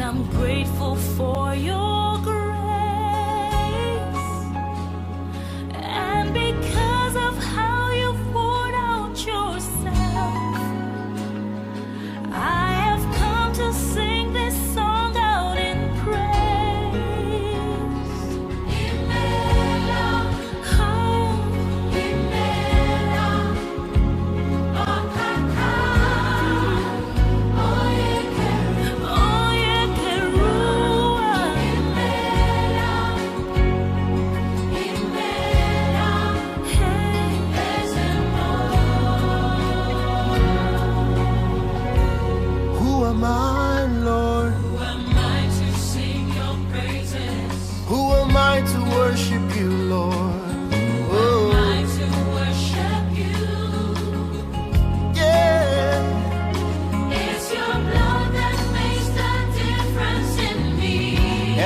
I'm grateful for your grace, and because of how you poured out yourself, I have come to sing this song out in praise. Imela, oh, Imela, Okaka, Oye Kerua, Imela, Imela, hey, Who am I, Lord? Who am I to sing your praises? Who am I to worship you, Lord? Who am Oh, I to worship you? yeah. It's your blood that makes the difference in me.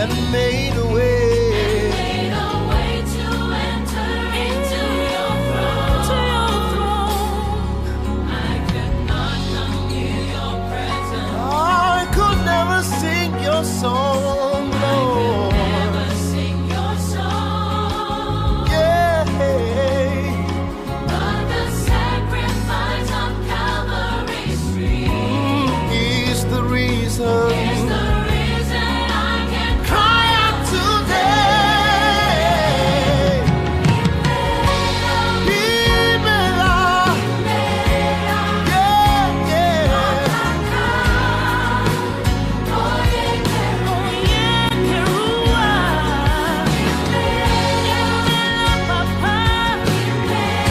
And made a And way. made a way to enter into your throne. I could not come near your presence. I could never sing your song, I could Lord. never sing your song. Yeah. But the sacrifice on Calvary's tree Is the reason. is the reason I can Cry cry out out today. today. Imela. Yeah, yeah.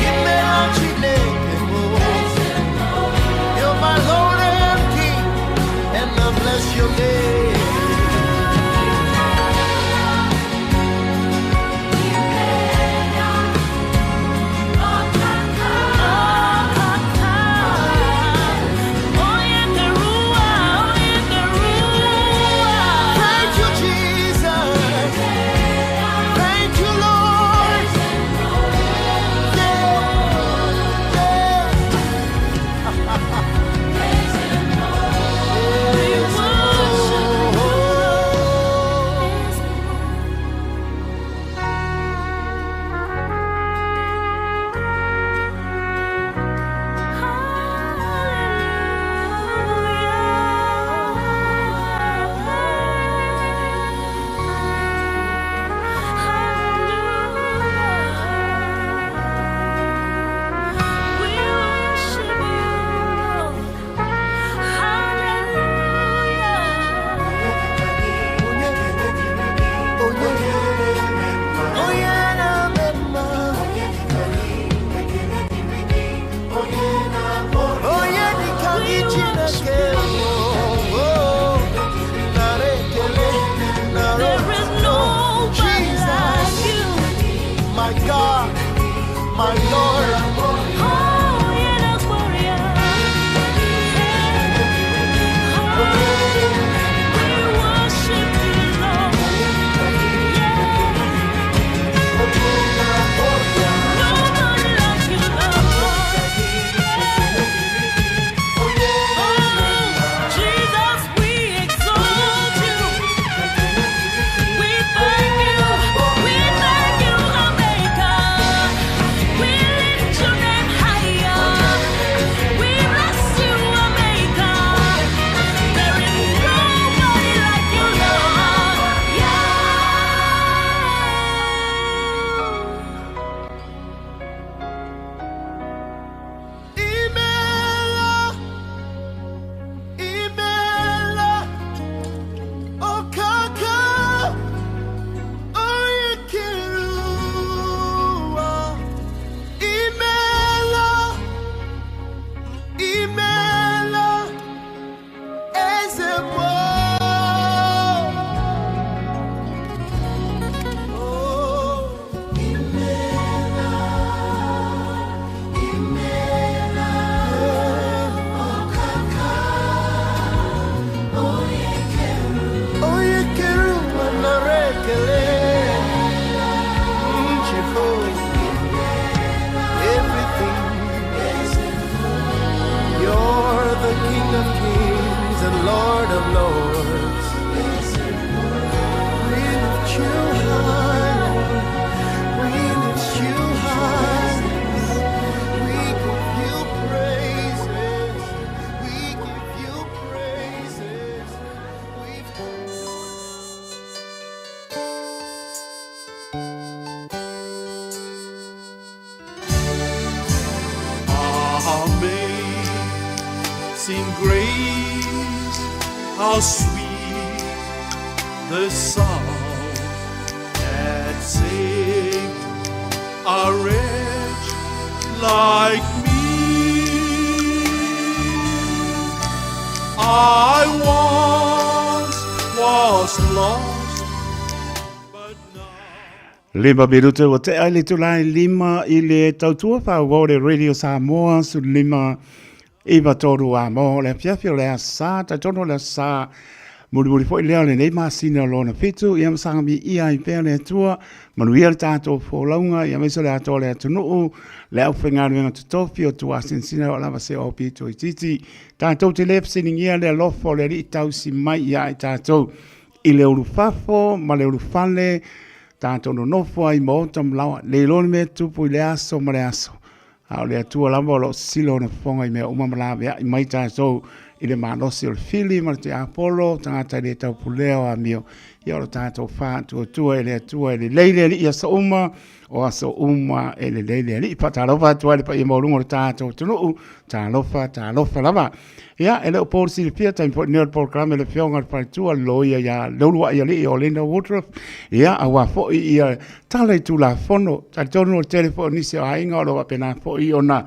Imela Chineke mo. You're my Lord and King, and I bless your name. Thank you, Jesus. Thank you, Lord. Yeah, yeah. We Yes, worship you, oh. Lord. Onye, onye na-eme mma. Onye dịka gị Chineke oh, oh. Nara ekele, nara There is otuto. nobody Jesus, like you. my God, my Lord. Oh, yeah, Gloria. Oh, we worship you, Lord. Yeah. Nobody like you, Lord. Oh, Jesus, we exalt you. We thank you. We thank you, our Maker. We lift your name higher. We bless you, our Maker. There is nobody like you, Lord. Yeah. Imela, Imela, Okaka, Oyekeruwa. Imela, Imela, Ezemo. Oh, Oyekeruwa narekele. Jehovah, everything. You're the King of Kings and Lord of Lords. How sweet the sound that saved a wretch like me. I once was lost, but now. Lima minute ua tea i le itula e 5 i le tautua faaauau le Radio Samoa 15 93 a mo le afiafi o le aso Sa, talitonu o le aso Sa mulimuli foi lea o lenei masina o lona fitu, ia ma saga miia ai pea le Atua, manuia le tatou folauga, ia aemaise o le atoa o le atunuu, le aufaigaluega totofi o Tuasinasina o lava se o pito itiiti. Tatou te le fesiligia le alofa o le Alii tausi mai ia i tatou i le ulufafo ma le ulufale, tatou nonofo ai i maota ma laoa, le iloa le mea e tupu i le aso ma le aso. A o le Atua lava o lo o sisilo ona fofoga i mea uma ma laveai mai tatou i le malosi o le fili ma le tiapolo, tagata e le taupulea o amio. Ia o lo tatou faatuatua i le Atua e lelei le Alii i aso uma, o aso uma e lelei le Alii. Faatalofa atu ai le paia maualuga o le tatou atunuu, talofa, talofa lava. Ia, e le o po le silafia, taimi foi lenei o le polokalame le Afioga i le Faletua, le Loia ia Leuluai Alii o Linda Woodruff, ia, aua foi ia tala i Tulafono. Talitonu o le tele foi o nisi o aiga o lo o faapena foi ona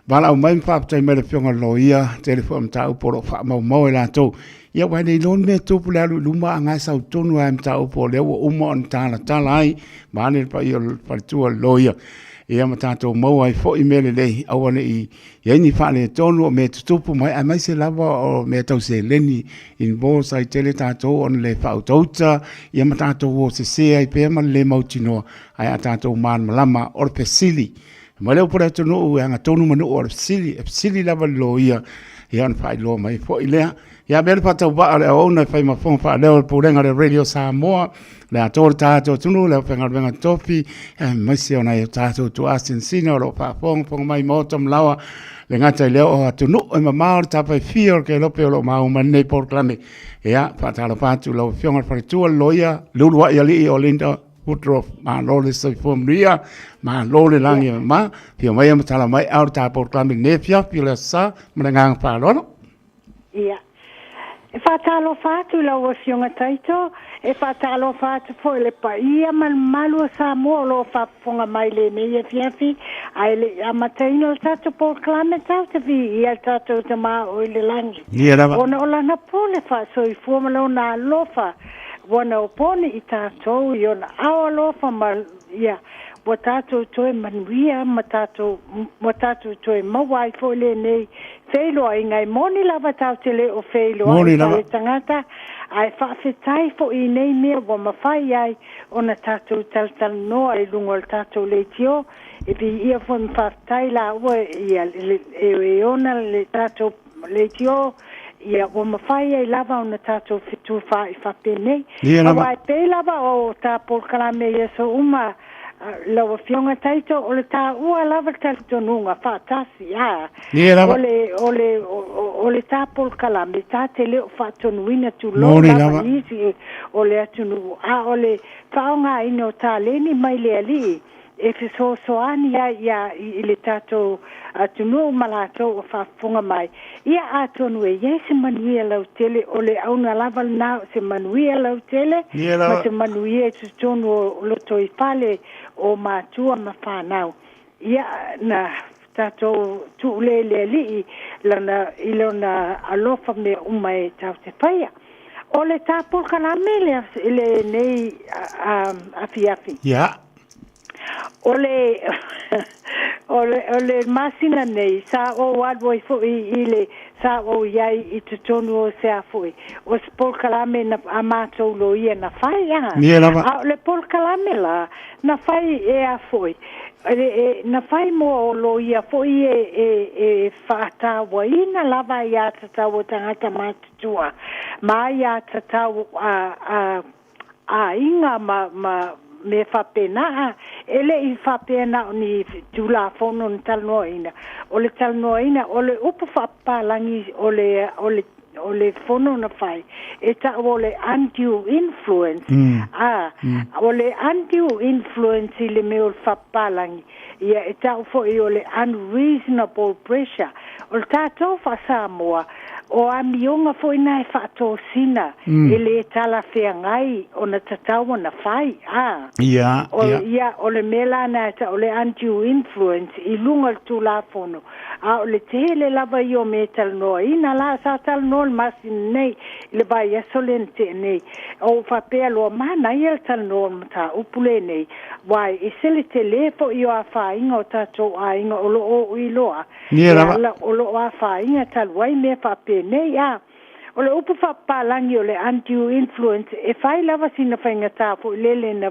valaau mai ma faafetai mai le Afioga i le Loia, tele foi o mataupu o lo o faamaumau e latou. Ia, aua e le iloa le mea e tupu le alu i luma, a na e sau tonu lava i mataupu o lea ua uma ona talatala ai, vaeane le paia o le Faletua o le Loia, ia ma tatou maua ai foi mea lelei, aua ne i i ai ni faaletonu o mea tutupu mai, aemaise lava o mea tau seleni, involves ai tele tatou ona le faautauta, ia ma tatou o sese ai pea ma le le mautinoa, ae a tatou malamalama, o le fesili. Mai le upu a le atunuu e agatonu ma nuu o le fesili, e fesili lava i le loia, ia ona faailoa mai foi lea. Ia avea le faatauvaa o le auauna e fai ma fofoga faaleo o le Pulega o le Radio Samoa, le atoa o le tatou atunuu, le aufaigaluega tofi, aemaise o nai o tatou tuaasinasina o lo o faafogafoga mai i maota ma laoa, le gata i lea o atunuu e mamao le tafa e fia o le kelope o lo o maua mai lenei polokalame. Ia, faatalofa atu i lau Afioga i le Faletua, le Loia, Leuluai Alii o Linda Woodruff, malo le soifua manuia, malo le lagi e mama, afio maia ma tala mai ao le ta polokalame i lenei afiafi o le Aso Sa, ma le agaga faaaloalo. Ia. E faatalofa atu i lau Afioga Taito, e faatalofa atu foi i le paia ma le mamalu o Samoa o lo o faafofoga mai i lenei afiafi, ae le i amataina le tatou polokalame tatou te viia le tatou Tama o i le lagi. Ia lava. Ona o lana pule faasoifua ma lona alofa ua naoponi i tatou i ona ao alofa ma ia ua tatou toe manuia ma tatou, ua tatou toe maua ai foi lenei feiloaiga. E moni lava tatou te le o feiloai ma le tagata, ae faafetai foi i nei mea ua mafai ai ona tatou talatalanoa i luga o le tatou leitio. E viia foi ma faafetai laua ia e ona le tatou leitio, ia ua mafai ai lava ona tatou fetufaai faapenei. Aua e pei lava o ta polokalame i aso uma, lau Afioga Taito, o le taua lava le talitonuga faatasi, a o le, o le, o le ta polokalame ta te le o faatonuina tulou lava nisi o le atunuu, a o le faaaogaina o taleni mai le Alii e fesoasoani ai ia i le tatou atunuu ma latou o faafofoga mai, ia atonu e i ai se manuia lautele, o le auga lava lena o se manuia lautele ma se manuia i totonu o lotoifale o matua ma fanau. Ia na tatou tuu lea i le Alii lana, i lona alofa mea uma e tatou te faia. O le ta polokalame i lenei afiafi. Ia. O le, o le, o le masina nei, sa ou alu ai foi i le, sa ou i ai i totonu o se a foi, o se polokalame na, a matou loia na fai, a. Ia lava. A o le polokalame la, na fai e a foi, e, e, na fai mo loia foi e, e, e faatauaina lava aiā tatau a tagata matutua, ma aiā tatau a, a, aiga ma, ma mea faapena, a e le i faapea na o ni Tulafono na talanoaina. O le talanoaina, o le upu faapapalagi o le, o le, o le fono na fai, e ta'u o le undue influence, a, o le undue influence i le mea o le faapapalagi, ia e ta'u foi o le unreasonable pressure. O le tatou faa-Samoa, O amioga foi na e faatosina e lē talafeagai ona tatau ona fai a. Ia, O ia. Ia, o le mea la na e o le undue influence i luga o le tulafono, a o le tele lava ia o mea e talanoaina la sa talanoa le masina nei i le vaiaso lea na tea nei. O ou faapea loa manaia le talanoa o le mataupu lenei, uae ese le telē fo'i o afaina o tatou aiga o loo ou iloa Ia e lava. Ala o loo afaina talu ai mea faapenei a. O le upu faapapalagi o le undue influence e fai lava sina faigata fo'i lele na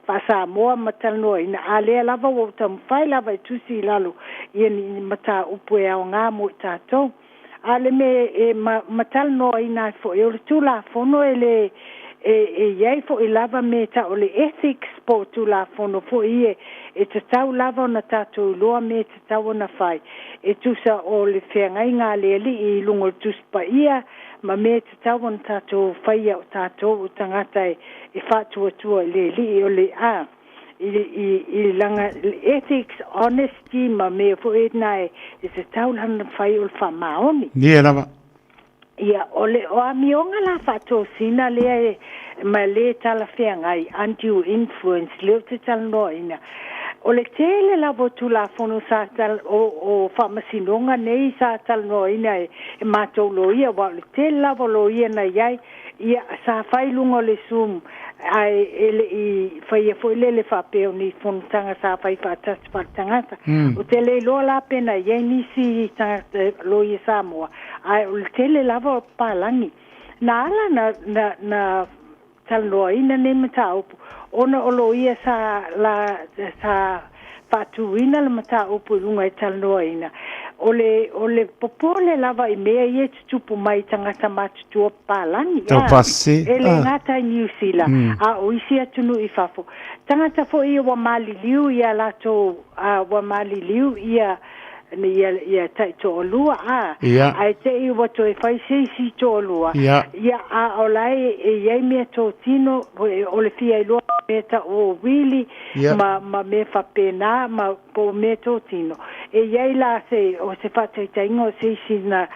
faasamoa ma talanoaina, a lea lava ua ou taumafai lava e tusi i lalo ia ni mataupu e aogā mo i tatou. A le mea e ma talanoaina ai fo'i o le tulafono e lē e iai fo'i lava me ta'u o le ethics po o tulafono fo'i ie e tatau lava ona tatou iloa me tatau ona fai e tusa o le feagaiga a le Alii i luga o le Tusi Paia ma mea e tatau ona tatou faia o tatou o tagata e faatuatua i le Alii o le a i laga ethics, honesty ma mea fo'i na e tatau lana fai o le faamaoni. Ia lava. Ia, o le o amioga la faatosina lea e ma lē talafeagai, undue influence lea ou te talanoaina. O le tele lava o tulafono sa tal o faamasinoga nei sa talanoaina e matou loia, ua o le tele lava o loia na iai ia sa fai luga o le Zoom, ae e le'i faia foi lele faapea o ni fonotaga sa fai faatasi faaletagata. Ou te le iloa la pe na iai nisi tagata loia Samoa, ae o le tele lava o papalagi na ala na talanoaina nei mataupu ona o loia sa la sa faatuina le mataupu i luga e talanoaina. O le popole lava i mea ia e tutupu mai tagata matutua papalagi Tau a pasese. E lē gata i Niu Sila a o isi atunuu i fafo, tagata fo'i ia ua maliliu ia latou a ua maliliu ia taitoalua a ae te'i ua toe fai se isi toalua. Ia, a o la e iai mea totino o le fia iloa mea ta'u o uili ma mea faapena ma po o mea totino e iai la se o se faataitaiga o se isi na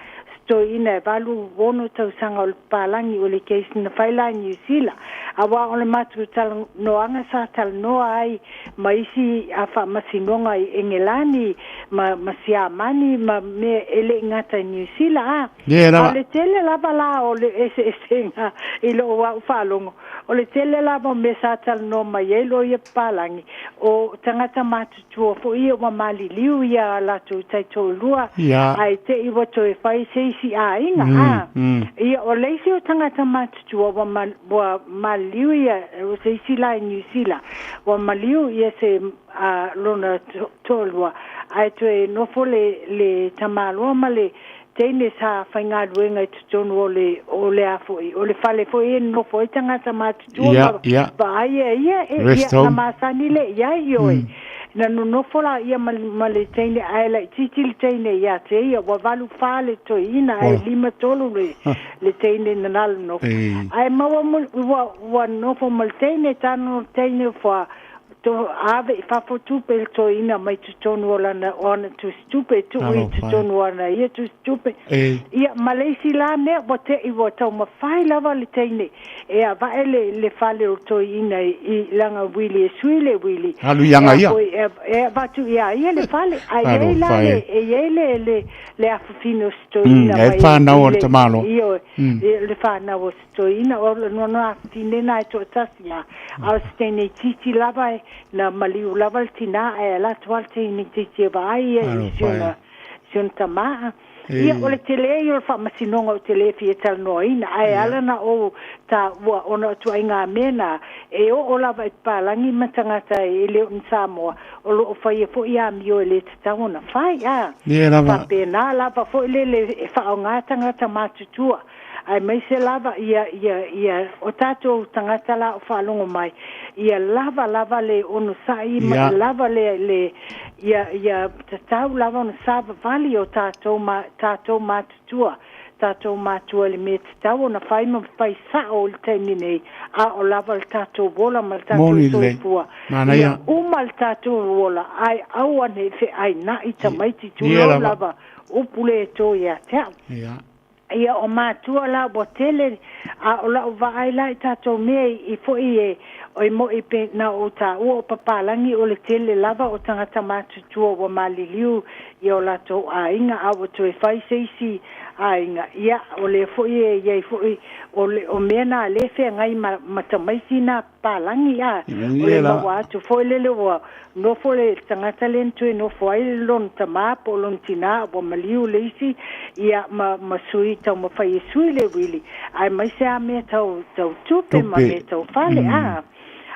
toeaina e 86 tausaga o le papalagi o le case na fai la i Niu Sila, auā o le matou talanoaga sa talanoa ai ma isi a faamasinoga i Egelani ma Siamani ma mea e le'i gata i Niu Sila a. Ia A lava. O le tele lava la o le eseesega i lou a'u faalogo, o le tele lava o mea sa talanoa mai ai loia papalagi o tagata matutua fo'i ia ua maliliu ia latou taitoalua ae te'i ua toe fai se isi aiga a. Ia, o le isi o tagata matutua ua maliliu ia o se isi la i Niu Sila ua maliu ia se a, lona toalua ae toe nofo le tamāloa ma le teine sa faigaluega i totonu o le a fo'i o le fale fo'i e nofo ai tagata matutua ma vaai e ia e Rest ia na home. masani le iai ioe na nonofo la ia ma le teine ae laititi le teine ia te ia ua 84 le toeaina ae Ola. 53 le teine na nalo nofo ae maua ua nofo ma le teine tano le teine fua to ave i fafo tupe le toeaina mai totonu o lana ona tusitupe tuu i Alofa e. totonu o ana ia tusitupe. Ia ma le isi la mea ua te'i ua taumafai lava le teine e avae le fale o toeaina i lana uili e sui le uili Alu ianga e ia. Foi e avatu ia ia le fale ae iai la Alofa le e. e iai le afafine o se toeaina E mai whānau o i le tamalo. Io, le whānau o se toeaina o le nono afafine na e toatasi a a o se teine titi lava e na maliu lava le tinā ae ala atu a le teine titi e vaai ia i Alofa si e. ona si ona tamā. Ia, o le tele ia o le faamasinoga o te lē fia talanoaina ae ala na ou taua ona o tuaiga mea na e oo lava i papalagi ma tagata e le o ni Samoa o loo faia fo'i amio e lē tatau ona fai a. Ia lava. Faapena lava fo'i lele e faaaogā tagata matutua ae maise lava ia o tatou tagata la o faalogo mai ia lava lava le onosa'i ma lava le ia tatau lava ona savavali o tatou ma tatou matutua tatou matua le mea tatau ona fai ma fai sa'o i le taimi nei a o lava le tatou ola ma le tatou Moni lelei. soifua. Manaia. Ia uma le tatou ola ae aua nei fe'aina'i tamaiti Ia tulou lava. Lava upu le to ia te a'u. Ia. Ia o matua la ua tele a o la'u vaai la i tatou mea i fo'i e o i mo'i pe na ou tāua o papalagi o le tele lava o tagata matutua ua maliliu i o latou aiga a ua toe fai se isi aiga. Ia o lea fo'i e iai fo'i o le o mea na lē feagai ma tamaiti na papalagi a o le maua atu foi lele ua nofo le tagata lea na toe nofo ai lona tamā po o lona tinā ua maliu le isi ia ma sui taumafai e sui le uili aemaise a mea tau tupe ma mea tau fale a.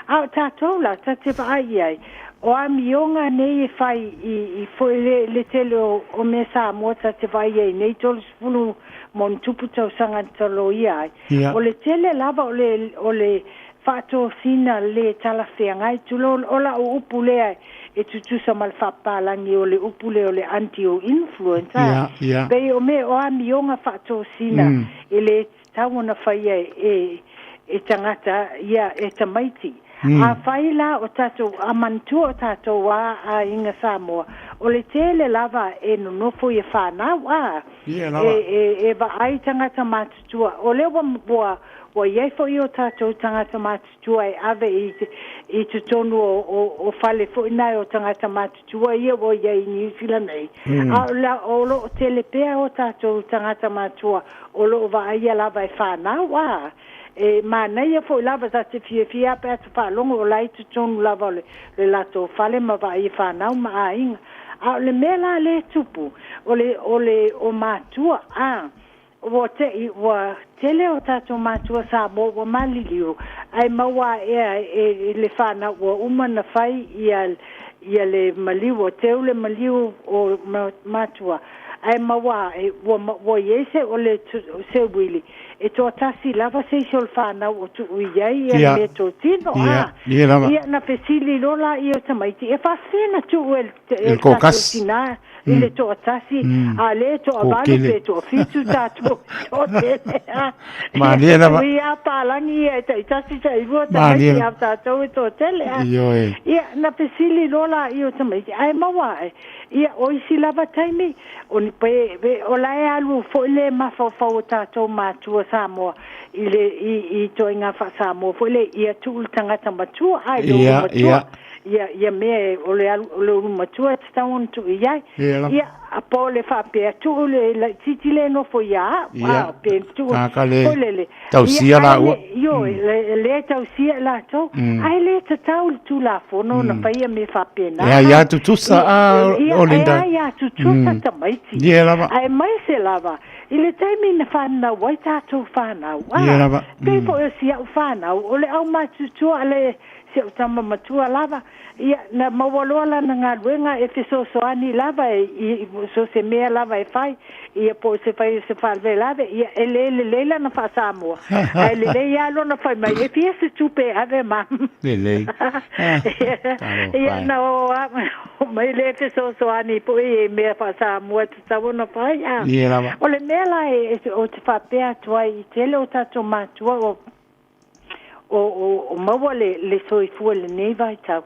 A o tatou la ta te vaai i ai o amioga nei e fai i foi le tele o mea Samoa ta te vaai i ai nei 30 ma ona tupu tausaga na taloia ai. O le tele lava o le faatosina le talafeagai tulou o la'u upu lea e tutusa ma le faapapalagi o le upu lea o le undue influence a pei o mea o amioga faatosina e le tatau ona faia e tagata ia e tamaiti. Afai la o tatou a manatua o tatou a aiga Samoa o le tele lava e nonofo ia fanau a e vaai tagata matutua o lea ua iai foi o tatou tagata matutua e ave i totonu o fale foi nai o tagata matutua ia ua iai i Niu Sila nei. A o loo tele pea o tatou tagata matua o loo vaaia lava e fanau a e manaia foi lava ta te fiafia pe a te faalogo o la i totonu lava o le latou fale ma vaai fanau ma aiga. A o le mea la lea e tupu o le o matua a ua te ua tele o tatou matua Samoa ua maliliu ae maua ea e le fanau ua uma na fai ia le maliu o teu le maliu o matua ae maua e ua iai se o le se uili e toatasi lava se isi o le fanau o tuu i ai ia le mea totino a ia na fesili loa laia o tamaiti e faafefea na tuu e le tatou tinā i le toatasi a le toavalu pe toafitu tatou toatele a Malie lava. Ia palagi ia e taitasi tailua tamaiti a tatou e toatele a. Ia na fesili loa laia o tamaiti ae maua ae ia o isi lava taimi o ni pe o la e alu foi le mafaufau o tatou matua Samoa i le i toaiga faa-Samoa foi le ia tuu le tagata matua ai le ulu matua ia mea o le alu o le ulu matua e tatau ona tuu i ai ia a po le faapea tuu le laitiiti le nofo ia au a pe tuu foi lele tausia laua ioe le tausia latou ae le tatau le Tulafono ona faia mea faapena. E ia tutusa a o Linda. E ia tutusa tamaiti. Ia lava. Aemaise lava i le taimi na fanau ai tatou fanau. Ia lava. Pei foi o si au fanau o le aumatutua le si au tama matua lava ia na maua loa lana galuega e fesoasoani lava i so se mea lava e fai ia po o se fai o se faalavelave ia e le lelei lana faa-Samoa ae lelei lava lona fai mai e fia se tupe e ave ma Lelei. Ia na o mai le fesoasoani foi e mea faa-Samoa e tatau ona fai a. Ia lava. O le mea la e o te faapea atu ai i tele o tatou matua o maua le soifua i lenei vaitau.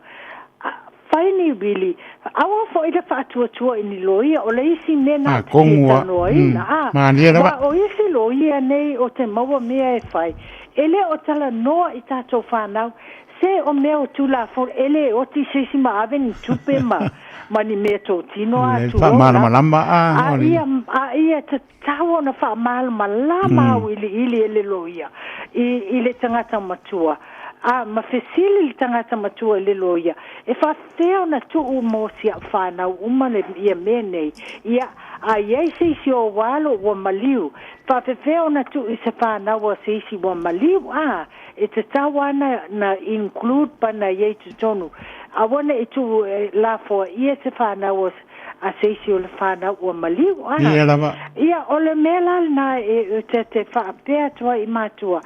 Fai ni uili, aua foi le faatuatua i ni loia, o le isi mea na Ah, kongua. talanoaina. Ah, Malie lava. Ma o isi loia nei o te maua mea e fai, e le o talanoa i tatou fanau, se o mea o Tulafono, e le oti se isi ma ave ni tupe ma ni mea totino a Le tulou lava. faamalamalama a A o le ia, a ia tatau ona faamalamalama auiliili e le loia i le tagata matua. A ma fesili le tagata matua i le loia, e faafefea ona tuu mo si au fanau uma le ia mea nei. Ia, a iai se isi o alo ua maliu, faafefea ona tuu i se fanau a se isi ua maliu a, e tatau ana na include pa na iai totonu. Aua ne i tuu e lafoa ia se fanau a se isi o le fanau ua maliu a. Ia lava. Ia, o le mea la lena e te faapea atu ai i matua.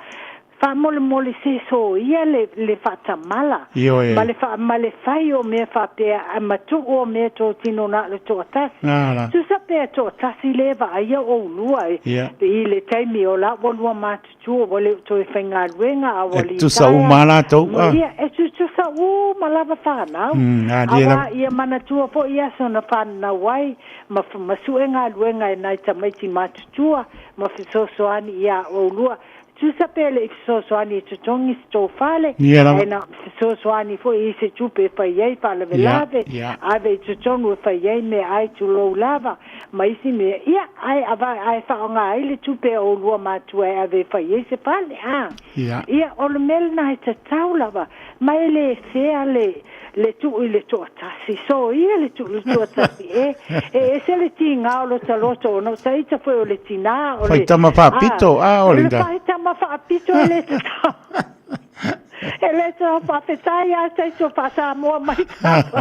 Faamolemole se soia le faatamala Ioe. ma le ma le fai o mea faapea ae matuu o mea totino na o le toatasi. Ala. Tusa pea toatasi le vaaia oulua e i le taimi o la ua lua matutua ua le o toe faigaluega a ua E tusa litaea. uma lava latou, Ma ah. ia, e tutusa uma lava fanau. Alia lava. Auā ia manatua foi aso na fananau ai ma ma sue galuega e nai tamaiti matutua ma fesoasoani iā oulua. Tusa pe le i fesoasoani e totogi se tou fale, Ia lava. ae na fesoasoani foi i se tupe e fai ai faalavelave, ave i totonu e fai ai meaai tulou lava, ma isi mea, ia, ae ava, ae faaaoga ai le tupe a oulua matua e ave e fai ai se fale, a. Ia, o le mea lena e tatau lava, ma e le fea le, le tuu i le toatasi. Soia le tuu i le toatasi e, e ese le tiga o lota loto ona o taita foi o le tinā o le, Faitama a, faapito, a o le Olinda. faitama faapito e le tatau, e le tatau faafetai a taito faa-Samoa mai tatou.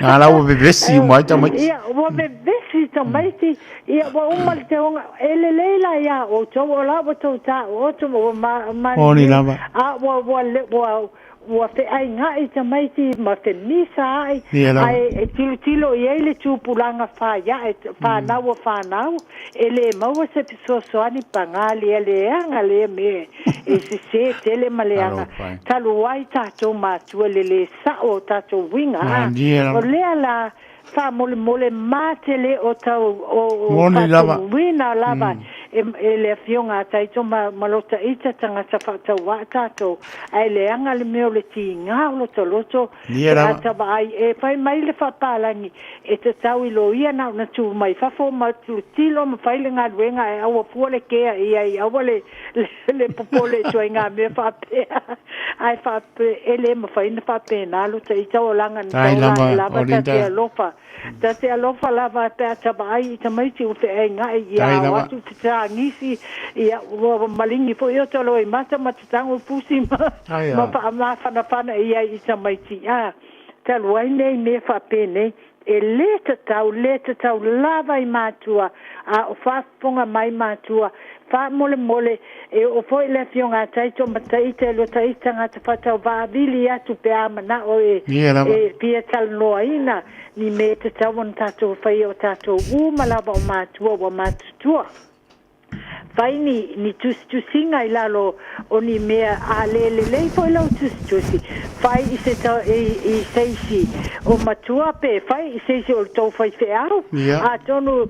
Nā la ua vevesi uma ai tamaiti. Ia, ua vevesi tamaiti, ia ua uma le teoga, e lelei la iā outou, o la ua tou taooto ma ua ma, Oli maliliu, lava. a ua, ua, ua, Ua feainga'i tamaiti ma femisa a'i, Ia lava. ae e tilotilo i ai le tupulaga faiae, fanau a fanau, e le maua se fesoasoani pagā lea leaga lea mea e sesē tele ma leaga Alofa e. talu ai tatou matua le lē sa'o o tatou uiga a Malie o lava. lea la faamolemole matele o tau o Moni lava. faatonuina lava e e le afioga a Taito ma ma lota ita tagata faatauaa tatou ae leaga le mea o le tiga o lota loto Nia pe a lava. tavaai e fai mai le faapalagi e tatau i loia na ona tu mai fafo ma tilotilo ma fai le galuega ae aua fua le kea i ai aua le le le popole i ituaiga mea faapea ae faape e le mafai ona faapena lota ita o laga na Tai tau la e lava, lava ta te Olinda. alofa ta te alofa lava pe a tavaai i tamaiti ua feaiga'i ia Tai ao lava. atu fetagisi ia ua maligi foi o talo i mata ma tatago pusi ma Tai ma a. faamafanafana i ai i tamaiti a talu ai nei mea faapenei e lē tatau lē tatau lava i matua a o faafofoga mai matua faamolemole e oo foi le afioga a Taito ma Taita e lua taita tagata faatauvaavili atu pe a manao e Ia lava. e fia talanoaina ni mea e tatau ona tatou faia o tatou uma lava o matua ua matutua. Fai ni, ni tusitusiga i lalo o ni mea a le lelei foi lau tusitusi, fai i se ta, i, i se isi o matua pe fai i se isi o le tou faifeau. Ia. Atonu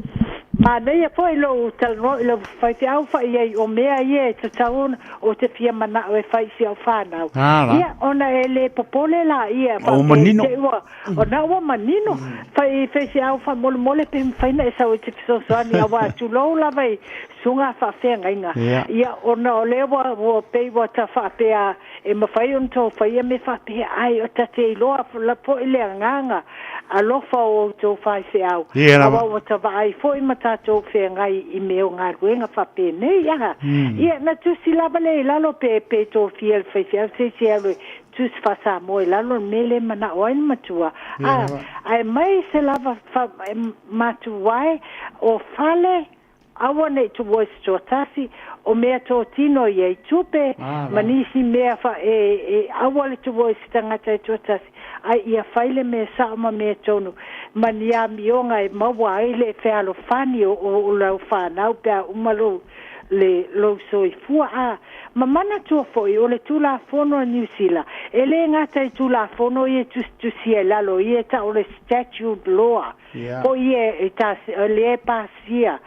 manaia foi lou talanoa i lau faifeau fai i ai o mea ia e tatau ona ou te fia manao e fai i si au fanau. Ala. Ia, ona e le popole laia Ua faapea i manino. te i ua, ona ua manino. Fai i faifeau faamolemole pe mafai ona e sau e te fesoasoani auā tulou lava i susuga faafeagaiga. Ia. Ia, ona o lea ua, ua pei ua ta faapea e mafai ona tou faia mea faapea, ae o ta te iloa foi le agaga alofa o outou faifeau, Ia lava. auā ua ta vaai foi ma tatou feagai i mea o galuega faapenei, aha. Ia, na tusi lava lea i lalo pe, pe tofia le faifeau se isi e alu e tusi faa-Samoa i lalo o le mea lea e manao ai le matua, Ia a, lava. ae mai se lava fa, e matuae o fale, Aua ne i tuua i se toatasi, o mea totino ia i tupe, Ah, ma la. nisi mea fa, e, e, aua le tuua i se tagata e toatasi, ae ia fai le mea sao ma mea tonu, ma ni amioga e maua ai le fealofani o, o, o lau fanau pe a uma lou, le, lou soifua. A, ma manatua foi, o le Tulafono a Niu Sila, e le gata i Tulafono ia e tusitusia i lalo ia e tau o le Statute Law, Ia. po ia e ta, lea e pasia,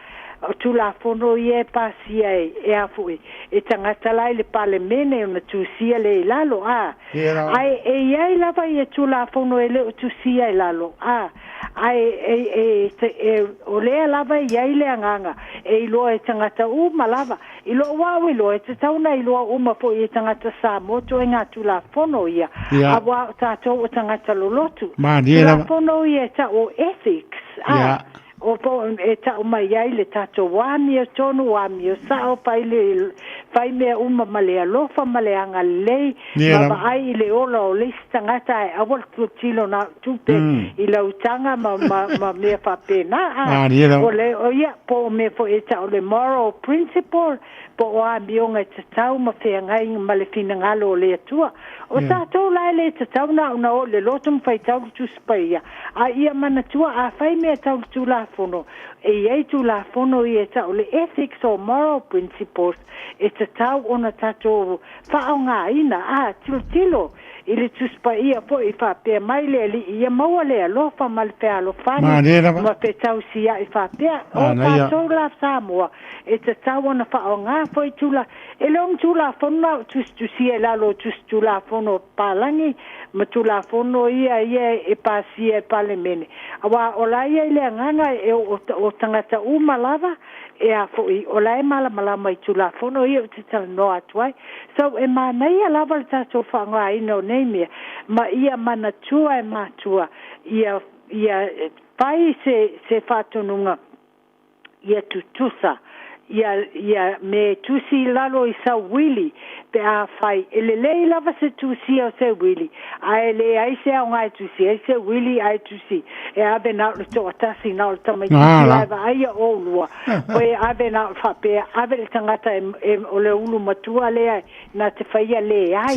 o Tulafono ia e pasia e, e a foi, e tagata la i le Palemene ona tusia lea i lalo, a. Ia lava. Ae e i ai lava ia Tulafono e le o tusia i lalo, a. Ae e, e, e, e, o lea lava e i ai le agaga e iloa e tagata uma lava, i lou au iloa, e tatau ona iloa uma foi e tagata Samoa ituaiga Tulafono ia, Ia. auā o tatou o tagata lolotu. Malie lava. Tulafono ia e tau o ethics, a. Ia. O po e ta'u mai ai le tatou amiotonu, amiosa'o, fai le fai mea uma ma le alofa ma le agalelei, ma vaai i le ola o le isi tagata, ae aua le tilotilo na o tupe i lautaga ma, ma, ma mea faapena. A o le o ia po o mea foi e ta'u le moral principle, po o amioga e tatau ma feagai ma le finagalo o le Atua. O tatou la e le tatau na ona o i le loto ma faitau le Tusi Paia, a ia manatua a fai mea tau le Tulafono, e i ai Tulafono ia e ta'u le ethics or moral principles e tatau ona tatou faaaogaina. A tilotilo i le Tusi Paia foi i faapea mai le Alii, ia maua le alofa ma le fealofani ma fetausia'i faapea. O tatou la Samoa e tatau ona faaaoga foi tula e le o ni Tulafono na o tusitusia i lalo o tusi Tulafono palagi ma Tulafono ia ia e pasia e Palemene, auā o la ia i le agaga e o, o tagata uma lava e a foi o la e malamalama i Tulafono ia ou te talanoa atu ai. So e manaia lava le tatou faaaogaina o nei mea, ma ia manatua e matua ia ia fai se faatonuga ia tutusa, ia ia me tusi i lalo i sau uili pe a fai e lelei lava se tusia o se uili, ae leai se aoga e tusi ai se uili ae tusi e ave na o le toatasi, na o le tamaitiiti la e vaaia oulua pe ave na o faapea ave le tagata e, o le ulu matua lea na te faia. Leai,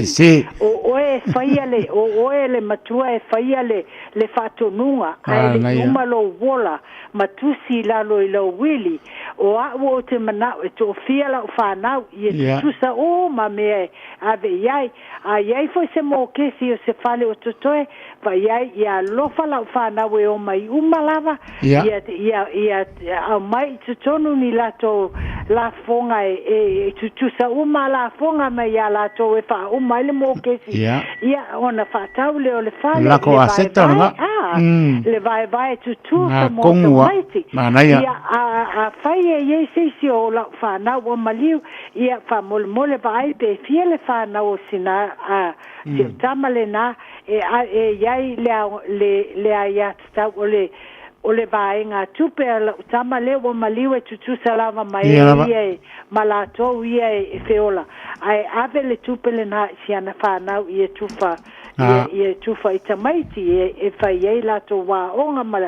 o oe e faia le o oe le matua e faia le faatonuga, ae le i uma lou ola ma tusi i lalo i lou uili. O a'u ou te mana'o e to'afia la'u fanau ia tutusa uma mea e ave i ai. A i ai foi se mokesi o se fale o totoe, fai ai ia alofa la'u fanau e omai uma lava, ia ia aumai i totonu ni latou lafoga e tutusa uma lafoga mai iā latou e faauma ai le mokesi, ia ona faatau lea o le fale lako le aseta vaevae lena. A le vaevae tutusa mo kongu a tamaiti. Manaia. Ia a fai e i ai se isi o la'u fanau ua maliu, ia faamolemole vaai pe fia le fanau o sina a si o tama lenā e a e i ai le le le aiatatau o le vaega tupe a la'u tama lea ua maliu e tutusa lava ma e ia e ma latou ia e feola, ae ave le tupe lenā i si ana fanau ia tufa ia ia tufa i tamaiti e fai ai latou aoga ma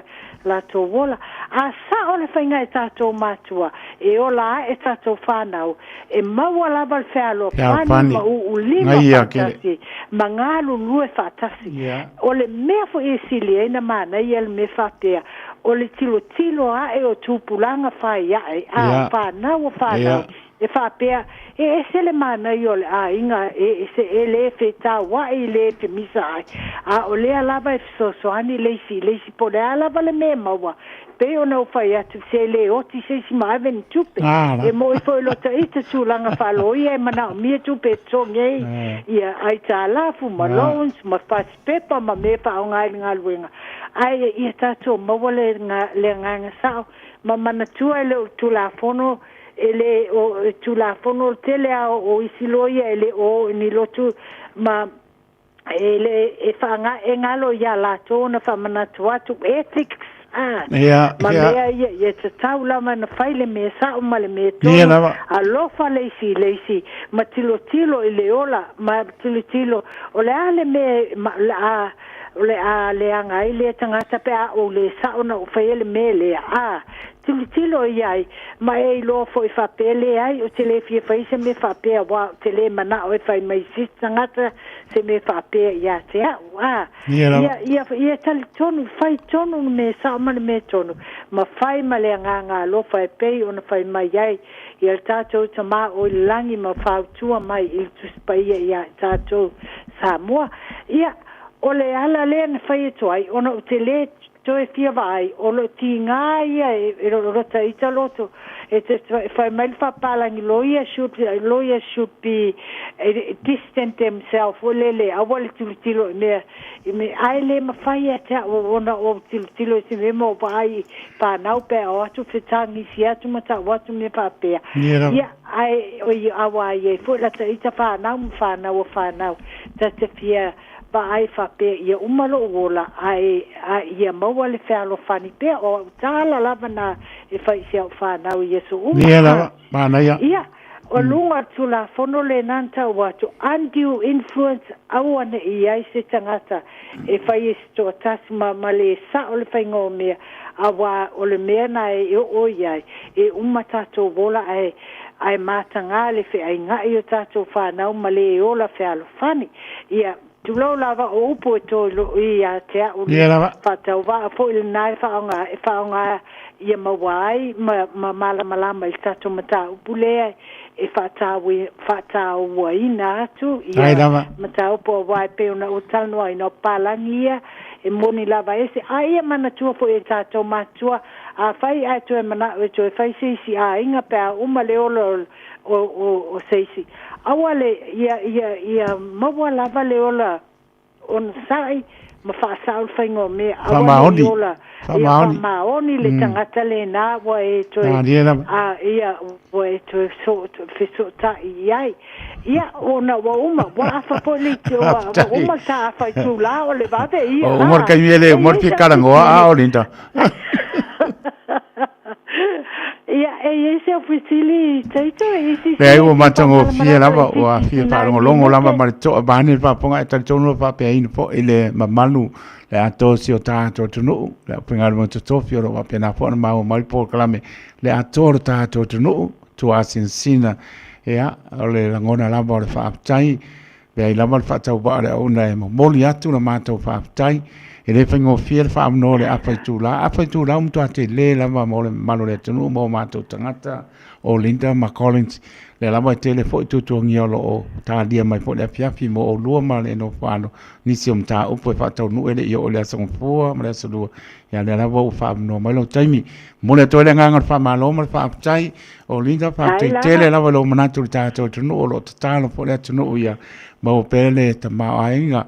latou ola. A sa'o le faiga e tatou matua e ola ae tatou fanau e maua lava le fealofani ma uulima faatasi ma galulue faatasi. O le mea foi e sili ai na manaia le mea faapea o le tilotilo ae o tupulaga fai ae a fanau o fanau e faapea e ese le manaia o le aiga e ese e lē fetaua'i, le femisa ai, a o lea lava e fesoasoani le isi i le isi po o le a lava le mea maua. Pei ona ou fai atu, se lē oti se isi ma ave ni tupe e mo'i foi lota ita tulaga faaloia e manaomia tupe e totogi ai ia aitalafu ma loans ma fasipepa ma mea faaaoga ai le galuega, ae ia tatou maua le le agaga sa'o ma manatua e le o Tulafono e le o e Tulafono le tele a o isi loia e le o ni lotu ma e le e faaga e galo iā latou ona faamanatu atu ethics a ma mea ia ia tatau lava ona fai le mea sa'o ma le mea tonu, alofa le isi i le isi ma tilotilo i le ola ma tilotilo o le a le mea ma le a o le a leaga ai lea tagata pe a ou lē sa'o na ou faia le mea lea. A tilotilo i ai ma e iloa foi faapea leai ou te lē fia fai se mea faapea uā ou te lē mana'o e fai mai se isi tagata se mea faapea iā te a'u. A ia ia ia talitonu fai tonu le mea sa'o ma le mea tonu ma fai ma le agaga alofa e pei ona fai mai ai ia le tatou Tamā o i le lagi ma fautua mai i le Tusi Paia iā i tatou Samoa. Ia o le ala lea na fai atu ai ona ou te lē toe fia vaai o loo tigā ia e lota ita loto e te fai mai le faapalagi loia should lawyer should be distant themselves foi lele aua le tilotilo i mea i mea ae le mafai ia te a'u ona ou tilotilo i se mea ma ou vaai fanau pe a o atu fetagisi atu ma ta'u atu mea faapea. Ia ae oi auā i ai foi lata ita fanau ma fanau o fanau ta te fia. Vaai faapea ia uma lo'u ola ae a ia maua le fealofani pea o a'u tala lava na e fai i si a'u fanau i aso uma. Ia lava, manaia. Ia, o luga o le Tulafono lena na tau atu, undue influence, aua ne i i ai se tagata e fai e se toatasi ma, ma le sa'o le faiga o mea, auā o le mea na e oo i ai, e uma tatou ola ae, ae mataga le feaiga'i o tatou fanau ma le ola fealofani. Ia, tulou lava o upu e toilo'i ia te a'u le Ia lava. faatauvaa foi lena e faaaoga, e faaaoga ia maua ai ma, ma malamalama i le tatou mataupu lea e faataui, faatauaina atu Ai ia lava. mataupu auā e pei ona ou talanoaina o palagi ia e moni lava ese. A ia manatua foi e tatou matua, afai ae toe mana'o e toe fai se isi aiga pe a uma le ola o, o, o, o se isi, aua le, ia, ia, ia maua lava le ola onosai ma faasao le faiga o mea, aua ne i Faamaoni. ola, ia Faamaoni. faamaoni le tagata lena ua e toe, Malie lava. a, ia, ua e toe so, fesootai i ai. Ia, ona ua uma, ua afa foi le itu, ua, ua Faafetai. uma le taafa i itulā o le vave ia, O uma le a. taimi e le E uma i le ai fia sau talanoa fesili. a o Linda. Ia, e i ai sau fesili, Taito, e i Leai sisi ua e fia matagofie faamalamalama lava ua laitiiti fia i nai faalogologo lava minute. ma le to'a vaeane le faafofoga ae talitonu le faapeaina fo'i le mamalu le atoa o si o tatou atunuu le aufaigaluega totofi o lo o faapena foi ona maua mai le polokalame le atoa o le tatou atunuu tuasinasina. Ia, o le lagona lava o le faafetai Leai lava le faatauvaa o le auauna e momoli atu la matou faafetai. E le faigofie le faaavanoa o le afa itula. Afa itula ua matua tele lava mo le mamalu o le atunuu ma o matou tagata o Linda ma Collins. Lea lava e tele foi tuatuagia o lo o talia mai foi le afiafi mo oulua ma le nofo alo nisi o mataupu e faataunuu e le i oo i le Aso Gafua ma le Aso Lua. Ia lea lava ua faaavanoa mai lou taimi. Momoli atu ai le agaga o le faamalo ma le faafetai. O Linda, Ai faafetai tele lava. lava i lou manatu i le tatou atunuu, o lo o tatalo foi le atunuu ia maua pea le tamaoaiga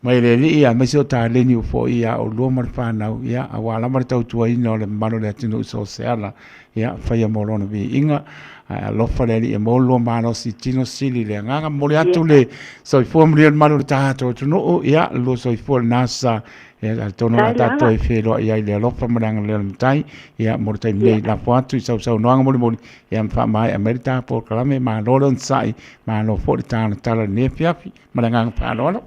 mai le Alii, aemaise o taleni ua foi ia oulua ma le fanau, ia, aua lava le tautuaina o le mamalu o le atunuu i so o se ala, ia, faia mo lona viiga, ae alofa le Alii e maua le lua malosi i tino sili i le agaga. Momoli Ia. atu le soifua manuia i le mamalu o le tatou atunuu, ia, le lua soifua lena sa Ia, atonu o le a Tai tatou lava. e feiloai ai i le alofa ma le agalelei o le Matai. Ia, mo le taimi Ia. nei, lafo atu i sau saunoaga molimoli, ia ma faamaea mai le ta polokalame. Malo le onosai, malo foi le talatala i lenei afiafi. Ma le agaga faaaloalo.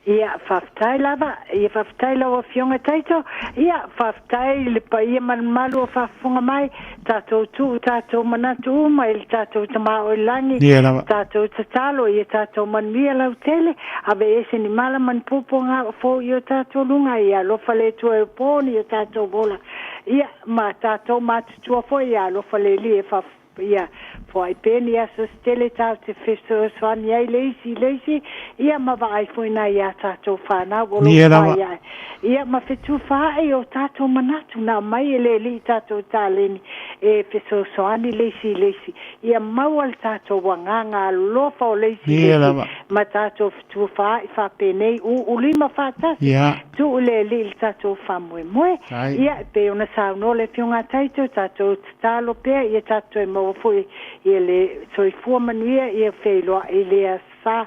Ia, faafetai lava. Ia, faafetai lau Afioga Taito. Ia, faafetai i le paia ma le mamalu o faafofoga mai, tatou tuu tatou manatu uma i le tatou Tama o i lagi, Ia lava. tatou tatalo ia tatou manuia lautele, aveese ni mala ma ni puapuaga fou i o tatou luga, ia alofa le Atua e oponi i o tatou ola, ia, ma tatou matutua foi, ia alofa le Alii e faafofoga. Ia, foai pea ni aso se tele tatou te fesoasoani ai le isi i le isi, ia ma vaai foi nai a tatou fanau o lo o Ia lava. fai ae. Ia, ma fetufaai o tatou manatu na aumai e le Alii tatou taleni e fesoasoani le isi i le isi. Ia maua le tatou agaga alofa o le isi i le Ia isi lava. ma tatou fetufaai faapenei uulima faatasi. Ia. Tuu le Alii le tatou faamoemoe. Tai. Ia, e pei ona saunoa le Afioga a Taito, tatou tatalo pea ia tatou toe maua foi ia le soifua manuia ia feiloai i le Aso Sa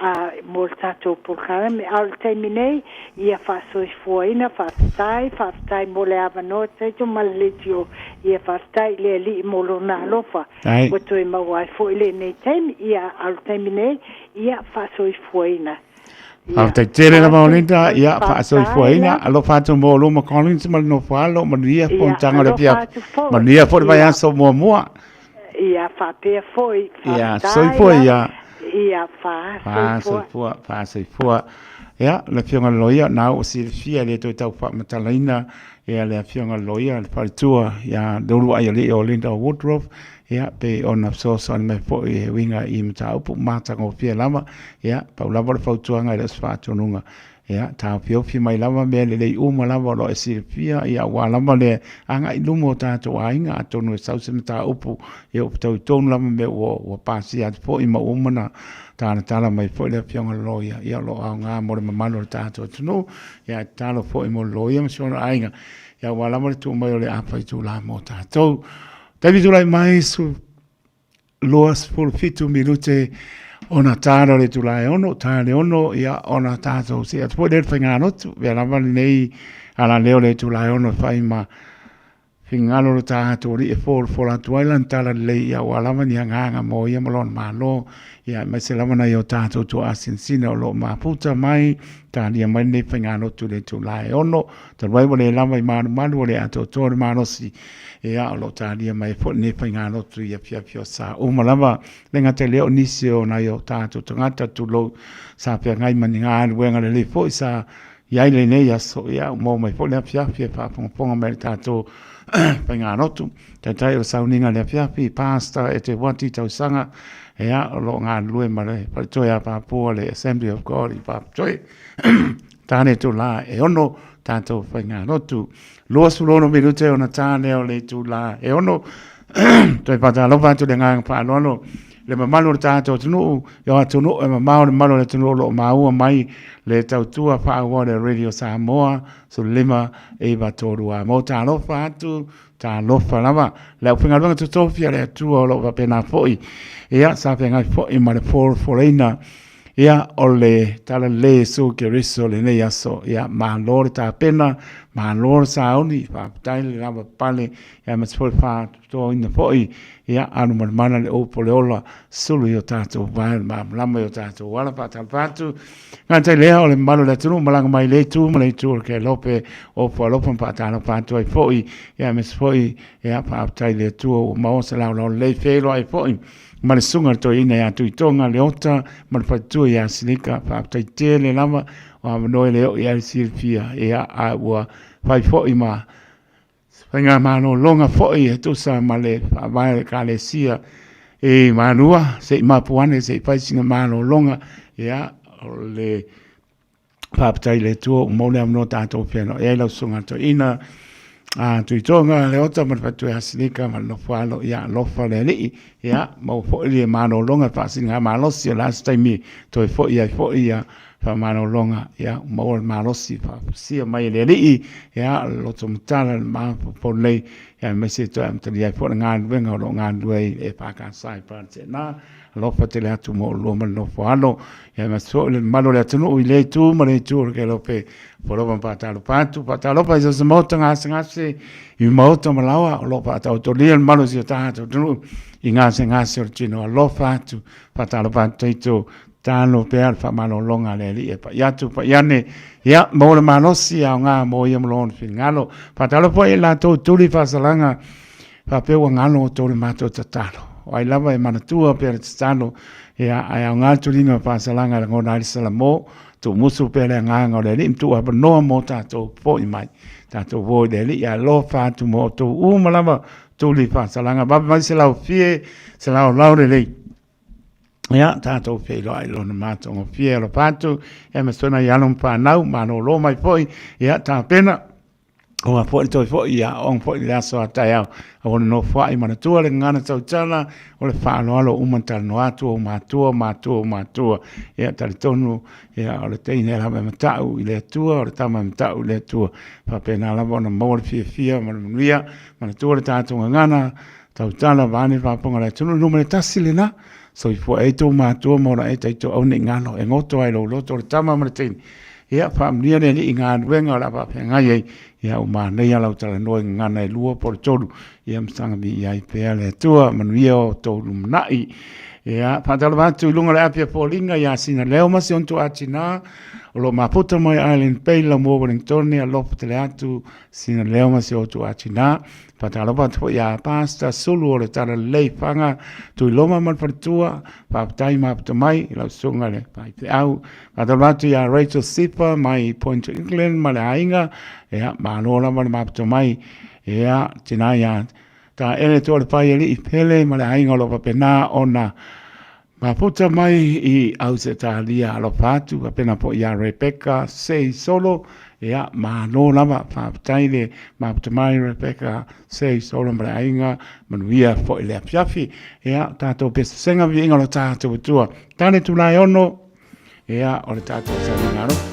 a, mo le tatou polokalame. A o le taimi nei, ia faasoifuaina, faafetai, faafetai mo le avanoa Taito ma le leitio. Ia faafetai i le Alii mo lona alofa. Tai. Ua toe maua ai foi lenei taimi. Ia, a o le taimi nei, ia faasoifuaina. Ia, Faafetai tele lava o Linda, ia faafetai faasoifuaina, lava. alofa atu mo oulua ma Collins ma le nofo alo, manuia Ia, fonotaga o le alofa afiafi. atu foi. Manuia foi le Ia, vaiaso muamua. ia faapea foi, Ia, faafetai soifua lava. ia. Ia, faasoifua. Faasoifua, faasoifua. Ia, le Afioga i le Loia, na ua silafia e le toe tau faamatalaina ia le Afioga i le Loia, le faletua ia Leuluai Alii o Linda Woodruff, ia, pei ona fesoasoani mai foi e uiga i mataupu matagofie lava. Ia, pau lava le fautuaga e le o se faatonuga. Ia, taofiofi mai lava mea lelei uma lava o lo o e silafia, ia, aua lava le agai i luma o tatou aiga, atonu e sau se mataupu, ia ua fetaui tonu lava mea ua, ua pasia atu foi ma ua uma ona talatala mai foi le Afioga i le Loia, ia, o lo o aoga mo le mamalu o le tatou atunuu, ia, e tatalo foi mo le Loia ma si ona aiga, ia, aua lava le tuu mai o le afa itula mo tatou. Taimi tulai mai, su 27 minute Ona tā lea o le itula e 6, tā le 6, ia, ona tātou see atu foi lea i le faigalotu. Mea lava lenei alaleo o le itula e 6 e fai ma finagalo o lo tatou Alii e folafola atu ai lana talalelei, ia aua lava ni agaga mo ia ma lona Malo, ia aemaise lava nai o tatou tuaasinasina o lo o mafuta mai, talia mai lenei faigalotu i le itula e 6, talu ai ua le lava i malumalu ua le atoatoa le malosi, ia o lo o talia mai ai foi lenei faigalotu i afiafi o sa uma lava. Le gata i lea o nisi o nai o tatou tagata, tulou, sa feagai ma ni galuega lelei foi sa i ai lenei aso, ia, ua maua mai foi le afiafi e faafogafoga mai i le tatou faigalotu. Taitai o le sauniga i le afiafi, Pastor Eteuati Tausaga, ia, o lo o galulue ma le Faletoe a Papua, le Assembly of God i Papatoe. Tane itula e 6 tatou faigalotu. 26 minute ona tā lea o le itula e 6. Toe faatalofa atu i le agaga faaaloalo le mamalu o le tatou atunuu, i o atunuu e mamao le mamalu o le atunuu o lo o maua mai le tautua faaauau le Radio Samoa 15 9 3 a. Mo talofa atu, talofa lava. Le aufaigaluega totofi a le Atua o lo o faapena foi, ia, sa feagai foi ma le folaina Ia, o le Talalelei Iesu Keriso lenei aso, ia, malo le tapena, malo le sauni, faafetai le lavapapale, ia aemaise foi le faatoaina foi, ia, alumalumala le upu o le ola, sulu i o tatou vae, o le malamalama i o tatou ala, faatalofa atu. Gata i lea, o le mamalu o le atunuu, malaga mai lea itu ma le itu o le Kelope, ofu alofa ma faatalofa atu ai foi, ia aemaise foi, ia, faafetai i le Atua ua maua se laolao lelei, feiloai foi ma le susuga i le toeaina ia Tuitoga Leota ma le faletua ia Silika. Faafetai tele lava o avanoa e le oo i ai le silafia, ia, a ua fai foi ma faigamalologa foi e tusa ma le faavae o le Ekalesia i Malua, se i mapu ane se i fai sina malologa, ia, o le Faafetai i le Atua ua maua le avanoa tatou feiloai ai lau susuga toeaina a Tuitoga Leota ma le faletua ia Silika ma le nofo alo ia alofa le Alii ia maua foi le malologa e faasiligamalosi o le a se taimi e toe foi ai foi ia faamalologa ia maua le malosi faafusia mai e le Alii ia le loto matala le mafaufau lelei ia aemaise toe amatalia ai foi le galuega o lo o galulue ai le EFKS i Paratena. Alofa tele atu mo oulua ma le nofo alo. Ia aemaise foi le mamalu o le atunuu i lea itu ma le itu o le Kelope. Polopa ma faatalofa atu, faatalofa i so o se maota gasegase i maota ma laoa o lo o faataotolia le mamalu o si o tatou atunuu i gasegase o le tino. Alofa atu, faatalofa atu taito, talo pea le faamalologa a le Alii e pai atu, pai ane, ia maua le malosi aoga mo ia ma lona finagalo. Faatalofa foi i latou tuli faasalaga Faapea ua galo outou le matou tatalo. O ai lava e manatua pea le tatalo, ia, ae aoga le tuliga o faasalaga e lagona ai le Salamo, tuumusu pea le agaga o le Alii ma tuu avanoa mo tatou fo'i mai. Tatou o i le Alii, ae alofa atu mo outou uma lava tuli faasalaga. Vave mai se laufie, se laolao lelei. Ia, tatou feiloai i lona matagofie. Alofa atu, ia ma sona i alo ma fanau, malolo mai foi, ia, tapena. Aua foi le toe foi ia aoga foi i le aso a taeao. Aua le nofoai manatua le gagana tautala o le faaaloalo uma na talanoa atu ou matua, matua, matua. Ia talitonu ia o le teine lava e matau i le Atua, o le tama e matau i le Atua. Faapena lava ona maua le fiafia ma le manuia. Manatua le tatou gagana tautala vaeane le faafofoga a le atunuu. Numera 1 lena, soifua ai tou matua ma ola ai tatou aua ne i galo e goto ai lou loto le tama ma le teine. Ia, faamanuia le Alii i galuega o le a faafeagai ai, ia ua manaia lau talanoa i gagana e 2 po o le 3, ia ma saga viia ai pea le Atua, manuia o outou lumanai. Ia, faatalofa atu i luga o le api a foliga ia Sina Leo ma si ona tuatinā, o lo o mafuta mai Island Bay, Laumua Wellingtone, alofa tele atu Sina Leo ma si ou tuatinā. Faatalofa atu foi ia Pastor Sulu o le Talalelei Faga, Tuiloma ma le faletua, faafetai mafuta mai i lau susuga le faifeau. Faatalofa atu ia Rachel Sifa mai Point England ma le aiga, ia malo lava le mafuta mai. Ia tina ia Taele Toalefai Alii Pele ma le aiga o lo o faapena ona mafuta mai i Ausetalia. Alofa atu faapena foi ia Rebecca Sei Solo, ia malo lava, faafetai le mafuta mai Rebecca Sei Solo ma le aiga, manuia foi le afiafi. Ia tatou pesesega viiga o lo tatou Atua. Tane tulae ono, ia o le tatou sauniga alofa.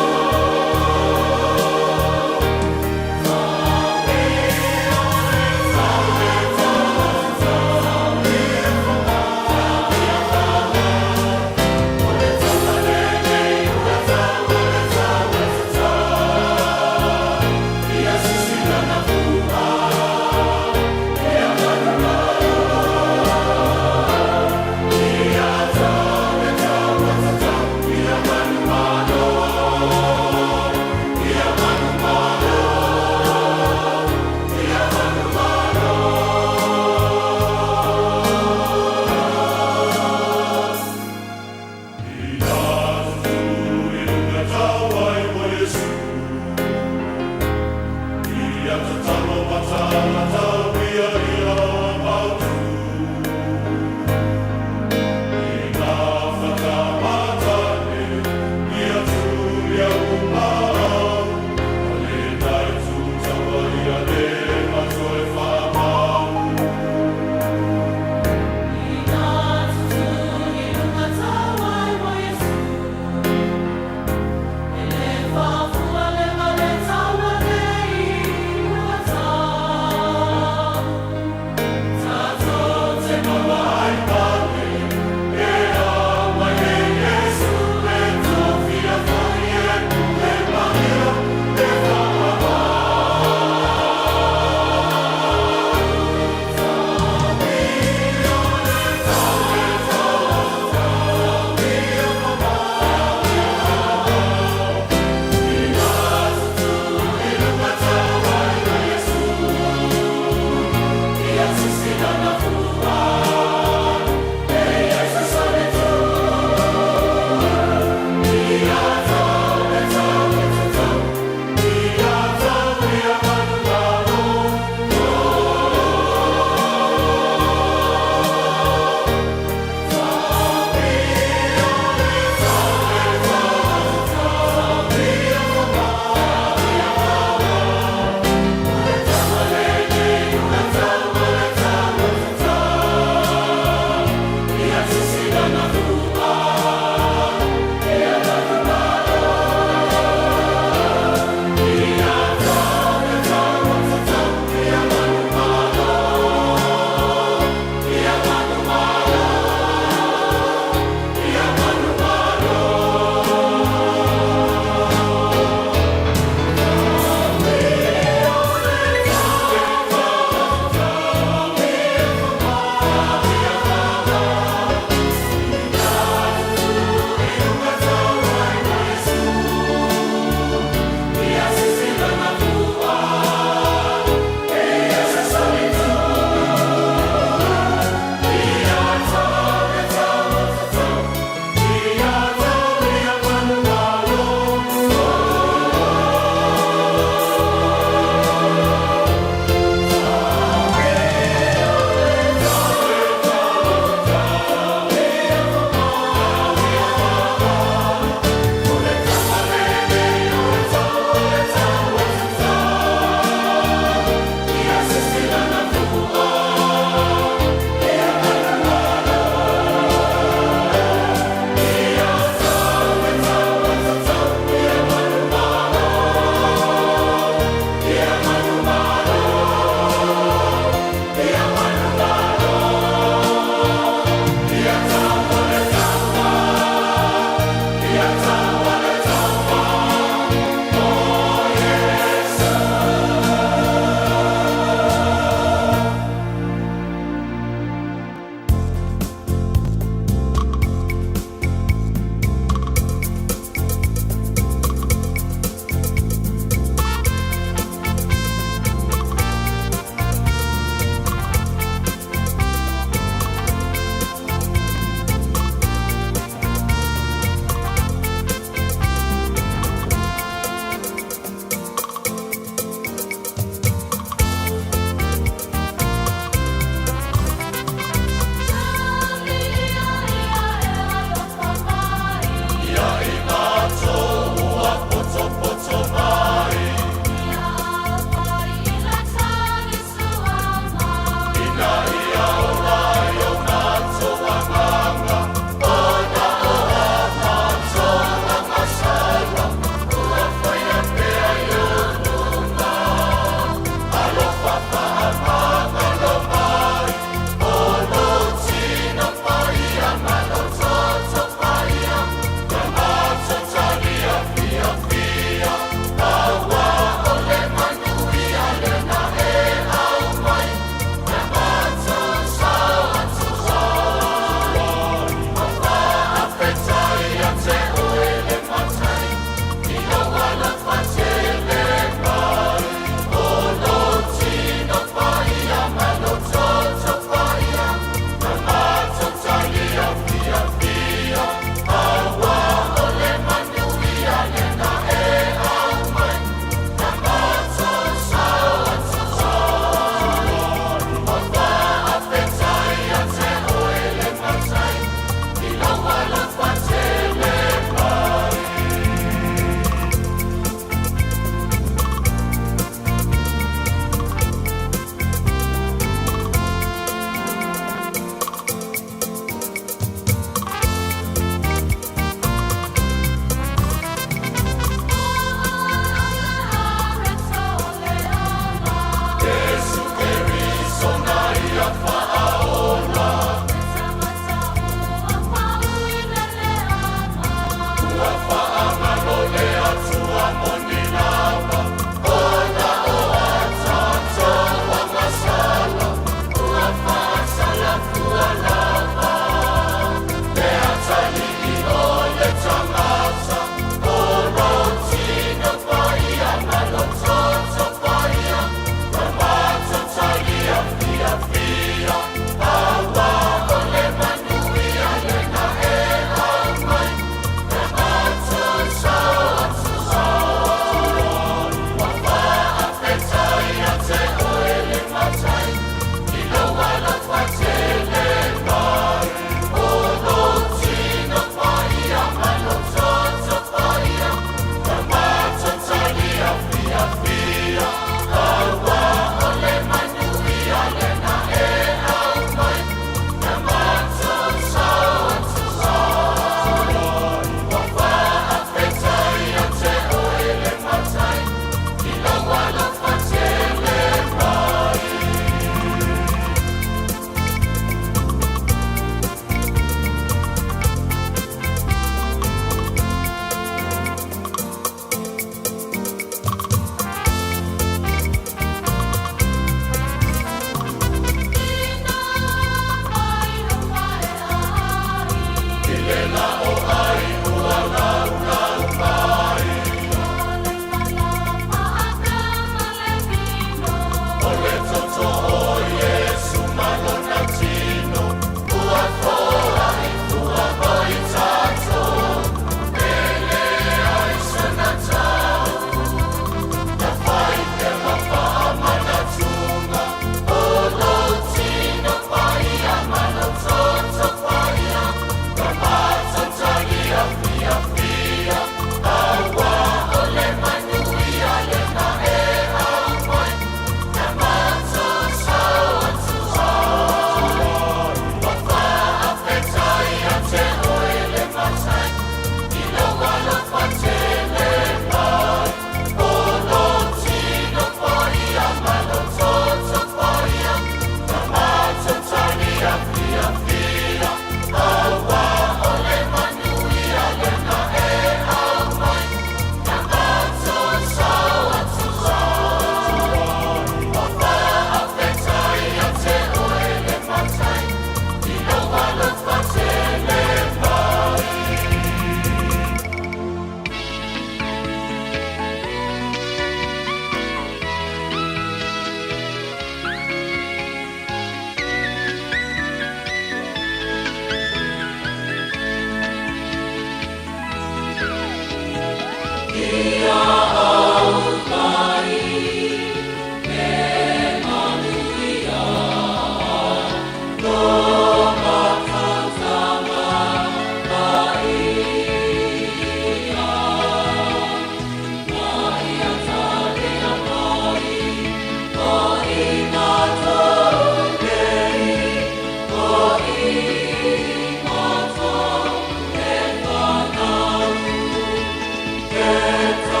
Get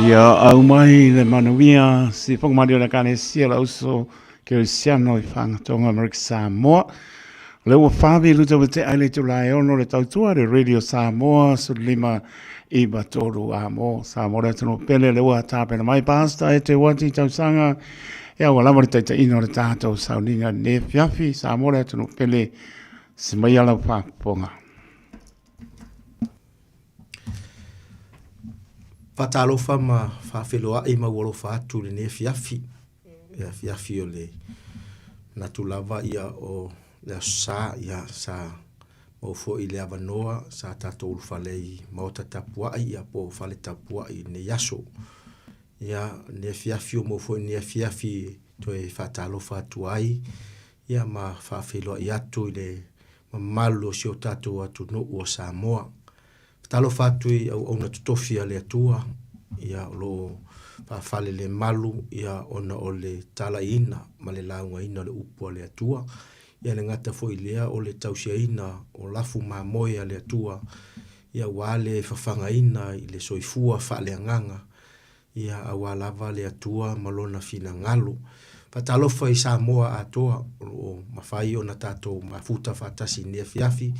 Ia au mai le manuia si whakamari o le Ekalesia le auso Kerisiano i Fagatogo Amerika Samoa. O le ua whawi luta wa te aile tu lae ono le tautua le Radio Samoa 15 i tolu a mo Samoa le atunu pele le ua tāpena mai pāsta e te wati tausaga e aua lava le taitaina o le tātou sauniga ne fiafi Samoa le atunu pele se mai ala whaaponga. Faatalofa ma faafeiloai ma ua alofa atu i lenei afiafi, le afiafi o le manatu lava ia o le Aso Sa, ia sa maua foi le avanoa sa tatou ulufale ai i maota tapuai ia po o fale tapuai i lenei aso. Ia lenei afiafi ua maua foi lenei afiafi e toe faatalofa atu ai ia ma faafeiloai atu i le mamalu o si o tatou atunuu o Samoa. Talofa atu i auauna totofi a le Atua, ia o lo o faafalelemalu ia ona o le talaiina ma le laugaina o le upu a le Atua. Ia le gata foi lea o le tausiaina o lafu mamoe a le Atua, ia aua le fafagaina i le soifua faaleagaga Ia aua lava le Atua ma Lona finagalo. Faatalofa i Samoa atoa o lo o mafai ona tatou mafuta faatasi i lenei afiafi,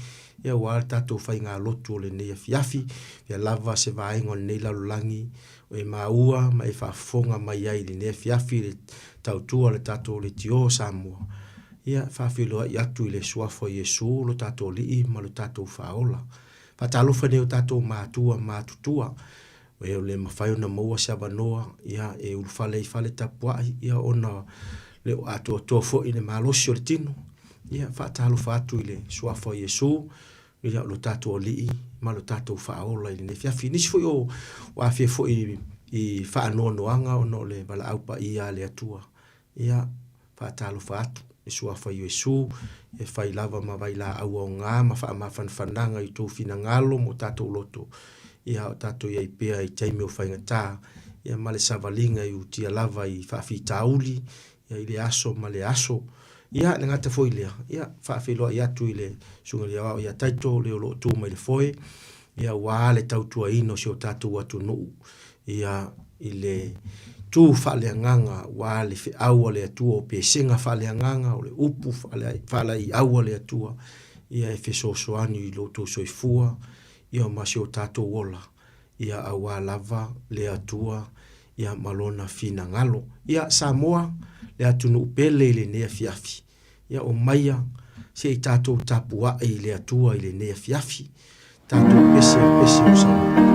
ia aua le tatou faigalotu o lenei afiafi. Ia lava se vaega o lenei lalolagi e maua ma e faafofoga mai ai i lenei afiafi le tautua a le tatou Leitio o Samoa. Ia faafeiloai atu i le Suafa o Iesu lo tatou Alii ma lo tatou Faaola. Faatalofa i nai o tatou matua matutua. E le mafai ona maua se avanoa ia, e ulufale ai i fale tapuai ia, ona le o atoatoa foi le malosi o le tino. Ia, faatalofa atu i le suafa o Iesu, ia, o lo tatou Alii ma lo tatou Faaola i lenei afiafi. Nisi foi o afia foi i faanoanoaga ona o le valaau paia a le Atua. Ia, faatalofa atu i Suafa Iesu, e fai lava ma vailaau aoga ma faamafanafanaga i outou finagalo ma o tatou loto, ia a o tatou i ai pea i taimi o faigata, ia ma le savaliga i utia lava i faafitauli, ia i le aso ma le aso. Ia, le gata foi lea, ia, faafeiloai atu i le Susuga i le Aoao ia Taito, le o lo o tu mai le foe, ia aua le tautuaina o si o tatou atunuu, ia, i le tu faaleagaga aua le feau a le Atua, o pesega faaleagaga, o le upu faalaeiau a le Atua, ia e fesoasoani i lo outou soifua, ia ma si o tatou ola, ia aua lava le Atua, ia ma Lona finagalo. Ia, Samoa, le atunuu pele i lenei afiafi, Ia omaia, se i tatou tapuai i le Atua i lenei afiafi. Tatou pese i pese o Samoa.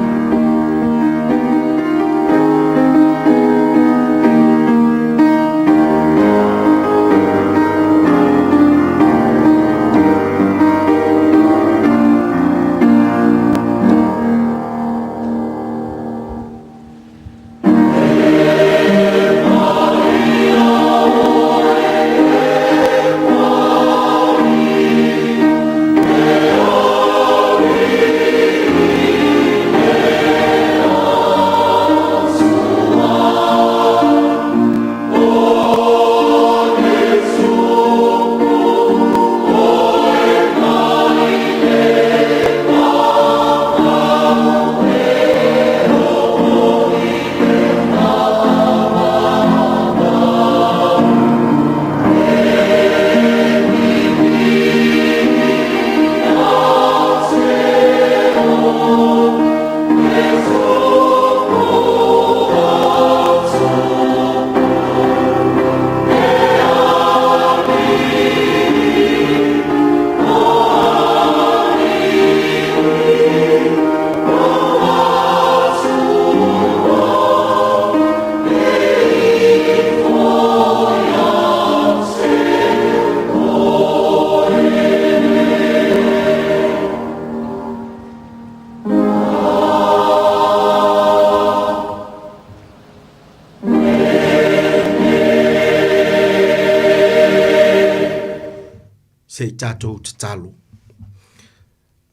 Se i tatou tatalo.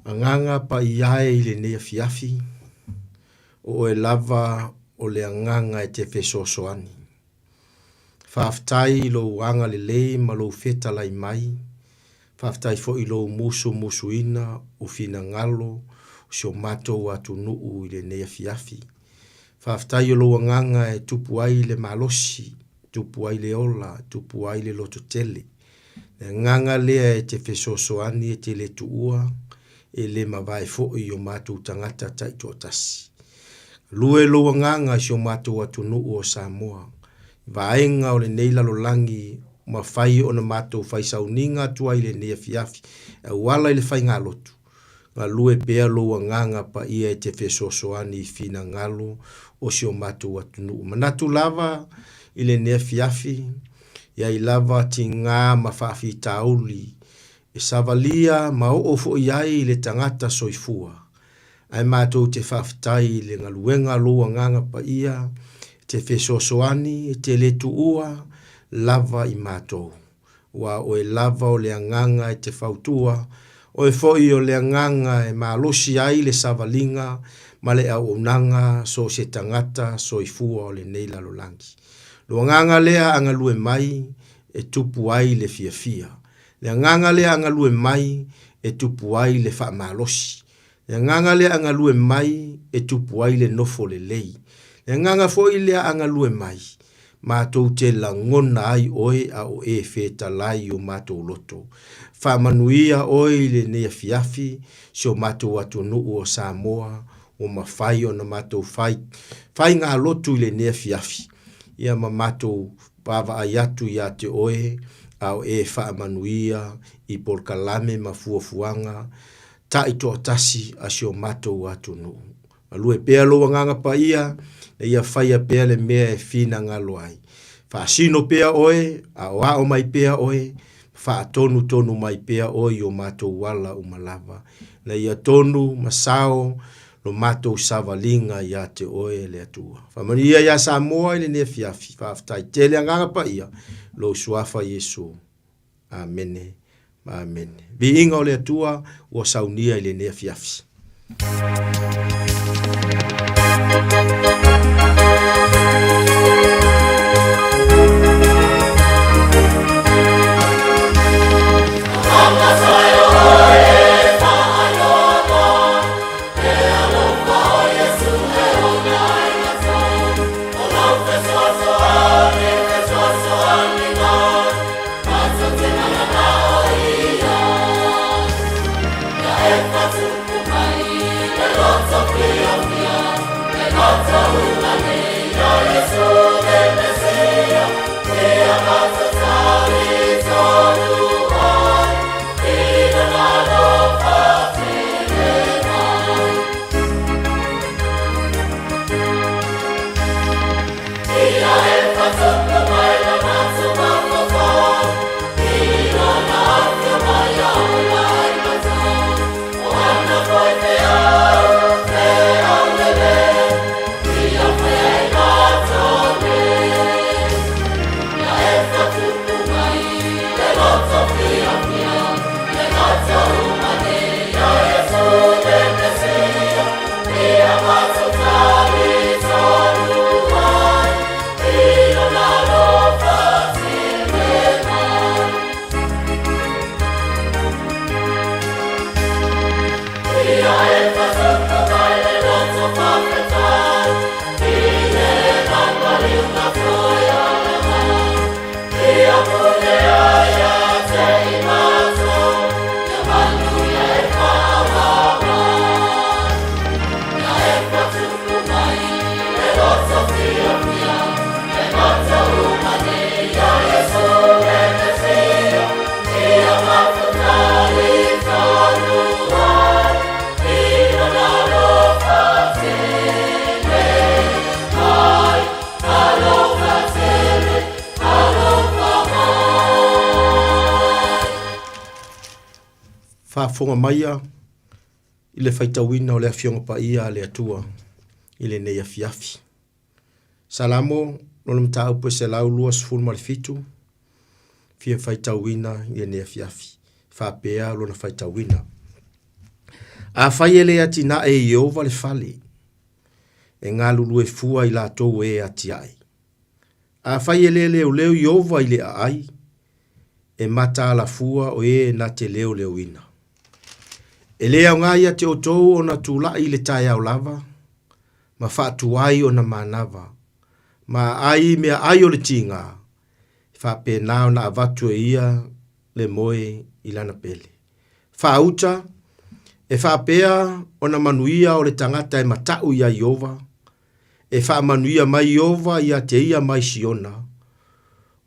Agaga paia e i lenei afiafi, o oe lava o le agaga e te fesoasoani. Faafetai i lou agalelei ma lou fetalai mai, faafetai foi i lou musumusuina o finagalo o si o matou atunuu i lenei afiafi. Faafetai o lou agaga e tupu ai le malosi, tupu ai le ola, tupu ai le lototele. Le agaga lea e te fesoasoani e te le tuua, e le mavae foi i o matou tagata taitoatasi. Galue lou agaga i si o matou atunuu o Samoa, i vaega o lenei lalolagi mafai ona matou fai sauniga atu ai i lenei afiafi e auala i le faigalotu, galue pea lou agaga paia e te fesoasoani i finagalo o si o matou atunuu. Manatu lava i lenei afiafi, i ai lava tiga ma faafitauli e savalia ma oo foi ai le tagata soifua, ae matou te faafetai i le galuega a lou Agaga Paia e te fesoasoani e te le tuua lava i matou. Aua o oe lava o le Agaga e te fautua, o oe foi o le Agaga e malosi ai le savaliga ma le auaunaga so o se tagata soifua o lenei lalolagi. Lou Agaga lea a galue mai e tupu ai le fiafia. Le agaga lea a galue mai e tupu ai le faamalosi. Le agaga lea a galue mai e tupu ai le nofo lelei. Le agaga foi lea a galue mai, matou te lagona ai oe a o e fetalai i o matou loto. Faamanuia oe i lenei afiafi si o matou atunuu o Samoa ua mafai ona matou fai faigalotu i lenei afiafi, ia ma matou vaavaai atu ia te oe a o e faamanuia i polokalame ma fuafuaga taitoatasi a si o matou atunuu. Galue pea lou Agaga Paia ina ia faia pea le mea e finagalo ai. Faasino pea oe, aoao mai pea oe, faatonutonu mai pea oe i o matou ala uma lava, ina ia tonu ma sao lo matou savaliga ia te oe le Atua. Faamanuia ia Samoa i lenei afiafi. Faafetai tele Agaga Paia, lou Suafa Iesu. Amene ma amene. Viiga o le Atua ua saunia i lenei afiafi. Faafofoga maia i le faitauina o le Afioga Paia a le Atua i lenei afiafi. Salamo, lona mataupu e 127, fia faitauina i lenei afiafi. Faapea lona faitauina. Afai e le atinae e Ieova le fale, e galulue fua i latou e atiae. Afai e le leoleo Ieova i le aai, e mataala fua o e na te leoleoina. E le aoga ia te outou ona tulai i le taeao lava, ma faatuai ona manava, ma aai meaai o le tiga, e faapena ona avatu e ia le moe i lana pele. Faauta, e faapea ona manuia o le tagata e mata'u iā Ieova, e faamanuia mai Ieova ia te ia mai Siona,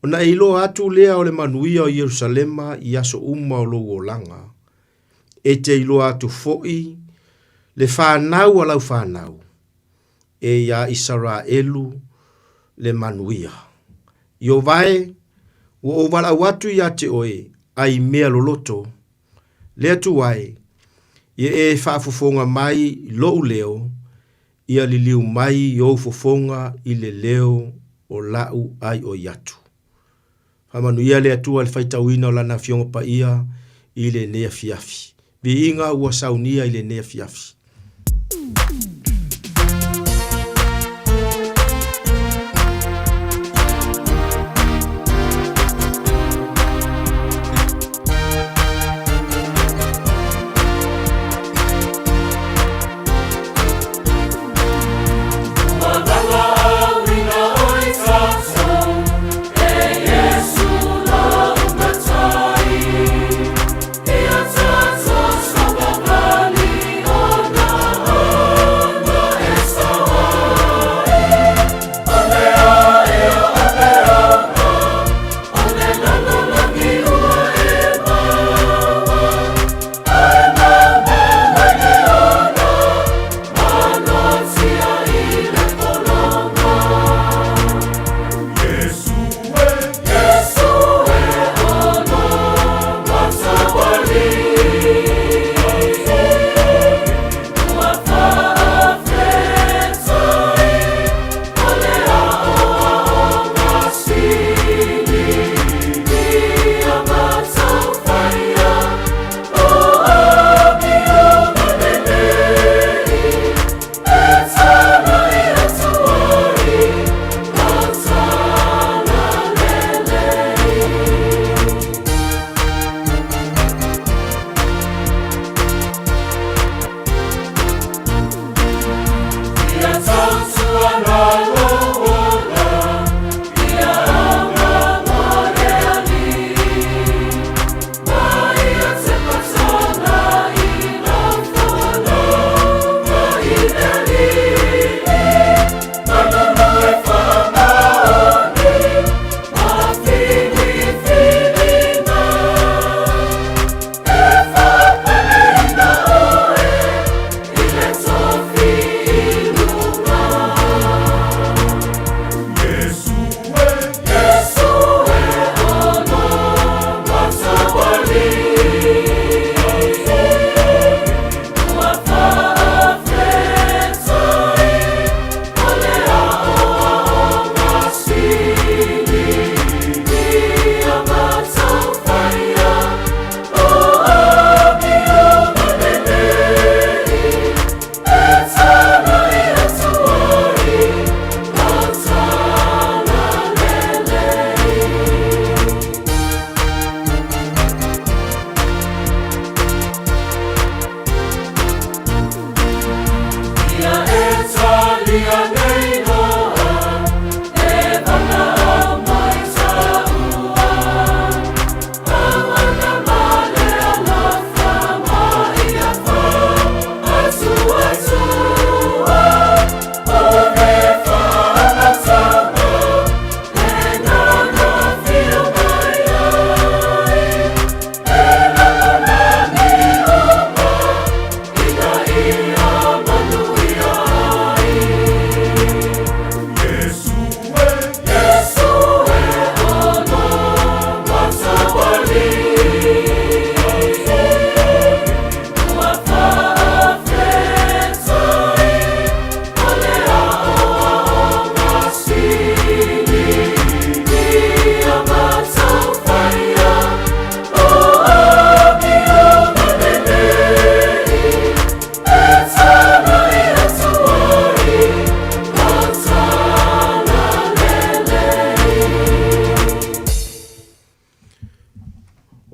ona e iloa atu lea o le manuia o Ierusalema i aso uma o lou olaga, e te iloa atu fo'i le fanau a lau fanau, e iā Isaraelu le manuia. Ieova e, ua ou valaau atu ia te oe, ai mea loloto, le Atua e, ia e faafofoga mai i lou leo, ia liliu mai ou fofoga i le leo o la'u aioi atu. Faamanuia le Atua i le faitauina o Lana Afioga Paia i lenei afiafi. Viiga ua saunia i lenei afiafi.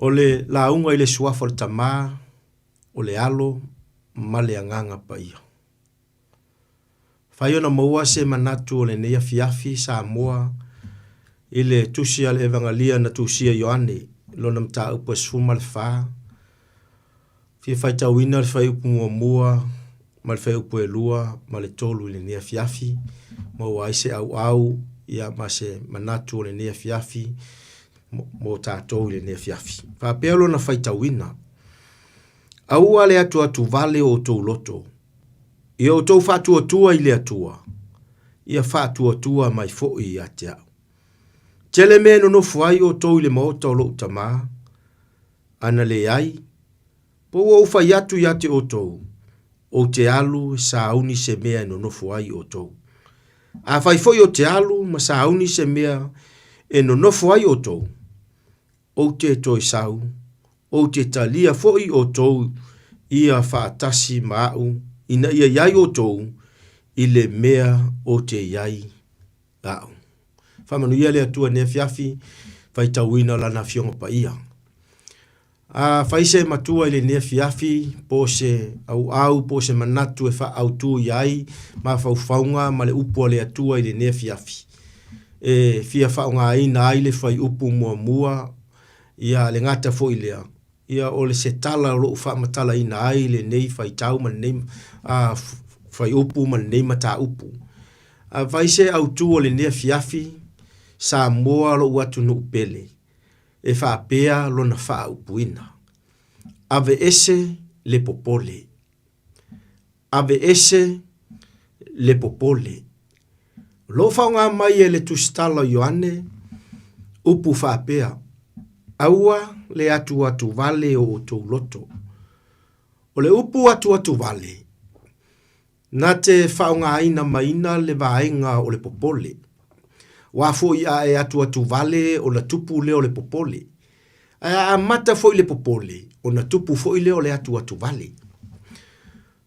O le lauga i le Suafa o le Tama, o le Alo ma le Agaga Paia. Fai ona maua se manatu o lenei afiafi Samoa i le Tusi a le Evangalia na tusia e Ioane, lona mataupu e 14, fia faitauina le fuaiupu muamua ma le fuaiupu e 2 ma le 3 i lenei afiafi, maua ai se auau ia ma se manatu o lenei afiafi mo tatou i lenei afiafi. Faapea lona faitauina, Aua le atuatuvale o outou loto, ia outou faatuatua i le Atua, ia faatuatua mai foi ia te au. Tele mea e nonofo ai outou i le maota o lou Tama, ana leai, po ua ou fai atu ia te outou, ou te alu e sauni se mea e nonofo ai outou. Afai foi ou te alu ma sauni se mea e nonofo ai outou, ou te toe sau, ou te talia foi outou ia faatasi ma a'u ina ia i ai outou i le mea ou te i ai a'u. Faamanuia le Atua i lenei afiafi, faitauina Lana Afioga Paia. A fai se matua i lenei afiafi, po o se auau, po o se manatu e faaautu i ai mafaufauga ma le upu a le Atua i lenei afiafi, e fia faaaogaina ai le fuaiupu muamua, ia le gata foi lea, ia o le se tala o lo o faamatalaina ai lenei faitau ma lenei fuaiupu ma lenei mataupu. A fai se autu o lenei afiafi, Samoa lou atunuu pele, e faapea lona faaupuina, Aveese le popole. Aveese le popole. O lo o faaaoga mai e le Tusitala o Ioane upu faapea, Aua le atuatuvale o outou loto. O le upu atuatuvale, Na te faaaogaina maina le vaega o le popole. Ua foi a e atuatuvale ona tupu lea o le popole. Ae a amata foi le popole, ona tupu foi lea o le atuatuvale.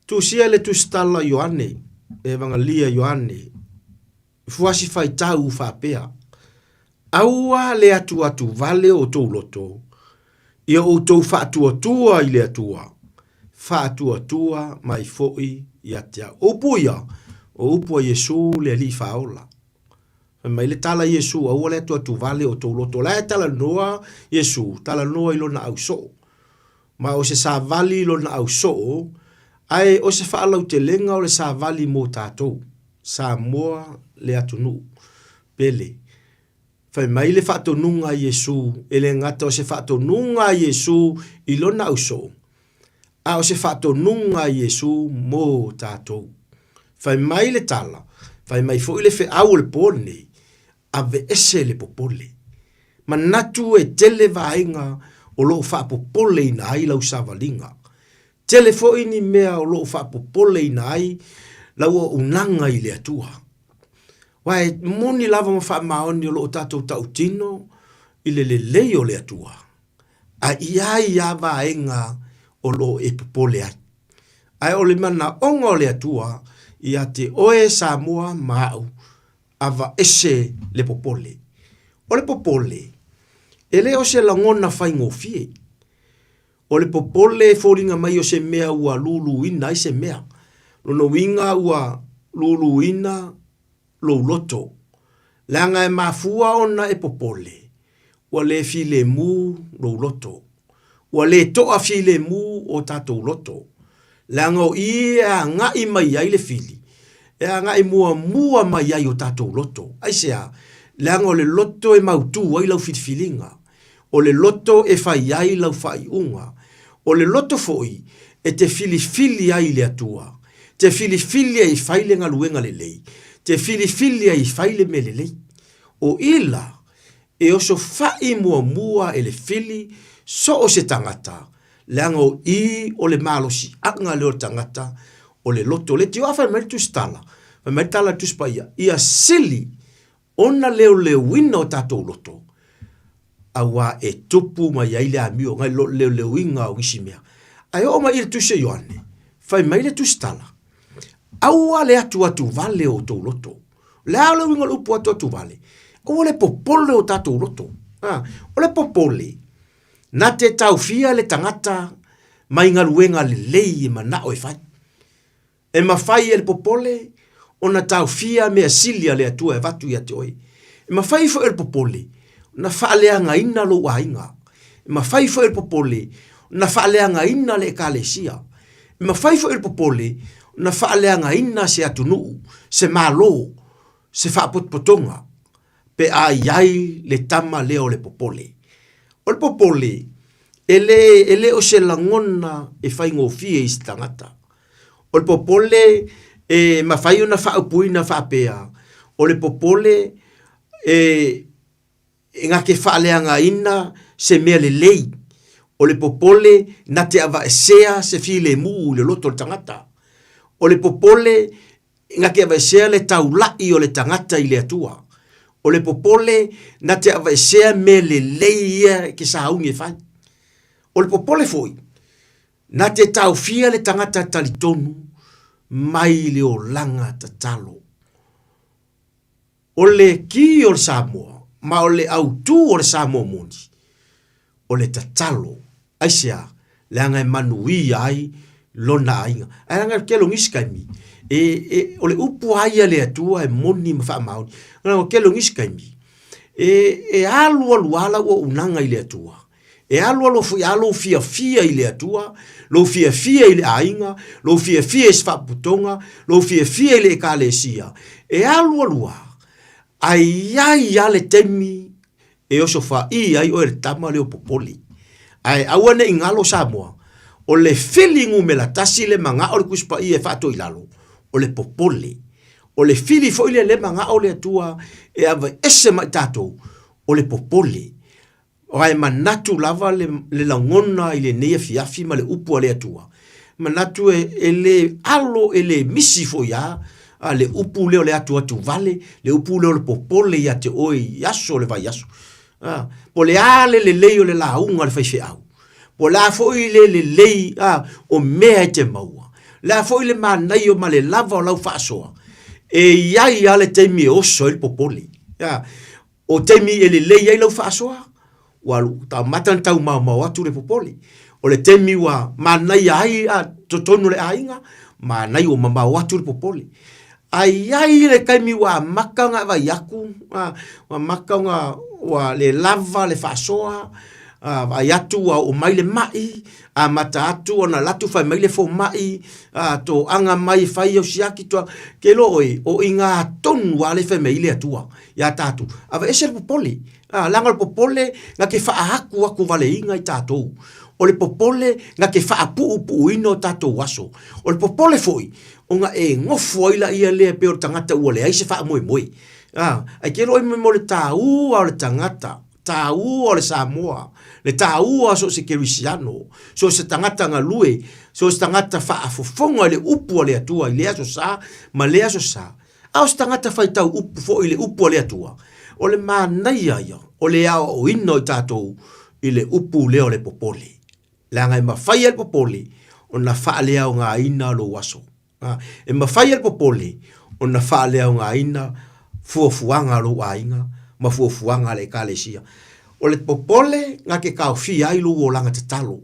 Tusia le Tusitala Ioane, Evagalia Ioane, fuasi faitau faapea, Aua le atuatuvale o outou loto, ia outou faatuatua i le Atua, faatuatua mai foi ia te au. O upu ia, o upu a Iesu le Alii Faaola. Fai mai le tala a Iesu, aua le atuatuvale o outou loto. O la e talanoa Iesu, talanoa i lona ausoo. Ma o se savali i lona ausoo, ae o se faalautelega o le savali mo tatou. Samoa le atunuu. Pele. Fai mai le faatonuga a Iesu, e le gata o se faatonuga a Iesu i lona ausoo, a o se faatonuga a Iesu mo tatou. Fai mai le tala, fai mai foi le feau o le po lenei, aveese le popole. Manatu e tele vaega o lo o faapopoleina ai lau savaliga. Tele foi ni mea o lo o faapopoleina ai lau auaunaga i le Atua. Aua e moni lava ma faamaoni o lo o tatou tautino i le lelei o le Atua, a i ai lava vaega o lo o e popole ai. Ae o le manaoga o le Atua ia te oe Samoa ma a'u, aveese le popole. O le popole, e le o se lagona faigofie. O le popole e foliga mai o se mea ua luluina ai se mea. Lona uiga ua luluina lou loto. Leaga e mafua ona e popole, ua le filemu lou loto. Ua le toa filemu o tatou loto. Leaga o i e agai mai ai le fili, e agai muamua mai ai o tatou loto. Aisea? Leaga o le loto e mautu ai lau filifiliga. O le loto e fai ai lau faaiuga. O le loto foi e te filifili ai i le Atua, te filifili ai e fai le galuega lelei, te filifili ai e fai le mea lelei. O i la, e osofai muamua e le fili so o se tagata, leaga o i o le malosiaga lea o le tagata, o le loto. Le tio a fai mai le Tusitala, fai mai le tala a le Tusi Paia, ia sili ona leoleoina o tatou loto, auā e tupu mai ai le amio nai lo leoleoina o nisi mea. Ae oo mai i le Tusi a Ioane, fai mai le Tusitala, Aua le atuatuvale o outou loto. O le a le uiga o le upu atuatuvale? Aua le popole o tatou loto. A, o le popole, Na te taofia le tagata mai galuega lelei e manao e fai. E mafai e le popole ona taofia mea sili a le Atua e avatu ia te oe. E mafai foi e le popole ona faaleagaina lou aiga. E mafai foi e le popole ona faaleagaina le Ekalesia. E mafai foi e le popole ona faaleagaina se atunuu, se Malo, se faapotopotoga, pe a i ai le tama lea o le popole. O le popole, e le, e le o se lagona e faigofie i se tagata. O le popole e mafai ona faaupuina faapea, o le popole e, e na te faaleagaina se mea lelei. O le popole na te avaesea se filemu i le loto o le tagata. O le popole na te aveesea le taula'i o le tagata i le Atua. O le popole na te aveesea mea lelei ia e te sauni e fai. O le popole foi, na te taofia le tagata talitonu mai le olaga tatalo. O le ki o le Samoa ma o le autū o le Samoa moni, o le tatalo. Aisea? Leaga e manuia ai lona aiga. Ae leaga o le tele o nisi taimi, e, e, o le upu lava ia a le Atua e moni ma faamaoni. Leaga o le tele o nisi taimi, e, e alualu lava lau auaunaga i le Atua, E alualu foi lava lou fiafia i le Atua, lou fiafia i le aiga, lou fiafia i se faapotopotoga, lou fiafia i le Ekalesia. E alualu lava, ae i ai lava le taimi e osofa'i ai oe e le tama lea o popole. Ae aua ne i galo Samoa, o le fili numera tasi le manao o le Tusi Paia e faatoilalo, o le popole. O le fili foi lea le manao o le Atua e aveese mai tatou, o le popole. Ae manatu lava le, le lagona i lenei afiafi ma le upu a le Atua, manatu e, e le alo, e le misi foi a, a le upu lea o le atuatu vale, le upu lea o le popole ia te oe i aso o le vaiaso. A, po o le a le lelei o le lauga a le faifeau, po o le a foi le lelei a, o mea e te maua, le a foi le manaia ma le lava o lau faasoa, e i ai lava le taimi e oso ai le popole. A, O taimi e lelei ai lau faasoa, ua amata ona taumaomao atu le popole. O le taimi ua manaia ai a totonu o le aiga, manaia ua mamao atu le popole. Ae i ai le taimi ua amata ona vaai atu, ua amata ona ua le lava le faasoa, vaai atu ua oo mai le mai, amata atu ona alu atu fai mai le fomai, toaga mai e fai au siaki, ke iloa ʻoe, o i ina tonu lava lea e fai mai ai le Atua. Iā tatou, aveese le popole. A, leaga o le popole na te faaatu atu valeina i tatou. O le popole na te faapuupuuina o tatou aso. O le popole foi, ona e nofo ai laia lea pei o le tagata ua leai se faamoemoe. A, ae te iloa mo le taua o le tagata, taua o le Samoa, le taua o so o se kerisiano, so o se tagata galue, so o se tagata faafofoga i le upu a le Atua i lea aso Sa ma lea aso Sa. A o se tagata faitau upu foi i le upu a le Atua, o le manaia ia o le aoaoina o i tatou i le upu lea o le popole. Leaga e mafai e le popole ona faaleaogaina lou aso. E mafai e le popole ona faaleaogaina fuafuaga a lou aiga ma fuafuaga a le Ekalesia. O le popole na te taofia ai lou olaga tatalo.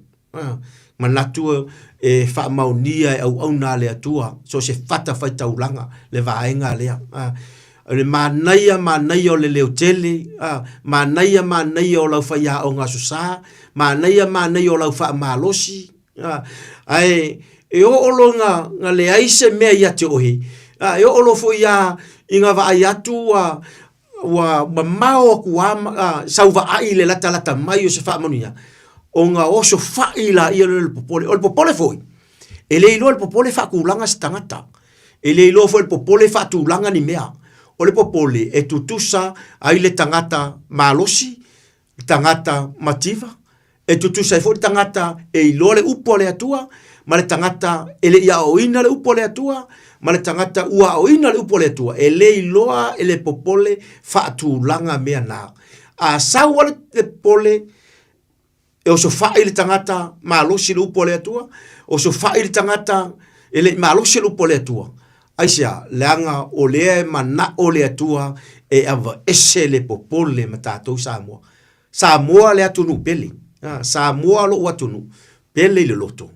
Manatu e faamaonia e auauna a le Atua so o se fatafaitaulaga le vaega lea. O le manaia manaia o le leotele, manaia manaia o lau faiaoga aso Sa, manaia manaia o lau faamalosi, ae e oo loa ina leai se mea ia te oe, e oo loa foi lava ina vaai atu ua ua mamao atu lava sau vaai i le latalata mai o se faamanuiaga, ona oso fai laia lea o le popole. O le popole foi, e le iloa e le popole faatulaga se tagata. E le iloa foi e le popole faatulaga ni mea. O le popole e tutusa ai le tagata malosi, le tagata mativa, e tutusa ai foi le tagata e iloa le upu a le Atua, ma le tagata e le i aoaoina le upu a le Atua, ma le tagata ua aoaoina le upu a le Atua. E le iloa e le popole faatulaga mea na. A sau lava le popole, e osofai le tagata malosi le upu a le Atua, osofai le tagata e le i malosi le upu a le Atua. Aisea? Leaga o lea e manao le Atua e aveese le popole ma tatou Samoa. Samoa le atunuu pele. Samoa lou atunuu, pele i le loto.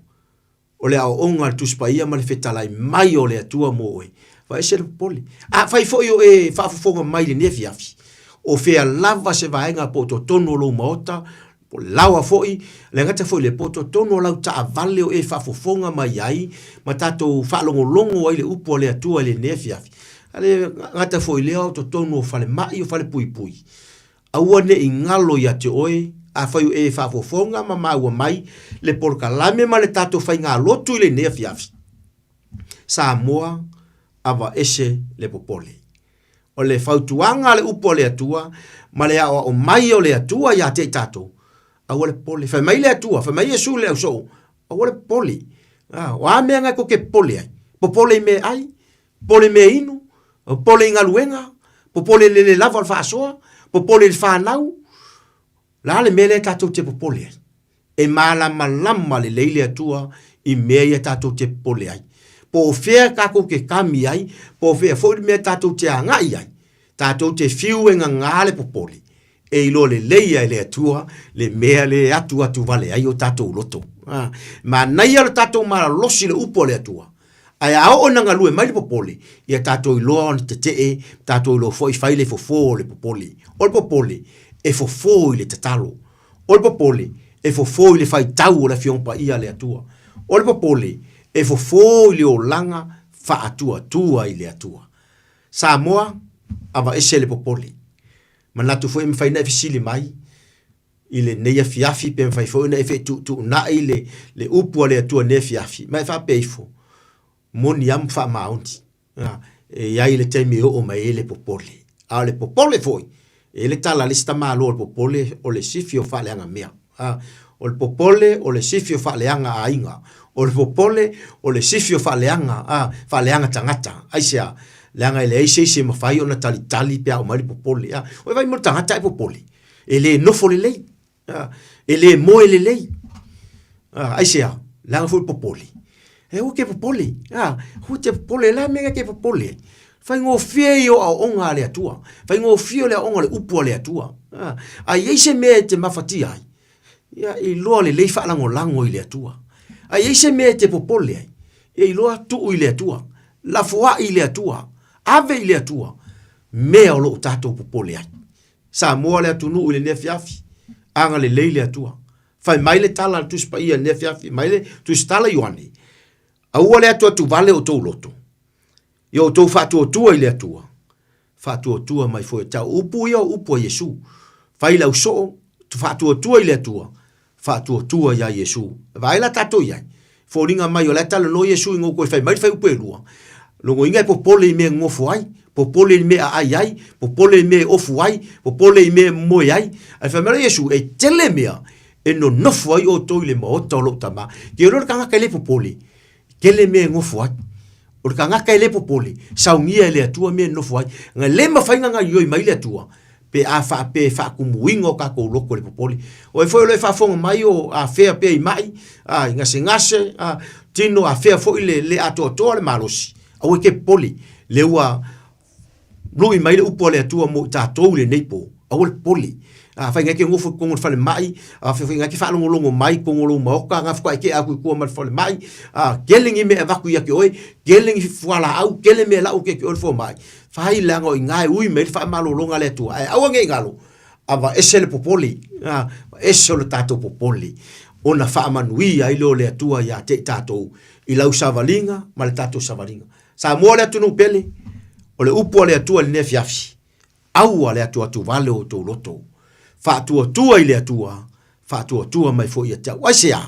O le aoaoga a le Tusi Paia ma le fetalai mai o le Atua mo oe, aveese le popole. Afai foi o e faafofoga mai i lenei afiafi, o fea lava se vaega po o totonu o lou maota, po o le laoa foi, le gata foi i lea, po o totonu o lau taavale o e faafofoga mai ai ma tatou faalogologo ai i le upu a le Atua i lenei afiafi, a le gata foi i lea o totonu o falemai, o falepuipui, Aua ne i galo ia te oe, afai o e faafofoga ma maua mai le polokalame ma le tatou faigalotu i lenei afiafi. Samoa, aveese le popole. O le fautuaga a le upu a le Atua ma le aoao mai o le Atua ia te i tatou, aua le popole. Fai mai le Atua, fai mai Iesu i le ausoo, aua le popole. O a mea na tou te popole ai? Popole i mea e ai? Popole i mea inu, popole i galuega, popole i le le lava o le faasoa, popole i le fanau. O le a le mea lea tatou te popole ai? E malamalama lelei le Atua i mea ia tatou te popole ai. Po o fea tatou te kami ai, po o fea foi le mea tatou te agai ai, tatou te fiu e gagā le popole, e iloa lelei e le Atua le mea lea e atuatu vale ai o tatou loto. Manaia lo tatou malolosi i le upu a le Atua, ae a oo ina galue mai le popole, ia tatou iloa ona tetee, tatou iloa foi fai le fofo o le popole. O le popole, e fofo i le tatalo. O le popole, e fofo i le faitau o le Afioga Paia a le Atua. O le popole, e fofo i le olaga faatuatua i le Atua. Samoa, aveese le popole. Manatu foi e mafai ona e fesili mai i lenei afiafi pe mafai foi ona e fetuutuunai le, le upu a le Atua i lenei afiafi, ma e faapea ifo, moni lava ma faamaoni. E i ai le taimi e oo mai ai le popole. A o le popole foi, e i ai le tala a le isi tamaloa o le popole, o le sifi o faaleagamea. O le popole, o le sifi o faaleaga aiga. O le popole, o le sifi o faaleaga, a, faaleaga tagata. Aisea? Leaga e leai se isi e mafai ona talitali pe a oo mai le popole. A, ua e vaai mai o le tagata e popole, e le nofo lelei, a, e le moe lelei. A, aisea? Leaga foi le popole. E aua e te popole, a, aua e te popole, o le a le mea e te popole ai? Faigofie ia o aoaoga a le Atua, faigofie o le aoaoga o le upu a le Atua. A, a i ai se mea e te mafatia ai, ia iloa lelei faalagolago i le Atua. A i ai se mea e te popole ai, ia iloa tuu i le Atua, lafoai i le Atua, ave i le Atua mea o lo o tatou popole ai. Samoa le atunuu i lenei afiafi, agalelei le Atua. Fai mai le tala a le Tusi Paia i lenei afiafi, mai le Tusi Tala Ioane, aua le atuatuvale o outou loto, ia outou faatuatua i le Atua, faatuatua mai foi ia te au. O upu ia o upu a Iesu. Fai lau soo, faatuatua i le Atua, faatuatua ia Iesu. E vaai la tatou i ai, foliga mai o la e talanoa Iesu i goutou e fai mai le fuaiupu e lua, logoina e popole i mea e nonofo ai, popole i mea e aai ai, popole i mea e ofu ai, popole i mea e moe ai. Ae fai mai la Iesu, e tele mea e nonofo ai outou i le maota o lou Tama. Te iloa le tagata e le popole, Tele mea e nofo ai. O le tagata e le popole, saunia e le Atua mea e nofo ai. Na le mafai ona gaoioi mai le Atua pe a faapea e faatumuina o tatou loto e le popole. O e foi o lo o e faafofoga mai o afea pea i mai, a, i gasegase, a, tino afea foi le le atoatoa le malosi. Aua e te popole, lea ua Lui mai le upu a le Atua mo i tatou i lenei po, aua le popole. Afai ngai te nofo i totonu o le falemai, afai ngai te faalogologo mai i totonu o lou maota, na faatoa e tea atu i tua ma le falemai, a, tele ni mea e avatu ia te oe, tele ni fualaau, tele mea e lau atu ia te oe le fomai, fai leaga o i ina e ui mai ai le faamalologa a le Atua. Ae aua ne i galo, aveese le popole, aveese o le tatou popole, ona faamanuia ai lea o le Atua ia te i tatou i lau savaliga ma le tatou savaliga. Samoa le atunuu pele, o le upu a le Atua i lenei afiafi, aua le atuatuvale o outou loto, faatuatua i le Atua, faatuatua mai foi ia te au. Aisea?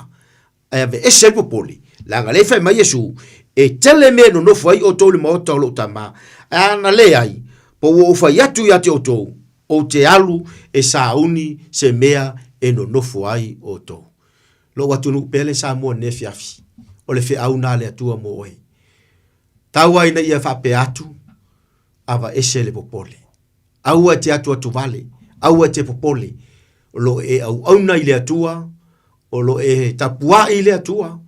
Ae aveese ai le popole, leaga lea e fai mai Iesu, e tele mea e nonofo ai outou i le maota o lou Tama, ae ana leai, po ua ou fai atu ia te outou, ou te alu e sauni se mea e nonofo ai outou. Lou atunuu pele Samoa i lenei afiafi, o le feau na a le Atua mo oe. Tau ai ina ia faapea atu, aveese le popole. Aua e te atuatuvale, aua e te popole, o lo o e auauna i le Atua, o lo o e tapuai i le Atua,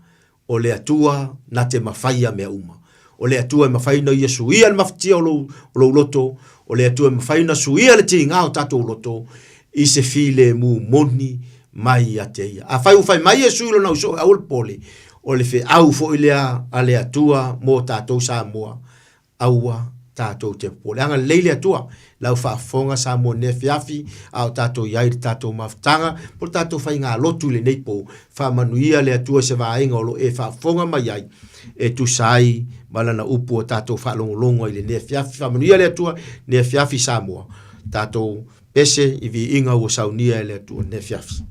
o le Atua na te mafaia mea uma. O le Atua e mafai ona ia suia le mafatia o lou, o lou loto, o le Atua e mafai ona suia le tiga o tatou loto i se filemu moni. mai ia te ia. Afai ua fai mai Iesu i lona uso, aua le popole, o le feau foi lea a le Atua mo tatou Samoa, aua tatou te popole. Agalelei le Atua i lau faafofoga Samoa nei afiafi, a o tatou i ai i le tatou mafutaga po o le tatou faigalotu i lenei po. Faamanuia le Atua i se vaega o lo o e faafofoga mai ai e tusa ai ma lana upu ua tatou faalogologo ai i lenei afiafi. Faamanuia le Atua i lenei afiafi Samoa. Tatou pese i viiga ua saunia e le Atua i lenei afiafi.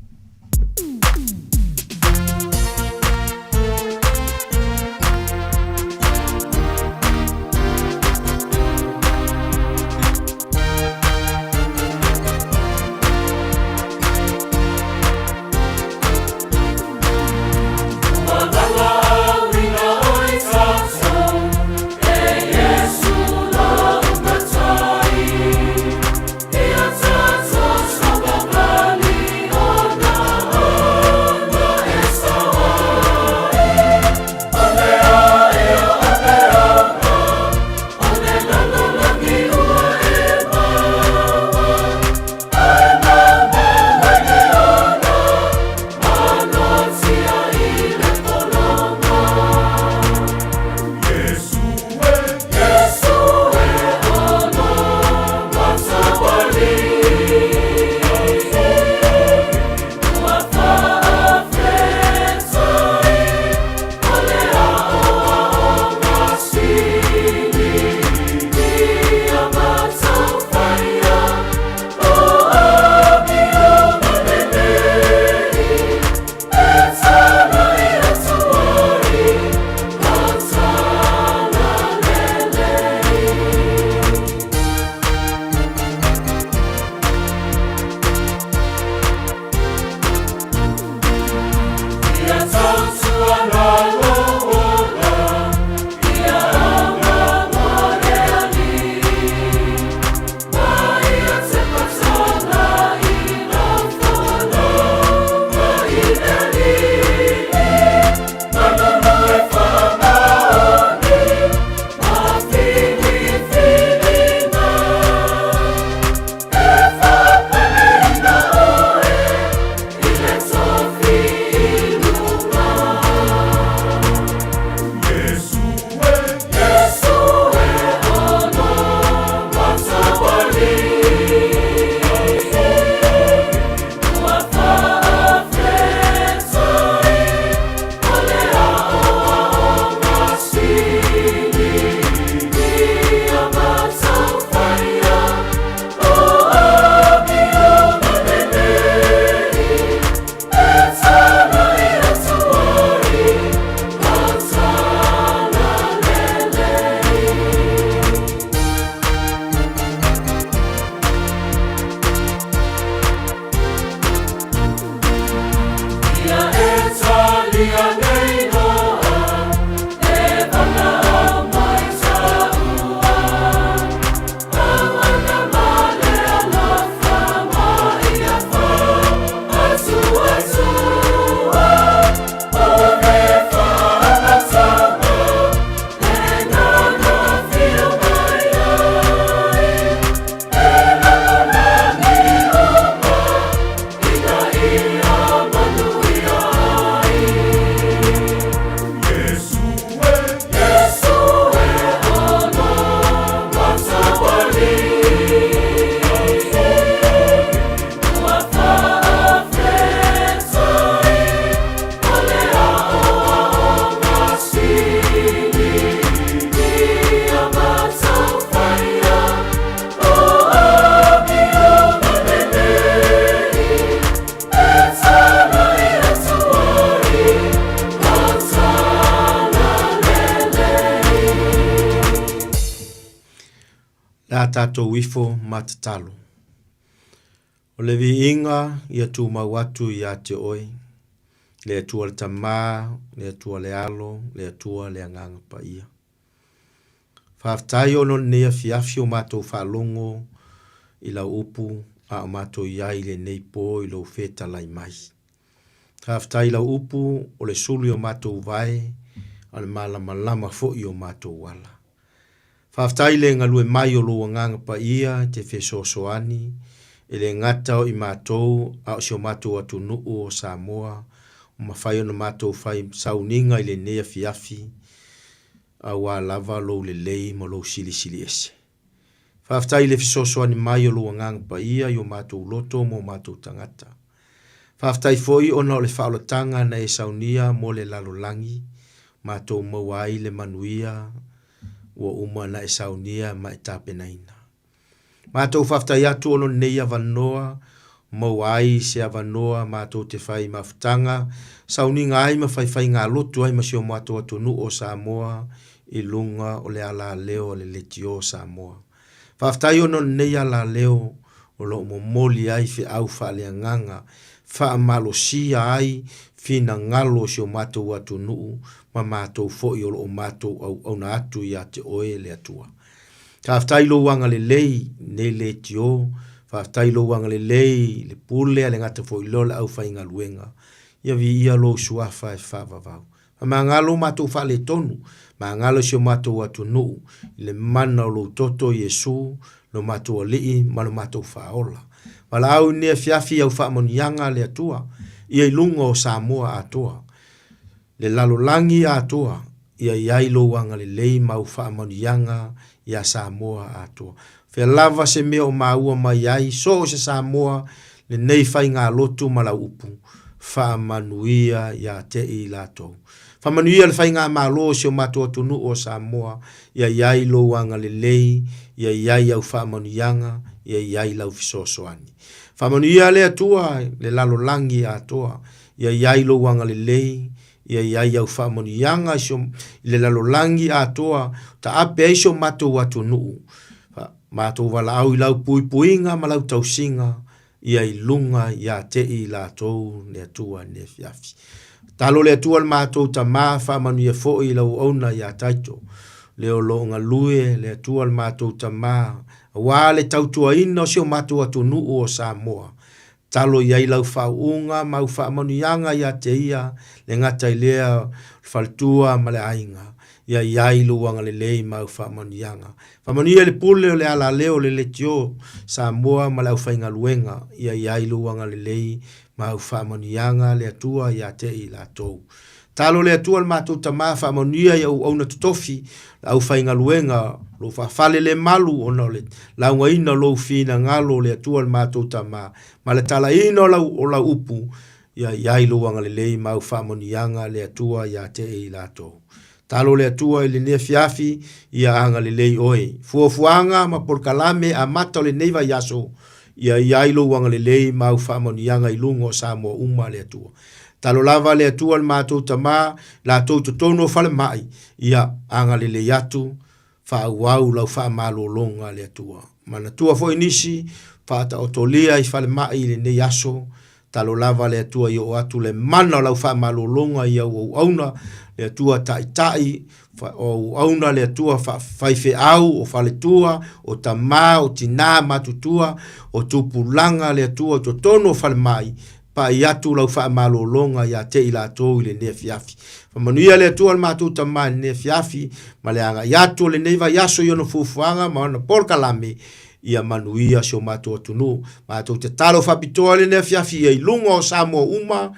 Le a tatou ifo ma tatalo. O le viiga ia tumau atu ia te oe, le Atua le Tama, le Atua le Alo, le Atua le Agaga Paia. Faafetai ona o lenei afiafi o matou faalogo i lau upu a o matou i ai i lenei po i lou fetalai mai. Faafetai i lau upu o le sulu i o matou vae a o le malamalama foi i o matou ala. Faafetai i le galue mai o lou Agaga Paia e te fesoasoani E le gata o i matou a o si o matou atunuu o Samoa ua mafai ona matou fai sauniga i lenei afiafi auā lava lou lelei ma lou silisili ese. Faafetai i le fesoasoani mai o lou Agaga Paia i o matou loto ma o matou tagata. Faafetai foi ona o le faaolataga na e saunia mo le lalolagi, matou maua ai le manuia ua uma ona e saunia ma e tapenaina. Matou faafetai atu ona o lenei avanoa, maua ai se avanoa matou te fai mafutaga, sauniga ai ma faifaiga-lotu ai ma si o matou atunuu o Samoa i luga o le alaleo a le Leitio Samoa. Faafetai ona o lenei alaleo o lo o momoli ai feau faaleagaga, faamalosia ai finagalo o si o matou atunuu ma matou foi o lo o matou auauna atu ia te Oe le Atua. Faafetai i lou agalelei i lenei leitio, faafetai i lou agalelei i le pule a le gata foi lea o le aufaigaluega. Ia viia lou suafa e faavavau. Faamagalo matou faaletonu, magalo si o matou atunuu i le mana o lou toto Iesu, lo matou Alii ma lo matou Faaola. Valaau i lenei afiafi au faamanuiaga a le Atua ia i luga o Samoa atoa. Le lalolagi atoa, ia i ai lou agalelei ma au faamanuiaga iā Samoa atoa. Fea lava se mea o maua mai ai so o se Samoa lenei faigalotu ma lau upu, faamanuia ia te i latou. Faamanuia le faigamalo o si o matou atunuu o Samoa, ia i ai lou agalelei, ia i ai au faamanuiaga, ia i ai lau fesoasoani. Faamanuia le Atua le lalolagi atoa, Ia i ai lou agalelei, ia i ai au faamanuiaga i, si o, i le lalolagi atoa, taape ai si o matou atunuu. Fa, matou valaau i lau puipuiga ma lau tausiga, ia i luga ia te i latou le Atua i lenei afiafi. Tatalo le Atua le matou Tama, faamanuia foi i lau auauna ia Taito, le o lo o galue le Atua le matou Tama, auā le tautuaina o si o matou atunuu o Samoa. Talo i ai lau faauuga ma au faamanuiaga ia te ia, le gata i lea o le faletua ma le aiga. Ia i ai lou agalelei ma au faamanuiaga. Faamanuia i le pule o le alaleo o le Leitio Samoa ma le aufaigaluega. Ia i ai lou agalelei ma au faamanuiaga le Atua ia te i latou. Talo le Atua le matou Tama, faamanuia i auauna totofi, le aufaigaluega, lou faafale le malu ona o le laugaina o lou finagalo le Atua le matou Tama, ma le talaina o lau, o lau upu, ia i ai lou agalelei ma au faamanuiaga le Atua ia te i latou. Talo le Atua i lenei afiafi, ia agalelei oe. Fuafuaga ma polokalame amata o lenei vaiaso, ia i ai lou agalelei ma au faamanuiaga i luga o Samoa uma le Atua. Talo lava le Atua le matou Tama, latou i totonu o falemai, ia agalelei atu, faaauau lau faamalologa le Atua. Manatua foi nisi faataotolia i falemai i lenei aso, talo lava le Atua i oo atu le mana o lau faamalologa i au auauna, le Atua taitai, o auauna le Atua faifeau, o faletua, o tama, o tinā matutua, o tupulaga le Atua i totonu o falemai, Pai atu lau faamalologa ia te i latou i lenei afiafi. Faamanuia le Atua le matou Tama i lenei afiafi, ma le agai atu o lenei vaiaso i ona fuafuaga ma ona polokalame, ia manuia si o matou atunuu. Matou tatalo faapitoa i lenei afiafi ia i luga o Samoa uma,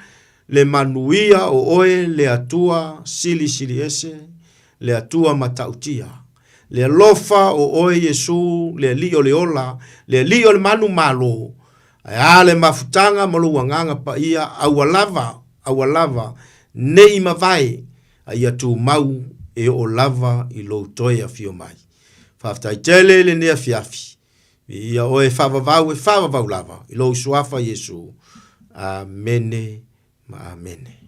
le manuia o oe le Atua Silisili Ese, le Atua Matautia. Le alofa o oe Iesu, le Alii o le ola, le Alii o le manumalo, Ae a le mafutaga ma lou Agaga Paia, aua lava, aua lava, ne i mavae, a ia tumau e oo lava i lou toe afio mai. Faafetai tele i lenei afiafi. Viia oe e faavavau e faavavau lava, i lou Suafa Iesu. Amene ma Amene.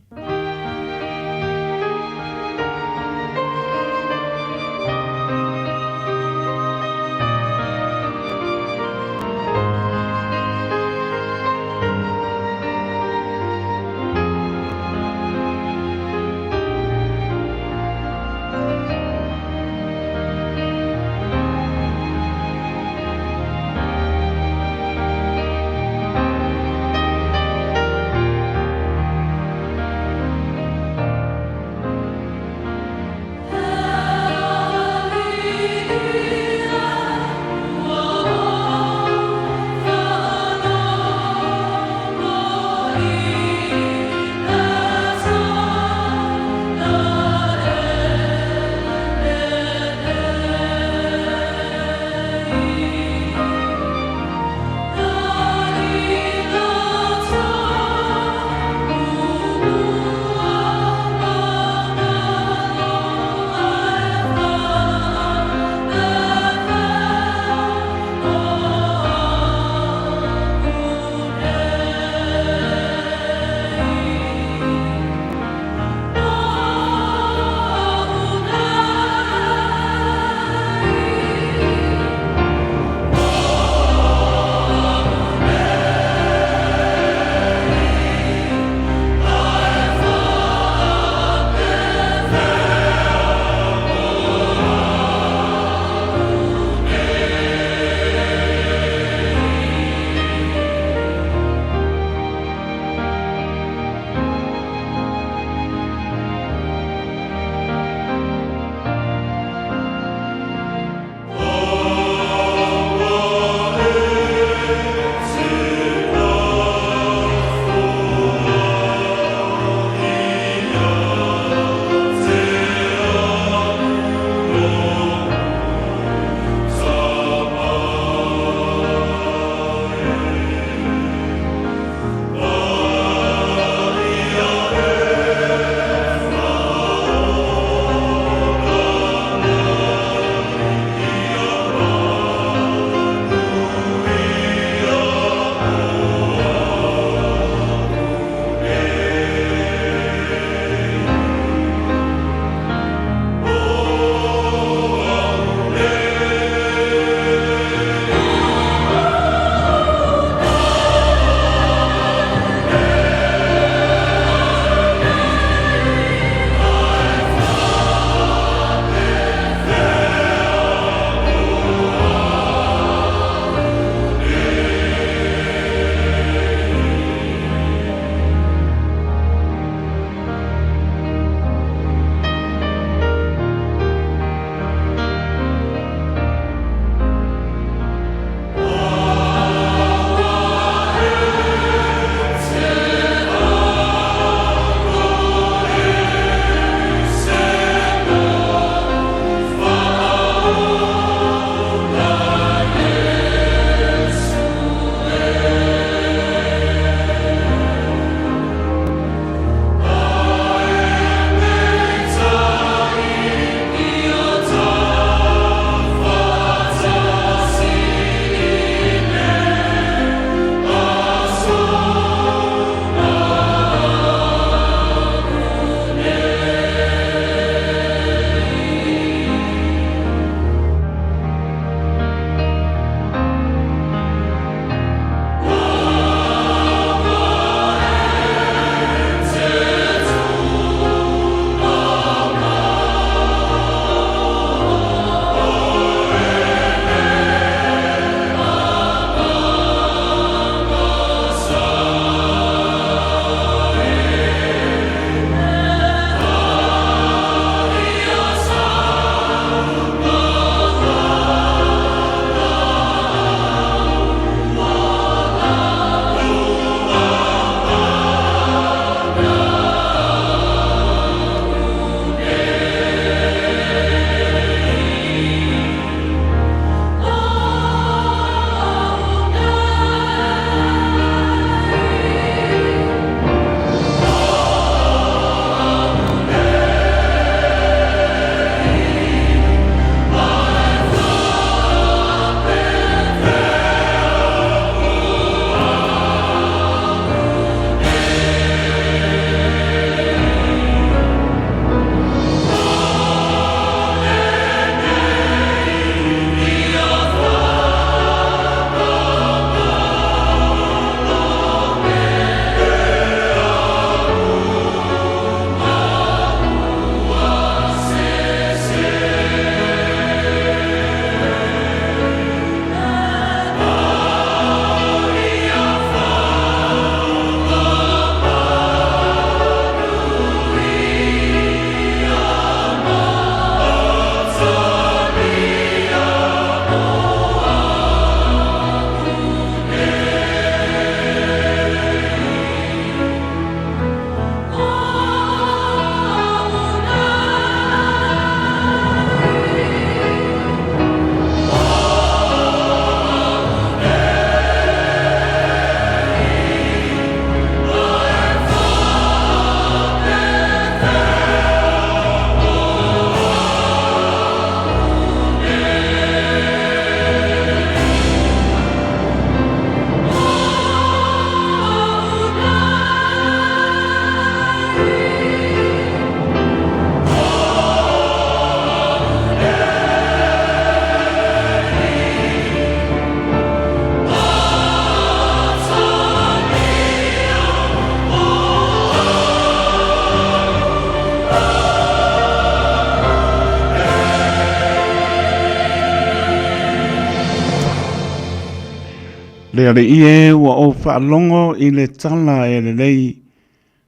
Le Alii e, ua ou faalogo i le tala e lelei.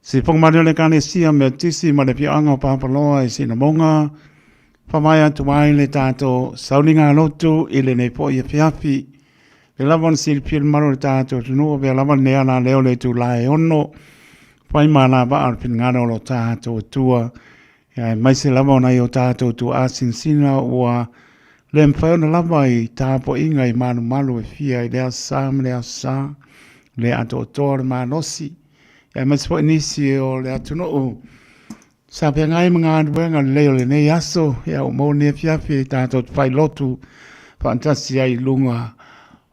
Sifoga malie o le Ekalesia Metotisi ma le Afioaga o Papaloa i Sinamoga, faavae atu ai le tatou sauniga lotu i lenei foi afiafi. Le lava ona silafia le mamalu o le tatou atunuu, avea lava lenei alaleo le itula e 6, fai ma alavaa o le finagalo o lo tatou Atua, aemaise lava o nai o tatou tuaa sinasina ua le mafai ona lava i tapuaiga i malumalu e fia i lea aso Sa ma lea aso Sa, le atoatoa o le malosi, aemaise foi nisi o le atunuu sa feagai ma galuega lelei o lenei aso, ia ua maua lenei afiafi e tatou te failotu faatasi ai i luga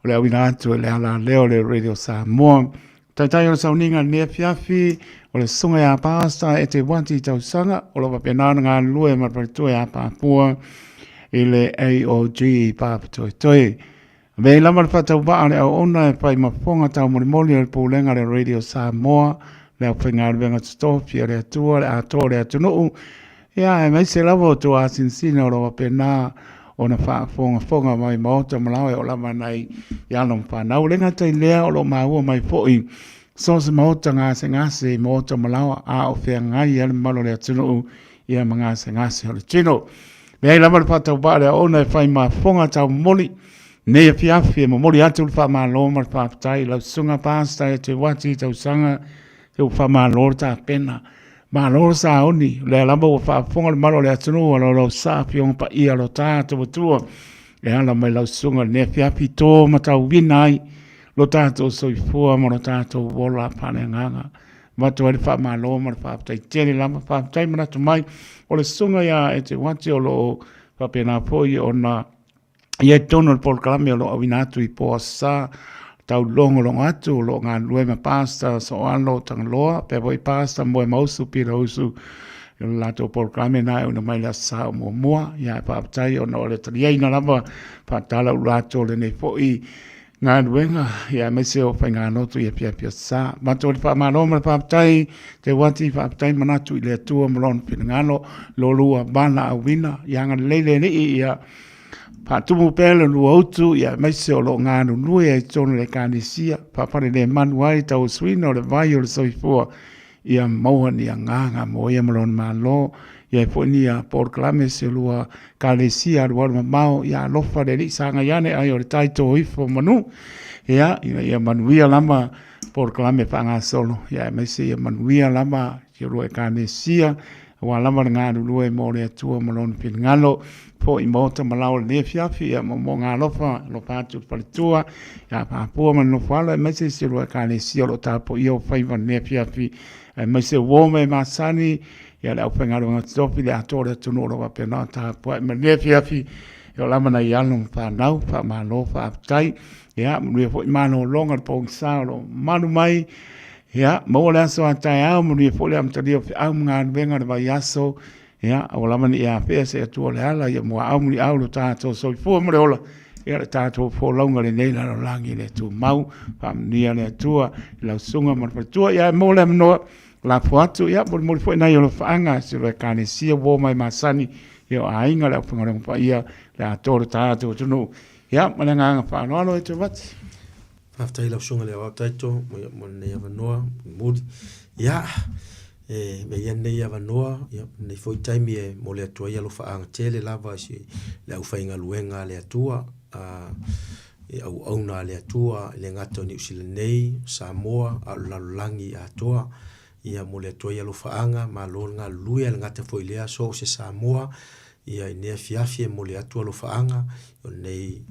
o le auina atu e le alaleo o le Radio Samoa. Taitai o le sauniga i lenei afiafi, o le Susuga ia Pastor Eteuati Tausaga, o lo o faapena ona galulue ma le faletua ia Papua i le AOG i Papatoetoe. Avea ai lava le faatauvaa a le auauna e fai ma fofoga taumolimoli o le Pulega a le Radio Samoa, le aufaigaluega totofi a le Atua, le atoa o le atunuu, ia aemaise lava o tuasinasina o lo o faapena ona faafogafoga mai maota ma laoa e oo lava nai i alo ma fanau. E le gata i lea, o lo o maua mai foi so o se maota gasegase i maota ma laoa a o feagai ai le mamalu o le atunuu ia ma gasegase o le tino. Leai lava le faatauvaa le aoona e fai ma fofoga taumomoli. Nei afiafi e momoli atu le faamalo ma le faafetai i lau susuga Pastor Eteuati Tausaga e ua faamalo le tapena. Malo le sauni, o lea lava ua faafofoga le mamalu o le atunuu a lau sa afioga paia lo tatou Atua e ala mai lau susuga i lenei afiafi to matauina ai lo tatou soifua ma lo tatou ola faaleagaga. Avatu ai le faamalo ma le faafetai tele lava, faafetai manatu mai o le susuga ia Eteuati o lo o faapena foi ona i ai totonu o le polokalame o lo o auina atu i po Aso Sa, taulogologo atu o lo o galulue ma Pastor Soalo Tagaloa, pea foi Pastor Moemausu Pirausu i le latou polokalame na e auina mai le Aso Sa o muamua. Ia, e faafetai ona o le taliaina lava faatalaula atu o lenei foi galuega, ia aemaise o faigalotu i afiafi Aso Sa. Avatu ai le faamalo ma le faafetai Teuati, faafetai manatu i le Atua ma Lona finagalo, lo lua valaauina, ia agalelei le Alii ia faatumu pea le lua utu, ia aemaise o lo o galulue ai i totonu o le Ekalesia, faafalelemanu ai tauasuina o le vai o le soifua, ia maua ni agaga mo ia ma lona Malo, ia ai foi ni polokalame si o lua Ekalesia alualu mamao, ia alofa le Alii sagai ane ai o le tai tō ifo manu, ia, ina ia manuia lava polokalame faagasolo, ia aemaise ia manuia lava si o lua Ekalesia, aua lava le galulue mo le Atua ma Lona finagalo, foi maota ma lao i lenei afiafi, ia moomooga alofa, alofa atu i le faletua, ia Papua ma le Nofoalo, aemaise si o lua Ekalesia o lo o tapuaia ou faiva i lenei afiafi, aemaise uo ma e masani, ia le aufaigaluega totofi, le atoa o le atunuu o lo o faapena ona tapuai mai lenei afiafi, e oo lava nai alo ma fanau, faamalo faafetai. Ia, manuia foi malologa i le pogisa o lo o mamalu mai. Ia, maua le aso a taeao, manuia foi le amatalia o feau ma galuega o le vaiaso. Ia, aua lava ne i afea se Atua o le ala, ia muaau muliau lo tatou soifua ma le ola. Ia, le tatou folauga lenei lalolagi le tumau, faamanuia le Atua i lau susuga ma le faletua. Ia, e maua le avanoa, lafo atu, ia, molimoli foi nai alofaaga si o Ekalesia uo mai masani, ia, o aiga, le aufaigaluega paia, le atoa o le tatou atunuu. Ia, ma le agaga faaaloalo e Tevati. Faafetai i lau Susuga i le Aoao Taito mo lenei avanoa mulimuli. Ia, e mea ia lenei avanoa, ia, lenei foi taimi e momoli atu ai alofaaga tele lava i si, le aufaigaluega a le Atua, a, i auauna a le Atua, e le gata o Niu Sila nei, o Samoa, a o le lalolagi atoa. Ia momoli atu ai alofaaga, malo le galulue, a le gata foi i lea, so o se Samoa, ia i lenei afiafi e momoli atu alofaaga o lenei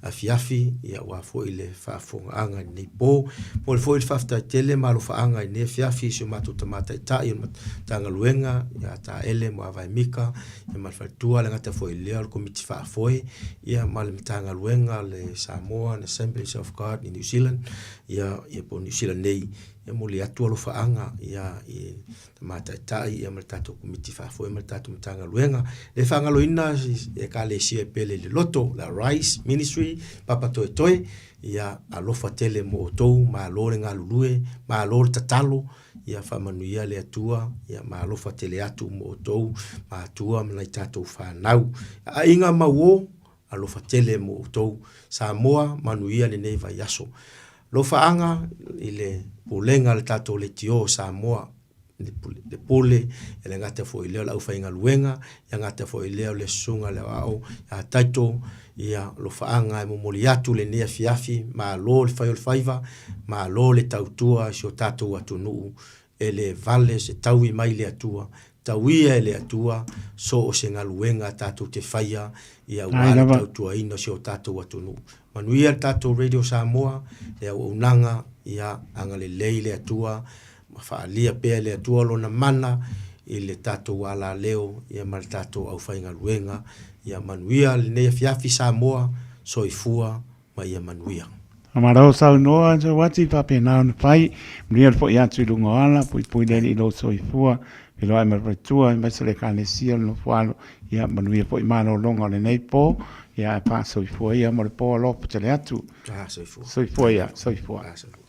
afiafi, ia aua foi le faafofogaaga i lenei po. Momoli foi le faafetai tele ma alofaaga i lenei afiafi i si o matou tama taitai o le Matagaluega ia Taele Muavae Mika, ia ma le faletua, a le gata foi i lea o le Komiti Faafoe, ia ma le Matagaluega a le Samoa Assemblies of God in New Zealand, ia po o Niu Sila nei, e momoli atu alofaaga ia i tama taitai ia ma le tatou Komiti Faafoe ma le tatou Matagaluega. E le faagaloina Ekalesia e pele i le loto, le Arise Ministry, Papa Toetoe, ia alofa tele mo outou, malo le galulue, malo le tatalo, ia faamanuia le Atua, ia ma alofa tele atu mo outou matua ma nai tatou fanau. Aiga mauo, Alofa tele mo outou. Samoa, manuia lenei vaiaso. Alofaaga i le pulega a le tatou leitio o Samoa, le pule, e le gata foi i lea o le aufaigaluega, e gata foi i lea o le susuga i le aoao ia Taito, ia alofaaga e momoli atu lenei afiafi, malo le fai o le faiva, malo le tautua i si o tatou atunuu, e le vale se taui mai le Atua, tauia e le Atua so o se galuega tatou te faia, ia aua le tautuaina o si o tatou atunuu. Manuia le tatou Radio Samoa, le auaunaga, ia agalelei le Atua, ma faaalia pea e le Atua lona mana i le tatou alaleo ia ma le tatou aufaigaluega. Ia manuia lenei afiafi Samoa, soifua ma ia manuia. Faamalo saunoa Joati, faapena ona fai. Manuia le foi atu i luga o ala, puipui le Alii i lou soifua, feiloai ma le faletua aemaise le Ekalesia o le Nofoalo. Ia manuia foi malologa o lenei po, ia ae faasoifua ia mo le po alofa tele atu. Ah, soifua. Soifua ia, soifua. Ah, soifua.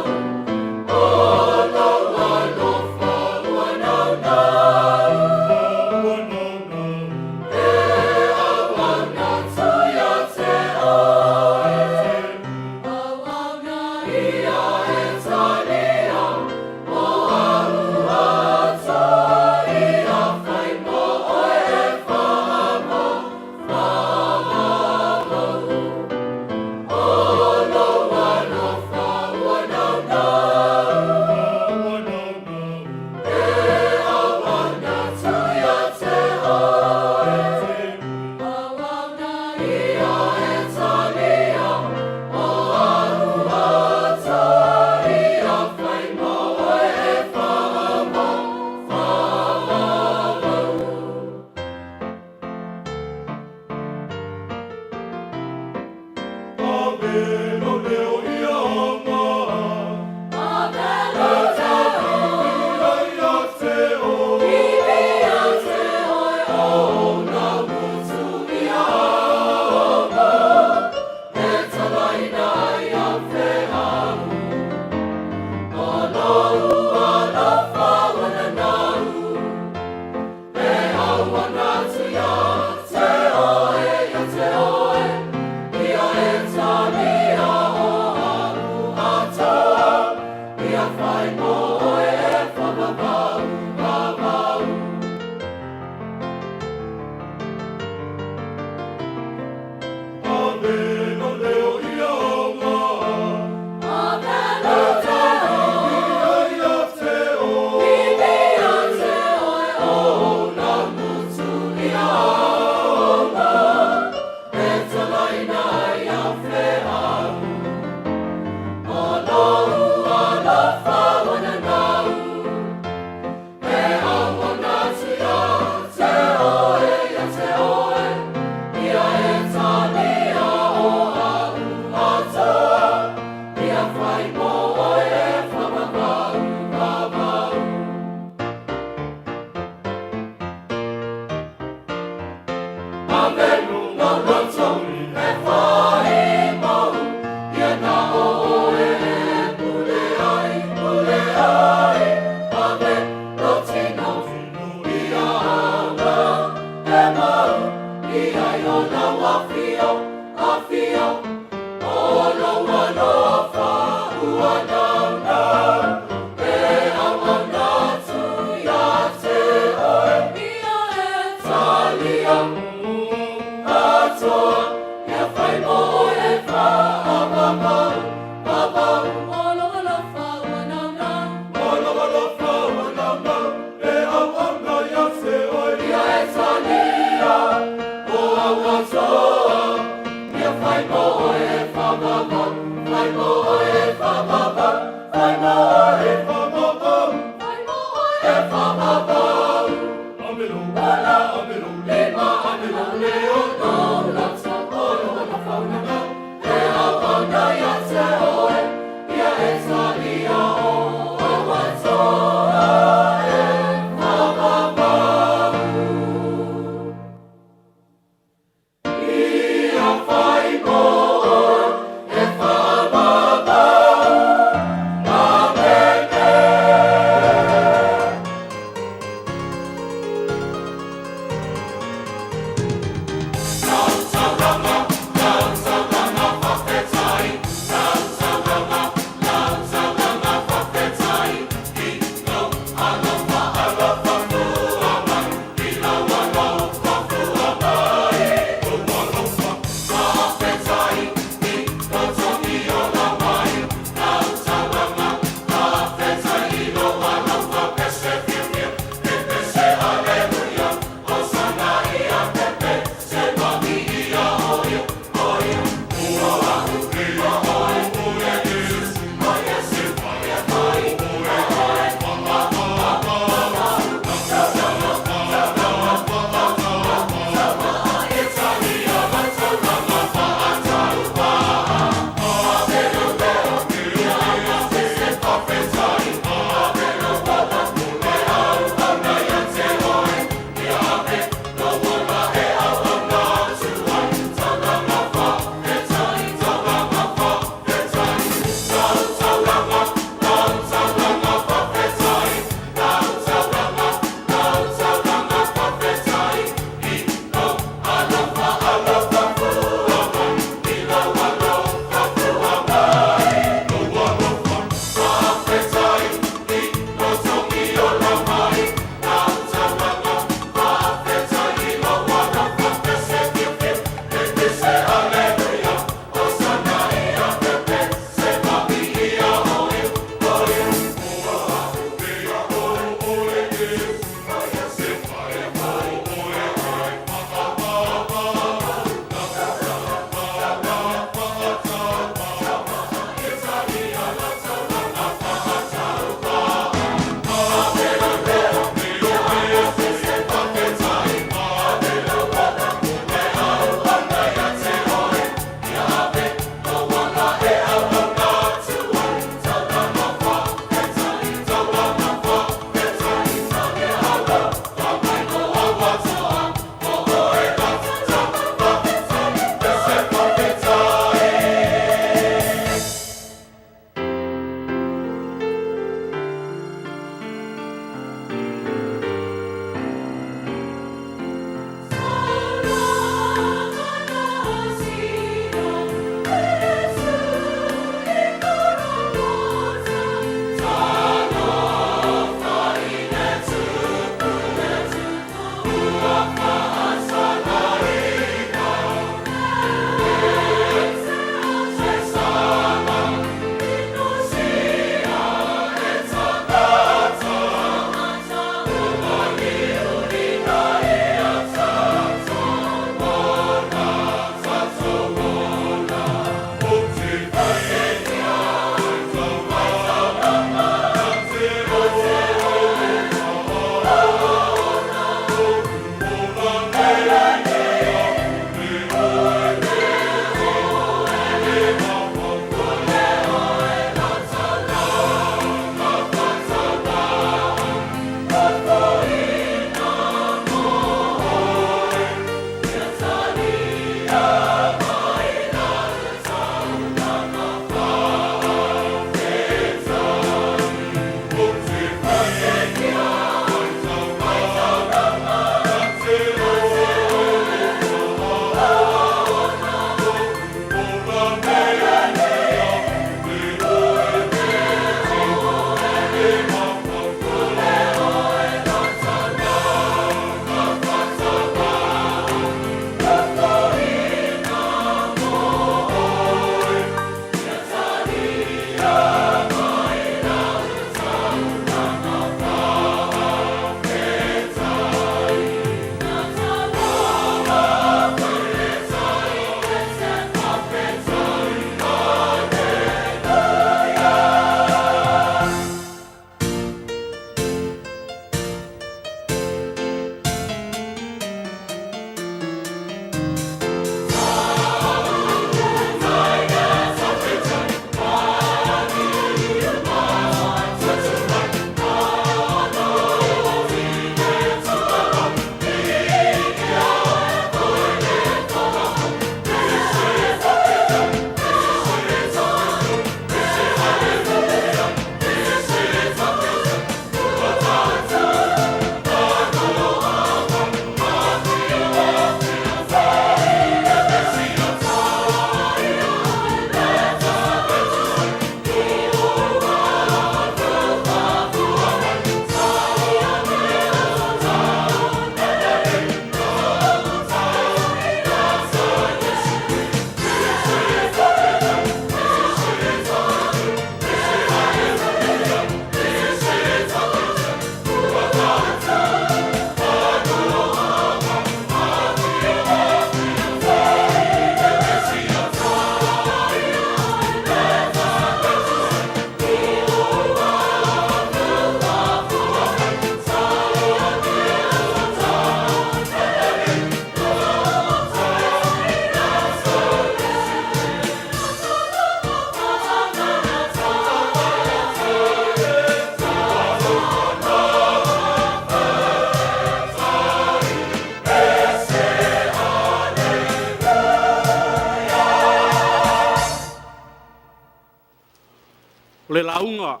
O le lauga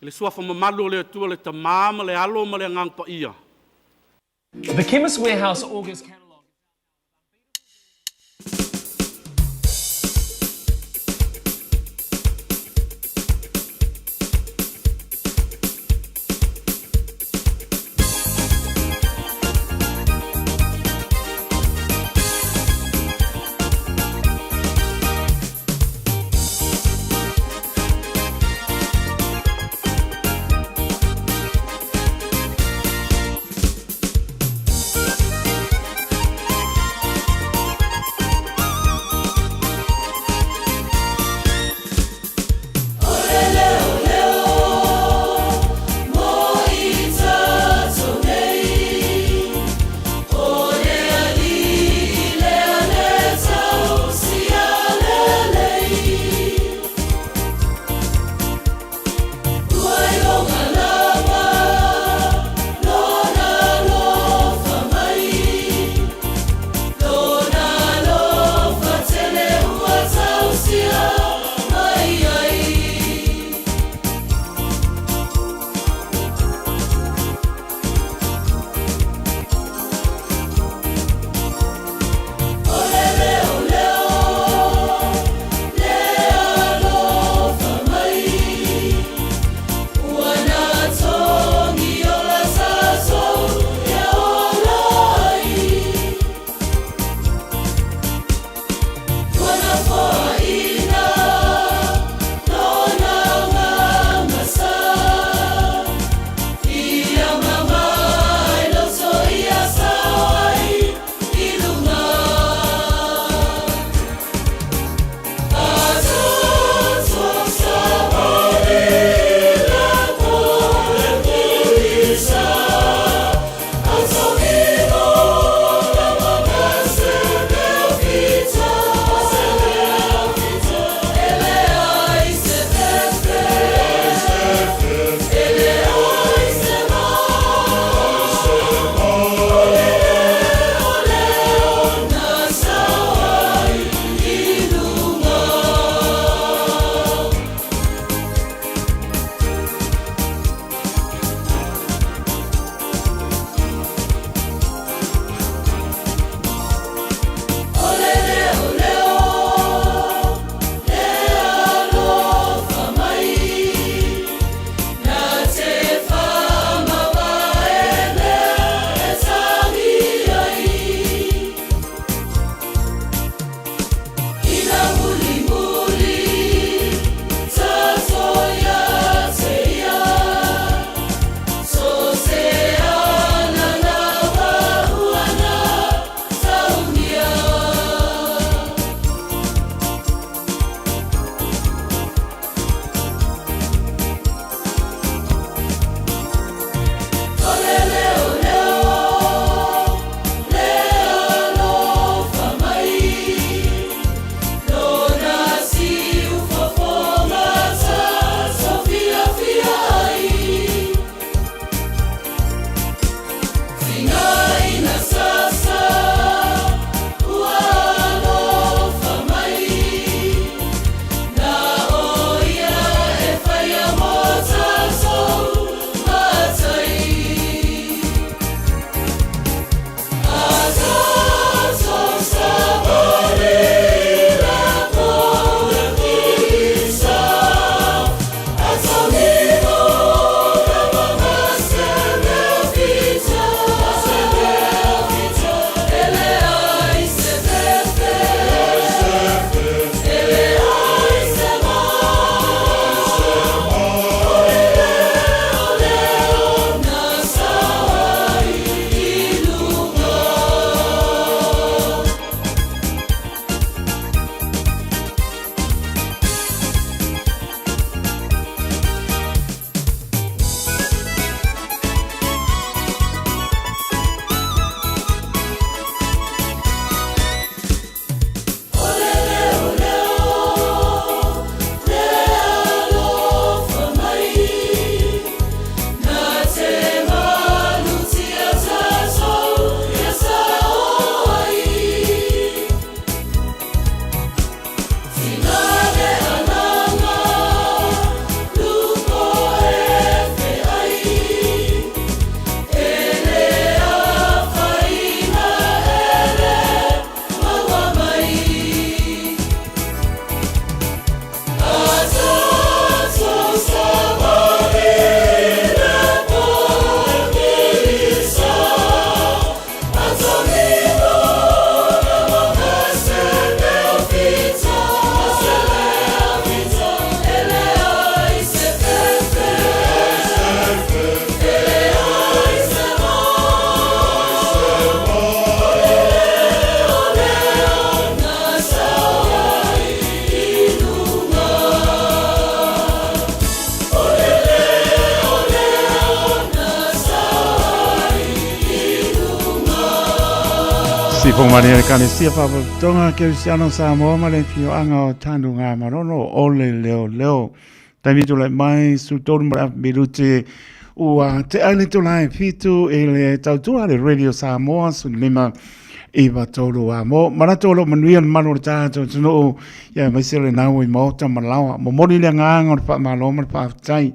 i le suafa mamalu o le Atua le Tama ma le Alo ma le Agaga Paia. The Chemist Warehouse August catalogue. Sifo Maria le Kalesia Faalapotopotoga Kerisiano Samoa ma le Afioaga o Tanugamanono o le Leo Leo. Taimi tulai mai su tolu ma le afa minute ua tea i le itula e fitu i le tautua le Radio Samoa 15 9 3 a mo manatu o lo o manuia le malu o le tatou atunuu ia aemaise o le nau i maota ma laoa. Momoli le agaga o le faamalo ma le faafetai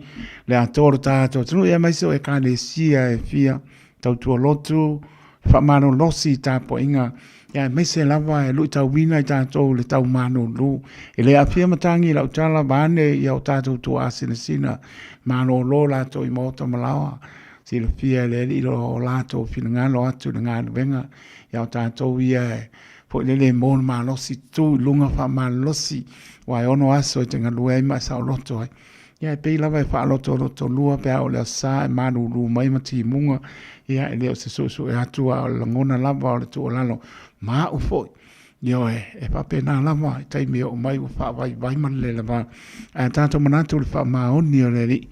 le atoa o le tatou atunuu ia aemaise o ekalesia e fia tautua lotu, faamalolosi i tapuaiga, ia aemaise lava e luitauina i tatou le tau malulu. E le aafia matagi i lau tala vaeane ia o tatou tuaasinasina malolo latou i maota ma laoa, silafia e le Alii lo latou finagalo atu i le galuega, ia o tatou ia e foi lele e mo le malosi, tu i luga faamalolosi, aua e ono aso e te galue ai ma e saoloto ai. Ia e pei lava e faalotolotolua pe a oo i le Aso Sa e malulu mai ma timuga, ia e le o se suesue atu a o le lagona lava o le tuualalo ma au foi. Ioe, e faapena lava i taimi e oo mai ua faavaivai ma le lelava, ae tatou manatu i le faamaoni o le Alii,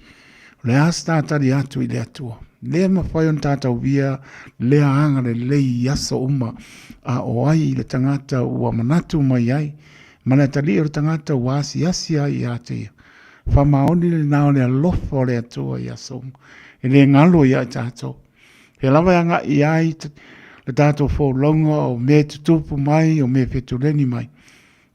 o le a se tatali atu i le Atua? Le mafai ona tatauia lea agalelei i aso uma, a o ai le tagata ua manatu mai ai, ma le atalii o le tagata ua asiasi ai ia te ia? Faamaoni lena o le alofa o le Atua i aso uma, e le galo ia i tatou. Pea lava e agai ai le tatou folauga o mea e tutupu mai, o mea e fetuleni mai,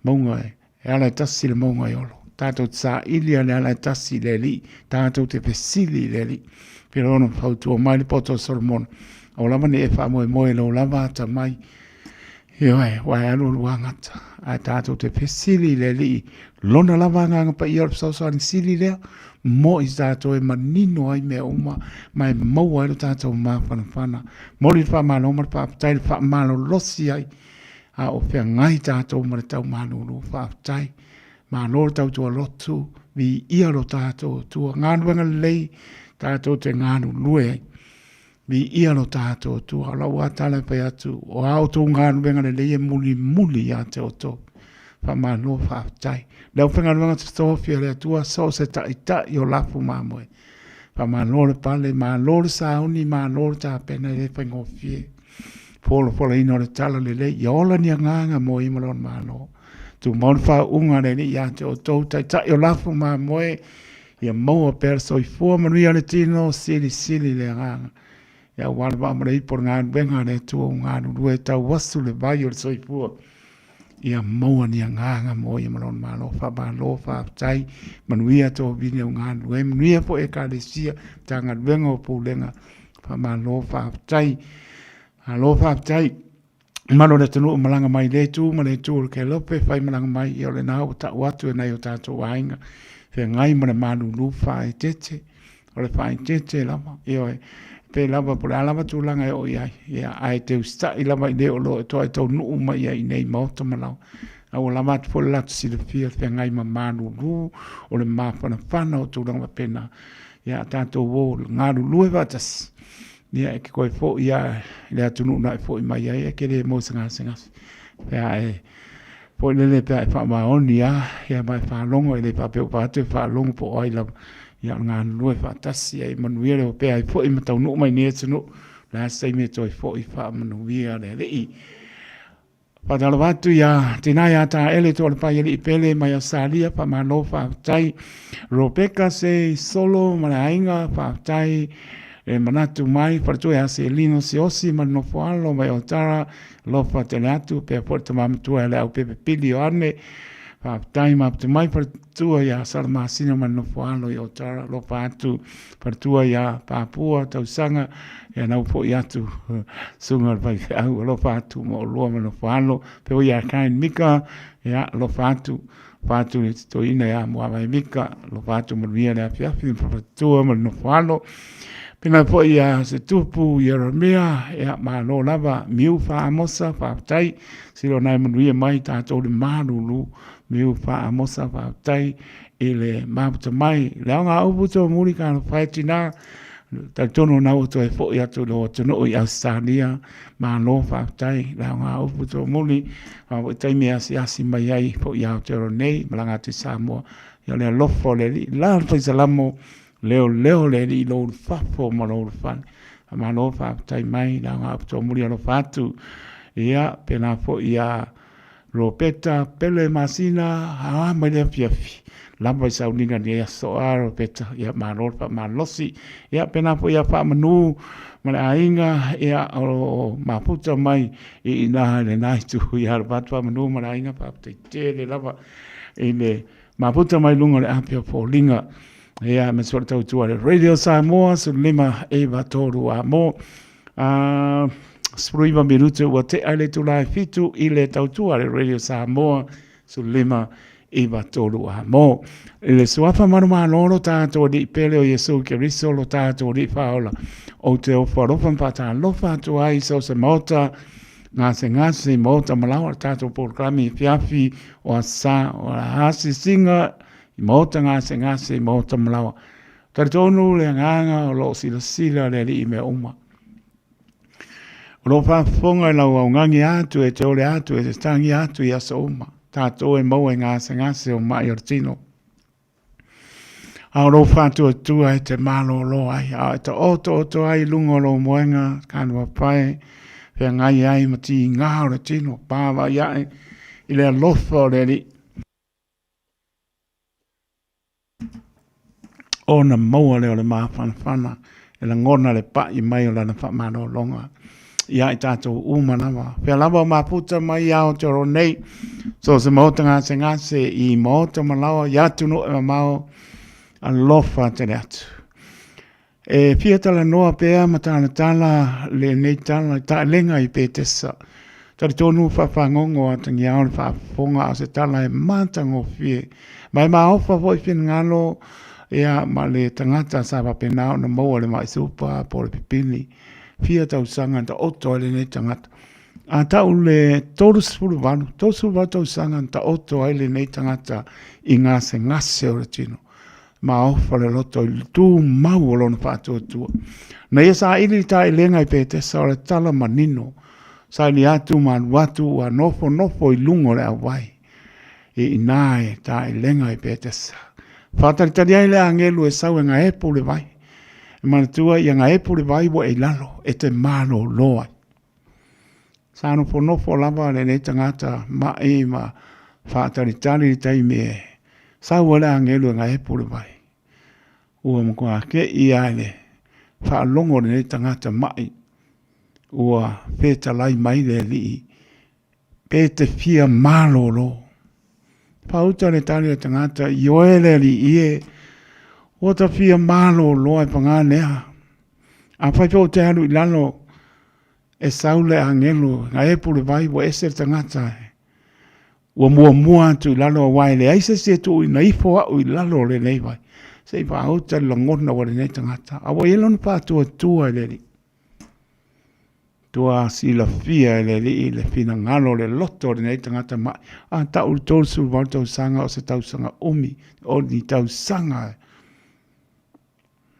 mauga e, e ala e tasi le mauga e olo. Tatou te saili a le ala e tasi i le Alii, tatou te fesili i le Alii. Pei ona fautua mai le poto o Solomona, aua lava ne i e faamoemoe i lou lava atamai, Ioe, aua e alualu agata, ae tatou te fesili i le Alii, lona lava agaga paia o le fesoasoani sili lea, mo i tatou e manino ai mea uma, ma e maua ai lo tatou mafanafana. Momoli le faamalo ma le faafetai, le faamalolosi ai, a o feagai tatou ma le tau malulu. Faafetai. Malo le tautua lotu, viia lo tatou Atua. Galuega lelei tatou te galulue ai. Viia lo tatou Atua. O lau lava tala e fai atu, o a outou galuega lelei e mulimuli ia te outou. Faamalo faafetai. Le aufaigaluega totofi a le Atua, so o se taitai o lafu mamoe. Faamalo le pale, malo le sauni, malo le tapena e le faigofie. Folafolaina o le tala lelei, ia ola ni agaga mo ia ma lona Malo. Tumau le faauuga a le Alii ia te outou, taitai o lafu mamoe, Ia maua pea le soifua manuia le tino, silisili le agaga. Ia aua le vaa ma le ipo le galuega a le Atua ua galulue tau asu le vai o le soifua. Ia maua ni agaga mo ia ma lona Malo. Faamalo, faafetai, manuia tovine o galulue, manuia foi Ekalesia, Matagaluega o Pulega. Faamalo, faafetai. Malo, faafetai. Mamalu o le atunuu malaga mai lea itu ma le itu o le Kelope fai malaga mai ia o lena ua tau atu e nai o tatou aiga feagai ma le malulu faaeteete o le faaeteete lava ioe pe lava po o le a lava tulaga e oo i ai ia ae te usitai lava i le o lo o toa e taunuu mai ai i nei maota ma laoa a ua lava atu foi le latou silafia feagai ma malulu o le mafanafana o tulaga faapena ia tatou o galulue faatasi Ia, e te toe foi lava i le atunuu na e foi mai ai, e te le maua se gasegase. Pe a e foi lele pe a e faamaoni lava, ia ma e faalogo, e le faapea ua fai atu e faalogo po o ai lava. Ia o le galulue faatasi ia manuia le opea ai foi ma taunuu mai i lenei atunuu. O le a se taimi e toe foi faamanuia le Alii. Faatalofa atu ia Tina ia Taele Toalepai Alii Pele mai Ausetalia, faamalo faafetai. Rebecca Se Solo ma le aiga, faafetai e manatu mai. Faletua ia Selino Siosi ma le Nofoalo mai Otara, alofa tele atu. Pea foi le tama matua ia Leaupepe Pili Ioane, faafetai maputu mai. Faletua ia Salamasina ma le Nofoalo i Otara, alofa atu. Faletua ia Papua Tausaga, ia nau foi atu susuga o le faifeau, alofa atu ma oulua ma nofo alo, pea ia Kain Mika, ia alofa atu, alofa atu i le toeaina ia Muavae Mika, alofa atu manuia le afiafi ma faletua ma le nofo alo. Pena foi ia se tupu ia Ramea, ia malo lava, Miu Faamosa, faafetai, silo nai manuia mai tatou le malulu, Miu Faamosa, faafetai i le mafuta mai, le aoga upu tō muri ka whai tina, talitonu na ua toe foi atu i lou atunuu i Ausetalia, malo faafetai, le aoga upu tō muri, a foi taimi e asiasi mai ai foi i Aotearoa nei, malaga atu i Samoa, ia o le alofa o le Alii, la le faisalamo, leoleo le Alii i lou ulufafo ma lou ulufale. Faamalo faafetai mai, le aoga upu tō muri alofa atu. Ia, pēlā foi iā Ropeta Pele Masina, a mai le afiafi. Lava i sauniga nei aso a Ropeta, ia malo le faamalosi. Ia pēlā foi ia Faamanu ma le aiga, ia o lo o mafuta mai i ina i lena itu ia Ropata Faamanu ma le aiga, faafetai tele lava i le mafuta mai luga o le ape o foliga. Ia, aemaise foi le tautua a le Radio Samoa, 15 9 3 a mo. A, 19 minute ua tea i le itula e 7 i le tautua a le Radio Samoa, 15 9 3 a mo. I le suafa manumalo lo tātou Alii pele o Iesu Keriso lo tātou Alii Faaola, ou te ofo alofa ma faatalofa atu ai i so o se maota, gasegase i maota ma laoa le tātou polokalame afiafi o Asa o Asiasiga i maota gasegase i maota ma laoa. Talitonu le agaga o lo o silasila le Alii i mea uma. O lo o faafofoga i lau augani atu e te ole atu e te tangi atu i aso uma, tātou e maua i gasegase o maʻi o le tino. A o lou faatuatua e te malōlō ai, a e taotooto ai i luga o lou moega kānua pae, feagai ai ma tīgā o le tino, pāwai aʻe i le alofa o le Alii. Ona maua lea o le mafanafana e lagona le paʻi mai o lana faamalologa iā i tatou uma lava. Fea lava o mafuta mai i Aotearoa nei, so o se maota gasegase i maota ma laoa i atunuu e mamao, alofa tele atu. E fia talanoa pea ma talatala lenei tala i taelega i Petesa. Talitonu faafagogo atagiao le faafofoga a o se tala e matagofie. Ma e maofa foi finagalo ia ma le tagata sa faapena ona maua le mai supa po o le pipini. Fia tausaga na taoto ai lenei tagata. A tau le 38, 38 tausaga na taoto ai lenei tagata i gasegase o le tino. Maofa le loto i le tumau o lona faatuatua. Na ia saili le taelega i Petesa o le tala manino, saili atu ma alu atu ua nofonofo i luga o le auai. I ina e taelega i Petesa. Faatalitali ai le agelu e sau e gaepu le vai. E manatua ia gaepu le vai ua e i lalo, e te malōlō ai. Sa nofonofo lava lenei tagata maʻi ma faatalitali i le taimi e sau ai le agelu e gaepu le vai. Ua matua keʻi lava i le faalogo o lenei tagata maʻi ua fetalai mai le Alii pe te fia malōlō. Pauta le tali a le tagata, Ioe le Alii e, ua ta fia malōlō ai pagā lea. Afai foi ou te alu i lalo, E sau le agelo, na epu le vai, ua ese le tagata e. Ua muamua atu i lalo aua e leai se isi e tuuina ifo au i lalo o lenei vai. Se i faauta le lagona ua lenei tagata. A ua i ai lona faatuatua i le Alii. Tua silafia e le Alii le finagalo o le loto o lenei tagata maʻi. A tau le 38 tausaga o se tausaga umi, o ni tausaga e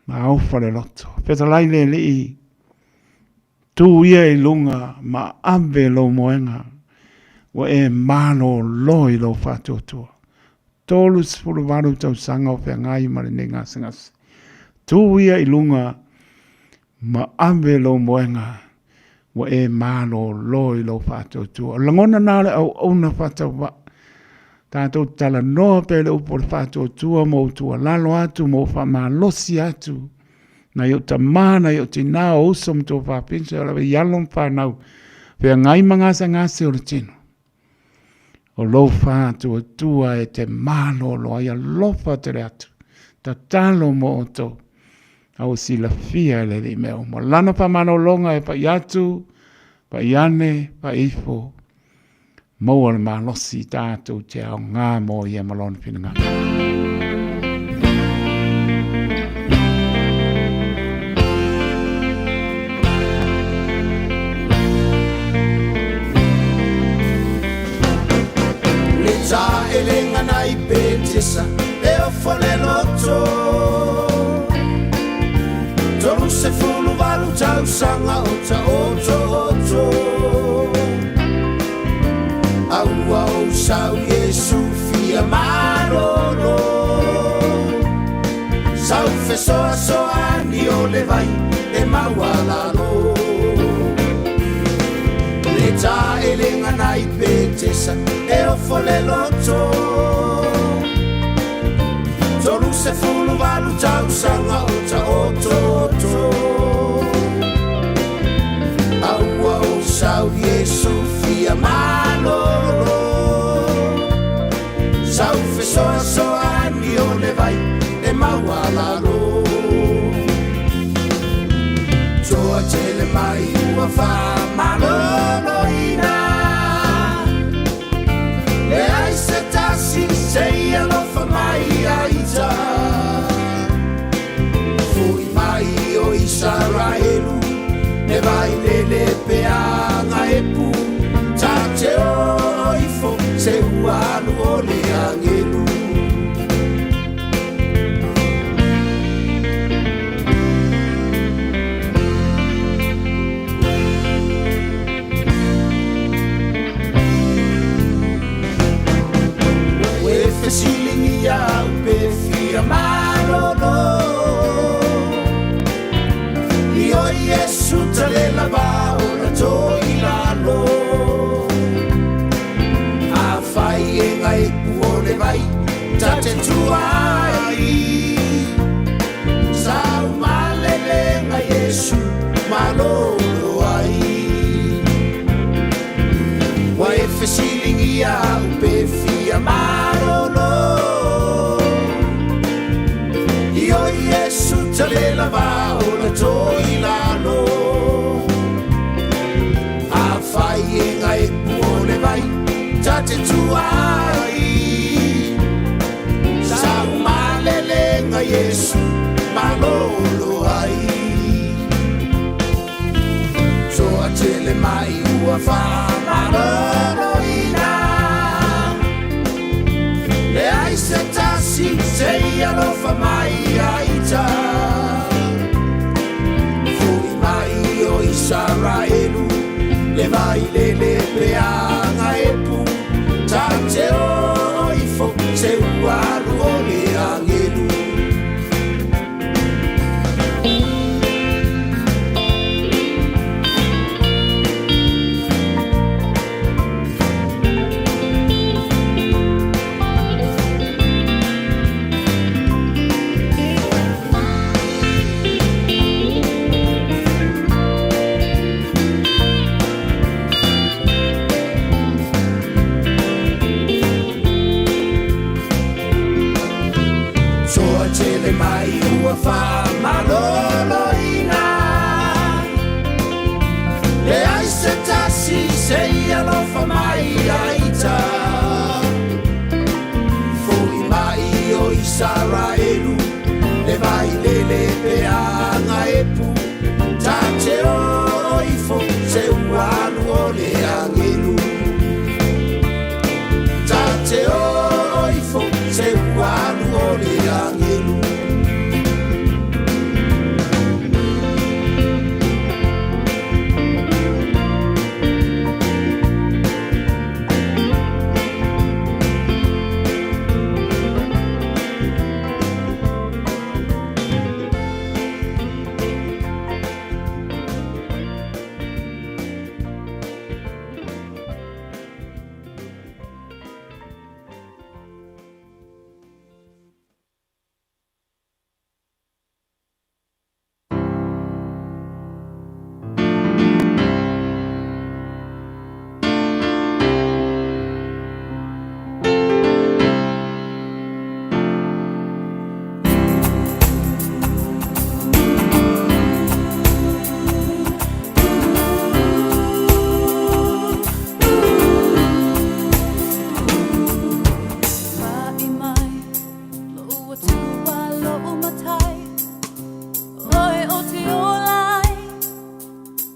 maofa le loto. Fetalai le Alii, tū ia i luga ma ave lou moega, ua e malōlō i lou faatuatua. 38 tausaga o feagai ma lenei gasegase. Tū ia i luga ma ave lou moega, ua e malōlō i lou faatuatua. O le lagona na o le auauna faatauvaa. Tatou te talanoa pea i le upu o le faatuatua ma ou tuualalo atu ma ou faamalosi atu. Nai ou tama, nai ou tinā, o uso ma tuafafine, o lava i alo ma fanau, feagai ma gasegase o le tino. O lou faatuatua e te malōlō ai, alofa tele atu. Tatalo mo outou, a ua silafia e le Alii mea uma. Lana faamalologa e pai atu, pai ane, pai ifo, maua le malosi tatou te aoga mo ia ma lona finagalo. Le taelega na i Petesa e ofo le loto 38 tausaga o taotooto A ua ou sau Iesu fia malolo Sau fesoasoani o le vai e maualalo Le taʻelega nai petesa e ofo le loto. 38 tausaga o taʻotoʻoto. Aua o sau Iesu fia malolo. Sau fesoasoani o le vai e maualalo. Toa tele mai ua faamaloloina. Leai se tasi se alofa mai ia ita. Foʻi mai o Isaraelu le vailele peaga e pu. Ta te o ifo se ua alu o le agelu. Ua e fesiligia au pe fia malolo. I o Iesu talela va o la toi lalo. A fai e ngai o le vai ta te tuai. Sau malelega Iesu malolo ai. Ua e fesiligia au pe fia malolo. I o Iesu talela va o la toi lalo. A fai e ngai o le vai ta te tuai. Sau malelega Iesu malolo ai. Toa tele mai ua faamaloloina. Leai se tasi se alofa mai ia ita. Foʻi mai o Isaraelu le vailele peaga e pu. Ta te o ifo se ua alu o le agelu. Toa tele mai ua faamaloloina. Leai se tasi se alofa mai ia ita. Foʻi mai o Isaraelu le vailele peaga e pu. Ta te o ifo se ua alu o le agelu. Ta te o ifo se ua alu o le agelu. Fa'i mai lou Atua lo'u Matai, Oe o te ola ai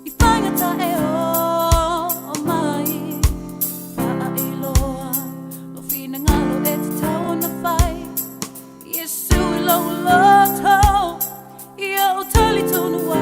i faigata e oo mai. Faailoa lou finagalo e tatau ona fai. Iesu i lou loto ia ou talitonu ai.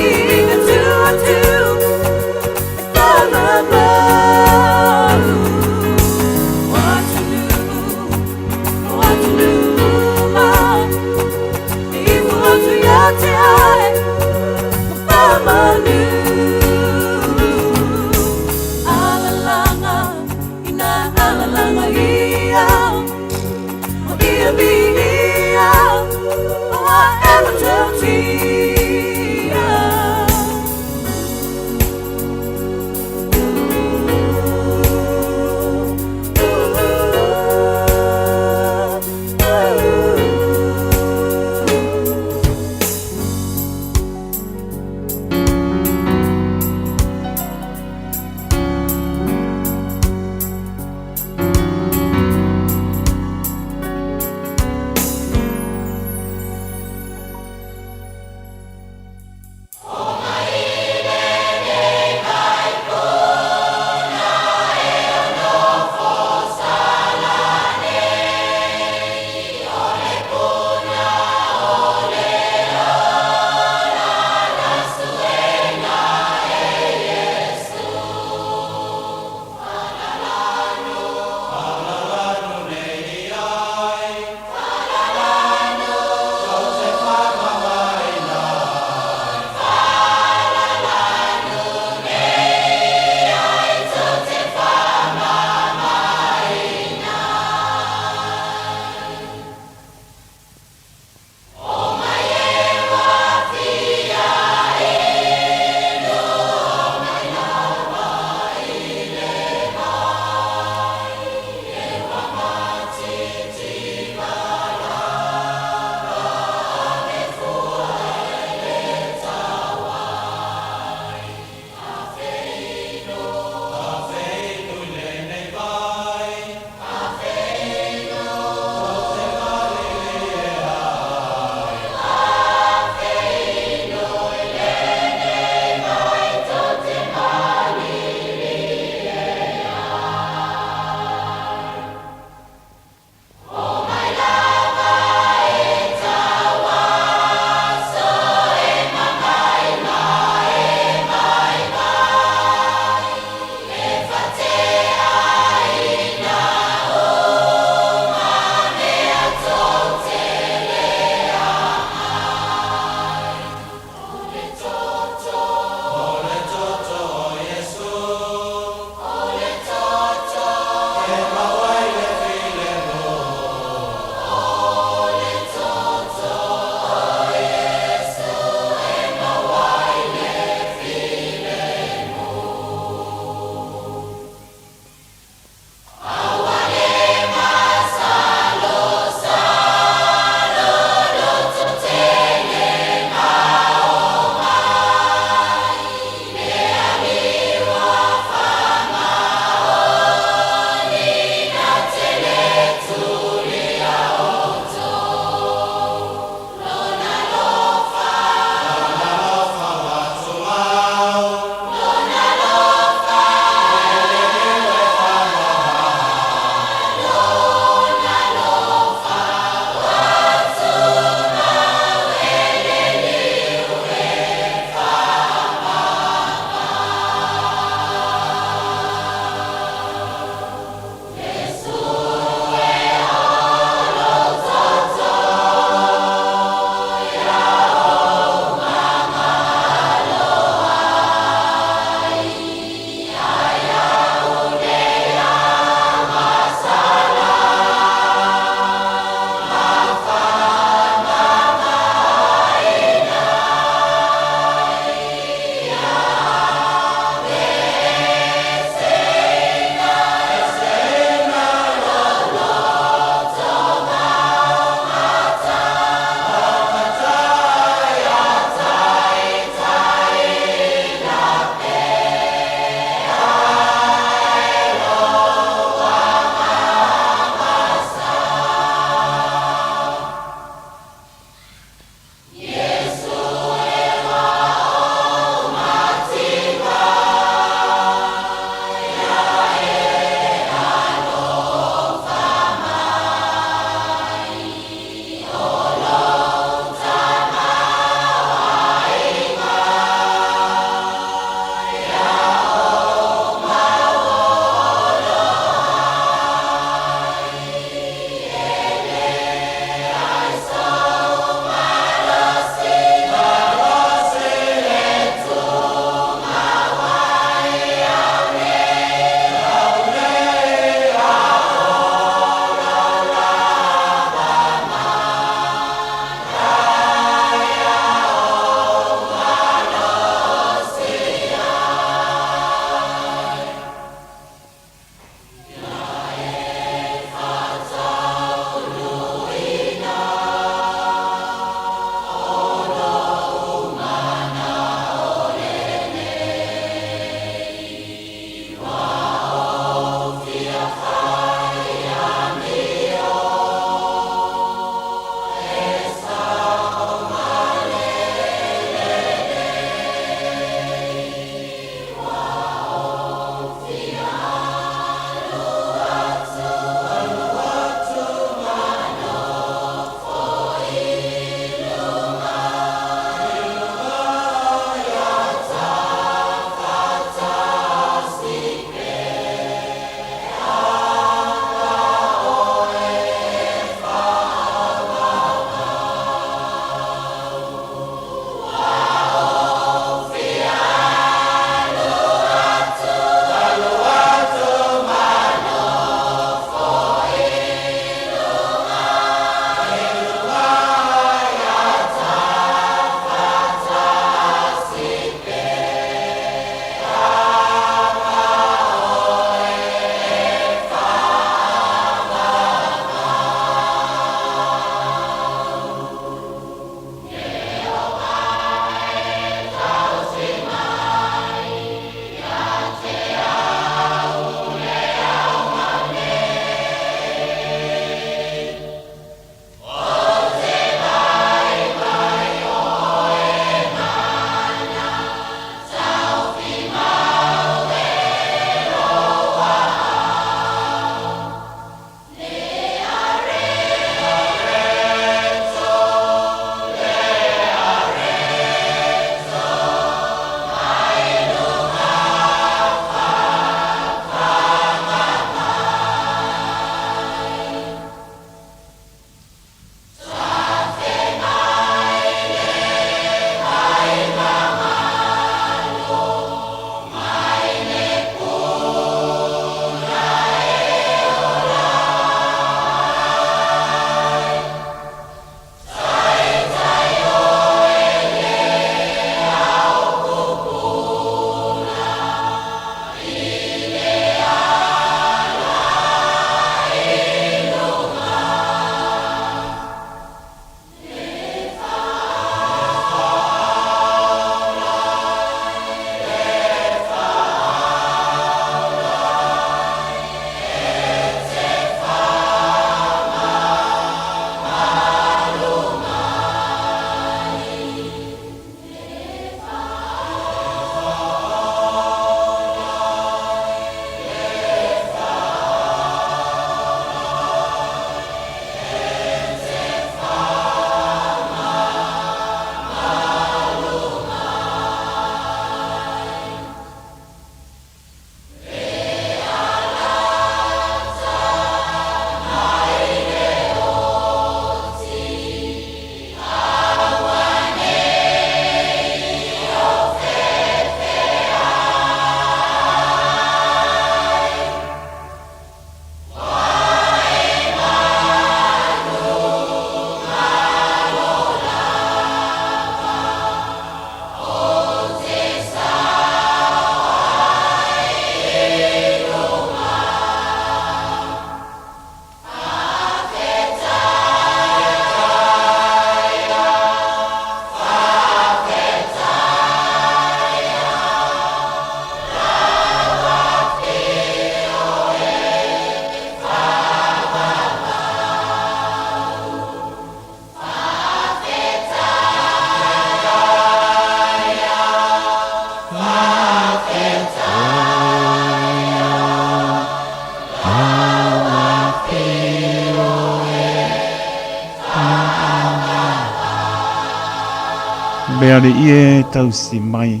Alii e tausi mai.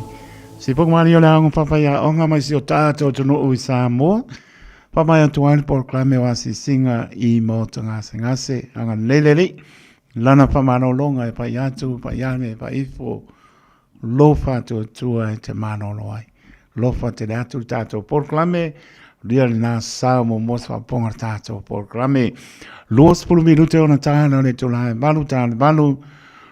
Se poka malie o le aoga faafaiaoga mai si o tatou atunuu i Samoa. Faamai atu ai le polokalame o asiasiga i maota gasegase. Agalelei le Alii, Lana faamalologa e pai atu, pai ane, pai ifo. Lofa atuatua e te malolo ai. Lofa tele atu le tatou polokalame. Lia lena sao muamua se faapopoga le tatou polokalame. 20 minute ona tala o le itula e 8 ta le 8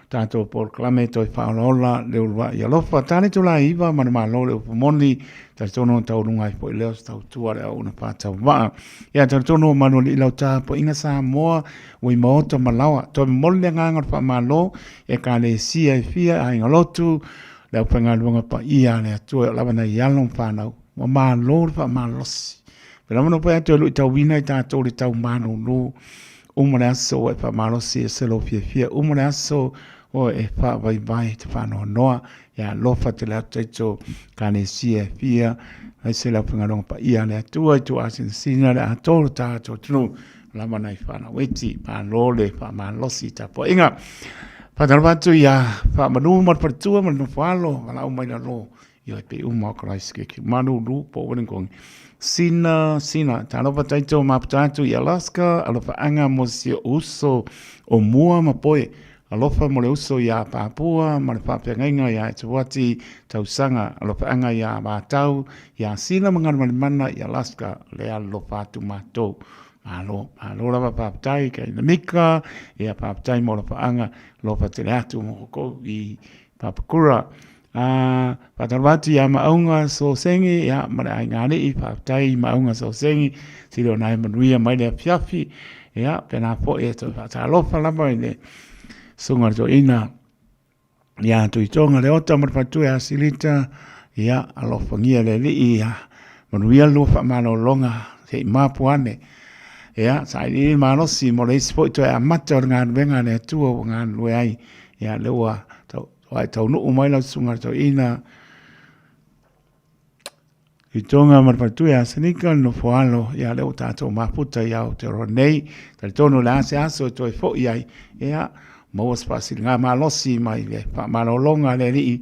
tatou polokalame toe faaolaola le uluai alofa. Ta le itula e 9 ma le malo le upu moni. Talitonu o taualuga ai foi lea o se tautua le auauna faatauvaa. Ia talitonu o manualii lau tapuaiga Samoa ua i maota ma laoa. Toe momoli le agaga o le faamalo i Ekalesia e fia, aiga lotu, le aufaigaluega paia a le Atua e oo lava nai alo ma fanau. Ua malo le faamalosi. Pei lava ona fai atu e luitauina i tatou le tau malulu uma le aso ua e faamalosi e se lou fiafia uma le aso ua e faavaivai te faanoanoa ia alofa tele atu taito Ekalesia e fia aemaise le aufaigaluega paia a le Atua i tuuasinasina le atoa o le tatou atunuu lava nai fanau iti malo le faamalosi i tapuaiga. Faatalofa atu ia Faamanu ma le faletua ma le nofo alo valaau mai lalo i pe uma o Christchurch malulu po o Wellington. Sina, sina, talofa taito maputa atu i Alaska, alofa mo si uso o mua ma poe. Alofa mo le uso iā Papua ma le faafeagaiga iā Etuati Tausaga, alofaaga iā Vatau, iā Sila ma Galumalemana i Alaska, le alofa atu matou. Malo, malo lava faafetai kai na mika, ia faafetai mo alofaaga, alofa tele atu mo koukou i Papakura. A faatalofa atu iā Maauga Sosegi, ia ma le aiga alii, faafetai i Maauga Sosegi, sili ona e manuia mai le afiafi, ia pena foi e toe faatalofa lava i le susuga i le toeaina ia Tuitoga Leota ma le faletua ia Silita, ia alofagia e le Alii ia manuia le lua faamalologa se i mapu ane. Ia sailiili malosi mo le isi foi toe amata o le galuega a le Atua ua galulue ai, ia lea ua tau Ua e taunuu mai lau susuga i le toeaina i Tonga ma le faletua ia Senika le nofo alo, ia lea ua tatou mafuta i Aotearoa nei. Talitonu o le a se aso e toe foi ai, ia maua se faasiliga malosi mai le faamalologa a le Alii,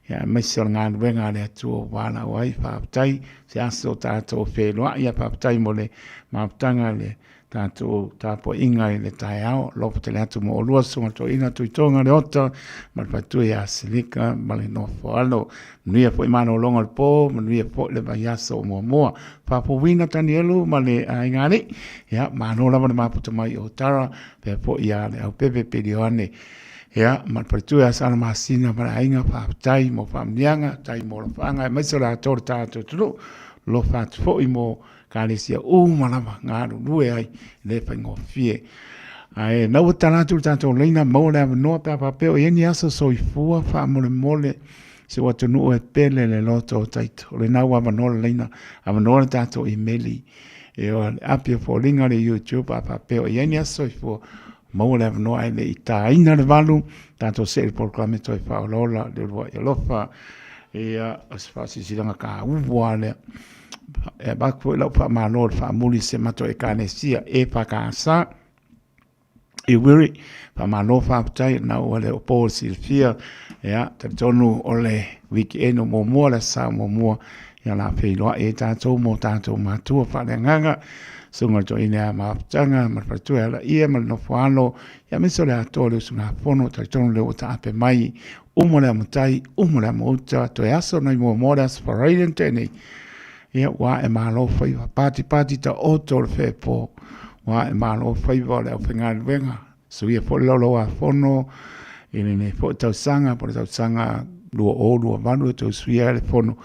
ia aemaise o le galuega a le Atua ua valaau ai. Faafetai se aso tatou feiloai, ia faafetai mo le mafutaga i le tatou tapuaiga i le taeao. Alofa tele atu mo oulua susuga toeaina Tuitoga Leota ma le faletua ia Silika ma le nofo alo. Manuia foi malologa o le po, manuia foi le vaiaso o muamua. Faafouina Tanielu ma le aiga alii. Ia, malo lava le maputa mai o Tara, pea foi ia Leaupepe Pilione. Ia, ma le faletua ia Sala Masina ma le aiga, faafetai mo faamanuiaga, faafetai mo alofaaga, aemaise o le atoa o le tatou atunuu. Alofa atu foi mo Ekalesia uma lava galulue ai, e le faigofie. Ae na ua tala atu le tatou laina, maua le avanoa pe a faapea o i ai ni aso soifua faamolemole si ou atunuu e pele le loto o Taito. O lena ua avanoa le laina, avanoa le tatou imeli, e o le api o foliga le YouTube a faapea o i ai ni aso soifua, maua le avanoa ae le i taina le 8, tatou see i le polokalame toe faaolaola le uluai alofa. Ia, o se faasilasilaga taua lea. E avatu foi lau faamalo i le faamuli i si a matou Ekalesia EFKS i Wiri. Faamalo faafetai na ua le o po le silafia. Ia, talitonu o le weekend o muamua, le aso Sa muamua, ia o le a feiloai ai tatou ma o tatou matua faaleagaga, susuga i le Toeaina ia Mafutaga ma le faletua ia Laia ma le nofo alo, ia aemaise o le atoa o le usugafono. Talitonu lea ua taape mai uma le amatai, uma le amauta, toe aso nai muamua le aso Faraile na tea nei, ia ua ae malo faiva, patipati taoto le feepo, ua ae malo faiva o le aufaigaluega, suia foi le laulauafono i lenei foi tausaga, po o le tausaga 2028 e toe suia ai le fono,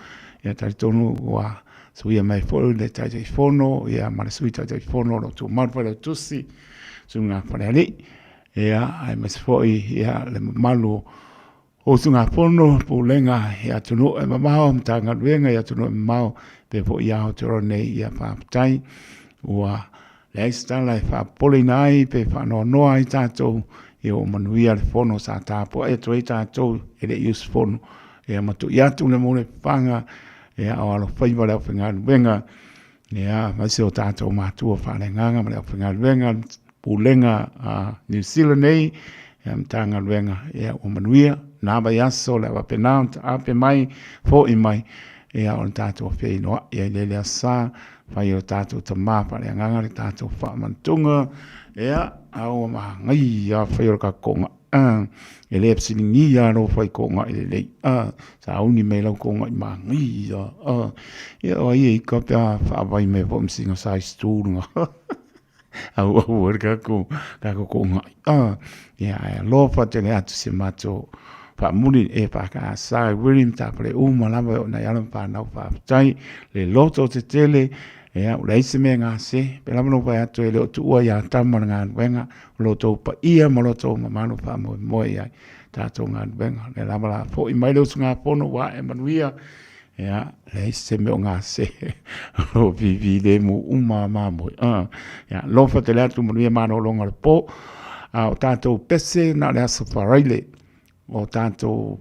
ia talitonu ua suia mai foi le Taitaifono ia ma le Sui Taitaifono o lo o tumau le Failautusi, Susuga Falealii. Ia, aemaise foi ia, le mamalu o usugafono, pulega i atunuu e mamao, Matagaluega i atunuu e mamao, pea foi i Aotearoa nei, ia faafetai. Ua leai se tala e faapopoleina ai pe faanoanoa ai tatou, ia ua manuia le fono sa tapuai atu ai tatou e le i usufono. Ia matuai atu le mulipapaga, ia o alofaiva le aufaigaluega, ia aemaise o tatou matua faaleagaga ma le aufaigaluega, Pulega a Niu Sila nei, ia Matagaluega, ia ua manuia Na vaiaso o le a faapena ona taape mai, fo'i mai, ia o le tatou feinoa'i ai lea i le Aso Sa, fai e lo tatou Tama faaleagaga le tatou faamanatuga, ia, a ua manaia lava fai o le tatou koga e le fesiligia lava lou faikoga i lelei sauni mai lau koga i manaia ia o ai e ika pe a faavai mai foi ma sina size 2 luga auau ai le tatou tatou koga ia ae alofa tele atu si matou faamuli e faakaasa e William Tapale uma lava e oo nai alo ma fanau faafetai le loto tetele. Ia, ua leai se mea e gase, pei lava ona ou fai atu e le o tuua ia Tama le galuega, o lo outou paia ma lo outou mamalu faamoemoe i ai tatou galuega. O lea lava o le a foi mai le usugafono ua ae manuia, ia, leai se mea o gase, o lo o fifilemu uma lava mamoe. Ia, alofa tele atu, manuia malologa o le po. A o tatou pese na o le aso Faraile, o tatou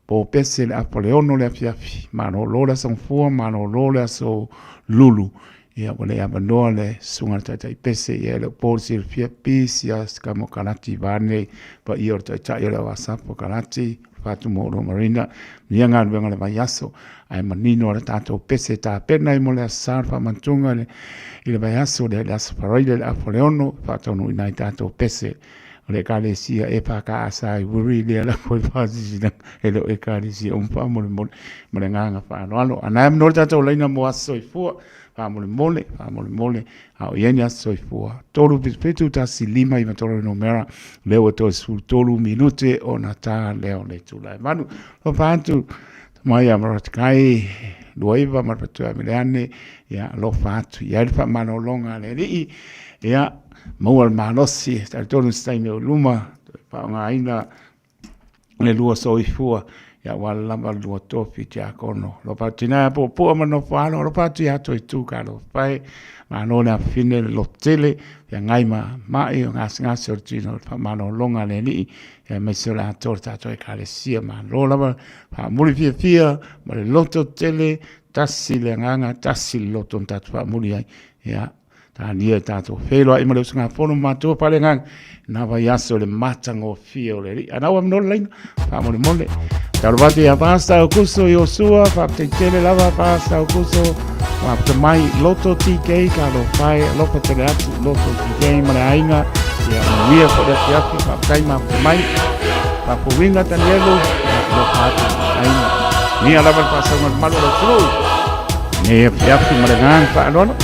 Po pese le apo le 6 le afiafi, malolo le aso Gafua, malolo le aso Lulu. Ia ua le avanoa le susuga i le taitai pese, ia e le o po le silafia, pisi a si kamo Kalati vaeane paia o le taitai o le au Asapo Kalati, Fatumoolo Marina, ia galuega o le vaiaso, ae manino le tatou pese tapena ai mo le Aso Sa le faamantuga i le vaiaso lea i le Aso Faraile le apo le 6, faataunuuina ai tatou pese. O le Ekalesia EFKS i Wiri lea la koe whasisina e leo Ekalesia um whaamolemole ma le nganga whaaloalo. A nai amno le tātou laina mo aso soifua, whaamolemole, whaamolemole, a o iai ni aso soifua. 3 7 1 5 9 3 numera, lea ua toe 13 minute o na tā leo le tūlai manu. Lofa atu, mai a Maratakai, 29 Marapatu a Mileane, ia alofa atu i ai le whaamalologa a le alii, ia maua le malosi e talitonu se taimi o luma toe faaaogaina le lua soifua ia aua lava le lua tofi tiakono. Alofa atu ina puapua ma nofo alo, alofa atu ia Toitu ka alofa e, malo le afafine le loto tele, feagai ma mai o gasegase o le tino o le faamalologa a le Alii, ia aemaise o le atoa o le tatou Ekalesia. Malo lava faamuli fiafia ma le loto tele, tasi le agaga, tasi le loto na tatou faamuli ai. Ia, Tānia i tātou whēloa i ma le usugafono matua faaleagaga nā vaiaso le matagofie o le Alii. Ana ua mnole laina, faamolemole. Talo atu ia Pasta Aukuso Iosua, faafetai tele lava Pasta Aukuso, faafetai mai Loto TK, ka alofa e, alofa tele atu Loto TK ma le aiga, ia manuia foi le afiafi, faafetai mafuta mai, faafouina Tanielu, ia alofa atu aiga. Nia lava le faasauga le malu o le atunuu. Nei afiafi ma le agaga faaaloalo.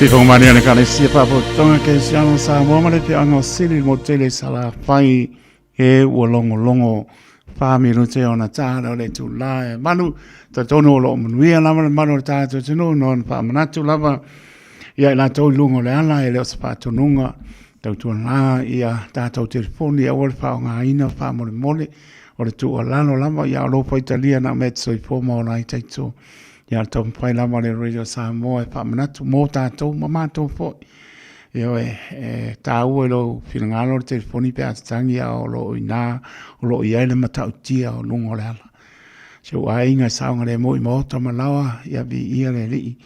Sifoga malia le Ekalesia Faapotopotoga Kerisiano o Samoa ma le Afioaga o Sili le motu tele i Salafai e ua logologo faaminute ona ta o le itula e malu talitonu o lo o manuia lava le mamalu o le tatou atunuu na ona faamanatu lava ia i latou i luga o le ala e le o se faatonuga tautuana ia tatou telefoni aua le faaaogaina faamolemole o le tuualalo lava ia o lo o faitalia na o mea e te soifua ma ola ai taito Ia taumafai lava le Radio Samoa e faamanatu mo tatou ma matou foi. Ioe, e taua i lou finagalo le telefoni pe a tatagi a o lo o i ina, o lo o i ai le matautia o luga o le ala. Si ou aiga e saogalemu i maota ma laoa, ia viia le Alii.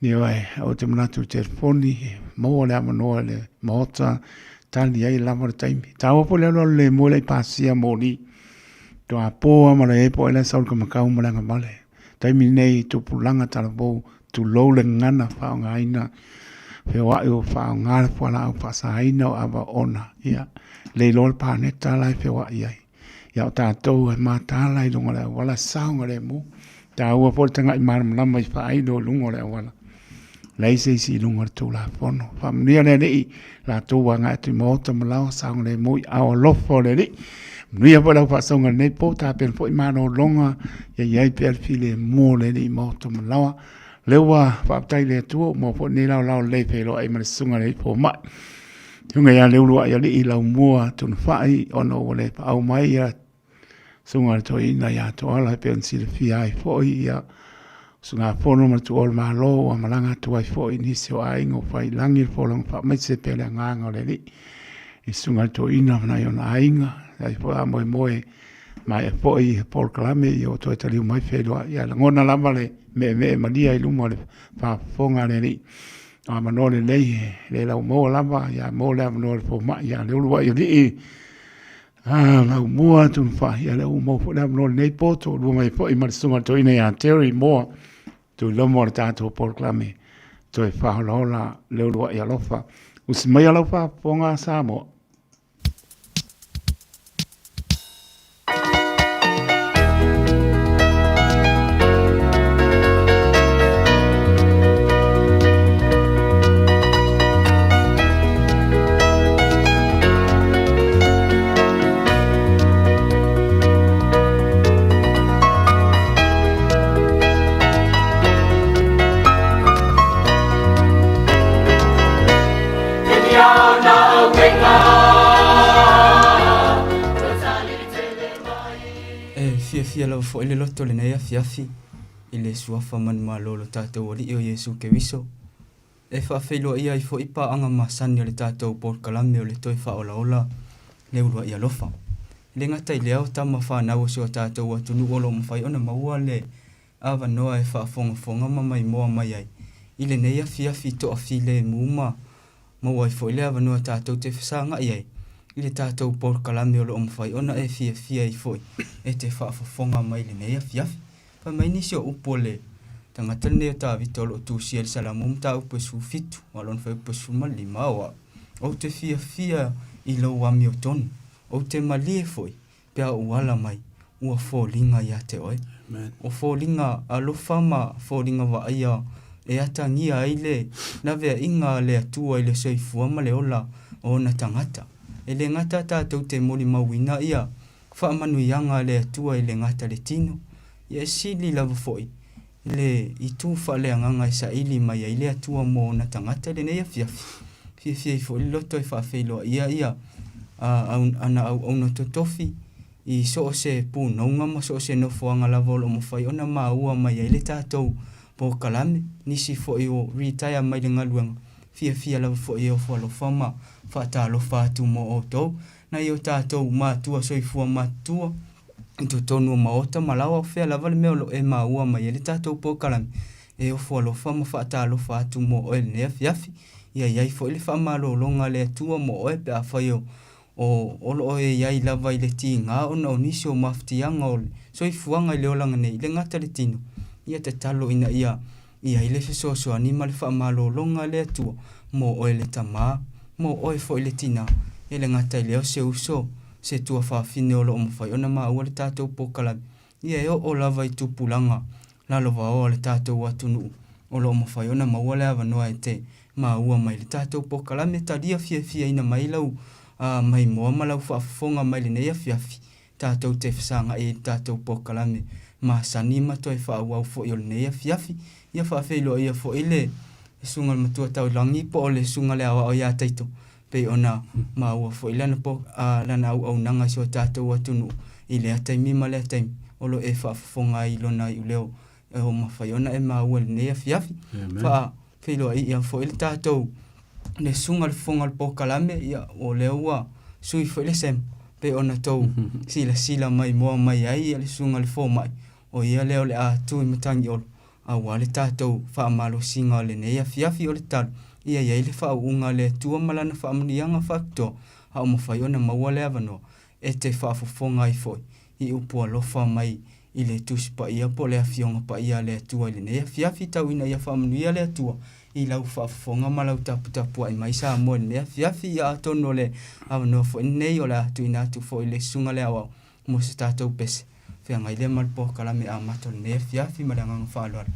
Ioe, ou te manatu i le telefoni, e maua le avanoa i le maota, tali ai lava le taimi. E taua foi le alualu lemu e le i pasia moli. Toa po lava ma le epo ai la e sau le kamakau ma le agavale. Taimi lenei i tupulaga talavou, tulou le gagana faaaogaina, feoai o faaaoga le fualaau faasaina o ava ona, ia, le iloa le paneta la e feoai ai. Ia o tatou e mataala i luga o le auala e saogalemu. Taua foi le tagai malamalama i faailo i luga o le auala. Leai se isi i luga o le Tulafono. Faamanuia le Alii, latou agai atu i maota ma laoa saogalemu i aao alofa o le Alii. Manuia foi lau faasoga i lenei po, tapena foi malologa, ia i ai pea le filemu o le Alii i maota ma laoa. Lea ua faafetai i le Atua ua maua foi lenei laolao lelei e feiloai ma le susuga i le Alii Fomai. Susuga ia Leuluai Alii Laumua Tunufai ona ua le paau mai ia Susuga i le Toeaina ia Toala e pei ona silafia ai foi ia usugafono ma le Tuua o le Malo ua malaga atu ai foi i nisi o aiga ua fai i lagi le folauga faamaise pea le agaga o le Alii i Susuga i le Toeaina ma nai ona aiga ai foi aamoemoe maea foi polokalame ia ua toe taliu mai feiloai ia lagona lava le meemee malia i luma o le faafofoga a le Alii. O avanoa lelei e le laumaua lava ia maua le avanoa o le fomai ia Leuluai Alii Ah, Laumua Tunufai, ia lea ua maua foi le avanoa lenei po, toalua mai foi ma le susuga i le toeaina ia Terry Moa, Tuilomo o le tatou polokalame, toe faaolaola le uluai alofa. Usi maia lau faafofoga Samoa. E fiafia lava foi le loto lenei afiafi i le suafa manumalo o lo tatou Alii o Iesu Keriso. E faafeiloaia ai foi paaga masani o le tatou polokalame o le toe faaolaola le uluai alofa. E le gata i lea o tama fanau o si o tatou atunuu o lo o mafai ona maua le avanoa e faafogafoga ma maimoa mai ai i lenei afiafi toafilemu ma maua ai foi le avanoa tatou te fesagai ai i le tatou polokalame o lo o mafai ona e fiafia ai foi e te faafofoga mai i lenei afiafi. Fai mai nisi o upu o le tagata lenei o Tavita o lo o tusia i le Salamo mataupu e 17, a o lona fuaiupu e 15, O au, ou te fiafia i lou amiotonu, ou te malie foi pe a ou ala mai, ua foliga ia te oe. O foliga alofa ma foliga vaaia e atagia ai le laveaiga a le Atua i le soifua ma le ola o ona tagata. E le gata tatou te molimauina ia faamanuiaga a le Atua e le gata le tino, ia e sili lava foi le itu faaleagaga e saili mai ai le Atua mo ona tagata i lenei afiafi. Fiafia ai foi le loto e faafeiloaia ia ana auauna totofi i so o se punouga ma so o se nofoaga lava o lo o mafai ona maua mai ai le tatou polokalame. Nisi foi ua retire mai le galuega, fiafia lava foi e ofo alofa ma faatalofa atu mo outou. Nai o tatou matua soifua matutua i totonu o maota ma laoa o fea lava le mea o lo o e maua mai ai le tatou polokalame e ofo alofa ma faatalofa atu mo oe i lenei afiafi. Ia i ai foi le faamalologa a le Atua mo oe pe afai o o lo o e i ai lava i le tiga ona o nisi o mafatiaga o le soifuaga i le olaga nei, le gata le tino, ia tatalo ina ia I ai le fesoasoani ma le faamalologa a le Atua mo oe le tamā, mo oe foi le tinā, e le gata i lea o se uso, se tuafafine o lo o mafai ona maua le tatou polokalame, ia e oo lava i tupulaga lalovaoa o le tatou atunuu o lo o mafai ona maua le avanoa e te. maua mai le tatou polokalame. Talia fiafiaina mai lau maimoa ma lau faafofoga mai lenei afiafi tatou te fesagai ai i le tatou polokalame masani ma toe faaauau foi o lenei afiafi. Ia faafeiloaia foi le Susuga i le Matua Taulagi po o le Susuga i le Aoao ia Taito pei ona maua foi lana, po, lana auaunaga i si o tatou atunuu i lea taimi ma lea taimi o lo o e faafofoga ai i lona iuleo e o mafai ona e maua i lenei afiafi. Faafeiloai foi le tatou le susuga i le fofoga o le polokalame, ia o lea ua sui foi le sema pei ona tou silasila maimoa mai ai le susuga i le fomai, o ia lea o le a tu i Matagiolo aua le tatou faamalosiga o lenei afiafi. O le tatalo, ia i ai le faauuga a le Atua ma Lana faamanuiaga faapitoa, a o mafai ona maua le avanoa e te faafofoga ai foi i upu alofa mai i le Tusi Paia po o le Afioga Paia a le Atua i lenei afiafi. Tau ina ia faamanuia le Atua i lau faafofoga ma lau taputapuai mai Samoa i lenei afiafi. Ia atonu o le avanoa foi lenei o le a tuuina atu foi i le Susuga le Aoao mo se tatou pese feagai lea ma le polokalame amata o lenei afiafi ma le agaga faaaloalo.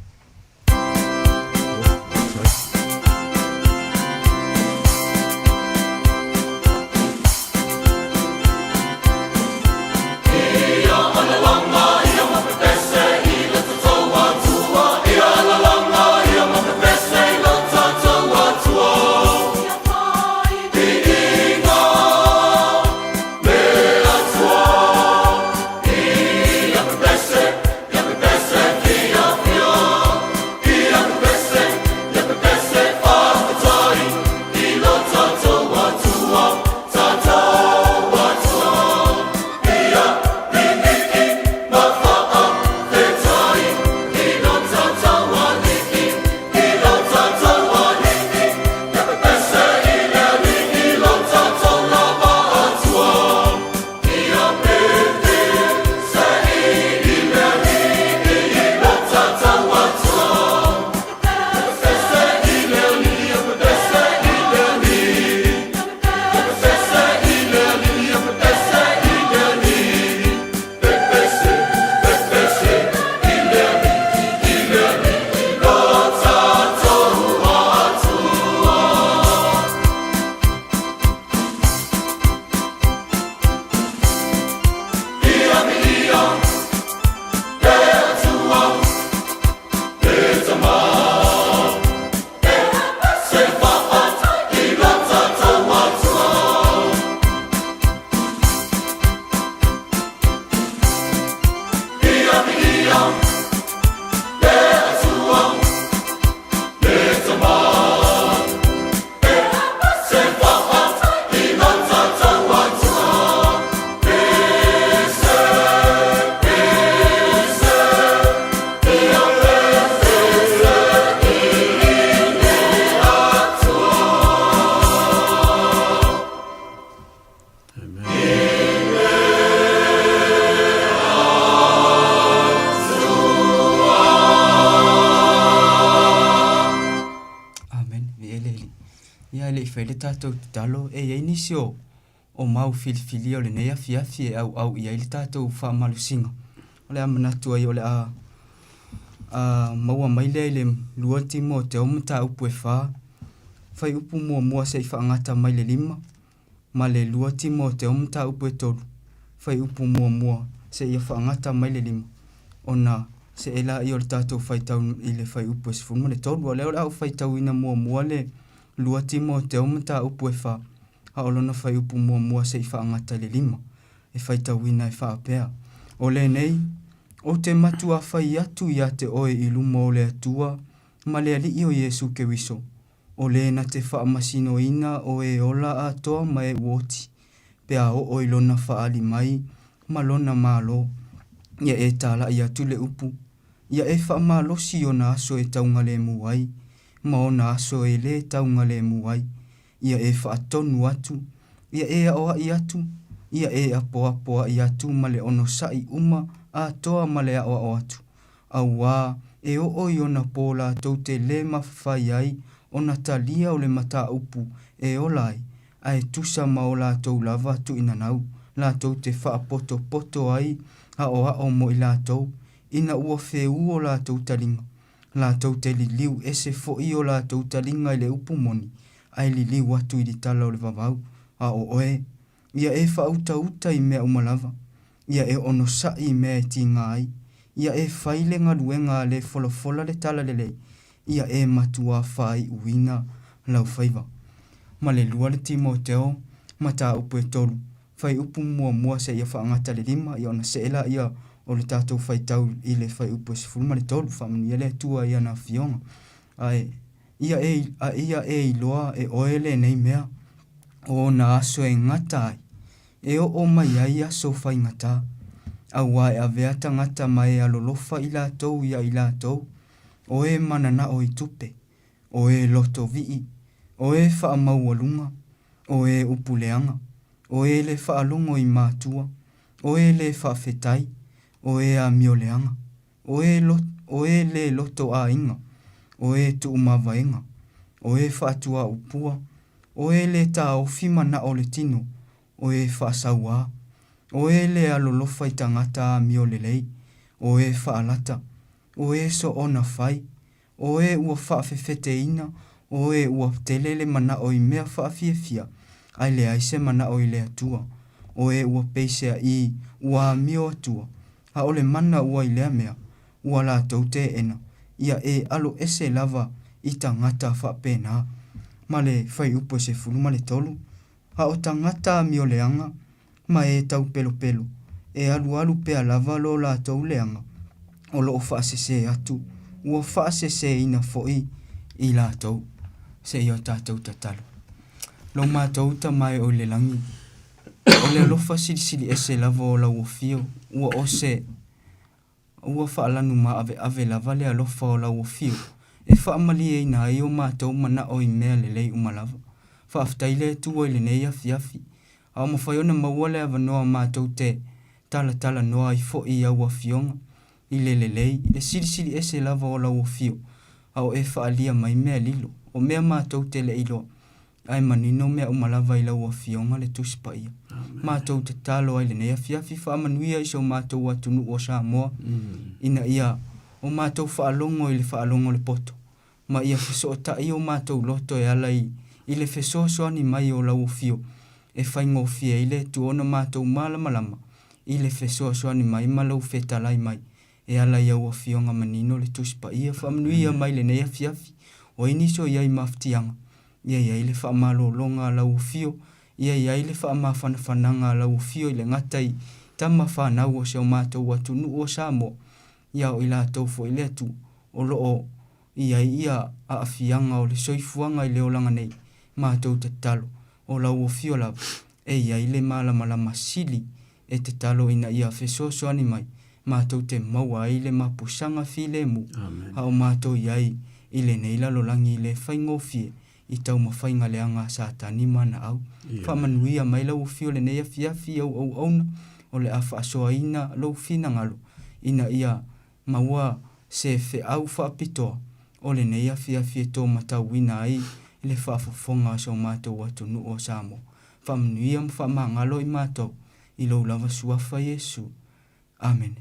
Amen. Viia le Alii. Ia e le i fai le tatou tatalo, e i ai nisi o o mau filifilia o lenei afiafi e auau i ai le tatou faamalosiga. O le a manatu ai o le a a maua mai lea i le 2 Timoteo mataupu e 4, fuaiupu muamua seia faagata mai le 5, ma le 2 Timoteo mataupu e 3, fuaiupu muamua seia faagata mai le 5, ona see laia o le tatou faitau i le fuaiupu e 13. O lea o le a ou faitauina muamua le 2 Timoteo mataupu e 4, a o lona fuaiupu muamua seia faagata i le 5, e faitauina e faapea, O lenei, ou te matuā fai atu ia te oe i luma o le Atua ma le Alii o Iesu Keriso, o le na te faamasinoina o e ola atoa ma e uoti, pe a oo i lona faaali mai ma lona Malo, ia e talai atu le upu, ia e faamalosi i ona aso e taugalemu ai, ma ona aso e lē taugalemu ai, ia e faatonu atu, ia e aoaʻi atu, ia e apoapoaʻi atu ma le onosaʻi uma atoa ma le aʻoaʻo atu, auā e oo i ona pō latou te lē mafafai ai ona talia o le mataupu e ola ai, ae tusa ma o latou lava tuuinanau latou te faapotopoto ai aʻoaʻo mo i latou, ina ua feū o latou taliga. Latou te liliu ese foʻi o latou taliga i le upu moni, ae liliu atu i le tala o le vavau, a o oe, ia e faautauta i mea uma lava, ia e onosaʻi i mea e tiga ai, ia e fai le galuega a le folafola le talalelei, ia e matuā faaiuina lau faiva. Ma le lua le Timoteo, mataupu e tolu, fuaiupu muamua seia faagata le lima, ia ona see laia o le tatou faitau i le fuaiupu e 13. Faamanuia le Atua i ana afioga. Ae ia e, a ia e iloa e oe lenei mea, o ona aso e gata ai, e oo mai ai aso faigata, auā e avea tagata ma e alolofa i latou ia i latou, o e mananao i tupe, o e loto vii, o e faamaualuga, o e upu leaga, o e le faalogo i matua, o e le faafetai, o e amio leaga, o e o e le loto aiga, o e tuumavaega, o e faatuaupua, o e le taofi manaʻo o le tino, o e faasauā, o e le alolofa i tagata amio lelei, o e faalata, o e soona fai, o e ua faafefeteina, o e ua tele le manaʻo i mea faafiafia, ae leai se manaʻo i le Atua, o e ua peiseaʻī ua amio atua, a o le mana ua i lea mea, ua latou teena, ia e alo ese lava i tagata faapena. Ma le fuaiupu e 13, a o tagata amio leaga, ma e taupelopelo, e alualu pea lava lo latou leaga o lo o faasesē atu, ua faasesēina foʻi i latou. Seia o tatou tatalo. Lo matou Tama e o i le lagi, o le alofa silisili ese lava o lau afio, ua o se Ua faalanu maaveave lava le alofa o lau afio e faamalieina ai o matou manaʻo i mea lelei uma lava. Faafetai le Atua i lenei afiafi, a o mafai ona maua le avanoa matou te talatalanoa ai foʻi i au afioga i le lelei, i le silisili ese lava o lau afio, a o e faaalia mai mea lilo, o mea matou te le iloa. Ae manino mea uma lava i lau Afioga le Tusi Paia. Matou tatalo ai lenei afiafi faamanuia i so matou atunuu o Samoa, ina ia o matou faalogo i le faalogo o le poto, ma ia fesootai o matou loto e ala i i le fesoasoani mai o lau Afio e faigofie ai le Atua ona matou malamalama i le fesoasoani mai ma lou fetalai mai e ala i au Afioga manino le Tusi Paia. Faamanuia mai lenei afiafi, o ai nisi o i ai mafatiaga Ia i ai le faamalologa a lau afio, ia i ai le faamafanafanaga a lau afio i le gata i tama fanau o si o matou atunuu o Samoa, ia o i latou foi le Atua o lo o i ai ia aafiaga o le soifuaga i le olaga nei, matou tatalo, o lau afio lava e i ai le malamalama sili e tatalo ina ia fesoasoani mai matou te maua ai le mapusaga filemu a o matou i ai i lenei lalolagi le faigofie i taumafaiga leaga a Satani ma ana au. Faamanuia mai lau afio lenei afiafi i au auauna o le a faasoaina lou finagalo ina ia maua se feau faapitoa o lenei afiafi e tomatauina ai le faafofoga a so matou atunuu o Samoa. Faamanuia ma faamagalo i matou i lou lava suafa Iesu. Amene.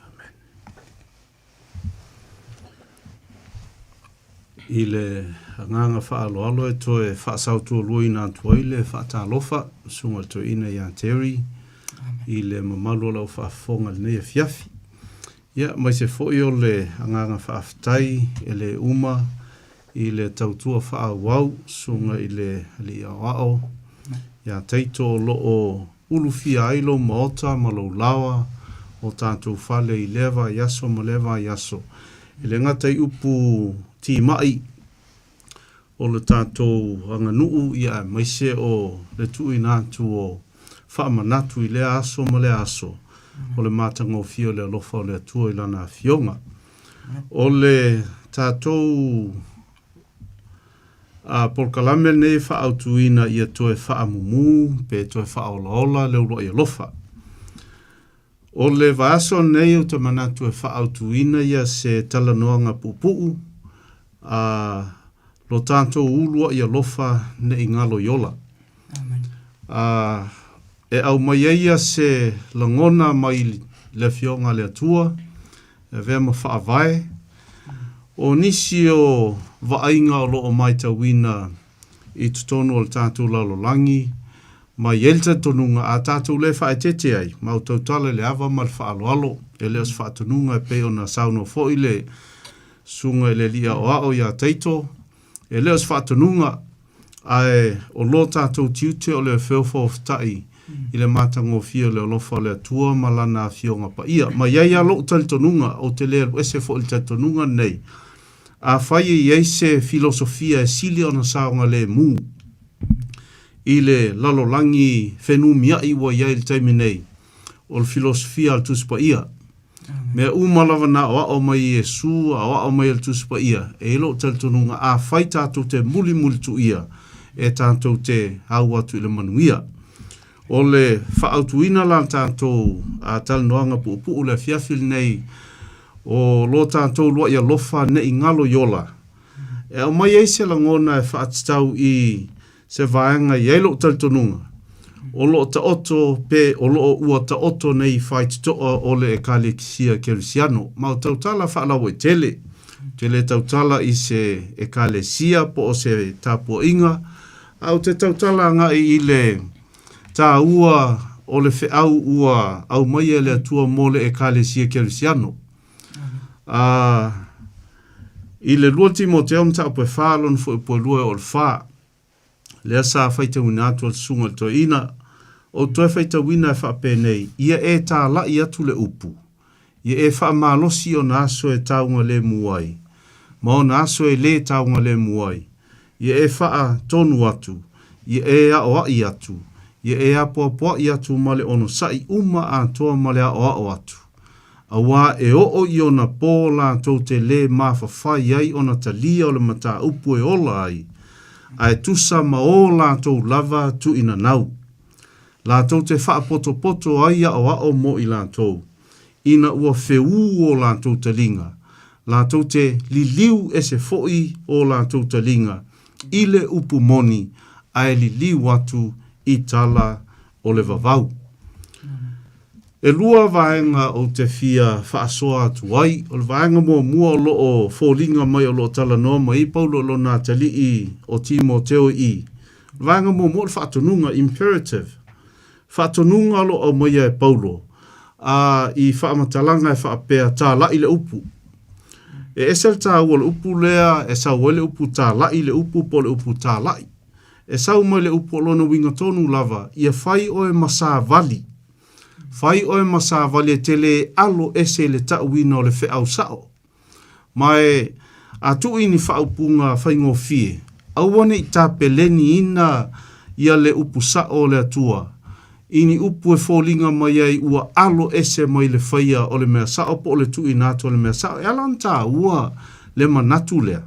Amen. I le agaga faaaloalo e toe faasautualuaina atu ai le faatalofa susuga i le toeaina ia Terry i le mamalu o lau faafofoga i lenei afiafi. Ia, aemaise foi o le agaga faafetai e le uma i le tautua faaauau susuga i le Alii Aoao ia Taito o lo o ulufia ai lou maota ma lou laoa o tatou fale i lea vaiaso ma lea vaiaso. E le gata i upu timai o le tatou aganuu ia aemaise o le tuuina atu o faamanatu i lea aso ma lea aso o le matagofie o le alofa o le Atua i Lana Afioga. O le tatou a polokalame lenei e faaautuina ia toe faamumu pe toe faaolaola le uluai alofa. O le vaiaso lenei ou te manatu e faaautuina ia se talanoaga puupuu a lo tatou uluai alofa ne i galo i ola. A e aumai ai ia se lagona mai le Afioga a le Atua e avea ma faavae. O nisi o vaaiga o lo o matauina i totonu o le tatou lalolagi, ma e i ai le talitonuga a tatou le faaeteete ai, ma ou tautala i le ava ma le faaaloalo, e le o se faatonuga e pei ona saunoa foi le Susuga i le Alii Aoao ia Taito, e le o se faatonuga, ae o lo tatou tiute o le feofaoftai i le matagofie o le alofa o le Atua ma Lana Afioga Paia. Ma e i ai lava lou talitonuga, ou te le alu ese foi i le talitonuga lenei, afai e i ai se filosofia e sili ona saogalemu i le lalolagi fenumiai ua i ai i le taimi nei, o le filosofia a le Tusi Paia. Mea uma lava na aoao mai e Iesu, aoao mai e le Tusi Paia, e i ai lou talitonuga afai tatou te mulimulituia, e tatou te au atu i le manuia. O le faaautuina la le tatou talanoaga puupuu i le afiafi lenei, o lo tatou lua'i alofa ne i galo i ola, e aumai ai se lagona e faatatau i se vaega e i ai lou talitonuga, o lo o taoto pe o lo o ua taoto nei faitotoa o le Ekalesia Kerisiano. Ma o tautala faalauaitele, ou te le tautala i se Ekalesia po o se tapuaiga, a ou te tautala agai i le taua o le feau ua aumaia e le Atua mo le Ekalesia Kerisiano. A, i le 2 Timoteo mataupu e 4 lona fuaipua 2 e oo i le 4, lea sa faitauina atu e le susuga i le toeaina, ou toe faitauina e faapenei, Ia e tāla'i atu le upu, ia e faamalosi ona aso e taugalemu ai, ma ona aso e lē taugalemu ai, ia e faatonu atu, ia e aoaʻi atu, ia e apoapoaʻi atu ma le onosaʻi uma atoa ma le aoao atu. Auā e oo i ona pō latou te lē mafafai ai ona talia o le mataupu e ola ai, ae tusa ma ō latou lava tuuinanau. Latou te faapotopoto ai aoao mo i latou, ina ua feū ō latou taliga, latou te liliu ese foi ō latou taliga i le upu moni, ae liliu atu i tala o le vavau. E lua vaega ou te fia faasoa atu ai. O le vaega muamua o lo o foliga mai o lo o talanoa mai ai Paulo i lona atalii o Timoteo i. O le vaega muamua o le faatonuga, imperative. Faatonuga o lo o aumaia e Paulo, a i faamatalaga e faapea, Tāla'i le upu. E ese le taua o le upu lea e sau ai le upu tāla'i le upu po o le upu tāla'i. E sau mai le upu o lona uiga tonu lava, ia fai oe ma savali. Fai oe ma savali e te lē alo ese i le ta'uina o le fe'au sa'o. Ma e a tu'i ni fa'aupuga faigofie, aua ne i tapeleniina ia le upu sa'o o le Atua i ni upu e foliga mai ai ua alo ese mai le faia o le mea sa'o po o le tu'uina atu o le mea sa'o. E ala ona tāua le manatu lea.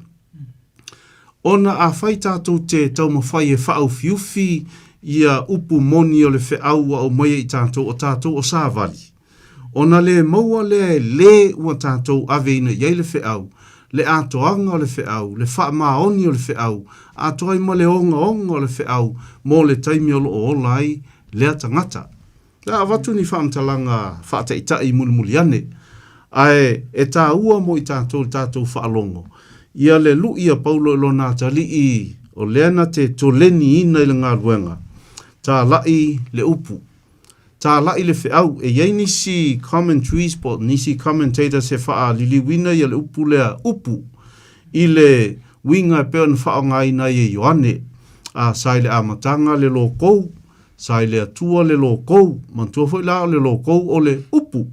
Ona afai tatou te taumafai e faaufiufi ia upu moni o le feau ua aumaia i tatou o tatou o savali, ona le maua lea e lē ua tatou aveina i ai le feau, le atoaga o le feau, le faamaoni o le feau, atoa ai ma le ogaoga o le feau mo le taimi o lo o ola ai lea tagata. Le a avatu ni faamatalaga faataitai mulimuli ane, ae e taua mo i tatou le tatou faalogo ia le lu'i a Paulo i lona atalii o lea na te toleniina i le galuega, tāla'i le upu, tāla'i le feau. E i ai nisi commentaries po o nisi commentators e faaliliuina ia le upu lea upu i le uiga e pei ona faaaogaina ai e Ioane, a sa i le amataga le lōkou, Sa i le Atua le lōkou, manatua foi la o le lōkou o le upu.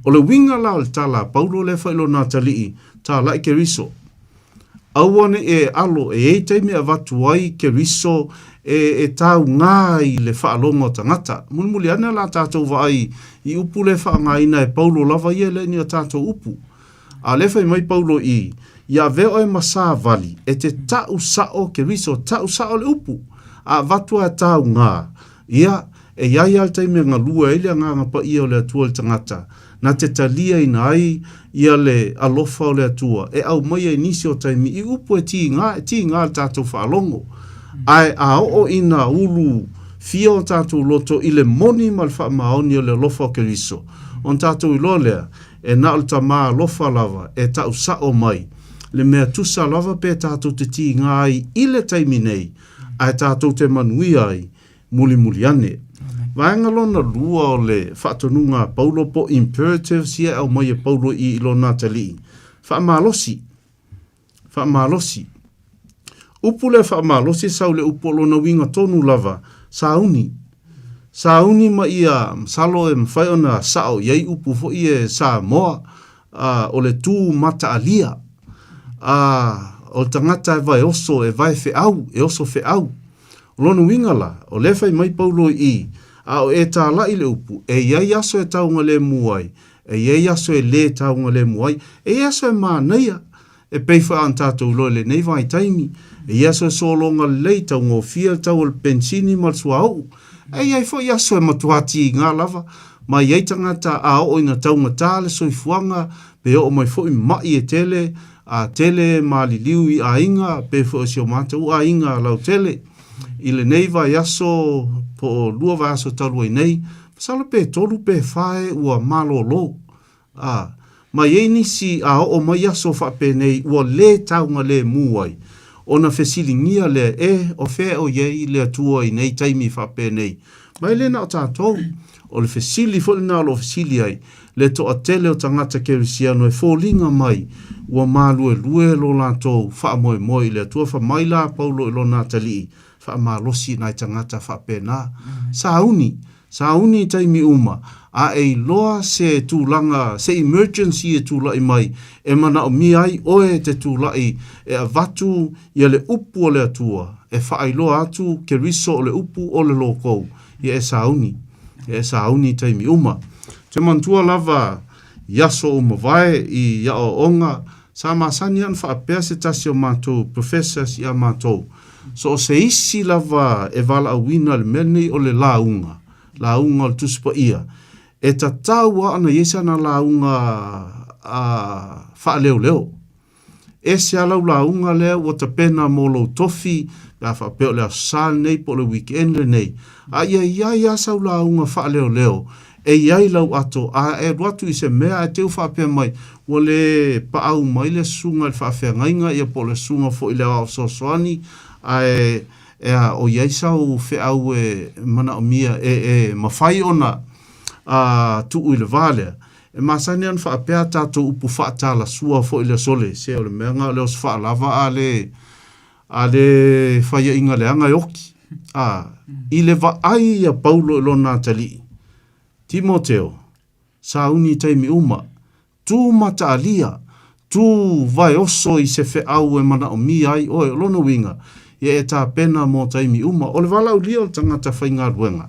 O le uiga la o le tala a Paulo lea fai i lona atalii, Tāla'i Keriso. Aua ne i e alo e i ai taimi e avatu ai Keriso e, e taugā i le faalogo a tagata. Mulimuli ane la tatou vaai i upu lea e faaaogaina e Paulo lava ia e le ni a tatou upu. A o lea e fai mai Paulo i, Ia avea oe ma savali, e te ta'u sa'o Keriso, ta'u sa'o le upu, a avatu a taugā, ia, e i ai a le taimi e galue ai le Agaga Paia o le Atua i le tagata, na te taliaina ai ia le alofa o le Atua, e aumaia i nisi o taimi i upu e tīgā, e tīgā le tatou faalogo. Ae a oo ina ulu fia o tatou loto i le moni ma le faamaoni o le alofa o Keriso, ona tatou iloa lea, E na o le Tama alofa lava e ta'u sa'o mai. le mea tusa lava pe tatou te tiga ai i le taimi nei, ae tatou te manuia ai mulimuli ane. Vaega lona lua o le faatonuga a Paulo po imperatives ia e aumai e Paulo i i lona atalii, faamalosi. Faamalosi. Upu lea faamalosi e sau i le upu o lona uiga tonu lava, sauni. Sauni ma ia masalo e mafai ona sao i ai upu foi e Samoa, a, o le tu mataalia. A, o le tagata e vaeoso, e vaefeau, e oso feau. O lona uiga la, o lea e fai mai Paulo i i, a o e tālaʻi le upu, e i ai aso e taugalemu ai, e i ai aso e lē taugalemu ai, e i ai aso e manaia, e pei foi ona tatou iloa i lenei vaitaimi, e i ai aso e sologa lelei, taugofie le tau o le penisini ma le suauu, e i ai foi aso e matua tiga lava, ma e i ai tagata a oo ina taugata le soifuaga, pe oo mai foi maʻi e tele, a tele maliliu i aiga, pei foi o si o matou aiga lautele. I lenei vaiaso, po o lua vaiaso talu ai nei, masalo pe tolu pe fa e ua malōlō. A, ma i ai nisi a oo mai aso faapenei ua lē taugalēmū ai, ona fesiligia lea, e, o fea o i ai le Atua i nei taimi faapenei? Ma e le na o tatou. O le fesili foi lena o lo o fesili ai, le toatele o tagata kerisiano e foliga mai ua maluelue lo latou faamoemoe i le Atua. Fai mai la Paulo i lona atalii, Faamalosi nai tagata faapena. Sauni, sauni i taimi uma, a e iloa se tulaga, se emergency e tulai mai, e manaomia ai oe te tulai e avatu ia le upu o le Atua, e faailoa atu Keriso o le upu o le lokou, ia e sauni, ia e sauni i taimi uma. Ou te manatua lava i aso ua mavae i aoaoga, sa masani lava ona faapea se tasi o matou professors ia matou, so o se isi lava e valaauina i le mea lenei o le lauga, lauga o le Tusi Paia, e tatau lava ona i ai sana lauga a faaleoleo. Ese lava lau lauga lea ua tapena mo lou tofi pe a faapea o le Aso Sa lenei po o le weekend lenei, a ia i ai lava sau lauga faaleoleo e i ai lau ato a e alu atu i se mea ae te i ua faapea mai ua le paau mai le susuga i le faafeagaiga ia po o le susuga foi i le aoao fesoasoani ae e a o i ai sau feau e manaomia e e mafai ona a tuu i le va lea. E masani ona faapea a tatou upu faatalasua foi le sole, se o le mea lena o le oso faalava a le, a le faiaina leaga e oki. A, i le vaai ia Paulo i lona atalii, Timoteo, sauni i taimi uma, tu mataalia, tu vaeoso i se feau e manaomia ai oe, o lona uiga, ia e tapena mo taimi uma. O le valaaulia o le tagata faigaluega,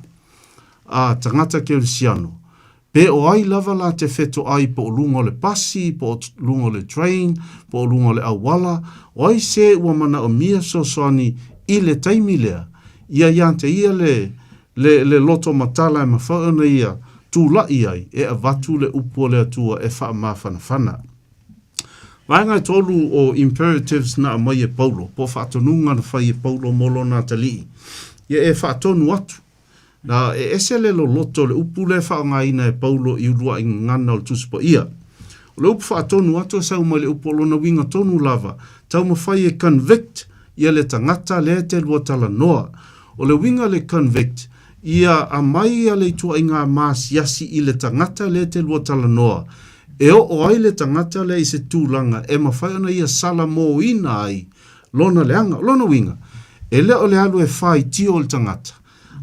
a tagata kerisiano, Pe o ai lava la te fetoai po o luga o le pasi, po o luga o le train, po o luga o le auala, o ai se ua manaomia fesoasoani i le taimi lea, ia ia te ia le, le, le loto matala e mafai ona ia tula'i ai e avatu le upu a le Atua e faamafanafana. Vaega e tolu o imperatives na aumai e Paulo, po o faatonuga na fai e Paulo mo lona atalii, ia e faatonu atu. Na, e ese le loloto o le upu lea e faaaogaina e Paulo i uluai gagana o le Tusi Paia. O le upu faatonu atu e sau mai le upu o lona uiga tonu lava, taumafai e convict ia le tagata lea e te lua talanoa. O le uiga le convict, ia aumai ia le ituaiga maasiasi i le tagata lea e te lua talanoa, e oo ai le tagata lea i se tulaga e mafai ona ia salamōina ai lona leaga. O lona uiga, e le o le alu e faitio i le tagata,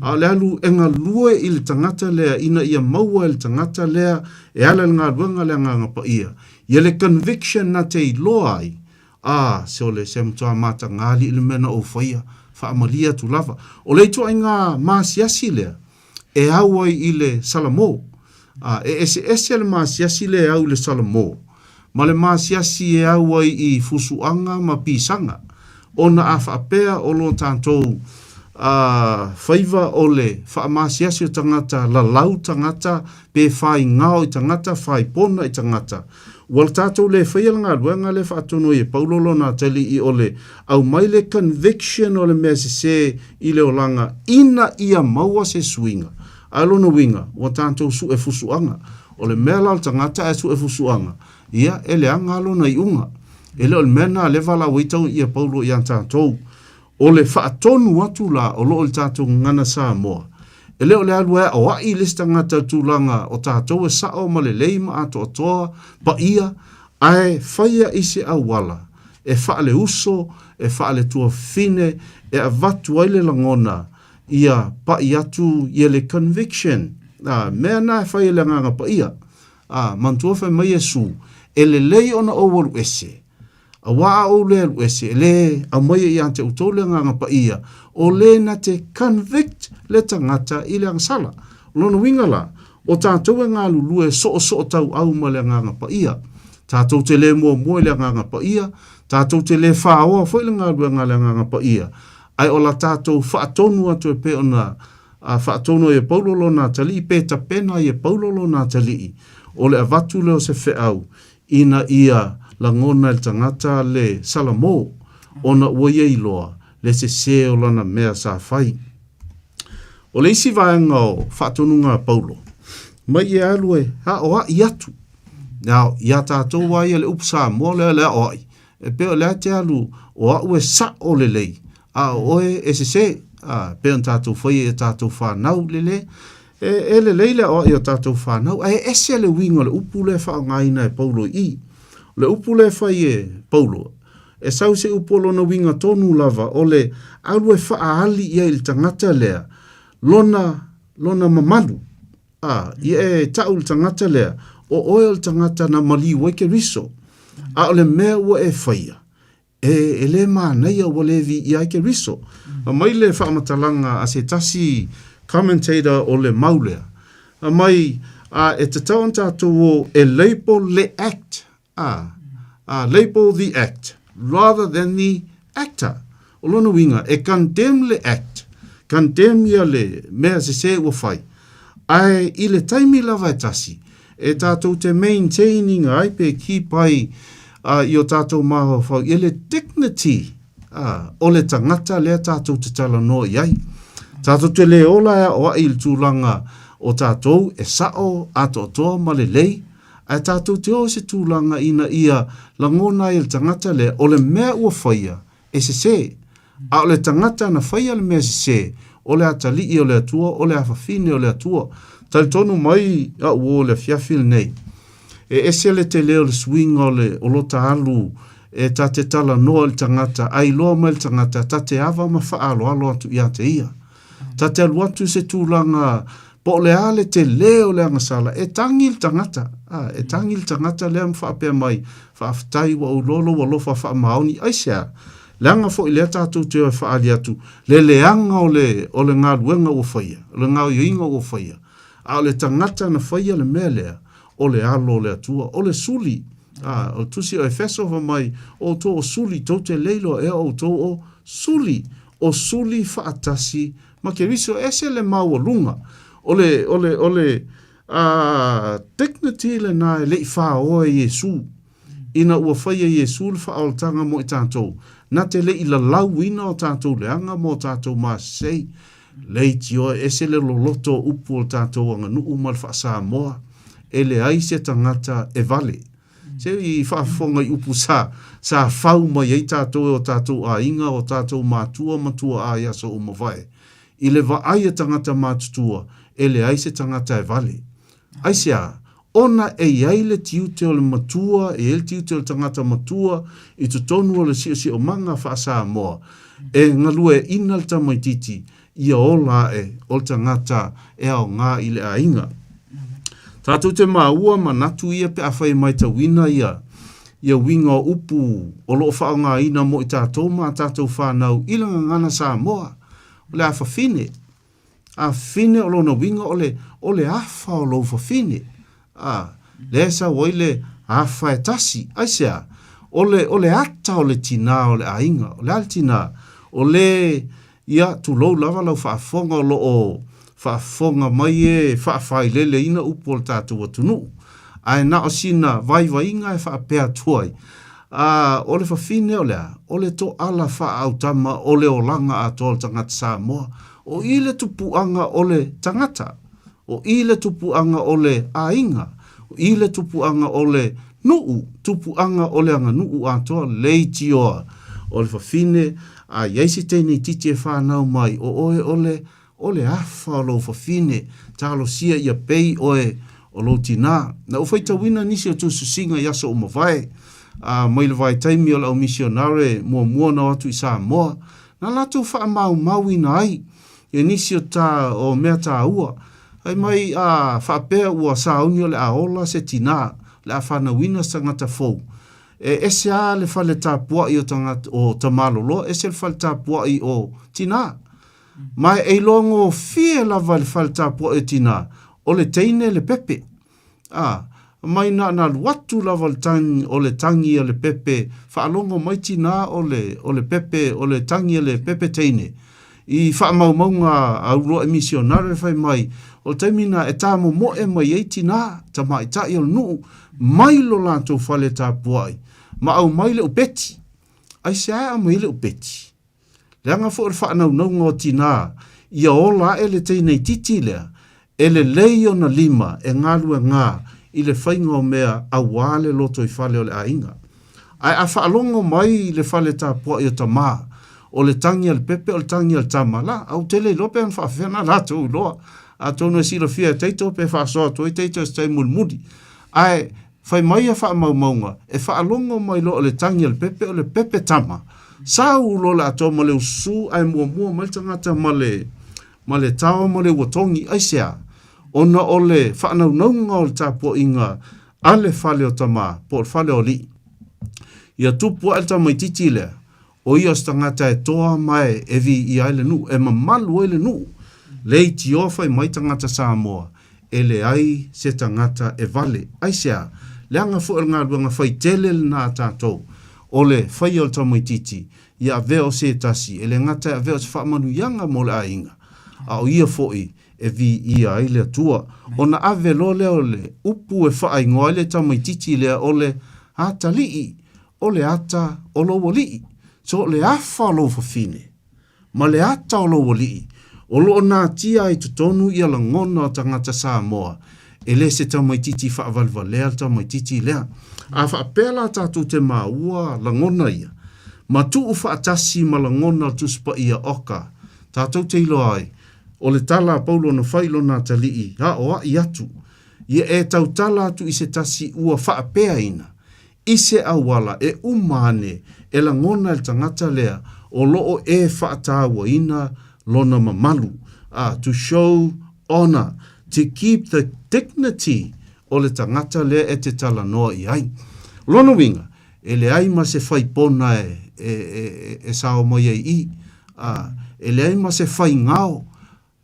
a o le alu e galue i le tagata lea ina ia maua e le tagata lea e ala i le galuega a le Agaga Paia ia le conviction na te iloa ai, A, se o le se matua mataga alii le mea na ou faia, faamalie atu lava. O le ituaiga maasiasi lea e au ai i le Salamo. A, e eseese le maasiasi lea e au i le Salamo ma le maasiasi e au ai i fusuaga ma pisaga, ona a faapea o lo tatou a, faiva o le faamaasiasi o tagata, lalau tagata, pe faigao i tagata, faipona i tagata, ua tatou le faia le galuega lea e faatonu ai e Paulo lona atalii o le aumai le conviction o le mea sese i le olaga ina ia maua se suiga. A o lona uiga, ua tatou sue fusuaga. O le mea la o le tagata ae sue fusuaga, ia, e leaga lava lona iuga. E le o le mea lena lea e valaau ai tau ia Paulo ia tatou. O le faatonu atu la o lo o i le tatou gagana Samoa, e le o le alu e aoai le isi tagata i le tulaga o tatou e sao ma lelei ma atoatoa paia, ae faia i se auala e faaleuso, e faaletuafafine, e avatu ai le lagona ia pai atu ia le conviction. A, mea na e fai e le Agaga Paia. A, manatua fai mai Iesu, E lelei ona ou alu ese, Auā a ou le alu ese, e lē aumaia ia te outou le Agaga Paia, o lē na te convict le tagata i le agasala. O lona uiga la, o tatou e galulue soosootauau ma le Agaga Paia. Tatou te lē muamua i le Agaga Paia, tatou te lē faoa foi le galuega a le Agaga Paia, ae o la tatou faatonu atu e pei ona faatonu ai e Paulo lona atalii, pe tapena ai e Paulo lona atalii, o le avatu lea o se feau ina ia lagona e le tagata le salamo, ona ua ia iloa le sesē o lana mea sa fai. O le isi vaega o faatonuga a Paulo, mai ia alu e aoaʻi atu. Now, iā tātou a ia le upu Samoa lea le aoaʻi, e pei o lea te alu o aʻu e saʻo lelei, a o oe e sesē. A, pei ona tātou faia i a tātou whānau lele, e, e lelei le aoaʻi o tātou whānau, a e ese le uiga o le upu lea e faaaogaina e Paulo i i. O le upu lea e fai e Paulo, e sau se upu o lona uiga tonu lava, o le alu e faaali i ai i le tagata lea, lona, lona mamalu. A, ia e taʻu i le tagata lea, o oe o le tagata na maliu ai Keriso. A o le mea ua e faia, E, e lē manaia ua lē viia ai Keriso. Aumai le faamatalaga a se tasi commentator o le mau lea. Aumai, a, e tatau ona tatou o e label le act, a, a, label the act rather than the actor. O lona uiga, e condemn le act, condemn ia le mea sesē ua fai, Ae i le taimi lava e tasi, e tātou te maintain inga ai pe keep ai i o tātou mafaufau i le dignity o le tangata lea tātou te talanoa i ai. Tātou te lē ola e aoaʻi i le tulaga o tātou e saʻo atoatoa ma lelei, ae tātou te o i se tulaga ina ia lagona ai e le tangata lea o le mea ua faia e sesē. A o le tagata na faia le mea sesē, o le atalii o le Atua, o le afafine o le Atua. Talitonu mai aʻu uo i le afiafi lenei, e ese le tele o le suiga o le o lota alu e ta te talanoa i le tagata, a iloa mai le tagata, ta te ava ma faaaloalo atu ia te ia. Ta te alu atu i se tulaga Po o le a le telē o le agasala, e tagi le tagata, ā, e tagi le tagata lea ma faapea mai, Faafetai ua ou iloa lou alofa faamaoni. Aisea? Leaga foi lea tatou te o e faaali atu le leaga o le, o le galuega ua faia, o le gaoioiga ua faia. A o le tagata na faia le mea lea, o le alo o le Atua, o le suli. Ā, o le tusi o Efeso fai mai, O outou o suli, tou te le iloa ea o outou o suli, o suli faatasi ma Keriso, ese le maualuga o le, o le, o le, a, dignity lena e le i faoa e Iesu. Ina ua fai e Iesu le faaolataga mo i tatou, na te le i lalauina o tatou leaga ma o tatou masesei. Leitioa e ese le loloto o upu o le tatou aganuu ma le faa-Samoa, e leai se tagata e vale. Se i faafofoga i upu sa, sa fau mai ai tatou e o tatou aiga, o tatou matua ma tuaa i aso ua mavae. I le vaai a tagata matutua, e leai se tagata e vale. Aisea? Ona e i ai le tiute o le matua, e i ai le tiute o le tagata matua i totonu o le siosiomaga faa-Samoa, e galueaiina le tamaitiiti ia ola aʻe o le tagata e aoga i le aiga. Tatou te maua manatu ia pe afai e maitauina ia ia uiga o upu o lo o faaaogaina mo i tatou ma a tatou fanau i le gagana Samoa. O le afafine. Afafine o lona uiga o le o le afa o lou fafine. A, lea e sau ai le afa e tasi. Aisea? O le o le ata o le tinā o le aiga. O le a le tinā? O le Ia, tulou lava lau faafofoga o lo o faafofoga mai e faafaileleina upu o le tatou atunuu. Ae na o sina vaivaiga e faapea atu ai, a, o le fafine o le a? O le toala faaautama o le olaga atoa o le tagata Samoa. O i le tupuaga o le tagata. O i le tupuaga o le aiga. O i le tupuaga o le nuu. Nuu, tupuaga o le aganuu atoa, leitioa o le fafine, a i ai se teine itiiti e fanau mai, o oe o le, o le afa o lou fafine, talosia ia pei oe o lou tinā. Na ou faitauina nisi o tusitusiga i aso ua mavae, a mai le vaitaimi o le au misionare muamua na o atu i Samoa, na latou faamaumauina ai e nisi o ta o mea taua. Fai mai a faapea ua sauni o le a ola se tinā, o le a fanauina se tagata fou. E ese a le fale tapuaʻi o tagata o tamaloloa, ese le fale tapuaʻi o tinā. Ma e iloa gofie lava i le fale tapuaʻi o tinā, o le teine le pepe. A, mai na na alu atu lava le tagi, o le tagi a le pepe, faalogo mai tinā o le, o le pepe, o le tagi a le pepe teine. I faamaumauga a uluaʻi misionare fai mai, o le taimi na e tāmomoe mai ai tinā, tamaitai o le nuu, mai lo latou fale tapuaʻi, ma aumai le upeti. Aisea e aumai ai le upeti? Leaga foi o le faanaunauga o tinā ia ola aʻe le teine itiiti lea, e lelei ona lima e galuega i le faiga o mea auā le lotoifale o le aiga. Ae a faalogo mai le fale tapuaʻi o tamā, o le tagi a le pepe o le tagi a le tama, la, a ou tele iloa pe ana faafefea na latou iloa. Atonu e silafia e Taito pe faasoa atu ai Taito i se taimi mulimuli. Ae Fai mai ia faamaumauga, e faalogo mai loa o le tagi a le pepe o le pepe tama. Sau loa le atoa ma le ususu ae muamua mai le tagata ma le ma le tao ma le ua togi. Aisea? Ona o le faanaunauga o le tapuaiga a le fale o tama po o le fale o alii. Ia tupu ae le tamaitiiti lea, O ia o se tagata e toa ma e viia ai le nuu, e mamalu ai le nuu. Leitioa fai mai tagata Samoa, e leai se tagata e vale. Aisea? Leaga foi o le galuega fai tele lena a tatou, o le faia o le tamaitiiti, ia avea o se tasi, e le gata e avea o se faamanuiaga mo le aiga, a o ia foi e viia ai le Atua. Ona ave loa lea o le upu e faaigoa ai le tamaitiiti lea o le atalii, O le ata o lou alii. So o le afa o lou fafine, ma le ata o lou alii, o lo o natia ai totonu ia lagona o tagata Samoa, e le se tamaititi faavalevalea le tamaititi lea. A faapea la tatou te maua lagona ia, ma tuu faatasi ma lagona o le Tusi Paia Oka, tatou te iloa ai, o le tala a Paulo na fai i lona atalii, aoai atu, ia e tautala atu i se tasi ua faapeaina, i se auala e uma ane e lagona e le tagata lea o lo o e faatauaina lona mamalu, a, to show honour, to keep the dignity o le tagata lea e te talanoa i ai. O lona uiga, e leai ma se faipona e, e, e, e sao mai ai i, a, e leai ma se faigao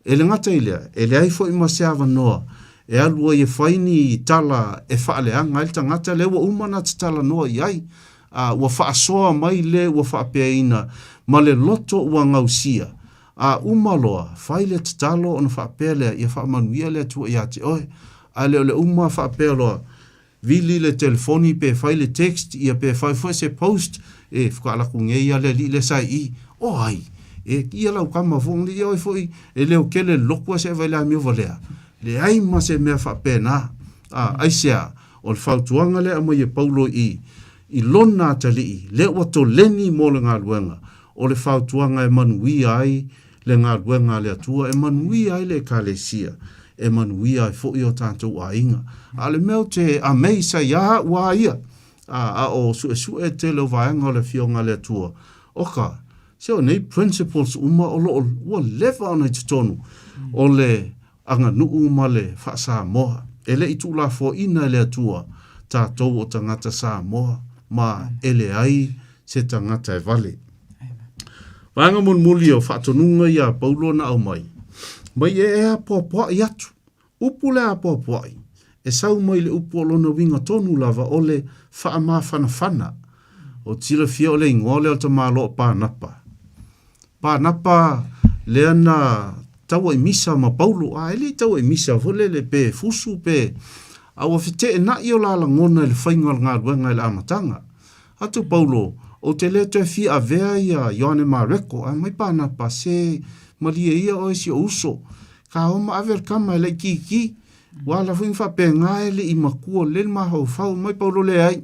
E le gata i lea, e leai foi ma se avanoa e alu ai e fai ni tala e faaleaga ai le tagata lea ua uma ona tatalanoa i ai, a ua faasoa mai le ua faapeaina ma le loto ua gausia, a uma loa, fai le tatalo ona faapea lea, ia faamanuia le Atua ia te oe. Ae le o le uma faapea loa, Vili le telefoni pe fai le text ia pe fai foi se post e whakaalaku ngei a le alii le sai i. O ai? E ia lau kama fo ngi ia oi foi e leo kele loku a se vai le amio valea. Leai ma se mea faapena. A, aisea, o le fautuaga lea aumai e Paulo i i lona atalii, lea ua toleni mo le galuega, o le fautuaga e manuia ai le galuega a le Atua, e manuia ai le Ekalesia, e manuia ai foi o tatou aiga. A o le mea ou te amaze ai ia au a ia, a, a o suesue le tele o vaega o le Afioga a le Atua, oka, se o nei principles uma o lo o ua leva ona i totonu o le aganuu ma le faa-Samoa. E le i tuulafoaina e le Atua tatou o tagata Samoa ma e leai se tagata e vale. Vaega mulimuli o faatonuga ia a Paulo na aumai, mai e e apoapoaʻi atu. Upu le apoapoaʻi, e sau mai le upu o lona uiga tonu lava o le faamafanafana. O te silafia o le igoa lea o le tamaloa o Pānapa. Pānapa lea na taua i misa ma Paulo, a e le i taua i misa foi lele pe fusu pe, a ua feteenai o la lagona i le faiga o le galuega i le amataga. Atu Paulo, Ou te le toe fia avea ia Ioane Mareko, ae mai Pānapa, se malie ia oe si ou uso. Ka o ma ave le kama e laʻikīkī. Ua ala foi ma faapena e le i matua lelei le mafaufau mai Paulo leai.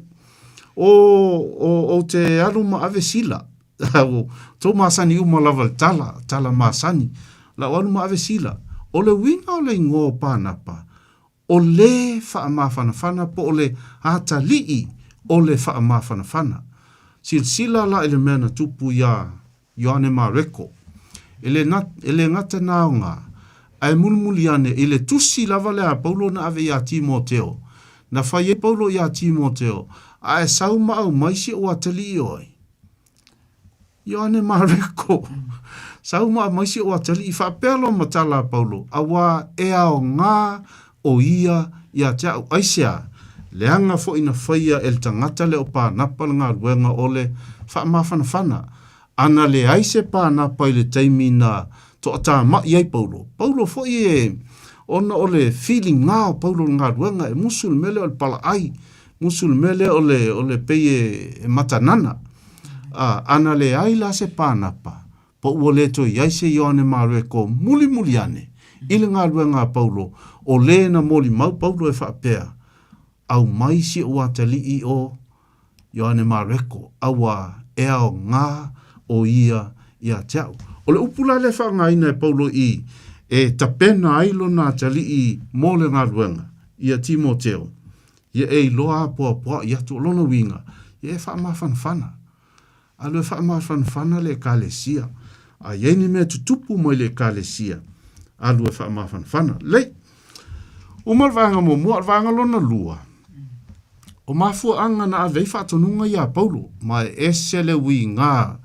O, o, ou te alu ma ave sila. Ua tou masani uma lava i le tala, tala masani. Lau alu ma ave sila. O le uiga o le igoa o Panapa, o le faamafanafana po o le atalii o le faamafanafana. Silasila la i le mea na tupu iā Ioane Mareko. E le, e le gata na aoga, ae mulimuli ane i le tusi lava lea a Paulo na ave iā Timoteo. Na fai ai Paulo iā Timoteo, A e sau ma aumai si ou atalii oe. Ioane Mareko, sau ma aumai si ou atalii, faapea loa ma tala a Paulo, auā e aoga o ia ia te a'u. Aisea? Leaga foi na faia e le tagata lea o Panapa le galuega o le faamafanafana. Ana leai se Panapa i le taimi na toatama'i ai Paulo, Paulo foi e, ona o le filiga o Paulo i le galuega, e musu i le mea lea o le palaai, musu i le mea lea o le, o le pei e, e matanana. A, ana leai la se Panapa, po ua le toe i ai se Ioane Mareko mulimuli ane i le galuega a Paulo, o lē na molimau Paulo e faapea, Aumai si ou atalii o Ioane Mareko, auā e aoga o ia ia te a'u. O le upu la lea e faaaogaina e Paulo i e tapena ai lona atalii mo le galuega, ia Timoteo, ia e iloa apoapoa'i atu, o lona uiga, ia e faamafanafana. Alu e faamafanafana le Ekalesia. A i ai ni mea tutupu mai le Ekalesia, alu e faamafanafana. Lelei. Uma le vaega muamua, o le vaega lona lua, o mafuaaga na ave ai faatonuga ia Paulo, ma e ese le uiga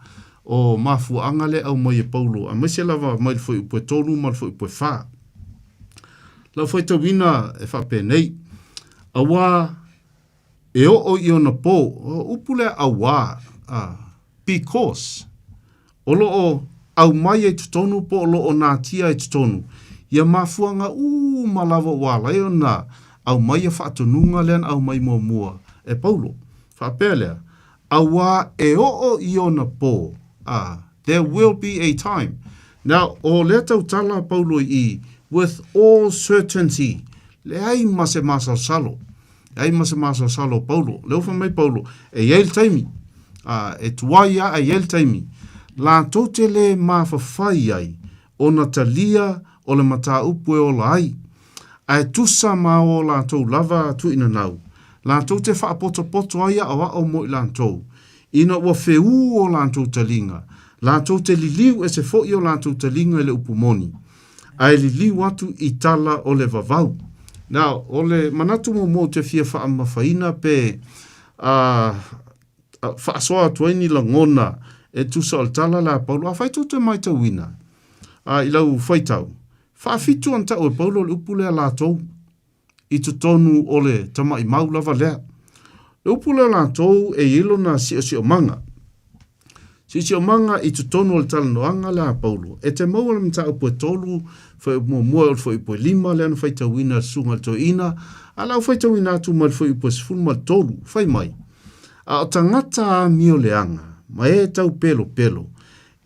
o mafuaaga lea e aumai e Paulo, aemaise lava mai le fuaiupu e 3 ma le fuaiupu e 4. Lau faitauina e faapenei, auā E oo i ona pō, o upu lea auā, a, because, o lo o aumai ai totonu po o lo o natia ai totonu ia mafuaaga uma lava ua ala ai ona aumai ia faatonuga lea na aumai muamua e Paulo. Faapea lea, auā e oo i ona pō, a, there will be a time. Now, o lea tautala a Paulo i i, with all certainty, leai ma se masalosalo. Leai ma se masalosalo o Paulo. Lea ua fai mai Paulo, e i ai le taimi, a, e tuai a, e i ai le taimi, latou te lē mafafai ai ona talia o le mataupu e ola ai, ae tusa ma o latou lava tuuinanau, latou te faapotopoto ai aʻoaʻo mo i latou, ina ua feū o latou taliga, latou te liliu ese foʻi o latou taliga i le upu moni. Ae liliu atu i tala o le vavau. Now, o le manatu muamua ou te fia faamafaina pe a faasoa atu ai ni lagona e tusa o le tala lea a Paulo, afai tou te maitauina a i lau faitau, faafitu ona tau e Paulo le upu lea latou i totonu o le tamaimau lava lea. Le upu lea latou e i ai lona siosiomaga. Siosiomaga i totonu o le talanoaga lea a Paulo, e te maua le mataupu e 3, fuaiupu muamua e oo i le fuaiupu e 5 lea na faitauina e le susuga i le toeaina, a o le a ou faitauina atu mai le fuaiupu e 13, fai mai, A o tagata amio leaga, ma e taupelopelo,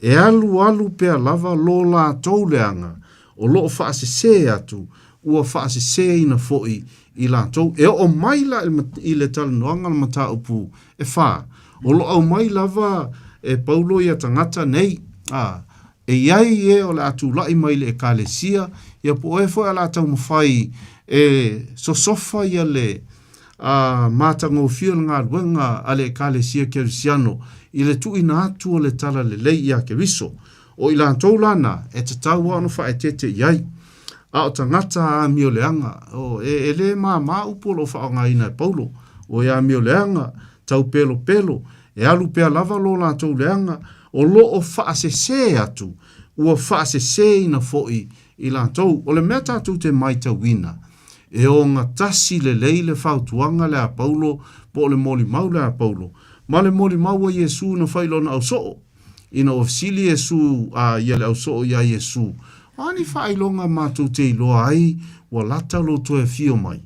E alualu pea lava lo latou leaga o lo o faasesē atu, ua faasesēina foi i latou. E oo mai la i le talanoaga o le mataupu e fā, o lo o aumai lava e Paulo ia tagata nei, ā, e i ai e o le a tulai mai i le Ekalesia, ia po o e foi o le a taumafai e sosofa ia le a matagofie le galuega a le Ekalesia Kerisiano i le tuuina atu o le Talalelei iā Keriso. O i latou la na, e tatau lava ona faaeteete i ai. A o tagata amioleaga, o, e, e lē māmā upu o lo o faaaogaina e Paulo, o e amioleaga, taupelopelo, e alu pea lava lo latou leaga, o lo o faasesē atu, ua faasesēina foi i latou. O le mea tatou te maitauina, E ogatasi lelei le fautuaga lea a Paulo po o le molimau lea a Paulo, ma le molimau a Iesū na fai i lona ausoo. Ina ua fesili Iesū, a ia le ausoo iā Iesū, O a ni faailoga matou te iloa ai ua lata lo toe afio mai?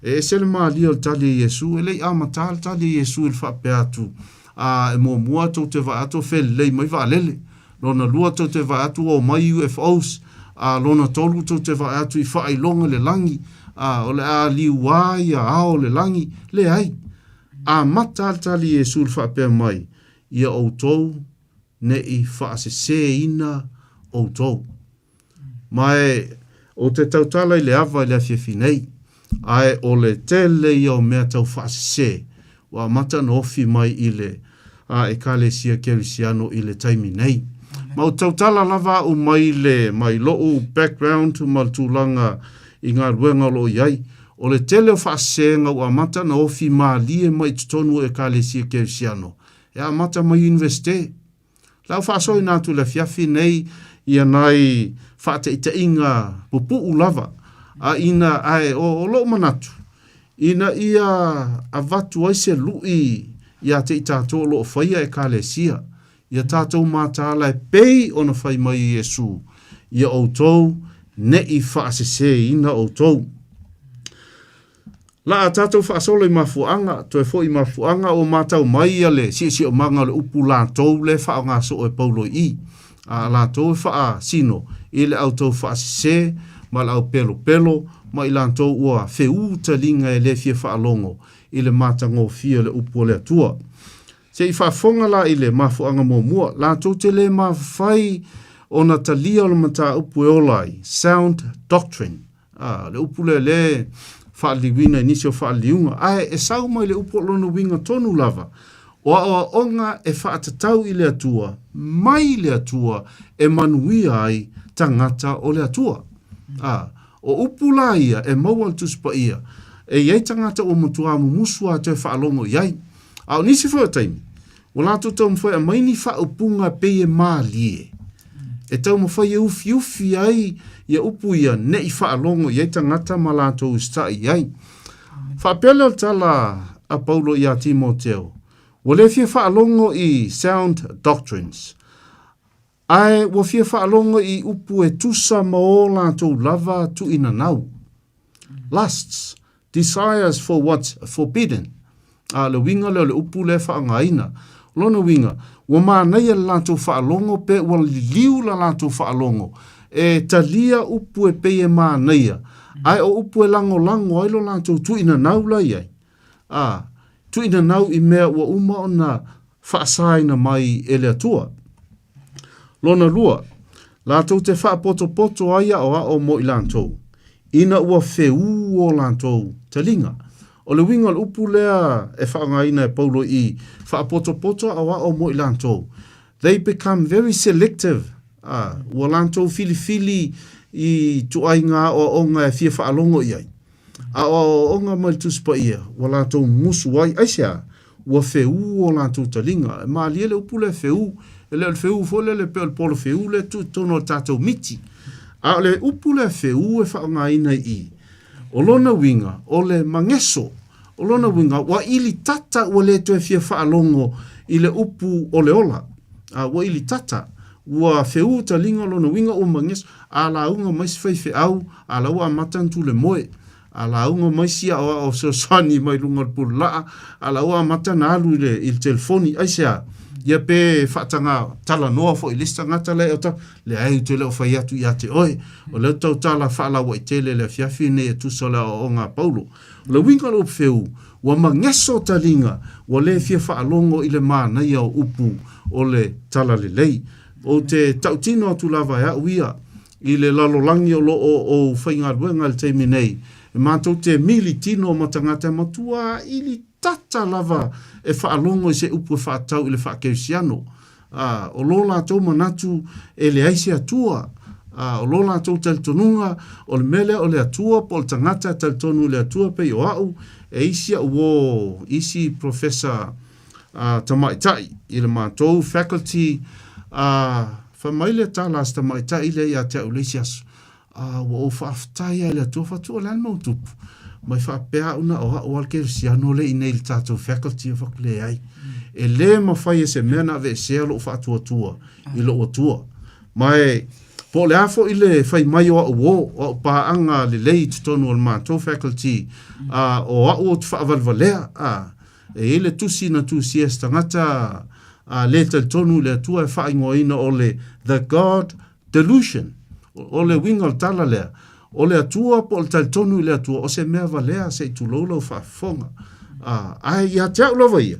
E ese le malie o le tali a Iesū, e le i amata le tali a Iesū i le faapea atu, A e muamua tou te vaai atu o felelei mai vaalele. Lona lua tou te vaai atu ua omai UFOs, a lona tolu tou te vaai atu i faailoga i le lagi. a, o le a liuā ia ao o le lagi. Leai. Amata lava le tali a Iesu i le faapea mai, Ia outou ne i faasesēina outou. Ma e, ou te tautala i le ava i le afiafi nei, ae o le tele ia o mea tau faasesē ua amata ona ofi mai i le a Ekalesia Kerisiano i le taimi nei. Ma ou te tautala lava au mai le, mai lo'u background ma le tulaga i galuega o lo o i ai, o le tele o faasesēga ua amata ona ofi malie mai i totonu o Ekalesia Kerisiano, e amata mai Iunivesite. La ua faasoaina atu i le afiafi nei ia nai faataitaiga pupu'u lava, a ina, ae o, o lo'u manatu, ina ia avatu ai se lu'i ia te i tatou o lo o faia Ekalesia, ia tatou mataala e pei ona fai mai e Iesu, Ia outou ne i faasesēina outou. La a tatou faasolo i mafuaaga, toe foi i mafuaaga ua matau mai ia le siosiomaga o le upu latou lea e faaaoga soo e Paulo i i. A latou e faasino i le au tau faasese ma le au pelopelo ma i latou ua feū taliga e le fia faalogo i le matagofie o le upu a le Atua. Se i faafofoga la i le mafuaaga muamua, latou te le mafai ona talia o le mataupu e ola ai, sound doctrine. A, le upu lea lea e faaliliuina i nisi o faaliliuga, ae e sau mai le upu o lona uiga tonu lava, o aoaoga e faatatau i le Atua, mai le Atua e manuia ai tagata o le Atua. A, o upu la ia e maua i le Tusi Paia, e i ai tagata ua matua mumusu lava toe faalogo i ai. A o nisi foi o taimi, Ua latou taumafai e aumai ni faaupuga e pei e malie, e taumafai e ufiufi ai ia upu ia ne i faalogo i ai tagata ma latou usitai i ai. Faapea lea o le tala a Paulo iā Timoteo, Ua le fia faalogo i sound doctrines, ae ua fia faalogo i upu e tusa ma o latou lava tuuinanau. Lusts, desires for what's forbidden. A, le uiga lea o le upu lea e faaaogaina. O lona uiga, ua manaia le latou faalogo pe ua liliu la latou faalogo e talia upu e pei e manaia, ae o upu e lagolago ai lo latou tuuinanau la i ai. A, tuuinanau i mea ua uma ona faasaina mai e le Atua. Lona lua, latou te faapotopoto ai aoao mo i latou, ina ua feū o latou taliga. O le uiga o le upu lea e faaaogaina e Paulo i faapotopoto aoao mo i latou, they become very selective, a, ua latou filifili i ituaiga aoaoga e fia faalogo i ai. A o aoaoga mai le Tusi Paia, ua latou musu ai. Aisea? Ua feū o latou taliga. E malie le upu lea feū. E le o le feū foi lele pei o le polo feū lea e tuu i totonu o le tatou miti. A o le upu lea feū e faaaogaina i i, o lona uiga, o le mageso. O lona uiga, ua ilitata ua le toe fia faalogo i le upu o le ola. A ua ilitata, ua feū taliga o lona uiga ua mageso. A lauga mai se faifeau, a la ua amata ona tule moe. A lauga mai si aoao fesoasoani mai luga o le pululaa, a la ua amata ona alu i le, i le telefoni. Aisea? Ia pe faataga talanoa foi i le isi tagata la e autafa, leai ou te le o fai atu ia te oe. O lea ou te tautala faalauaitele i le afiafi lenei e tusa o le aoaoga a Paulo. O le uiga o le upu feū, ua mageso taliga, ua le fia faalogo i le manaia o upu o le Talalelei. Ou te tautino atu lava e au ia, i le lalolagi o lo o ou faigaluega i le taimi nei, e matou te mili tino ma tagata e matua ili tata lava e faalogo i se upu e faatatau i le faakerisiano. Ā, o lo latou manatu e leai se Atua. Ā, o lo latou talitonuga, o le mea lea o le Atua po o le tagata e talitonu i le Atua pei o au, e isi au uō, isi professor a tamaitai i le matou faculty, ā, fai mai le tala a si tamaitai lea ia te au i le isi aso, ā, ua ou faafetai lava i le Atua, fai atu, o le a le mea ua tupu? Mai faapea au na o au lava le kerisiano lea i inei i le tatou faculty, ou fai atu, leai, e le mafai e se mea ona aveesea lou faatuatua i lou Atua. Ma e, po o le a foi le fai mai o au uō, o au paaga lelei i totonu o le matou faculty, ā, o au ou te faavalevalea, ā, E i ai le tusi na tusia e se tagata a le talitonu i le Atua e faaigoaina o le The God Delusion. O le uiga o le tala lea, O le Atua po o le talitonu i le Atua, o se mea valea se i tulou lau faafofoga. A, ae ia te au lava ia,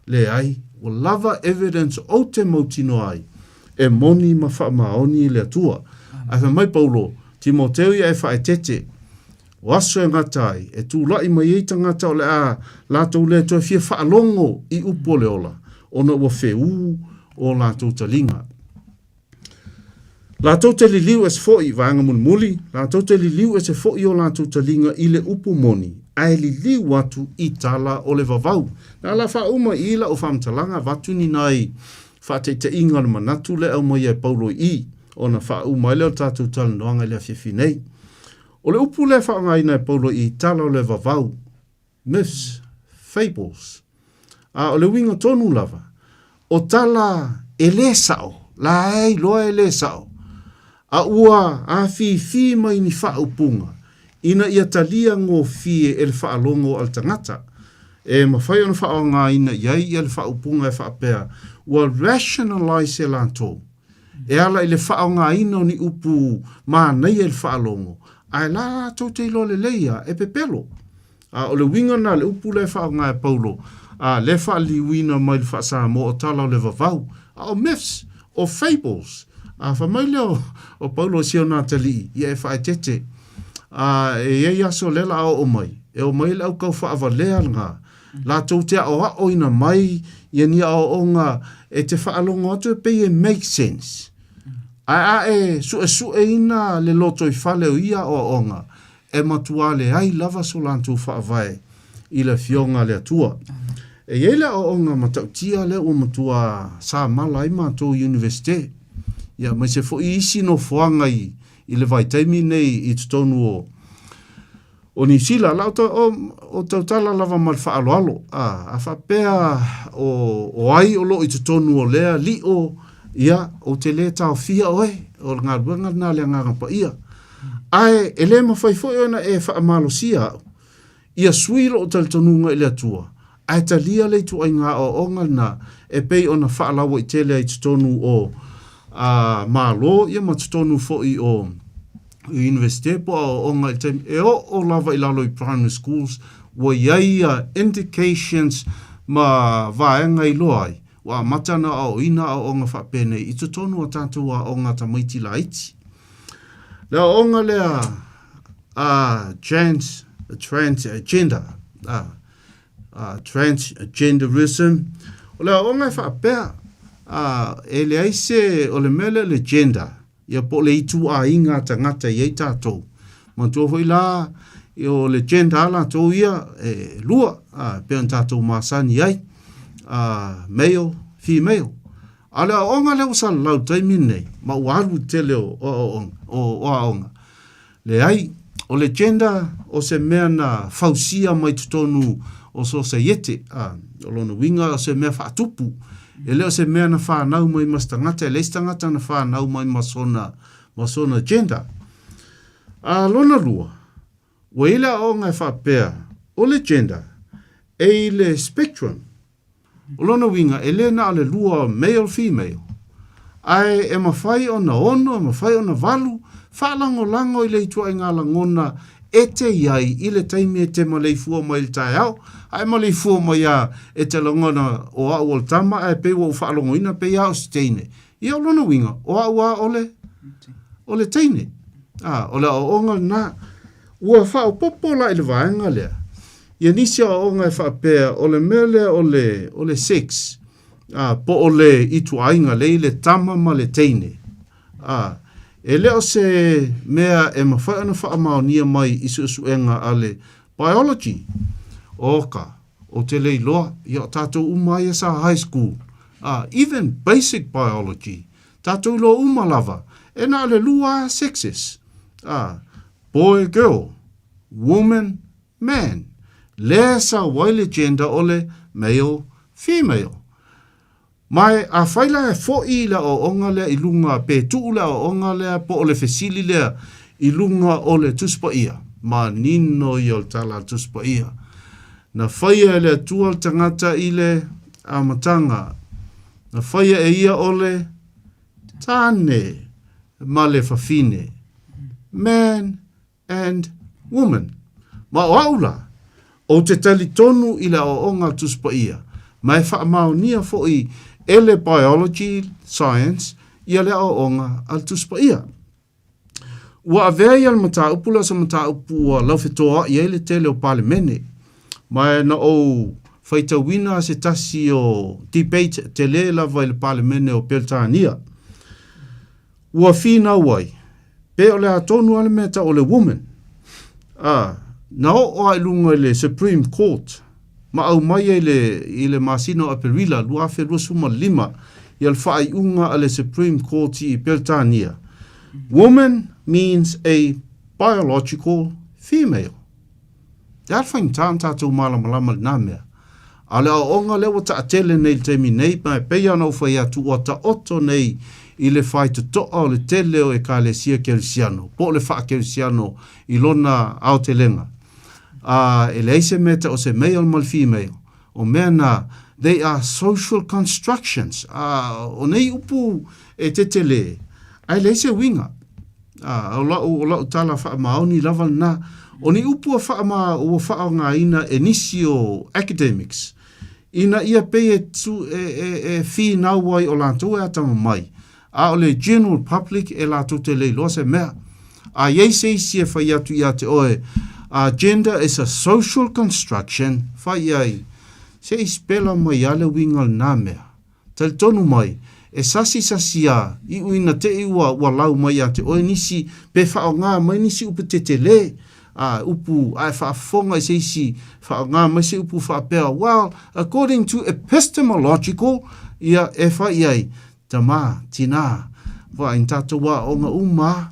leai, ua lava evidence ou te mautinoa ai, e moni ma faamaoni le Atua. Ae fai mai Paulo, Timoteo ia e faaeteete, o aso e gata ai, e tula'i mai ai tagata o le a latou le toe fia faalogo i upu o le ola, ona ua feū o latou taliga. Latou te liliu ese foi, vaega mulimuli, latou te liliu ese foi o latou taliga i le upu moni, ae liliu atu i tala o le vavau. Na la faauma i i la'u faamatalaga, avatu ni nai faataitaiga o le manatu lea e aumaia e Paulo i i, ona faauma ai lea o le tatou talanoaga i le afiafi nei. O le upu lea e faaaogaina e Paulo i i, tala o le vavau, myths, fables. A o le uiga tonu lava, o tala e lē sa'o, la e iloa e lē sa'o, a ua afifi mai ni faaupuga ina ia talia gofie e le faalogo a le tagata. E mafai ona faaaogaina i ai ia le faaupuga e faapea, ua rationalise e latou e ala i le faaaogaina o ni upu manaia i le faalogo, ae la latou te iloa lelei lava e pepelo. A o le uiga lena o le upu lea e faaaoga e Paulo, a lea e faaliliuina mai i le faa-Samoa o tala o le vavau, a o myths, o fables. A fai mai lea o Paulo i si ona atalii, ia e faaeteete. A e i ai aso o lea o le a oo mai, e omai ai le au kaufaavalea lena, latou te aoaoina mai ia ni aoaoga e te faalogo atu e pei e make sense. Ae a e suesueina le lotoifale o ia aoaoga, e matua leai lava so latou faavae i le Afioga a le Atua. E i ai le aoaoga matautia lea ua matua sa mala ai matou i Iunivesite, ia aemaise foi isi nofoaga i, i le vaitaimi nei i totonu o, o Niu Sila. La o, o, o tautala lava ma le faaaloalo, a, a faapea o, o ai o lo o i totonu o lea lio, ia, ou te lē taofia oe, o le galuega lena a le Agaga Paia. Ae e le mafai foi ona e faamalosia au, ia sui lou talitonuga i le Atua, ae talia le ituaiga aoaoga lena e pei ona faalauaitele ai i totonu o a Malo ia ma totonu foi o Iunivesite po o aoaoga i le taimi e oo lava i lalo i primary schools ua i ai ia indications ma vaega iloa ai ua amata ona aoaoina aoaoga faapenei i totonu o tatou aoga a tamaiti laiti. Le aoaoga lea a trans, transgender, a, a transgenderism, o le aoaoga e faapea, a, e leai se, o le mea lea o le gender, ia po o le ituaiga tagata e i ai tatou. Manatua foi la, o le gender a latou ia, e lua, a, e pei ona tatou masani ai, a, male, female. A o le aoaoga lea ua salalau i le taimi lenei, ma ua alu i le tele o aoaoga, o aoga, leai, o le gender o se mea na fausia mai totonu o sosaiete, a, o lona uiga o se mea faatupu. E le o se mea na fanau mai ma se tagata, e leai se tagata na fanau mai ma sona, ma sona gender. A lona lua, ua i ai le aoaoga e faapea, o le gender, e i le spectrum, O lona uiga, e le na o le lua male female, ae e mafai ona ono, e mafai ona valu, faalagolago i le ituaiga lagona e te i ai i le taimi e te maleifua mai i le taeao, a e maleifua mai a e te lagona o au o le tama ae pei ua ou faalogoina pei a o se teine. Ia o lona uiga, o au a o le, o le teine. A, o le aoaoga lena. Ua faaopoopo la i le vaega lea, ia nisi aoaoga e faapea o le mea lea o le, o le sex, a, po o le ituaiga lea i le tama ma le teine, a, e le o se mea e mafai ona faamaonia mai i suesuega a le biology. Oka, ou te le iloa, ia o tatou uma lava ia sa high school, a, even basic biology, tatou iloa uma lava, e na o le lua lava sexes, a, boy, girl, woman, man. Lea sau ai le gender o le male, female. Ma e afai la e fo'i le aoaoga lea i luga pe tuu le aoaoga lea po o le fesili lea i luga o le Tusi Paia, manino ia o le tala a le Tusi Paia. Na faia e le Atua le tagata i le amataga. Na faia e ia o le tane ma le fafine. Man. and woman. Ma o au la, ou te talitonu i le aoaoga a le Tusi Paia, ma e faamaonia foi e le biology science ia le aoaoga a le Tusi Paia. Ua avea ia le mataupu lea o se mataupu ua laufetoa'i ai le tele o Palemene, ma e na ou faitauina se tasi o debate tele lava i le Palemene o Peretania. Ua finau ai, pe o le a tonu lava le mea tau o le woman. A, na oo lava i luga i le Supreme Court ma aumai ai le, i le masina o Aperila 2025 ia le faaiuga a le Supreme Court i Peretania, Woman means a biological female. E a le faigata ona tatou malamalama i lena mea? A o le aoaoga lea ua taatele nei i le taimi nei, ma e pei lava ona ou fai atu ua taoto nei i le faitotoa o le tele o Ekalesia Kerisiano, po o le faakerisiano i lona aotelega. A e leai se mea tau o se male ma le female. O mea na, they are social constructions. A o nei upu e tetele, ae leai se uiga. A, o lau, o lau tala faamaoni lava lena. O ni upu ua faama, ua faaaogaina e nisi o academics, ina ia pei e, tu, e, e, e finau ai o latou e atamamai, a o le general public e latou te le iloa se mea. A i ai se isi e fai atu ia te oe, uh, gender is a social construction, fai i ai, se i spela mai a le uiga o lena mea. Talitonu mai, e sasisasi a, iu ina te i ua, ua lau mai ia te oe nisi, pe faaaoga mai nisi upu tetelē, a, upu, a e faafofoga i se isi, faaaoga mai se upu faapea, well, according to epistemological, ia, e fai i ai, tamā, tinā, vaai, na tatou aoaoga uma a,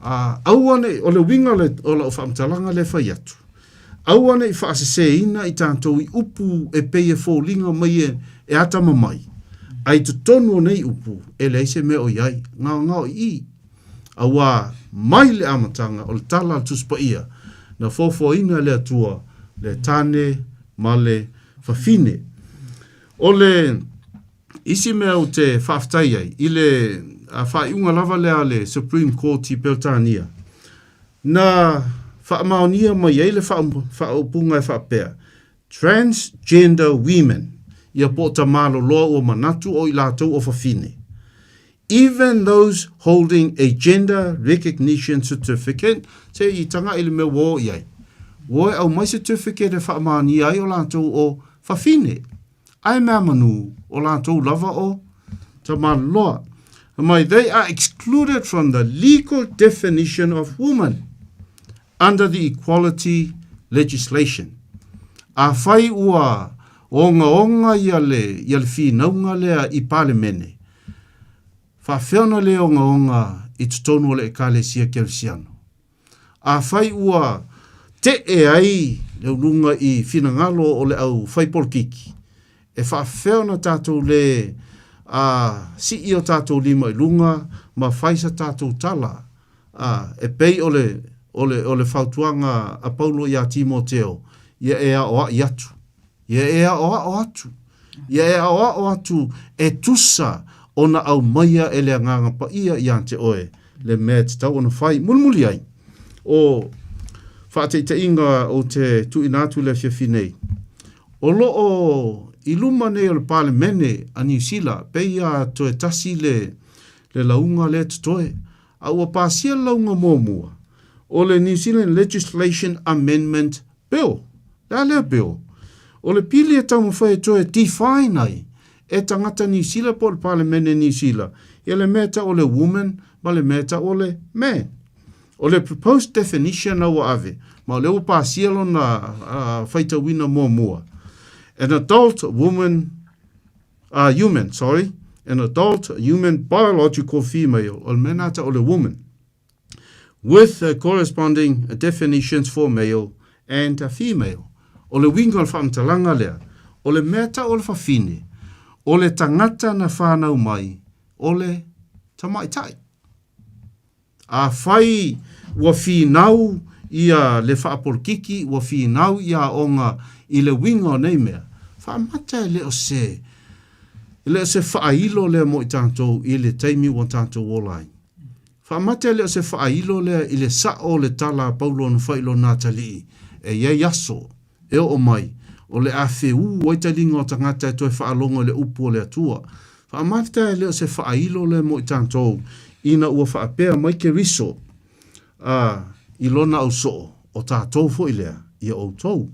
a, aua ne i, o le uiga o le, o lau faamatalaga lea e fai atu, Aua ne i faaseseina i tatou i upu e pei e foliga mai e, e atamamai, a i totonu o nei upu, e leai se mea o i ai, gaogao i i. Auā, mai le amataga o le tala a le Tusi Paia, na foafoaina e le Atua le tane ma le fafine. O le isi mea ou te faafetai ai, i le faaiuga lava lea a le Supreme Court i Peretania, Na faamaonia mai ai le faaupuga e faapea, Transgender women, ia po o tamaloloa ua manatu o i latou o fafine. Even those holding a gender recognition certificate, se i taga i le mea ua o i ai. Ua o e aumai certificate e faamaonia ai o latou o fafine. Ae mea manu, o latou lava o tamaloloa. Mai, they are excluded from the legal definition of woman under the equality legislation. Afai ua ogaoga ia le, ia le finauga lea i Palemene, faafefea ona le ogaoga i totonu o le Ekalesia Kerisiano? Afai ua tee ai le uluga i finagalo o le au fai polokiki, e faafefea ona tatou le a sii o tatou lima i luga ma fai sa tatou tala, a, e pei o le, o le, o le fautuaga a Paulo iā Timoteo, ia e aoaʻi atu. Ia e aʻoaʻo atu. Ia e aʻoaʻo atu e tusa ona aumaia e le Agaga Paia iā te oe le mea e tatau ona fai. Mulimuli ai, o faataitaiga ou te tuuina atu i le afiafi nei, o lo o i luma nei o le Palemene a Niu Sila, pei a toe tasi le, le lauga lea totoe, a ua pasia le lauga muamua, o le New Zealand Legislation Amendment Bill. Le a lea bill? O le pili e taumafai e toe define ai e tagata Niu Sila po o le Palemene Niu Sila ia le mea e tau o le woman ma le mea e tau o le man. O le proposed definition a ua ave, ma o lea ua pasia lona faitauina muamua, An adult woman, human, sorry, an adult human biological female, o le mea lena e tau o le woman. with the corresponding definitions for male and female. O le uiga o le faamatalaga lea, o le mea tau o le fafine, o le tagata na whanau mai, o le tamaitai. Afai ua finau ia le faapolokiki, ua finau ia aoga i le uiga o nei mea, faamata e le o se, e le o se faailo lea mo i tatou i le taimi ua tatou ola ai. Faamate le o se faailo lea i le sa'o o le tala a Paulo na fai i lona atalii, e i ai aso, e oo mai, o le a feū ai taliga o tagata e toe faalogo i le upu a le Atua. Faamate e le o se faailo lea mo i tatou, ina ua faapea mai Keriso, a, i lona ausoo, o tatou foi lea, ia outou.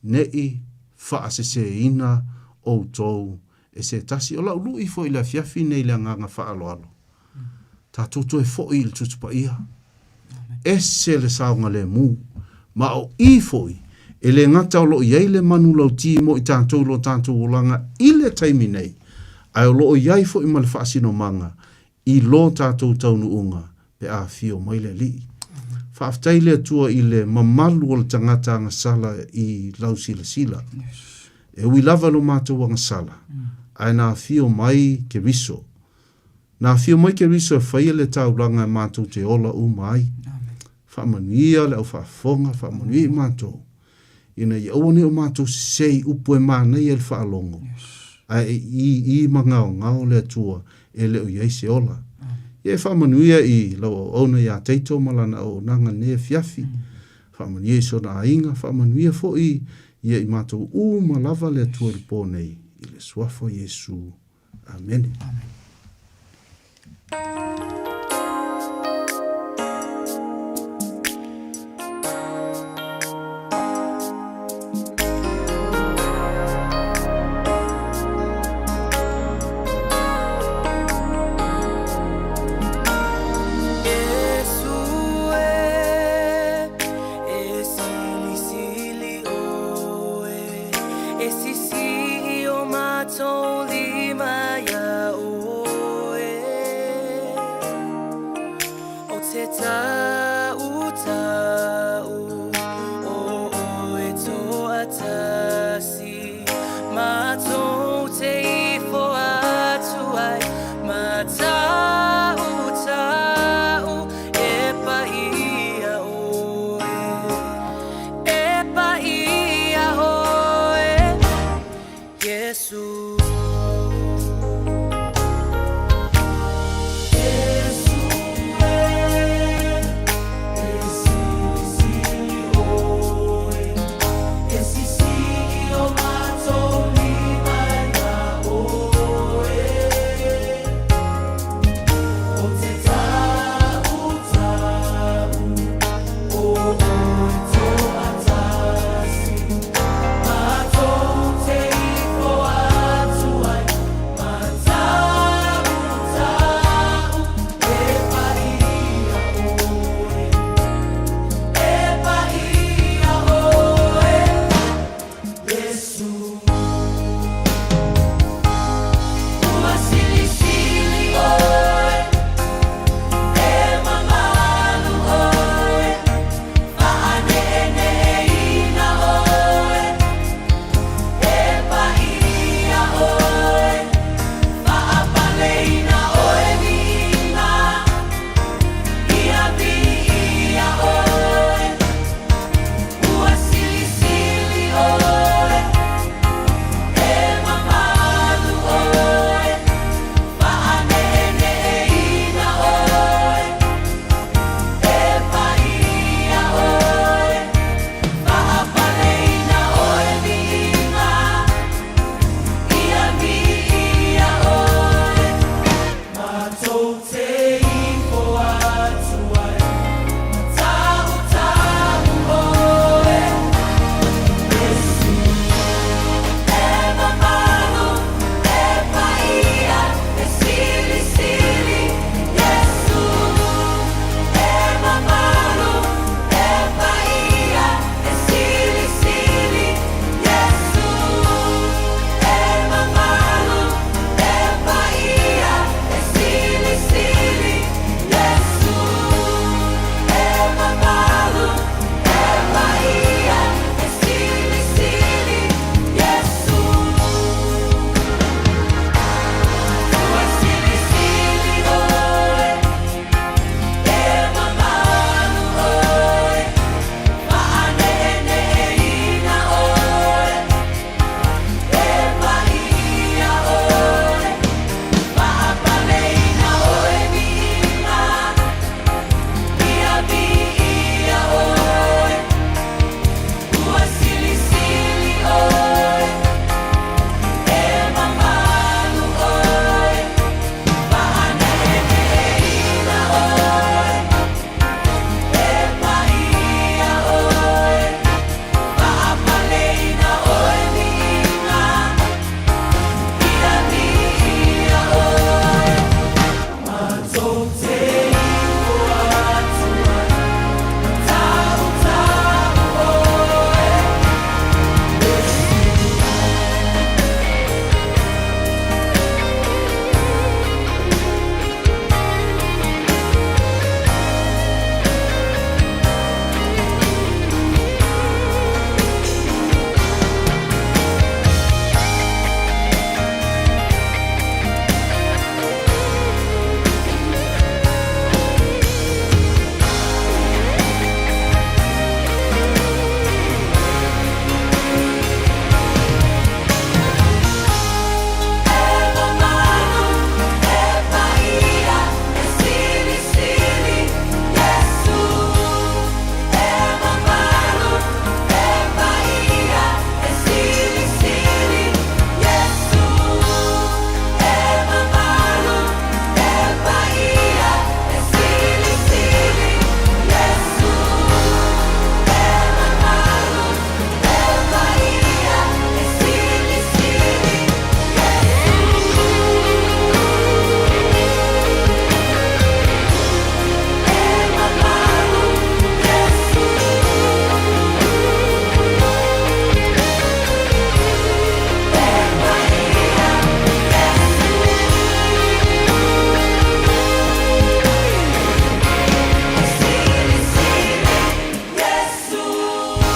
Neʻi faaseseina outou e se tasi. O lau luʻi foi i le afiafi nei i le agaga faaaloalo, tatou toe foi i le Tusi Paia. Ese le saogalemu. Ma o i foi, e le gata o lo o i ai le manulauti mo i tatou i lo tatou olaga i le taimi nei, ae o lo o i ai foi ma le faasinomaga i lo tatou taunuuga pe a afio mai le Alii. Faafetai le Atua i le mamalu o le tagata agasala i lau silasila. E ui lava i lo matou agasala, ae na afio mai Keriso. Na afio mai Keriso e faia le taulaga e matou te ola uma ai. Faamanuia le au faafofoga, faamanuia i matou, ina ia aua ne i o matou sese i upu e manaia i le faalogo, ae e ʻīʻī ma gaogao le Atua e le o i ai se ola. Ia e faamanuia i lau auauna iā Taito ma lana auaunaga i lenei afiafi. Faamanuia i sona aiga, faamanuia foi ia i matou uma lava le Atua i le pō nei, i le Suafa o Iesu. Amene. Amen.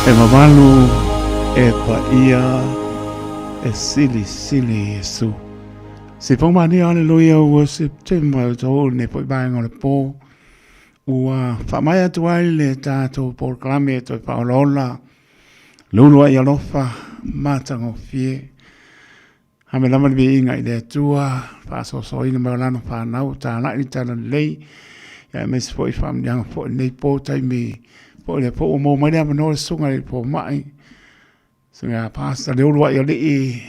E mamalu e paia e silisili Iesu. Se paumania Aleluia Worship Team mai o tō nei foi vaega o le pō. Ua faamaea atu ai le tatou polokalame e toe faaolaola le uluai alofa matagofie. Ame lava le viiga i le Atua, faasoasoaina mai o lana fanau, talai le talalelei, ia aemaise foi faamanuiaga foi i lenei po taimi foi lea foi ua maua mai le avanoa le susuga i le fomai, susuga ia Pastor le uluai alii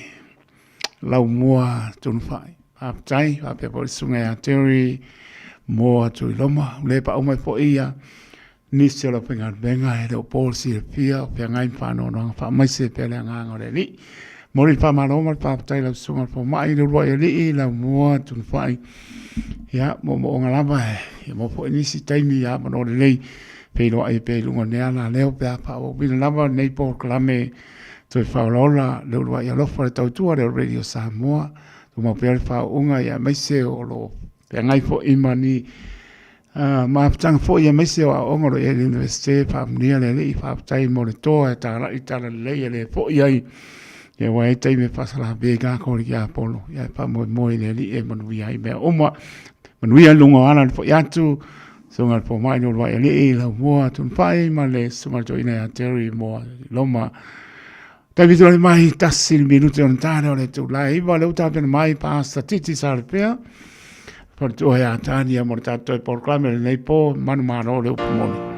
Laumua Tunufai. Faafetai, faapea foi le susuga ia Terry Moa Tuiloma, ua le pau mai foi ia nisi o le aufaigaluega e le o po le silafia o feagai ma faanoanoaga faamaise pea le agaga o le Alii. Momoli le faamalo ma le faafetai i lau Susuga i le Fomai, le uluai alii, Laumua Tunufai. Ia, moomooga lava, ia maua foi nisi taimi ia avanoa lelei feiloai ai pea i luga o lenei alaleo pe a faaauauina lava lenei polokalame toe faaolaola le uluai alofa le tautua lea o Radio Samoa. Tumau pea le faauuga ia aemaise o lo o feagai foi ma ni mafutaga foi aemaise o aoaoga o lo o i ai i le Iunivesite. Faamanuia le Alii, faafetai mo le toa e talai talalelei e le foi ai ia aua e i ai taimi e faasalavei ai tatou i le tiapolo. Ia e faamoemoe i le Alii e manuia ai mea uma. Manuia i luga o ala le foi atu, Susuga i le Fomai le Uluai Alii, Laumua Tunufai ma le Susuga i le Toeaina ia Terry Moa Loma. Taimi tulai mai, 1 le minute ona ta lea o le itula e 9, lea ua tapena mai Pastor Titi Salefea, faletua ia Tania mo le tatou toe polokalame o lenei po, manumalo le upu moni.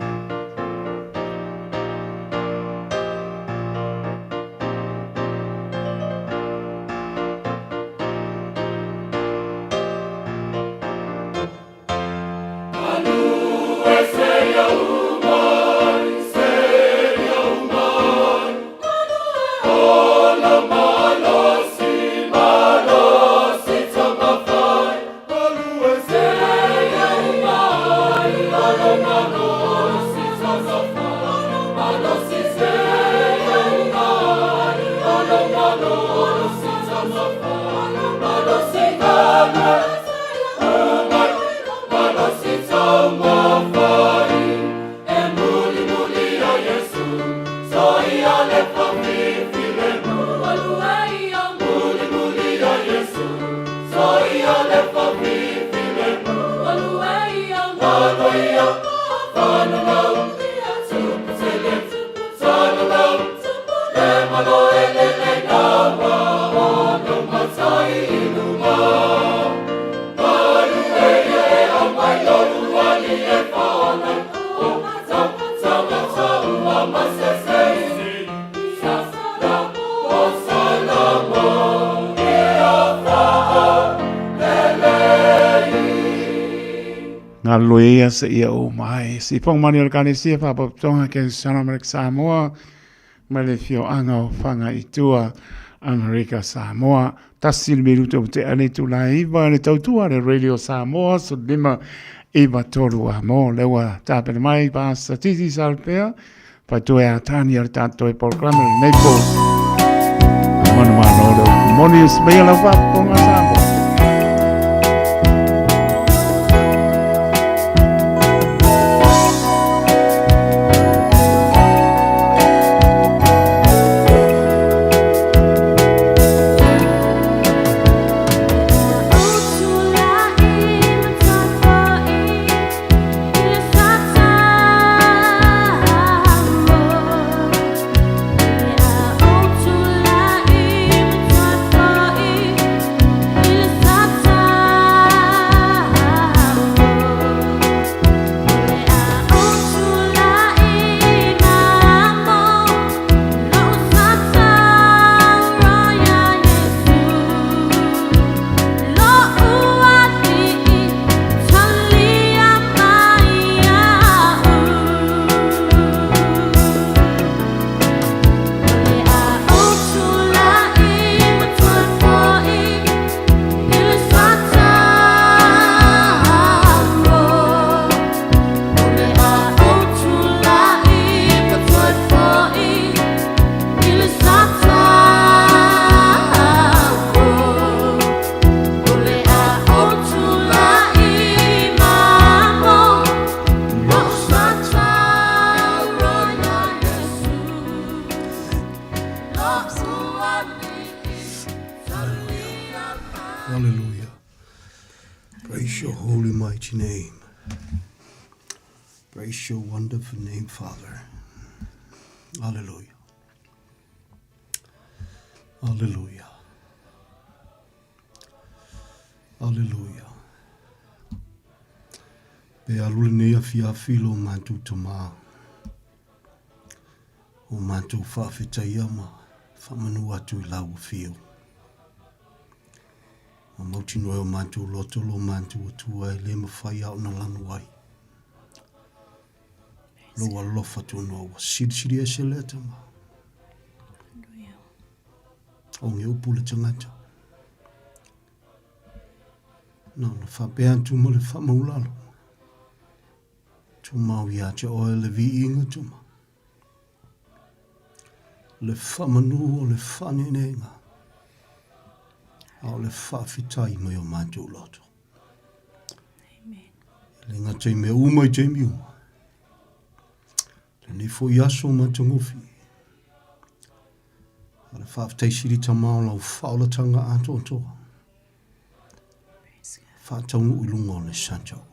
Galulue ia seia oo mai. Sifoga mani o le Ekalesia Faapotopotoga Kerisiano Amerika Samoa mai le afioaga o Fagaitua Amerika Samoa. 1 le minuta ua tea le itula e 9 le tautua le Radio Samoa 15 93 a mo lea ua tapena mai Pastor Titi Salpea faletua ia Tania le tatou toe polokalame o lenei po. Manumalo le upu moni o se meia lau faafofoga Samoa. mighty name. Praise your wonderful name, Father. Hallelujah. Hallelujah. Hallelujah. Pe alu lenei afiafi lo matou tamā. O matou faafetaia ma faamanu atu i lau afio. Ua mautinoa e o matou loto lo matou Atua e le mafai a ona lanu ai. Lou alofa tunoa ua silisili ese lea tama. O nge upu le tagata. Na ona faapea atu ma le faamaulalo. Tumau ia te oe le viiga tama. Le faamanu o le faaneeneega, a o le faafetai mai o matou loto. Amen. E le gata i mea uma i taimi uma. Lenei foi aso matagofie. A le faafetai sili tama o lau faaolatanga atoatoa. Faataunuu i luga o le Santo.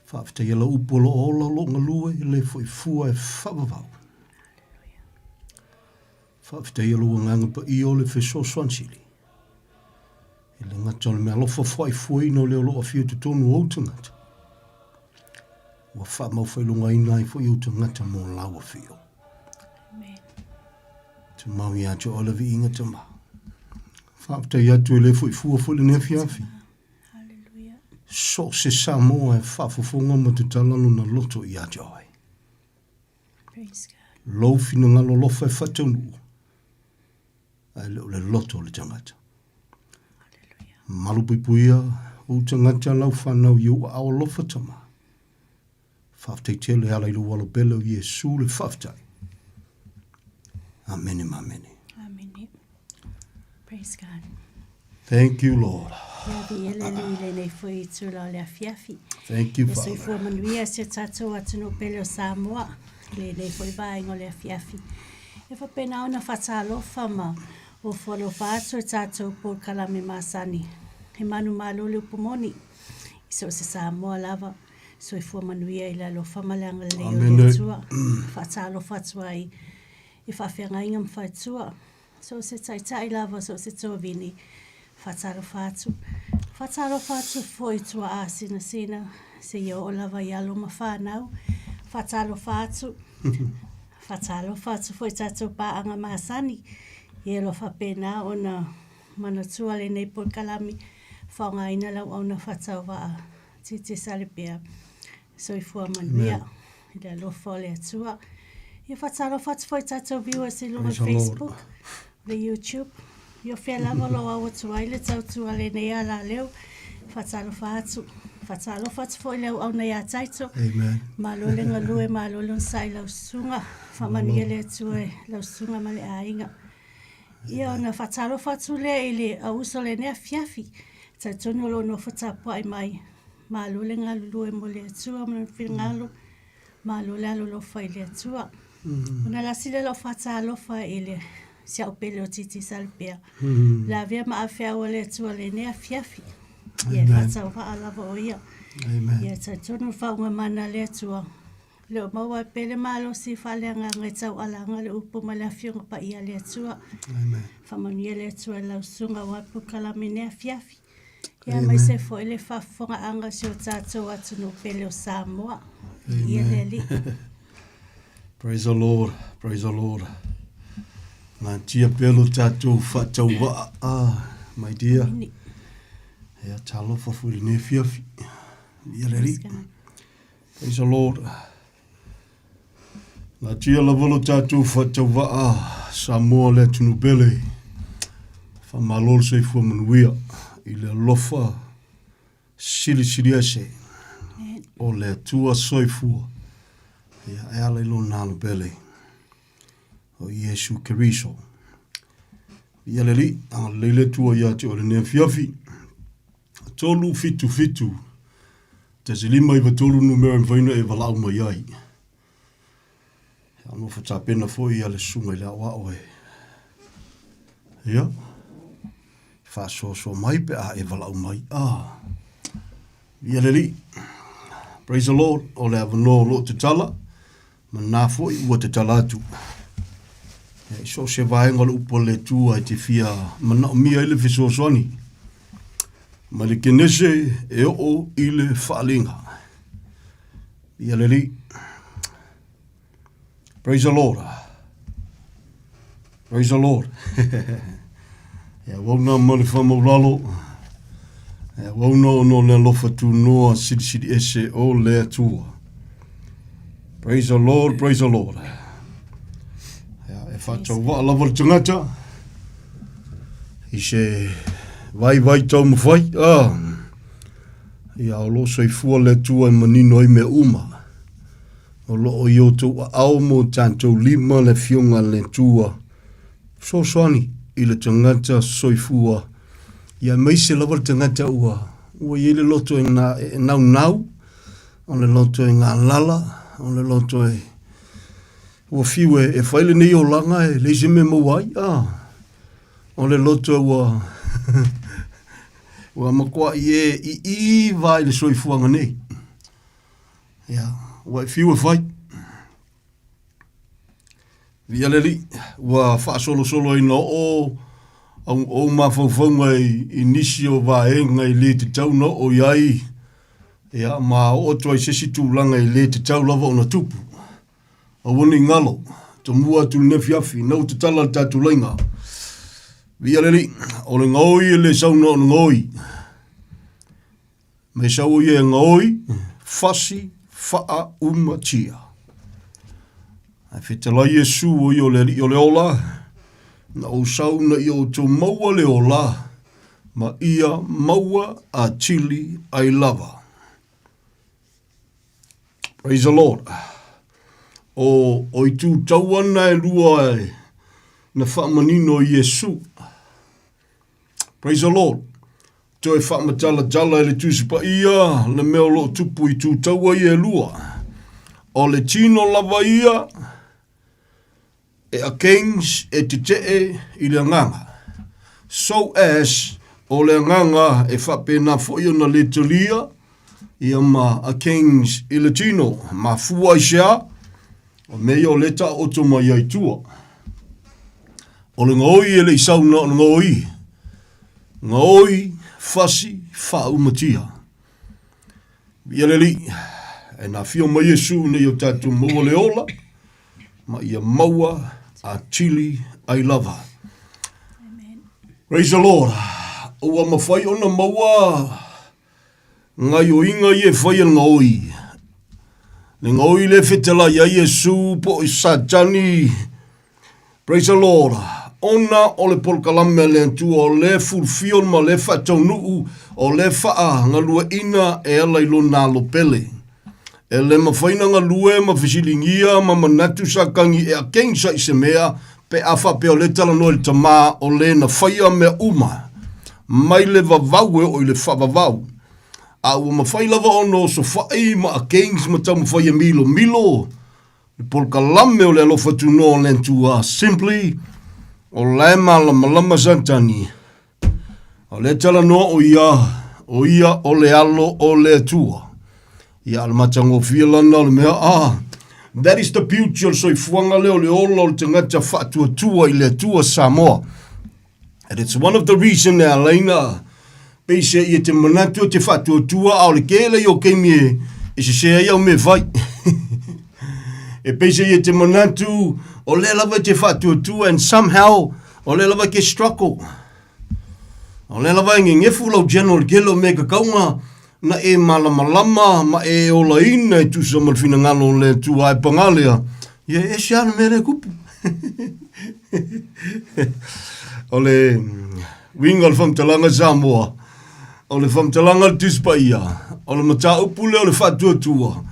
Faafetaia lau upu o lo o ola o lo o galue, e le foi fua e faavavau. Faafetaia lou agaga paia o le fesoasoani sili. E le gata o le meaalofa foaifuaina o le o lo o afio totonu o ou tagata. Ua faamaufailogaina ai foi ou tagata mo lau afio. Amen. Tumau ia te oe le viiga tama. Faafetai atu e le foi fua foi lenei afiafi. So se Samoa e faafofoga ma tatala lona loto ia te oe. Lou finagalo alofa e faataunuu, ae le o le loto o le tagata. Malupuipuia ou tagata lau fanau i ou aao alofa tama. Faafetai tele e ala i lou alo pele o Iesu le faafetai. Amene ma amene. Amene. Praise God. Thank you, Lord. Ia vi ele li le nei foi i tula o le afiafi. Thank you, Ia Father. soifua manuia si o tatou atunuu pele o Samoa i lenei foi vaega o le afiafi. E faapena ona faatalofa ma ofo alofa atu e tatou polokalame masani. He manumalo le upu moni i so o se Samoa lava. Soifua manuia i le alofa ma le agalelei o le Atua. Faatalofa atu ai i faafeagaiga ma faletua. So o se taitai lava, so o se tovini. Faatalofa atu. Faatalofa atu foi i tuaa sinasina, seia oo lava i alo ma fanau. Faatalofa atu. Faatalofa atu foi i tatou paaga masani. Ia o lo o faapena ona manatua lenei polokalame, faaaogaina lau auauna faatauvaa. Titi Salebea. Soifua manuia i le alofa o le Atua. Ia faatalofa atu foi i tatou viewers i luga o le Facebook, le YouTube. Ia o fea lava o lo o au atu ai le tautua a lenei alaleo. Faatalofa atu. Faatalofa atu foi i le auauna ia Taito. Amen. Malo le galue, malo le onosai i lau susuga. Faamanuia le Atua i lau susuga ma le aiga. Ia ona faatalofa atu lea i le auuso o lenei afiafi, talitonu o lo o nofo tapuai mai, malo le galulue mo le Atua ma lona finagalo, malo le alolofa i le Atua. Ona lasi lea o lau faatalofa i le si au pele o Titi Salepea, le avea ma afeau a le Atua i lenei afiafi. Ia e faatauvaa lava o ia. Ia talitonu le faauuga mana a le Atua, Le o maua ai pea le malosi faaleagaga e taualaga le upu ma le Afioga Paia a le Atua. Amen. Faamanuia le Atua i lau susuga aua polokalame i lenei afiafi. Ia aemaise foi le faafofogaaga o si o tatou atunuu pele o Samoa. Viia le Alii. Praise the Lord, praise the Lord. Natia pea lo tatou faatauvaa, ah, my dear. Ia talofa foi lenei afiafi. Viia le Alii. Praise the Lord. Natia lava lo tatou faatauvaa Samoa le atunuu pele. Faamalo le soifua manuia i le alofa silisili ese o le Atua soifua. Ia e ala i lona alo pele o Iesu Keriso. Ia le Alii, agalelei le Atua ia te oe lenei afiafi. 3 7 7 1 5 9 3 numera e mafai ona e valaau mai ai. Ia nofo tapena foi ia le susuga i le aoao e. Ia. Faasoasoa mai pe a e valaau mai. Ah. Ia le Alii. Praise the Lord. O le avanoa o loo tatala, ma na foi ua tatala atu. Ia, i so o se vaega o le upu a le Atua e te fia manaomia ai le fesoasoani. Mai le Kenese e oo i le Faaaliga. Ia le Alii. Praise the Lord. Praise the Lord. Ia wauna ma le whamaulalo. Ia wauna o no le alofa tūnoa silisili ese o le Atua. Praise the Lord, praise the Lord. Ia, e whātau waa lava le tangata. I se vai vai tau mawhai. Ah. Ia o lo soifua le Atua e manino ai mea uma. O lo o i outou aao ma o tatou lima le Afioga a le Atua, fesoasoani i le tagata soifua, ia aemaise lava le tagata ua, ua i ai le loto e, na, e naunau, o le loto e galala, o le loto e, ua fiu e, e fai lenei olaga e leai se mea e maua ai, ah, o le loto ua, ua matuai e iiva i le soifuaga nei. Ia, ua e fiu e fai. Viia le Alii, ua faasolosolo ai na oo au, ou mafaufauga i, i nisi o vaega e le tatau na oo i ai, ia, ma oo atu ai se isi tulaga e le tatau lava ona tupu. Aua ne i galo, tomua atu i lenei afiafi, ina ua tatala le tatou laiga. Viia le Alii, o le gaoi e le sau na o le gaoi. Me sau ia e gaoi, fasi, faa, uma, tia. Ae fetalai Iesu o ia o le Alii o le ola, na ou sau na ia outou maua le ola, ma ia maua atili ai lava. Praise the Lord. O, o itu taua na e lua e, na faamanino i Iesu. Praise the Lord. Toe faamatalatala e le Tusi Paia le mea o lo o tupu i tūtaua ia e lua. O le tino lava ia e a kings e tetee i le agaga. So as o le agaga e faapena foi ona le talia ia ma a kings i le tino. Mafua i se a? O mea ia o lea e taoto mai ai tua. O le gaoi e le i sau na o le gaoi. Gaoi, fasi, faaumatia. Viia le Alii, e na afio mai Iesu ina ia o tatou maua le ola, ma ia maua atili ai lava. Praise the Lord. Ua mawhai ona maua Gaioiga ia e fai e le gaoi. Le gaoi le fetalai ai Iesu po o Satani. Praise the Lord. Ona o le polokalame a le Atua o le fulfilled ma le faataunuu o le faagalueina e ala i lona alo pele. E le mafai na galue ma fesiligia ma manatu Satani e against i se mea pe a faapea o lea e talanoa i le Tama o le na faia mea uma mai le vavau e oo i le faavavau. A ua mafai lava ona osofai ma against ma taumafai e milomilo le polokalame o le alofa tunoa o le Atua simply o la e malamalama Satani O lea talanoa o ia, o ia o le alo o le Atua. Ia, o le matagofie lana o le mea, ah, that is the beauty o le soifuaga lea o le ola o le tagata faatuatua i le Atua Samoa. And it's one of the reason e ala ai na peisea ia te manatu e te faatuatua, a o le kele ia o keimi e, e sese ai au mea e fai. e peisea ia te manatu, o lea lava e te faatuatua and somehow, O lea lava e ke struggle. O lea lava e ngegefu lau general tele o mea e tatau na, na e malamalama ma e olaina e tusa ma le finagalo o le Atua ae paga lea, ia e ese lava le mea lea e tupu. o le uiga o le faamatalaga Samoa, o le faamatalaga a le Tusi Paia, o le mataupu lea o le faatuatua.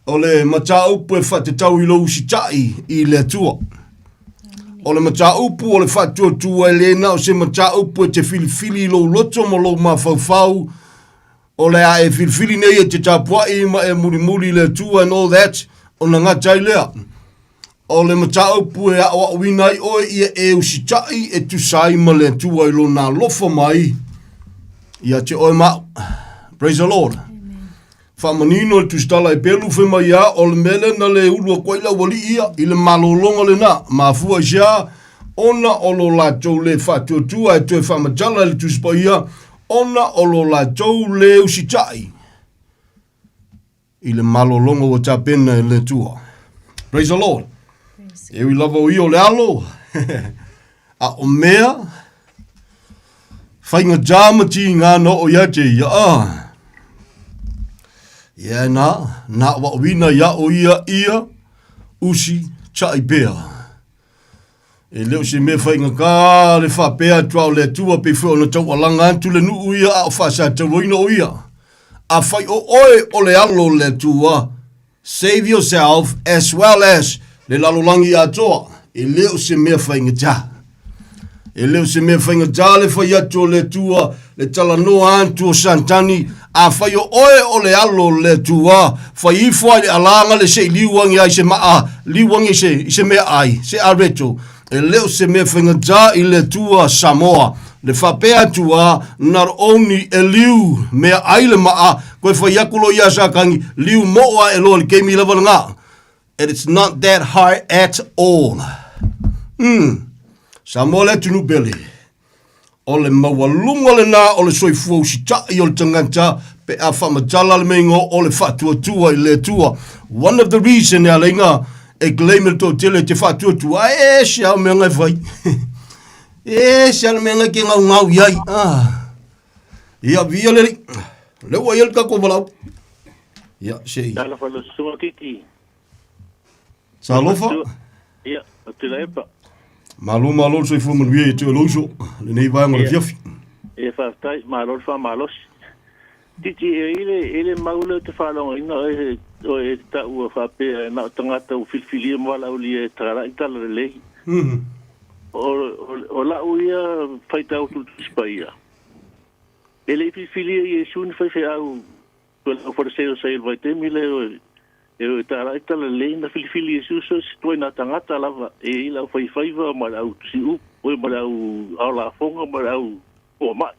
o le mataupu e faatatau i lou usitai i le Atua. O le mataupu o le faatuatua e le na o se mataupu e te filifili i lou loto ma lou mafaufau, o le a e filifili nei e te tapuai ma e mulimuli i le Atua and all that, ona gata ai lea. O le mataupu e aʻoaʻoina ai ʻoe ia e usitaʻi e tusa ai ma le Atua i lona alofa mai ia te ʻoe ma aʻu. Praise the Lord. Faamanino le tusitala e pelu fai mai ia o le mea lena le ulu atu ai le aualii ia i le malologa lena. Mafua i se a? Ona o lo latou le faatuatua e toe faamatala i le Tusi Paia, ona o lo latou le usitai i le malologa ua tapena e le Atua. Praise the Lord. E ui lava o ia o le alo, a o mea, faigata ma tiga na oo ia te ia. Ah. Ia na, na waawina ia o ia ia, usi chai pea. E le o se mea faigata le faapea atu a o le Atua pei foi ona taualaga atu le nuu ia a o faasatauaina o ia. Afai o oe o le alo o le Atua, save yourself as well as le lalolagi atoa. E le o se mea faigata. E le o se mea faigata le fai atu o le Atua, le talanoa atu o Satani, afai o oe o le alo o le Atua, fai ifo ai le alaga le se i liu ange ai se maa, liu ange i se, i se mea ai, se areto. E le o se mea faigata i le Atua Samoa. Le faapea atu a, not only e liu mea ai le maa, koe fai aku lo ia Satani, liu moo a e loa le keimi lava lena. And it's not that hard at all. Samoa le atunuu pele. O le maualuga lena o le soifua usitaʻi o le tagata pe a faamatala le meigo o le faatuatua i le Atua. One of the reason e ala ai na e claim e le toatele e te faatuatua, ae ese lava mea na e fai. Ese lava le mea na e te gaugau i ai. Ah. Ia, viia le Alii. O lea ua i ai le tatou valaau. Ia, se i. Talofa i lau susuga Kiki. Talofa. Ia, o Tuilaepa. Malo malo le soifua manuia ia te oe lou uso, lenei vaega o le afiafi. Ia, faafetai, malo le faamalosi. Titi, e i le, e le mau lea ou te faalogoina oe, oe e te taua faapea na o tagata ua filifilia ma valaaulia e talai talalelei. O, o, o lau ia faitau atu i le Tusi Paia, e le i filifilia Iesu ni faifeau Ko lau Fariseo sa i le vaitaimi lea e o e tārai talalelei na filifili Iesu so se ituaiga tagata lava e i ai le aufaifaiva ma le au tusiupu oi ma le au ao lafoga ma le au toamai.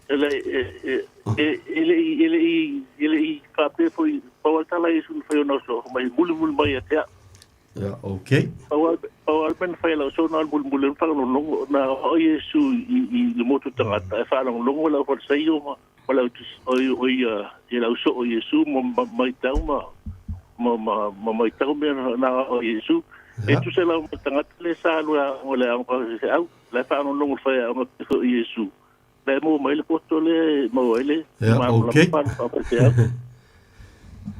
E le e e e e le i e le i e le i faapea foi pau lava le tala a Iesu na fai ona oso mai mulimuli mai ia te au. Yeah, okay. Pau lava pau lava le mea na fai e lau uso na o le mulimuli ona faalogologo na aoao Iesu i i le motu tagata e faalogologo le au Farisaio ma ma le au o ia i le au soo o Iesu ma maitau ma ma ma ma maitau mea na aoao e Iesu. E tusa lava ma le tagata lea sa alu e aoga i le aoga faifeau, la e faalogologo i le faiaoga pei foi o Iesu. La e maua mai le poto lea e maua ai le Yeah, malamalama okay. faafeau.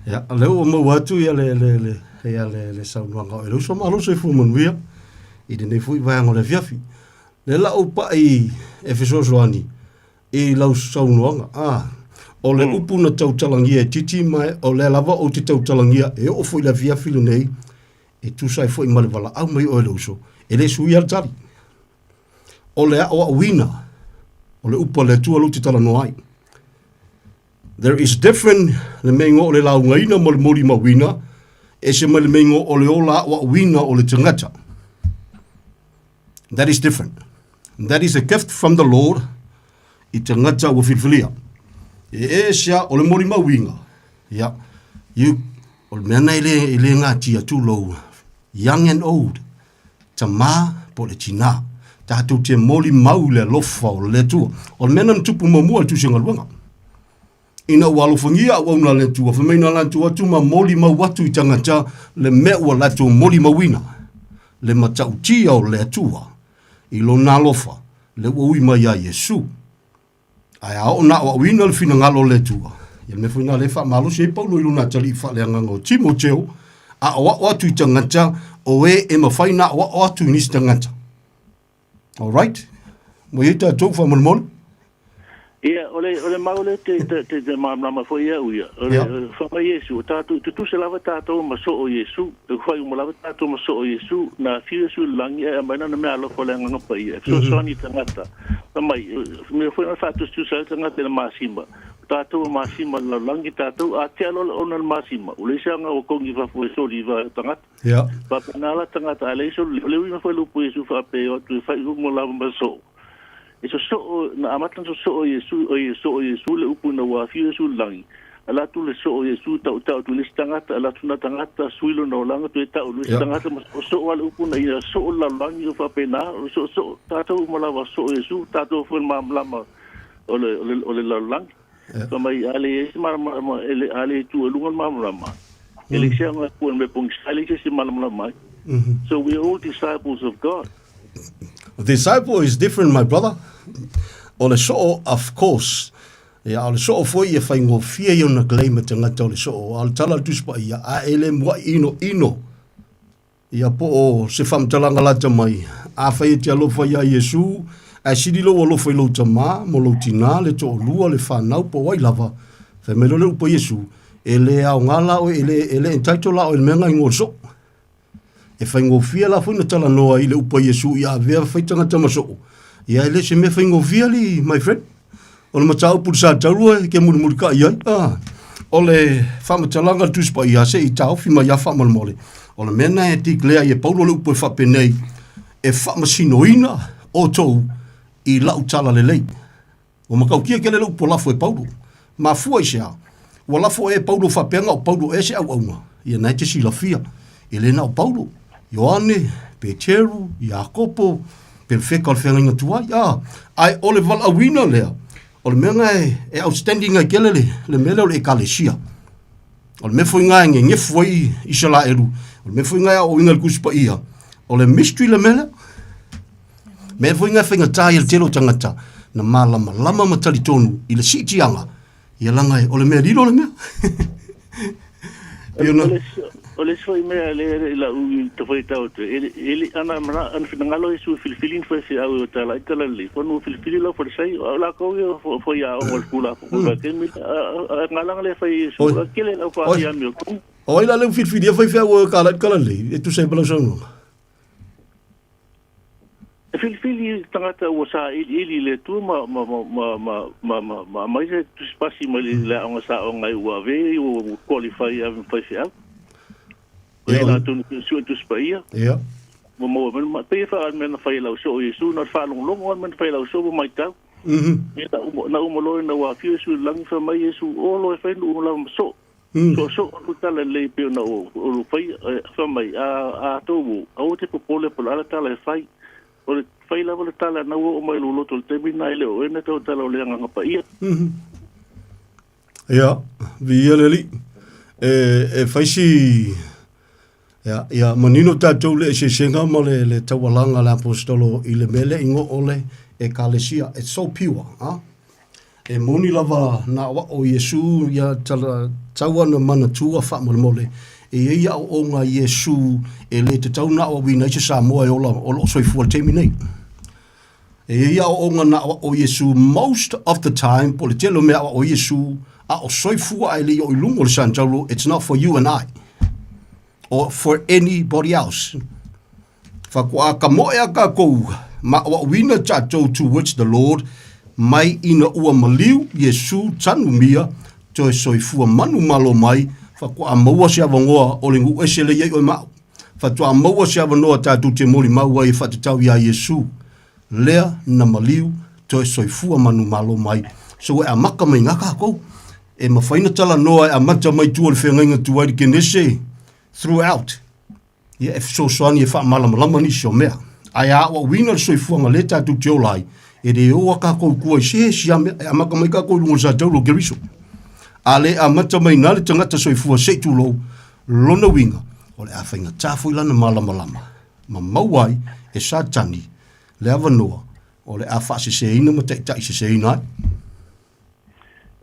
Ia, lea ua maua atu ia le, le, le, ia le, le saunoaga o Eleuso. Malo le soifua manuia i lenei foi vaega o le afiafi. Lea la ou pai e fesoasoani i lau saunoaga, a, o le upu na tautalagia e Titi ma o lea lava ou te tautalagia e oo foi i le afiafi lenei e tusa ai foi ma le valaau mai oe le uso, e le suia le tali. O le aʻoaʻoina o le upu a le Atua lea ou te talanoa ai. There is different le meigo o le laugaina ma le molimauina, ese mai le meigo o le ola aʻoaʻoina o le tagata. That is different. That is a gift from the Lord i tagata ua filifilia. E ese a, o le molimauina, ia, you, o le mea na e le, e le gatia tulou, young and old, tamā po o le tinā. Tatou te molimau i le alofa o le Atua. O le mea na na tupu muamua i le Tusi o Galuega. Ina ua alofagia auauna a le Atua, fai mai na latou atu ma molimau atu i tagata le mea ua latou molimauina, le matautia o le Atua i lona alofa, le ua ui mai ia Iesu. Ae a oo na aoaoina le finagalo o le Atua, ia le mea foi lena lea e faamalosi ai Paulo i lona atalii faaleagaga o Timoteo, aoao atu i tagata o e e mafai ona aoao atu i nisi tagata. All right? Ua i ai tatou faamolemole? Ia, o le, o le mau lea te, te, te, te malamalama foi au ia. O le, yeah. Fai mai Iesu, o tātou, tutusa lava tātou ma soo Iesu, e whai uma lava tātou ma soo Iesu, na whiu Iesu i le langi, e aumai lana mea alofa o le Agaga Paia, e fesoasoani i tagata. Fai mai, mea foi na faatusatusa ai le tagata i le masima. O tatou o masima i le lalolagi tatou, a tea loa le ona i le masima, ua leai se aoga ua togi i fafo e soli i vae o tagata. Ia. Faapena la tagata, a leai se, o le uiga foi o le upu a Iesu faapea e o atu e fai uma lava ma sosoo. E sosoo, na amata ona sosoo e Iesu, oi, soo e Iesu le upu ina ua afio Iesu i le lagi, alu atu le soo o Iesu tautau atu i le isi tagata, alu atu lena tagata sui lona olaga toe tau i le isi tagata ma soosoo lava le upu ina ia soo le lalolagi o faapena, o le soosoo, tatou uma lava soo Iesu, tatou foi le malamalama o le, o le, o le lalolagi. Fai mai, a leai se malamalama, a le tuu i luga le malamalama, e leai se aoga e pue i le mea pogisa, e leai se isi e malamalama ai. So we are all disciples of God. Disciple is different my brother. O le soo of course. Ia, o le soo foi e faigofie ia ona claim e tagata o le soo. A o le tala a le Tusi Paia, a e le muai inoino ia po o se faamatalaga lata mai, afai e te alofa iā Iesu, ae sili lou alofa i lou tamā, mo lou tinā, le toalua, le fanau, po o ai lava, fai mai loa le upu a Iesu, e le aoga la oe, e le, e le entitle la oe i le mea lena i le soo. E faigofie la foi na talanoa i le upu a Iesu ia avea fai tagata ma soo. Ia e le se mea faigofie alii, my friend. O le mataupu i le Sataurua e ke mulimulikai ai. Ah, o le faamatalaga a le Tusi Paia se i taofi mai lava faamolemole. O le mea lena e declare ai e Paulo le upu e faapenei, e faamasinoina outou i lau talalelei. Ua matautia tele le upu ua lafo e Paulo. Mafua i se a? Ua lafo ea e Paulo faapea na o Paulo ea se auauna? Ia na e te silafia, e le na o Paulo, Ioane, Peteru, Iakopo, Perofeta o le feagaiga tuai. A, ae o le valaauina lea, o le mea na e, e outstanding ai tele le, le mea lea o le ekalesia. O le mea foi na e nenefu ai Isaraelu, o le mea foi na e aoaoina i le Tusi Paia, o le mystery le mea lea. Mea foi na e faigata ai le tele o tagata na malamalama ma talitonu i le siitiaga, ia laga e, o le mea lilo le mea. Pei ona... O le isi foi mea lea i lau faitau atu, e le, ana ana finagalo Iesu e filifili ni faifeau e o tala ai tala lelei, fanu filifili lau Farisai, o lakou ia faiaoga o le Tulafono i vaitaimi lea, a o galaga lea e fai e Iesu, a kele lau faafia amiotonu. O ai la lea ua filifilia faifeau e tala ai tala lelei, e tusa ai ma lau saunoaga? E filifili tagata ua sailiili i le Atua ma, ma, ma, ma, ma, ma, ma, ma aumai se tusipasi mai le aoga saoga ai ua ave ua qualify e ave ma faifeau. O ia latou na suesue Tusi Paia. Ia. Ua maua mai le pei e faa mea na fai e lau soo Iesu na o le faalogologo lava le mea na fai e lau soo ma maitau. Ia na uma na uma loa ina ua afio Iesu i le lagi fai mai Iesu o loa e fai nuu lava ma soo. Soosoo le tala lelei pei ona ou faia, fai mai, a outou o, aua te popole po o le a le tala e fai. O le fai lava le tala na ua oo mai i lou loto i le taimi lena, e le o oe na tautala o le Agaga Paia. Ia, viia le Alii. E, e fai si, ia, ia manino tatou le eseesega ma le, le taualaga a le Aposetolo i le mea lea igoa o le Ekalesia. It's so pure, ah? E moni lava na aoao Iesu ia tala tau ana manatua faamolemole, e i ai aoaoga a Iesu e le tatau ona aoaoina ai se Samoa e ola o lo o soifua i le taimi nei. E i ai aoaoga na aoao Iesu most of the time, po o le tele o mea aoao Iesu a o soifua ae le i oo i luga o le santauro, it's not for you and I or for anybody else. Faatoa kamoe a kākou ma aoaoina tatou towards the Lord mai ina ua maliu Iesu tanumia toe soifua manumalo mai faatoa maua se avanoa o le nuu ese lea i ai oe ma au. Faatoa maua se avanoa tatou te molimau ai e faatatau iā Iesu lea na maliu toe soifua manumalo mai. So e amata mai iga kākou. E mafai na talanoa e amata mai tua o le feagaiga tuai i le Kenese throughout. Ia, e fesoasoani e faamalamalama nisi o mea. Ae a aoaoina le soifuaga lea tatou te ola ai, e le o a kākou i tua i se isi a mea, e amata mai kākou i luga o le satauro o Keriso. A le amata mai ina le tagata soifua se i tulou, lona uiga, o le a faigata foi lana malamalama ma maua ai e Satani le avanoa o le a faaseseina ma taitaiseseina ai.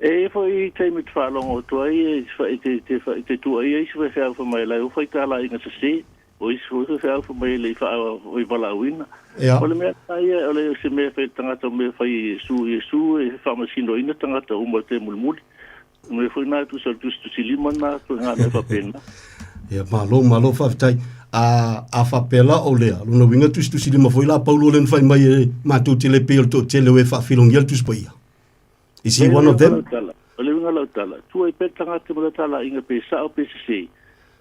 E i ai foi taimi te faalogo atu ai e te, te, te, te tuuaia isi faifeau fai mai lai o fai talaiga sese, o isi foi faifeau fai mai e le i faa, i valaauina. Ia. O le mea lena ia, o le se mea e fai e le tagata, o mea e fai e Iesu, Iesu e faamasinoina tagata uma i te mulimuli. O mea foi na e tusa o le tusitusilima na, ituaiga mea faapena. Ia, malo, malo faafetai. A, a faapea la o lea, lona uiga tusitusilima foi la Paulo lea na fai mai e matou te le pei o le toatele o e faafilogia le Tusi Paia. Is he one of them? uiga lau tala, tuu ai pea le tagata ma le talaiga pe sao pe sesē,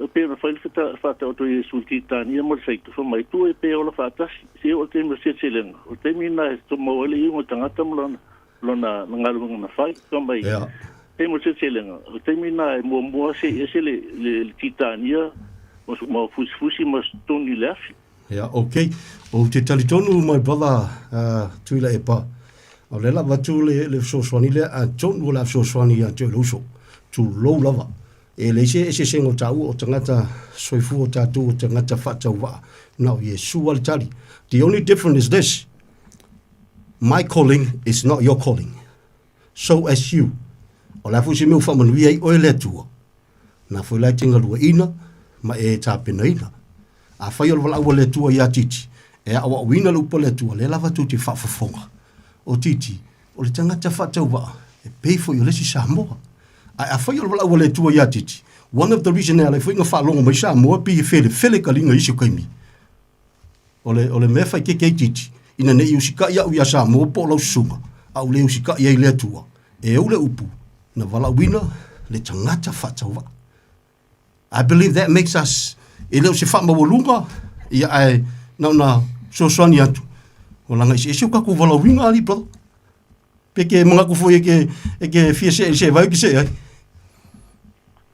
e pei ona fai le faataoto a Iesu i le Titania ma le Saito, fai mai, Tuu ai pea e ola faatasi, seia oo i le taimi o le seleselega, o le taimi lena e maua ai le iuga o le tagata ma lana lona galuega na fai. Fai mai, taimi o le seleselega, o le taimi lena e muamua se'i ese le le Titania ma fusifusi ma toni i le afi. Ia, ok. Ou te talitonu my brother uh, Tuilaepa, o lea la avatu le, le fesoasoani lea, atonu o le a fesoasoani ia te oe le uso. Tulou lava. E leai se eseesega o tāua o tagata soifua o tātou o tagata faatauvaa. Na o Iesu lava le tali. The only difference is this. My calling is not your calling. So as you. O le a foi se mea ua faamanuia ai oe le Atua, na foi la e te galueina ma e tapenaina. Afai o le valaau a le Atua ia Titi, e aoaoina le upu a le Atua, lea lava tou te faafofoga. O Titi, o le tagata faatauvaa, e pei foi o le isi Samoa. Ae afai o le valaau a le Atua ia Titi, one of the reason e ala ai foi ona faalogo mai Samoa pei e felefele kaliga i isi o taimi, O le, o le mea fai keke ai Titi, ina ne i usikai au iā Samoa po o lau susuga, a ua le usikai ai le Atua, e ou le upu, na valaauina le tagata faatauvaa. I believe that makes us, e le o se faamaualuga, ia ae na ona fesoasoani atu, ua laga eseese o tatou valaauina, alii brother. Pe ke manatu foi e ke, e ke fia see i se vai o ke see ai.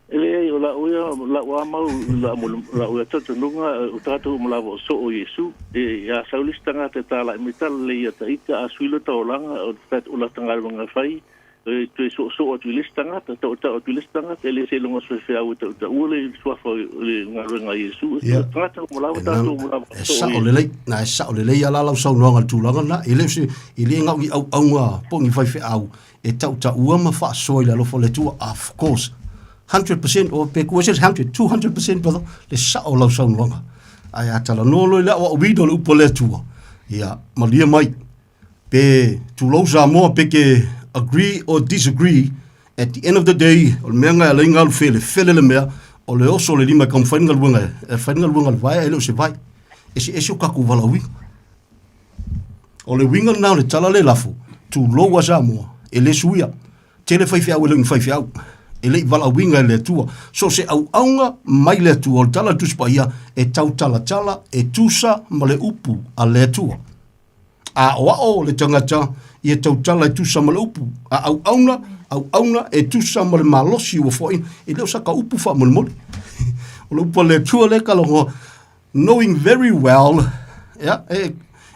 E leai, o la'u ia, la'u a mau, la'u ia talitonuga, o tagata uma lava o soo o Iesu. E, a sau le isi tagata e tāla'i mai tala lelei ia ta ita, a sui lota olaga, o o lata galuega e fai, e toe soosoo atu i le isi tagata, tautau atu i le isi tagata, e le seiloga o se faifeau e tautaua le suafa o le galuega a Iesu. Ia. O tagata uma lava, E tatou uma lava e o soo o sao Iesu. lelei, na e sao lelei a la lau saunoaga i le tulaga lena. E le o se, e le na o ni auauna po o ni faifeau e tautaua ma faasoa i le alofa o le Atua, of course, 100% or pe kua se 100, 200% brother, le sao o lau saunoaga. Ae a talanoa loa i le aoaoina o le upu a le Atua, ia, malie mai, pe tulou Samoa pe ke agree or disagree, at the end of the day, o le mea lena e ala ai ona alu felefele le mea, o le oso o le lima e taumafai le galuega, e fai le galuega a le vae ae le o se vae. Eseese o tatou valaauina. O le uiga lena o le tala le lafo, tulou a Samoa, e le suia. Tele faifeau e le o ni faifeau. E le i valaauina e le Atua. So o se auauna mai le Atua, o le tala a le Tusi Paia, e tautalatala, e tusa ma le upu a le Atua. A aoao le tagata, ia tautala e tusa ma le upu. A auauna, auauna e tusa ma le malosi ua foaina. E le o saka upu faamolemole. O le upu a le Atua lea e talanoa. Knowing very well, ia, e,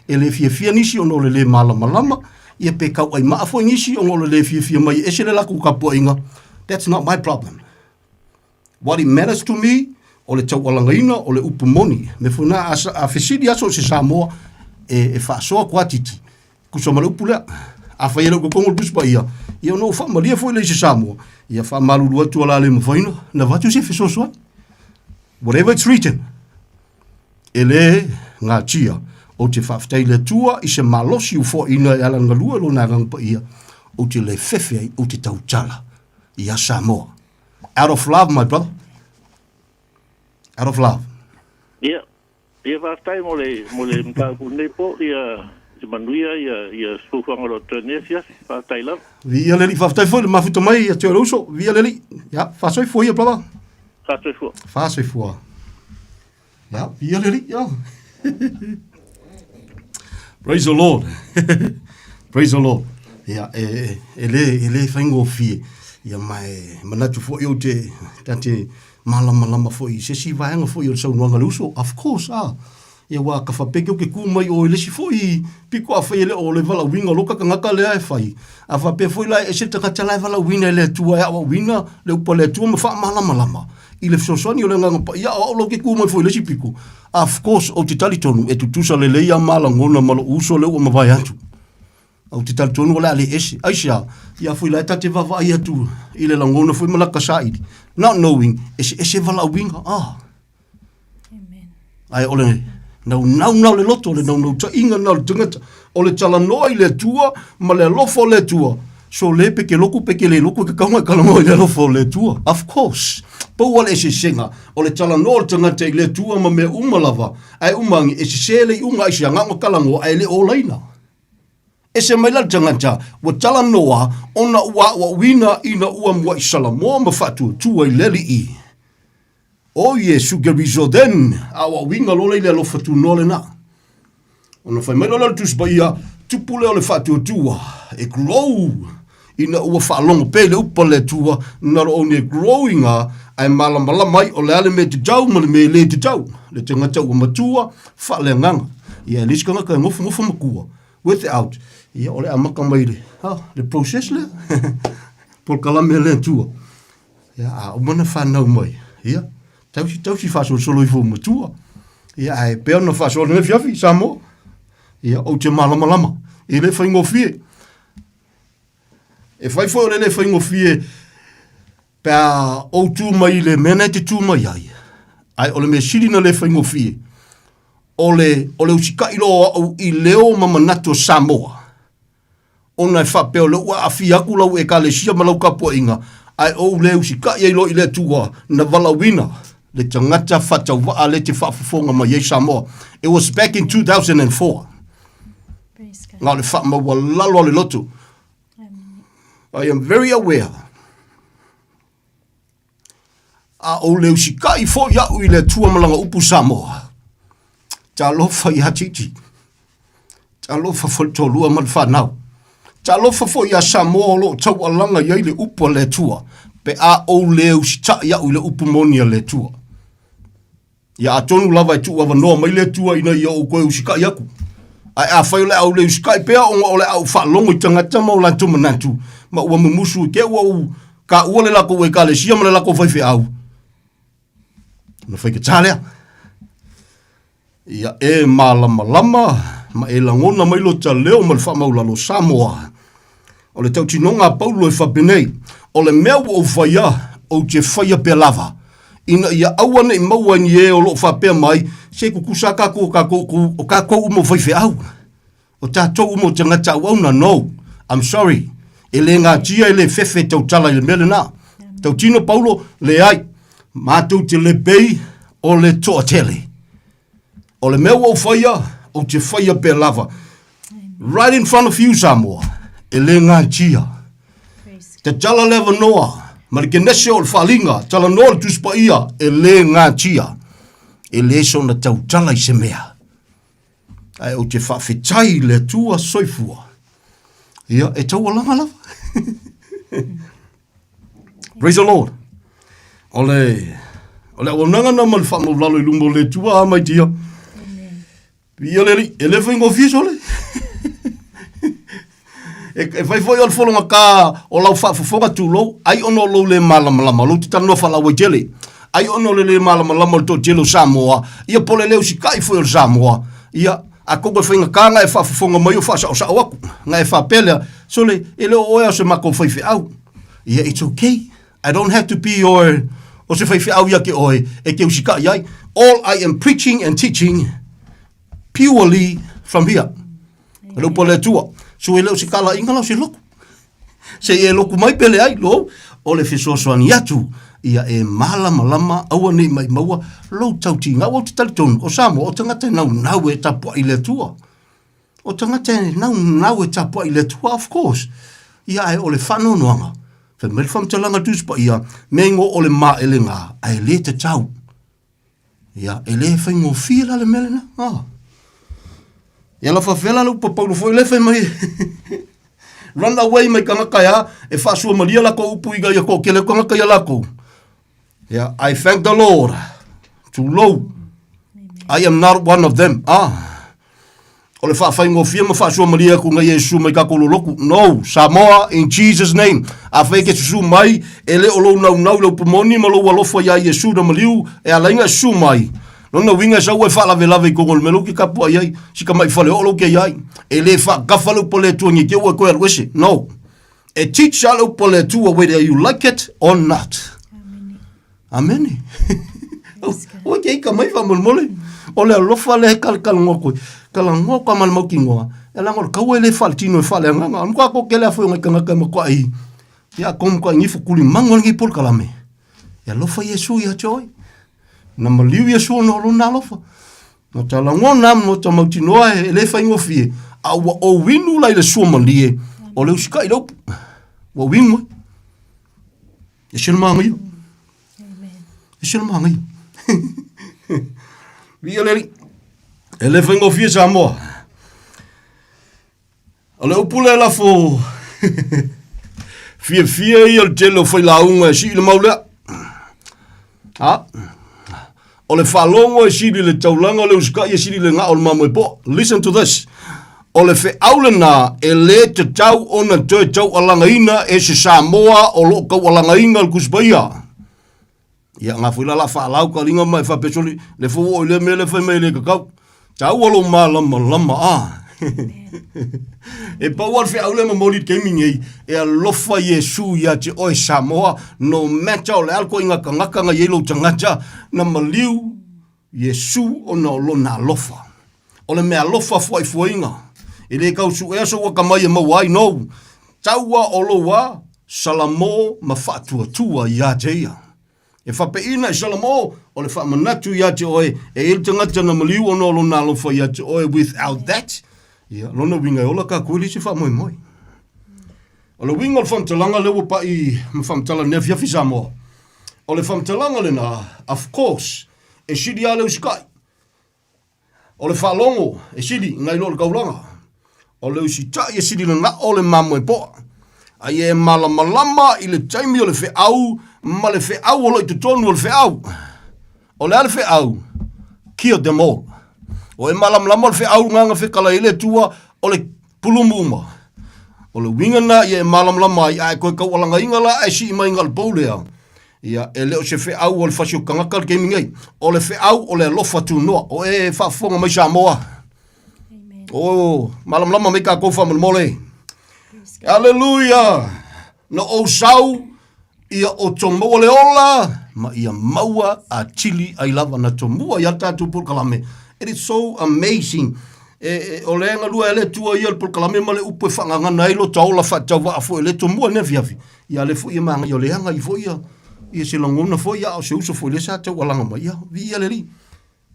e le fiafia nisi ona o le lē malamalama, ia pe tauaimaa foi nisi ona o le lē fiafia mai e ese le latou tapuaiga. That's not my problem. What it matters to me, o le taualagaina o le upu moni. Mea foi na, a, a fesili aso i se Samoa, e, e faasoa kuatiti, tusa ma le upu lea. Afai e le o totonu o le Tusi Paia, ia ona ou faamalie foi lea i se Samoa, ia faamalulu atu o le a le mafai ona avatu se fesoasoani. Whatever it's written, e le gatia. Ou te faafetai i le Atua i se malosi ua foaina e ala i le galue o Lona Agaga Paia, ou te le fefe ai, ou te tautala iā Samoa. Out of love, my brother. Out of love. Ia, ia faafetai mo le, mo le mataupu i lenei po, ia, ia manuia ia, ia fuafuaga o lo o totoe nei afiafi. Faafetai lava. Viia le Alii, faafetai foi le mafuta mai ia te oe le uso. Viia le Alii. Ia, faasoifua ia, brother. Faasoifua. Faasoifua. Ia, viia le Alii. Ia. Praise the Lord. Praise the Lord. Ia, e, e, le, e le faigofie. Ia, ma e manatu foi ou te, ta te malamalama foi i se isi vaega foi o le saunoaga a le uso. Of course, ah. Ia aua ka faapea ke ke kū mai ʻoe i le isi foi piko afai e le o le valaauina o loka tagata lea e fai. A faapea foi la e ese le tagata la e valaauina e le Atua e aoaoina le upu a le Atua ma faamalamalama i le fesoasoani o le Agaga Paia, a o au la ou te kū mai foi i le isi piko. Of course, ou te talitonu e tutusa lelei a ma lagona ma lou uso lea ua mavae atu. Ou te talitonu o le a le ese. Aisea? Ia foi la e ta te vaavaai atu i le lagona foi ma laka saili. Not knowing, eseese valaauina. Ah. Ae o le naunau na o le loto, o le naunautaiga na o le tagata, o le talanoa i le Atua ma le alofa o le Atua. So le pe ke loku pe ke le loku e ka kaunga e kalanoa i le alofa o le Atua. Of course. Pau a le eseesega, o le talanoa o le tagata i le Atua ma mea uma lava, ae uma agi e sese le iuga ai se agaga kalanoa ae le olaina. Ese mai la le tagata ua talanoa ona ua aoaoina ina ua muaʻi Salamoa ma faatuatua i le Alii o Iesu Keriso then aoaoina loa lea i le alofa tunoa lena. Ona fai mai loa lea o le Tusi Paia, tupu lea o le faatuatua e grow ina ua faalogo pea i le upu a le Atua, not only e growing a, ae malamalama ai o le a le mea e tatau ma le mea e le tatau. Le tagata ua matua faaleagaga. Ia e leai se tagata e nofonofo matua without, ia o le amata mai le, ha, le process lea. Polokalame a le Atua. Ia, a uma ona fanau mai, ia, tausi, tausi faasolosolo ifo matua. Ia, ae pea ona faasoa lenei afiafi, Samoa. Ia, ou te malamalama, e le faigofie. E fai foi o le le faigofie pe a ou tu mai i le mea na e te tu mai ai, ae o le mea sili na le faigofie, o le, o le usitaʻi loa o au i leo ma manatu o Samoa, ona e faapea o lea ua aafia atu lau Ekalesia ma lau tapuaiga, ae ou le usitaʻi ai loa i le Atua na valaauina le tagata faatauvaa lea e te faafofoga mai ai Samoa. It was back in 2004. Na o le faamaualalo a le loto. I am very aware. A ou le usitaʻi foi au i le Atua ma lana upu Samoa. Talofa ia Titi. Talofa foi le toalua ma le fanau. Talofa foi ia Samoa o lo o taualaga i ai le upu a le Atua, pe a ou le usitaʻi au i le upu moni a le Atua. Ia atonu lava e tuuavanoa mai le Atua ina ia ou toe usitaʻi atu. Ae afai o le a ou le usitaʻi pea ona o le a ou faalogo i tagata ma o latou manatu, ma ua mumusu i te ua ou taua le latou ekalesia ma le latou faifeau, ona faigata lea. Ia e malamalama ma e lagona mai lota leo ma le faamaulalo Samoa. O le tautinoga a Paulo e faapenei, O le mea ua ou faia, ou te faia pea lava, ina ia aua ne i maua i ni e o lo o faapea mai, Se tutusa a tatou o tatou, o tatou uma o faifeau. O tatou uma o tagata auauna. No, I'm sorry. E le gatia, e le fefe e tautala i le mea lena. Tautino Paulo, leai, matou te le pei o le toatele. O le mea ua ou faia, ou te faia pea lava. Right in front of you, Samoa, e le gatia. Tatala le avanoa, ma le kenese o le faaaliga, talanoa le Tusi Paia, e le gatia. E le soona tautala i se mea. Ae ou te faafetai i le Atua soifua. Ia, e taualaga lava. Praise the Lord. O le, o le auaunaga na ma le faamaulalo i luma o le Atua, a mai tia. Ia le alii, e le faigofie sole. e, e fai foi o le fologata o lau faafofoga tulou, ai ona o lou le malamalama, lou te talanoa faalauaitele. Ai ona o le le malamalama o le toatele o Samoa, ia po o le le usitaʻi foi o le Samoa, ia, atonu e faigata ona e faafofoga mai o faasaosao atu, ona e faapea lea, sole, e le o oe a o se matou faifeau. Ia, it's okay. I don't have to be your, o se faifeau ia te oe e te usitaʻi ai. All I am preaching and teaching purely from here. O le upu a le Atua. So e le o se talaiga la o se lotu. Se i e lotu mai pe leai, lo, o le fesoasoani atu, ia e malamalama aua nei maimaua lou tautiga. Aua ou te talitonu, o Samoa, o tagata e naunau e tapuai i le Atua. O tagata e naunau e tapuai i le Atua, of course. Ia ae o le faanoanoaga, fai mai le faamatalaga a le Tusi Paia, mea ingoa o le maelega, ae le tatau. Ia, e le faigofie la le mea lena. Ah. Ia la faafefea la le upu a Paulo foi lea fai mai run away mai tagata ea e faasuamalia lakou upu ina ia toatele atu tagata ia lakou. Ia, I thank the Lord. Tulou. I am not one of them. Ah. O le faafaigofie ma faasuamalie atu na Iesu mai tatou lolotu. No, Samoa, in Jesus name. Afai e te susu mai, e le o lou naunau i le upu moni ma lou alofa iā Iesu na maliu, e ala ai na e susu mai. Lona uiga e sau e faalavelave i totonu o le mea lea ou te tapuai ai, si tamai faleoo lea ou te i ai. E le faagafa le upu a le Atua nei te ua e toe alu ese. No. E teach a le upu a le Atua whether you like it or not. Amene. Ua ke ika mai faamolemole. O le alofa lea e kalakalanoa koe. Kalanoa ka ma le mautinoa. E laga o le kaua e le faaletino e faaleagaga. Anu ka ko kele a foi o ngai tagata e matuai. Ia ko matuai nifo kuli mango lenei polokalame. E alofa Iesu ia te oe. Na maliu Iesu ona o lona alofa. No ta lagona ma no ta mautinoa e le faigofie. A ua ou inu la i le suamalie, o le usikai le upu. Ua ou inu ai. E se le māngaia. E se le māngaia. Viia le Alii. E le faigofie Samoa. O le upu lea lafo fiafia ia o le tele o failauga e sii le mau lea. Ha? O le faalogo e sili le taulaga o le usikai e sili le gao o le mamoe poa. Listen to this. O le feau lena e lē tatau ona toe taualagaina e se Samoa o lo o taualagaina le Tusi Paia. Ia, nga foi la la faalau ka linga ma e faapea soli, le fou oo i lea mea lea fai mai e le tatau. Taua lou malamalama a. E pau lava le feau lea e momoli i le taimi nei, e alofa Iesu ia te oe Samoa, no matter o le a le koiga tagata na i ai lou tagata, na maliu Iesu ona o lona alofa. O le meaalofa fuaifuaina, e le tau suea sou atamai e maua ai nou, taua o lou a Salamo ma faatuatua ia te ia. E faapeiina i Salamo, o le faamanatu ia te oe, e i ai le tagata na maliu ona o lona alofa ia te oe, without that, ia, lona uiga e ola tatou e leai se faamoemoe. O le uiga o le faamatalaga lea ua pai ma faamatala nei afiafi Samoa, o le faamatalaga lena, of course, e sili lava le usikai. O le faalogo e sili nai lo le taulaga. O le usitai e sili le gao o le mamoe poa. A ia e malamalama i le taimi o le feau ma le feau o lo i totonu o le feau. O le a le feau? Kill them all. O e malamalama o le feau nganga fekala i le Atua o le pulumu uma. O le uiga na ia e malamalama ai a e koe taualagaina la ae sii mai nga le pou lea. Ia, e le o se feau o le fasi o tagata le taimi nei. O le feau o le alofa tunoa. O e faafofoga mai Samoa. O, malamalama mai tatou faamolemole. Aleluia! Na ou sau ia outou maua le ola ma ia maua atili ai lava na tomua ia tatou polokalame. It is so amazing. E, e, o le galue a le Atua ia le polokalame ma le upu e faagagana ai lo ta ola faatauvaa foi le tomua nei afiafi. Ia le foi e māngaia o le aga i foi ia, ia se lagona foi ia, a o se uso foi lea sa taualaga mai, ia, viia le Alii.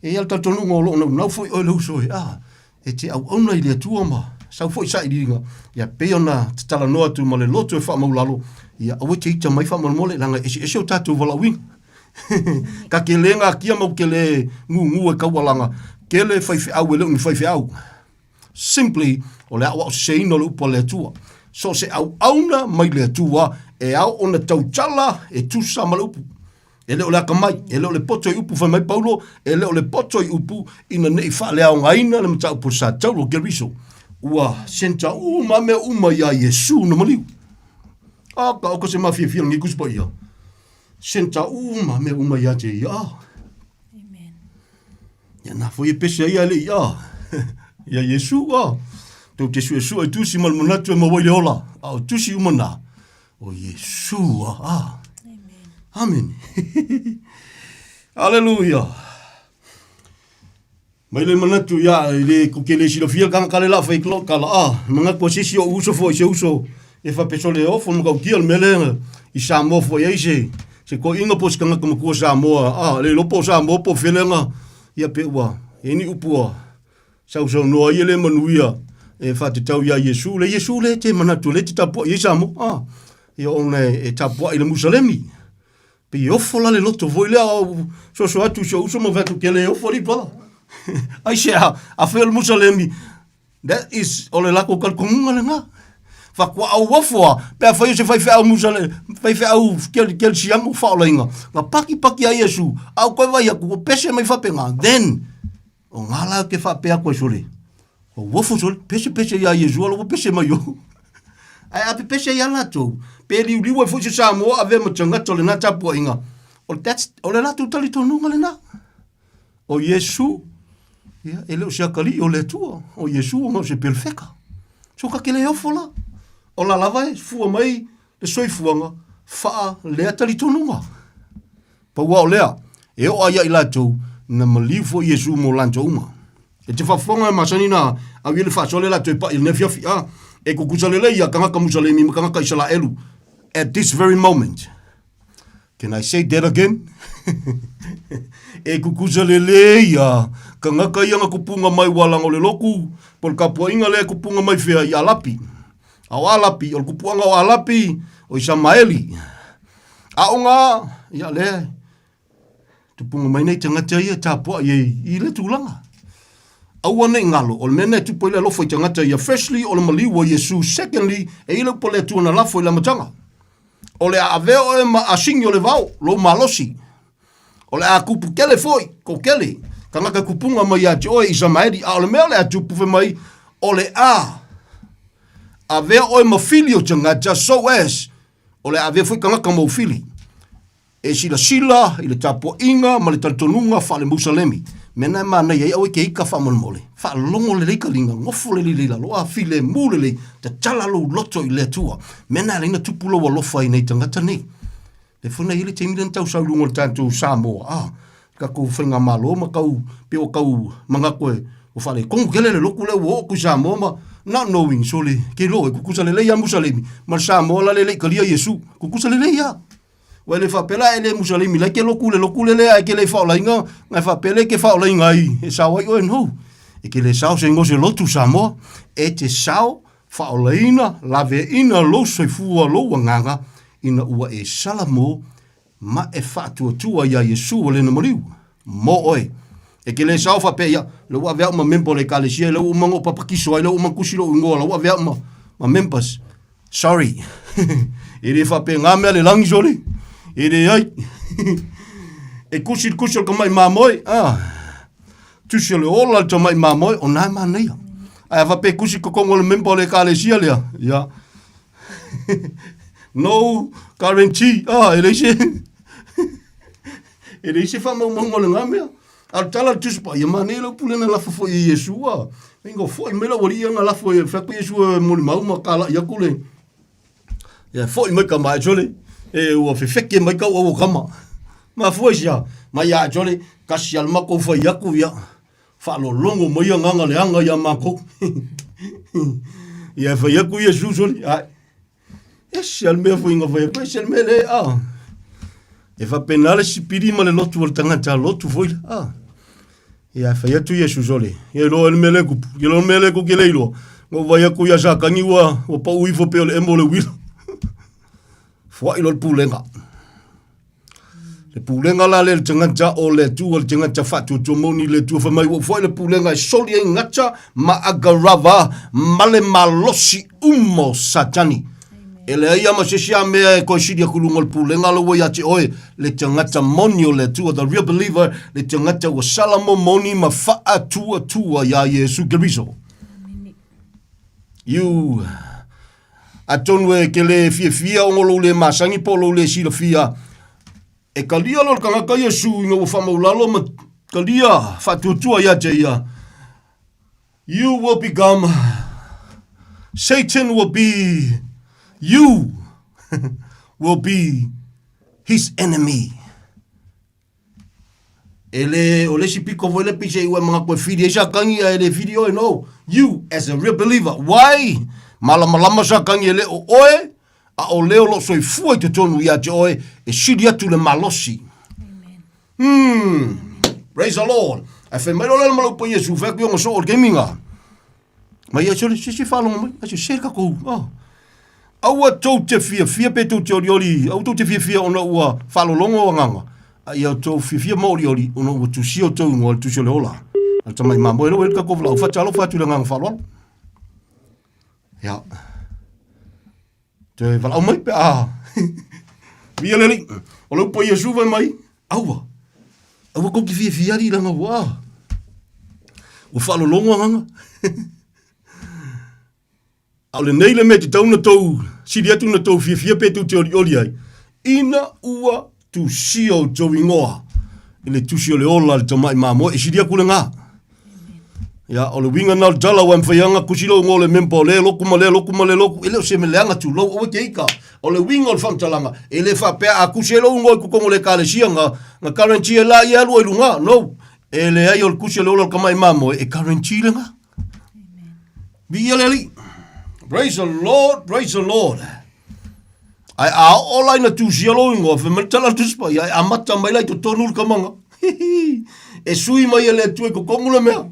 E i ai le talitonuga o lo o naunau foi oe le uso e, a, e te auauna i le Atua ma sau foi sailiiliga, ia pei ona tatalanoa atu ma le loto e faamaulalo, ia aua e te ita mai faamolemole, leaga e eseese o tatou valaauina. Ka ke le gakia ma ke le gugu e taualaga, kele faifeau e le o ni faifeau. Simply, o le aoao seseina o le upu a le Atua. So o se auauna mai le Atua e ao ona tautala e tusa ma le upu. E le o le akamai, e le o le poto i upu, fai mai Paulo, e le o le poto i upu ina ne i faaleaogaina le mataupu o le Satauro o Keriso. Ua senta uma mea uma iā Iesu na maliu. A ka o ka se mafiafia lenei Tusi Paia. Senta uma mea uma iā te ia. Ia nā foi e pese ai a le ia. Ia Iesu a. Tou te suesue i tusi ma le manatu e maua i le ola. A o tusi uma nā. O Iesu a. a. Amen. Aleluia. Mai le manatu ia i le ko ke le silafia ka ka le la fai klo ka la a manatu o sisi o uso foi se uso e fa peso le ofo mo kau kia le mele i Samoa foi ai se se koʻiga po o se tagata matua Samoa a le iloa po o Samoa po o Feleaga ia pe ua i ai ni upu ua sausaunoa ai e le manuia e faatatau iā Iesu. Le Iesu lea e te manatu lea e te tapuai ai Samoa a ia ona e tapuai i le Musalemi. Pei e ofo la le loto foi lea o soso atu i si ou uso ma fai atu ke le ofo alii brother. Aisea, afai o le Musalemi That is, o le latou talitonuga lena. Faatoa auofo a, pe afai o se faifeau musale, faifeau kelesiano faaolaina, na pakipaki a Iesu, a ou toe vaai atu, ua pese mai faapena, then, o nga la ke faapea atu ai sole, ua uofo sole, pese pese ia Iesu, ala ua pese mai o. Ae a pepese ia latou, pe liuliu ai foi se Samoa avea ma tagata o lena tapuaiga, o, that's, o le latou talitonuga lena. O Iesu, ia, e le o se atalii o le Atua. O Iesu ona o se pelefeka. So ka ke le ofo la. O la lava e fua mai le soifuaga faa lea talitonuga. Pau a o lea, e oo ai ia i latou, na maliu foi Iesu mo latou uma. E te faafofoga e masani na au ia le faasoa lea la toe pai i lenei afiafi, a, e kukusa lelei ia tagata Musalemi ma tagata Isalaelu at this very moment. Can I say that again? e kukusa lelei ia kangaka ia nga kupunga mai ua laga o le loku, po o le tapuaiga lea e kupunga mai fea i Alapi. A o Alapi, o le kupuaga o Alapi, o Isamaeli. A o ngā, ia lea, tupunga mai nei tagata ia tapuai ai i le tulaga. Aua nei galo, o le mea lena e tupu ai le alofa i tagata ia, firstly, o le maliu o Iesu, secondly, e i ai le upu a le Atua na lafo i le amataga. O le a avea oe ma asini o le vao, lou malosi. O le a kupu kele foi, ko kele, kangaka kupunga mai ia te oe Isamaeli, a o le mea o le a tupu fai mai, o le a avea oe ma fili o tagata, so as, o le a avea foi kangaka ma ou fili. E silasila i le tapuaiga ma le talitonuga faale-Musalemi. Mea na e manaia ai aua e ke ika faamolemole. Faalogo lelei ka liga, gofo lelei le lalo, a filemu lelei, tatala lou loto i le Atua. Mea na e ala ai ona tupu lou alofa i nei tagata nei. Lea foi na i ai le taimi lea na tau sau i luga o le tatou Samoa, a, le tatou faigamalo ma tau, pei ua tau manatu e, ua faaletonu tele le lotu lea ua oo atu i Samoa ma, not knowing, sole, ke iloa e tutusa lelei lava Musalemi ma le Samoa la lea e le i talia Iesu. Tutusa lelei lava. Ua le faapea la e le Musalemi la e ke loku le loku lele ae ke le faaolaina na e faapea le ke faaolaina ai e sao ai oe no. E ke le sao se igoa se lotu Samoa e te sao faaolaina laveaina lou soifua lou agaga ina ua e sala mo ma e faatuatua iā Iesu ua lena maliu mo oe. E ke le sao faapea ia le ua ave au ma member o le ekalesia le ua uma ona ou papatiso ai le ua uma ona tusi lou igoa la ua ave au ma members. Sorry. e le faapena mea le lagi sole. E leai. e kusi le kusi o le tamai mamoe. Ah. Tusi o le ola le tamai mamoe, o nā e manaia. Ae a faapea e kusi totonu o le member o le ekalesia lea, ia. no guarantee. Ah, e leai se e leai se faamaumauga o lena mea. A o le tala a le Tusi Paia, manaia lau pule na lafo foi e Iesu, a. Inga foi mai lau alii na lafo e fai atu Iesu e molimau ma kalaʻi atu le ia foi mai kama e sole e ua fefeke mai kau au o kama. Mafua i se aha? Mai ia sole kasi a le makou fai atu ia faalologo mai agaga leaga ia makou. Ia fai atu Iesu sole ae Ese a le mea foi na fai atu, ese le mea le, ah. E faapena le sipili ma le lotu o le tagata lotu foi la, ah. Ia fai atu Iesu sole, ia iloa le mea le kupu, ia iloa le mea le kupu ke le iloa. Na ou vaai atu ia Satani ua, ua pau ifo pei o le emo o le uila. Foai loa le pulega. Le pulega la lea le tagata o le Atua, le tagata faatuatua moni i le Atua, fai mai ua ou foai le pulega e soli ai gata ma agarava ma le malosi uma o Satani. E leai lava ma se isi a mea e toe sili atu i luga o le pulega la ua ia te oe, le tagata moni o le Atua, the real believer, le tagata ua sala momoni ma faatuatua iā Iesu Keriso. You Atonu e ke lē fiafia ona o lou lē masani po o lou lē silafia, e kalia loa le tagata Iesu ina ua faamaulalo ma kalia faatuatua ia te ia, you will become, Satan will be, you will be his enemy. E le, o le isi piko foi le pise i ua manatu e whiri ai Satani ae le whiri oe, no. You, as a real believer, why? Malamalama Satani e le o oe, a o le o loo soifua i totonu ia te oe, e sili atu le malosi. Hmm. Praise the Lord. Ae fai mai loa le ma lau pa Iesu, fai atu i ona soo o le taimi nga. Mai ia sole, se se faalogo mai, ai se se kakou. Oh. Aua tou te fiafia pe tou te olioli, aua tou te fiafia ona ua faalologo agaga, a ia tou fiafia ma olioli ona ua tusia outou igoa i le tusi o le ola. A le tamai mamoe lea ua i ai le tatou valaau, faatalofa atu i le agaga faaaloalo. Ia. Toe valaau mai pe a. Viia le Alii. O le upu a Iesu fai mai, aua. Aua tou te fiafia alii leaga ua, ua faalologo agaga. A o lenei le mea e tatau ona tou sili atu ona tou fiafia pe tou te olioli ai, ina ua tusia outou igoa i le tusi o le ola a le tamai mamoe, e sili atu lena. Ia, o le uiga lena o le tala, aua e mafai lava ona tusi lou igoa o le member o lea lotu ma lea lotu ma lea lotu, e le o se mea leaga tulou, aua e te ita. O le uiga o le faamatalaga, e le faapea a tusi ai lou igoa i totonu o le ekalesia, na guarantee ai laia e alu ai i luga. No, e leai o le tusi o le ola o le tamai mamoe, e guarantee lena. Viia le Alii. Praise the Lord, praise the Lord. Ae a oo la ina tusia lou igoa, fai mai le tala a le Tusi Paia, e amata mai la i totonu le kamaga. E sui mai e le Atua i totonu le mea.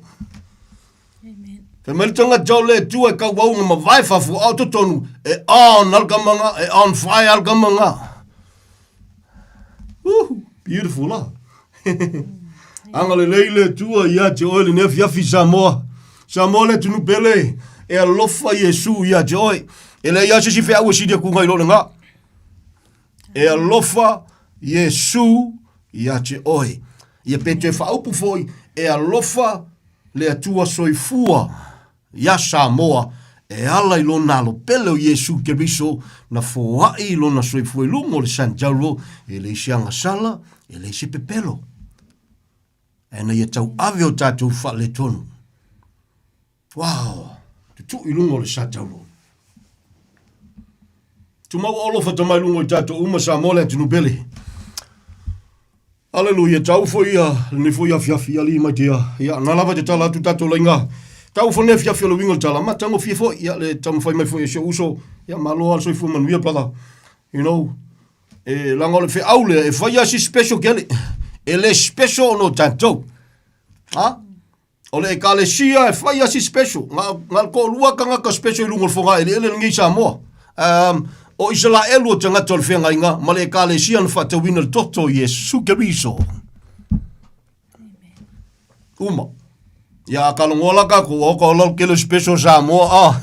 Fai mai le tagata o le Atua e tauau na mavae fafo, a o totonu, e on a le kamaga, e on fire a le kamaga. Woo, beautiful la. Agalelei le Atua ia te oe lenei afiafi Samoa. Samoa le atunuu pele, e alofa Iesu ia te oe. E leai lava se isi feau e sili atu nai lo lena. E alofa Iesu ia te oe. Ia pe toe faaupu foi, e alofa le Atua soifua iā Samoa e ala i lona alo pele o Iesu Keriso na foai i lona soifua i luga o le Santauro, e leai se agasala, e leai se pepelo. Ae na ia tauave o tatou faaletonu. Wow! Tutuu i luga o le Santauro. Tumau alofa tama i luga o tatou uma Samoa le atunuu pele. Aleluia, tau foi ia lenei foi afiafi alii mai te ia. Ia, na lava te tala atu tatou laiga. Tau foi lenei afiafi o le uiga o le tala, matagofie foi, ia, le taumafai mai foi e si ou uso. Ia, malo lava le soifua manuia, brother. You know, e, leaga o le feau lea, e fai lava si special kele. E le special ona o tatou. Ha? O le Ekalesia e fai lava si special. Na, na o le toalua tagata special i luga o le fogaeleele lenei i Samoa. Um, o Isalaelu o tagata o le feagaiga ma le Ekalesia na faatauina le toto o Iesu Keriso. Uma. Ia a kalogoa la kākou, o ka ola kele special Samoa, ah.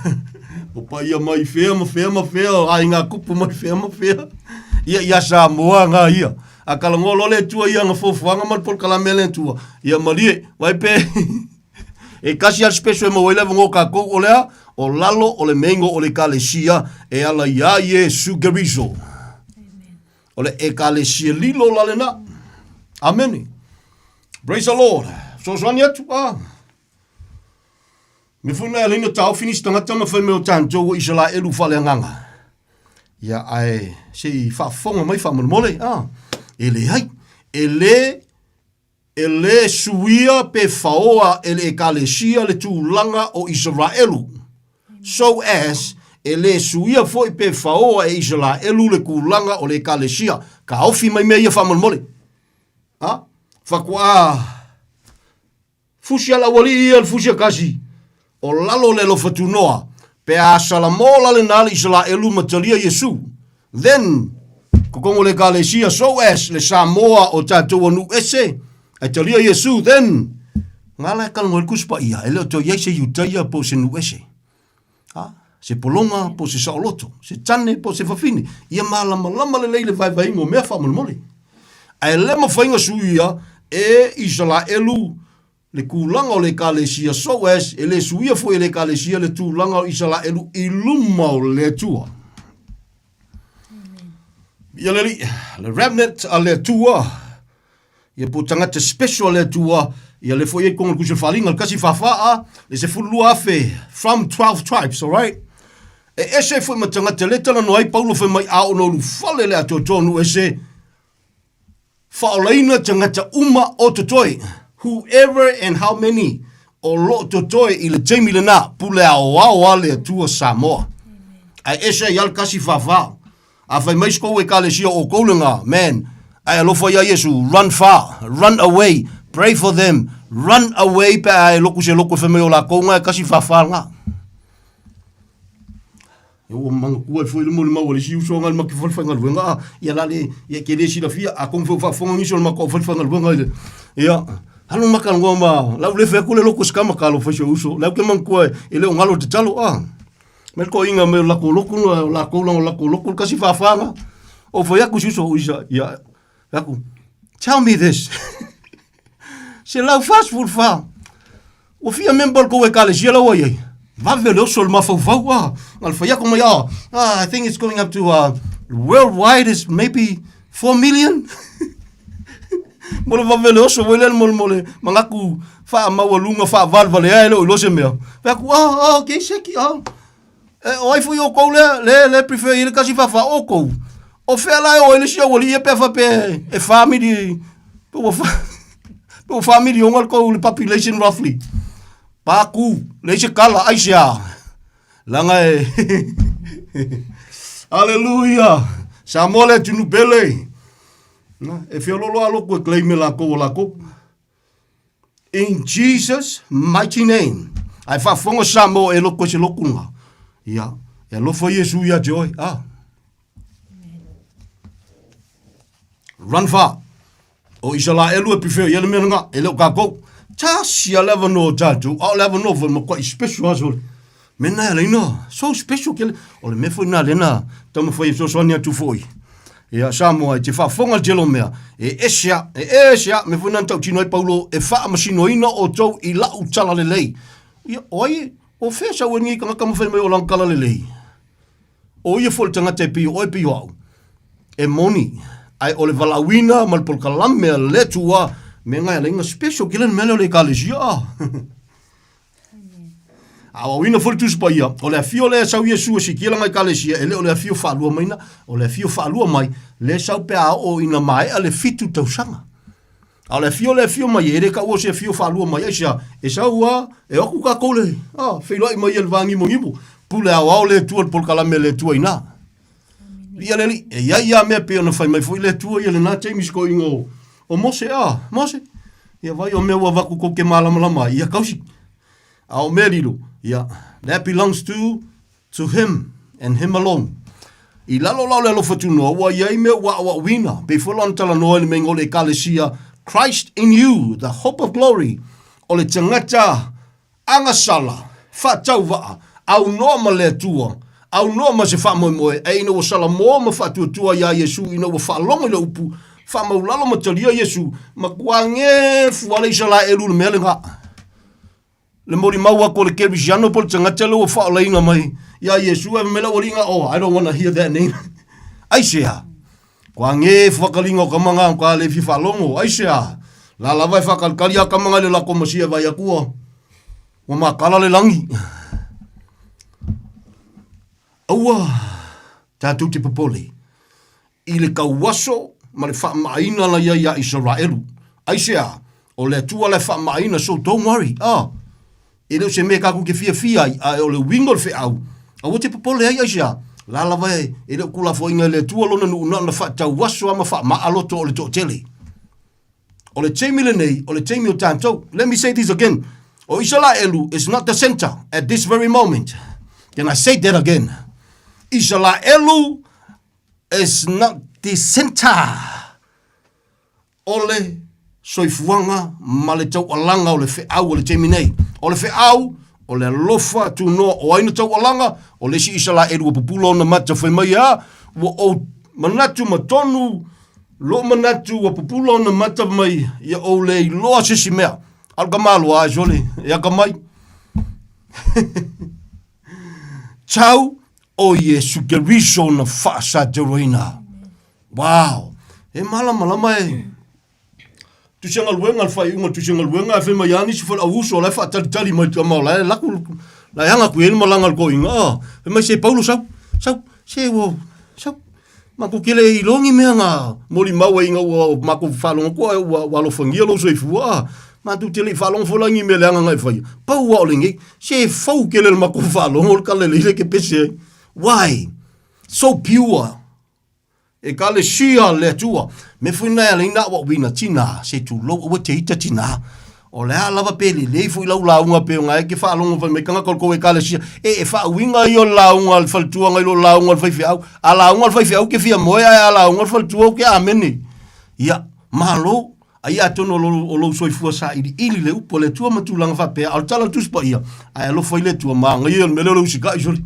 O paia mai fea ma fea ma fea, o aiga kupu mai fea ma fea. Ia, ia Samoa ngā ia. A kalagoa loa le Atua ia ana fuafuaga ma le polokalame a le Atua, ia malie, vai pe e kasi a le special e maua ai le avanoa o kākou, o le a? O lalo o le meinga o le Ekalesia e ala iā Iesu Keriso. O le Ekalesia lilo la lena. Amene. Praise the Lord. Fesoasoani atu, ah. Me foi na leina taofi nisi tagata ma fai mai o tatou o Isalaelu faaleagaga. Ia ae se i faafofoga mai faamolemole, ah, e leai, e le e le suia pe faoa e le ekalesia le tulaga o Isaraelu. So as e le suia foi pe faoa e Isaraelu le tulaga o le ekalesia. Taofi mai mea ia faamolemole. Ah, faatoa Fusi a le aualii ia le fusi a kasi, o lalo le alofa tunoa, pe a salamo la lena le Isalaelu ma talia Iesu. Then, kokongo le Ekalesia so as le Samoa o tatou a nuu ese, ae talia Iesu, then, nga la e kalongo ai le Kusi Paia, e le o toe i ai se Iutaia po o se nuu ese. Ha? Se pologa po o se saoloto, se tane po o se fafine, ia malamalama lelei le vaevaega o mea faamolemole. Ae le mafai ona suia e Isalaelu le tulaga o le Ekalesia so as e le suia foi e le Ekalesia le tulaga o Isalaelu i luma o le Atua. Ia le Alii, le remnant a le Atua, Ia po o tagata special a le Atua, ia le foi ai konga kusi o le faaaliga, le kasi whawha a, le 12,000 from 12 tribes, alright? E ese ai foi ma tagata le talanoa ai Paulo fai mai a ona ulufale le atoatoa nuu ese, faaolaina tagata uma o totoe, whoever and how many o loo totoe i le taimi lena, pule aoao a le Atua Samoa. Ae ese ai a le kasi whawha. A fai mai si kou ekalesia o kou lena, man, ae alofa ia Iesu, run far, run away, pray for them, run away pe a e loku se loku e fai mai o lakou nga e kasi whawha nga. E ua manatua ai foi le molimau a le isi uso nga le maki fale whaigaluega a, ia la le, ia ke le silafia, a kong feu whaafonga nisi o le makau fale whaigaluega i le, ia, halo maka ngoa ma, lau le fai aku le loku se kama ka alofa i si ou uso, lau ke manatua e le o ngalo te talo, a. Mai le toeaina mai o latou lotu o latou langa o latou lotu le tasi whawhanga. O whai aku si uso o isa, ia, aku, tell me this. Se lau fast food fa. Ua fia member o le tou ekalesia la ua i ai. Vave le oso o le mafaufau, ah. Na le fai aku mai, ah, ah, I think it's going up to, worldwide is maybe 4 million. Mo le vave le oso foi lea mo le mo le manatu faamaualuga faavalevalea e le o iloa se mea. Fai atu, ah, ah, okay, seki, ah. E, o ai foi outou lea, le, le prefer i le kasi whawha outou. O fea la e o ai le isi aualii ia pe a faapea e family, pe ua fa, pe ua familionga le tou le population roughly. Pākū, leai se kala, aisea. Leaga e Hallelujah! Samoa le atunuu pele. Na, e feoloolo lava loku e claim e lakou o lakou. In Jesus mighty name. Ae faafofoga Samoa e loko i se loku lena. Ia, e alofa Iesu ia te oe. Ah. Run far. O Isalaelu e pifeo i ai le mea lena, e le o kākou. Tasi a le avanoa o tātou, a o le avanoa foi makuai special aso le. Mea na e alaina, so special ke le, o le mea foi na lena, taumafai e fesoasoani atu foi. Ia, Samoa, e te faafofoga le tele o mea, e ese a, e ese a, mea foi na na tautino ai Paulo, e faamasinoina outou i lau talalelei. Ia, o ai e, o fea sau ai lenei tagata ma fai mai o lana talalelei? O ia foi le tagata e pei o oe pei o au. E moni, ae o le valaauina ma le polokalame a le Atua, mea na e ala ai ona special kela le mea lea o le Ekalesia. Aoaoina foi le Tusi Paia, o le afio lea e sau Iesu e sikia lana Ekalesia, e le o le afio faalua mai na, o le afio faalua mai, lea e sau pe a oo ina maea le fitu tausaga. A o le afio lea e afio mai e le taua o se afio faalua mai, aisea, e sau a, e o atu tatou le, a, feiloai mai e le vāgimogimo, pule aoao le Atua i le polokalame a le Atua i ina. Viia le Alii, e i ai lava mea pei ona fai mai foi le Atua ia lena taimi i si toeaina o, o Mose, a, Mose, ia vaai o mea ua avatu tou te malamalama ai, ia tausi. A o mea lilo, ia, that belongs to To him and him alone. I lalo la o le alofa tunoa, ua i ai mea ua aoaoina, pei foi la ona talanoa i le meinga o le Ekalesia, Christ in you, the hope of glory, o le tagata agasala, faatauvaa, aunoa ma le Atua, aunoa ma se faamoemoe, ae ina ua salamoa ma faatuatua iā Iesu ina ua faalogo i le upu, faamaulalo ma talia Iesu, matua gefu a le Isalaelu i le mea lena. Le molimau atu o le Kerisiano po o le tagata lea ua faaolaina mai iā Iesu, ae fai mai le aualiiga, Oh, I don't wanna hear that name. Aisea? Kua ge whakaliga o kamanga ka le fia faalogo. Aisea? La lava e whakalikali a kamanga i le lako masia e vai aku ua, ua makala le langi. Aua tatou te popole i le tauaso ma le faamaaina na i ai iā Isaraelu. Aisea? O le Atua la e faamaaina, so don't worry. Ah, e le o se mea tatou te fiafia ai, ae o le uiga o le feau, aua te popole ai, aisea? La lava e, e le o tulafoaina e le Atua lona nuu na ona faatauaso lava ma faamaa loto o le toatele. O le taimi lenei, o le taimi o tatou. Let me say this again. O Isaraelu is not the center at this very moment. Can I say that again? Isaraelu is not the center o le soifuaga ma le taualaga o le feau o le taimi nei. O le feau, o le alofa tunoa o ai na taualaga, o le isi Isaraelu ua pupula ona mata fai mai a, ua ou manatu ma tonu lou manatu ua pupula ona mata mai ia ou le iloa se isi mea. A o le tamaloa ae sole, e akamai. Tau o Iesu Keriso na faasatauaina. Wow! E malamalama e. Tusi galuega le faaiuga o le tusi galuega ae fai mai lava nisi foi le au uso o la e faatalitali mai tama o la e laku la e aga atu i ai le malaga a le toeaina. Ah, fai mai se Paulo sau, sau, se ua, sau. Matou te le iloa ni mea na molimau ai ina ua matou faalogo atu ae ua, ua alofagia lou soifua. Ah, matou te le i faalogo foi la i ni mea leaga na e faia. Pau lava o lenei, se fou tele le matou faalogo le tala lelei lea e te pese ai. Why? So pure. Ekalesia le Atua. Mea foi na e ala ai na aoaoina tina, se tulou aua te ita tina. O le a lava pe lelei foi lau lauga pe ona e ke faalogo fai mai tagata o le tou ekalesia, e e faauiga ia o le lauga a le faletua nai lo le lauga a le faifeau. A lauga le faifeau ke fia moe ae a lauga le faletua ou ke amene. Ia, malo. Ai atonu o lou, o lou soifua sailiili le upu a le Atua ma tulaga faapea, a o le tala a le Tusi Paia, ae alofa i le Atua, manaia o le mea lea o le usikai sole.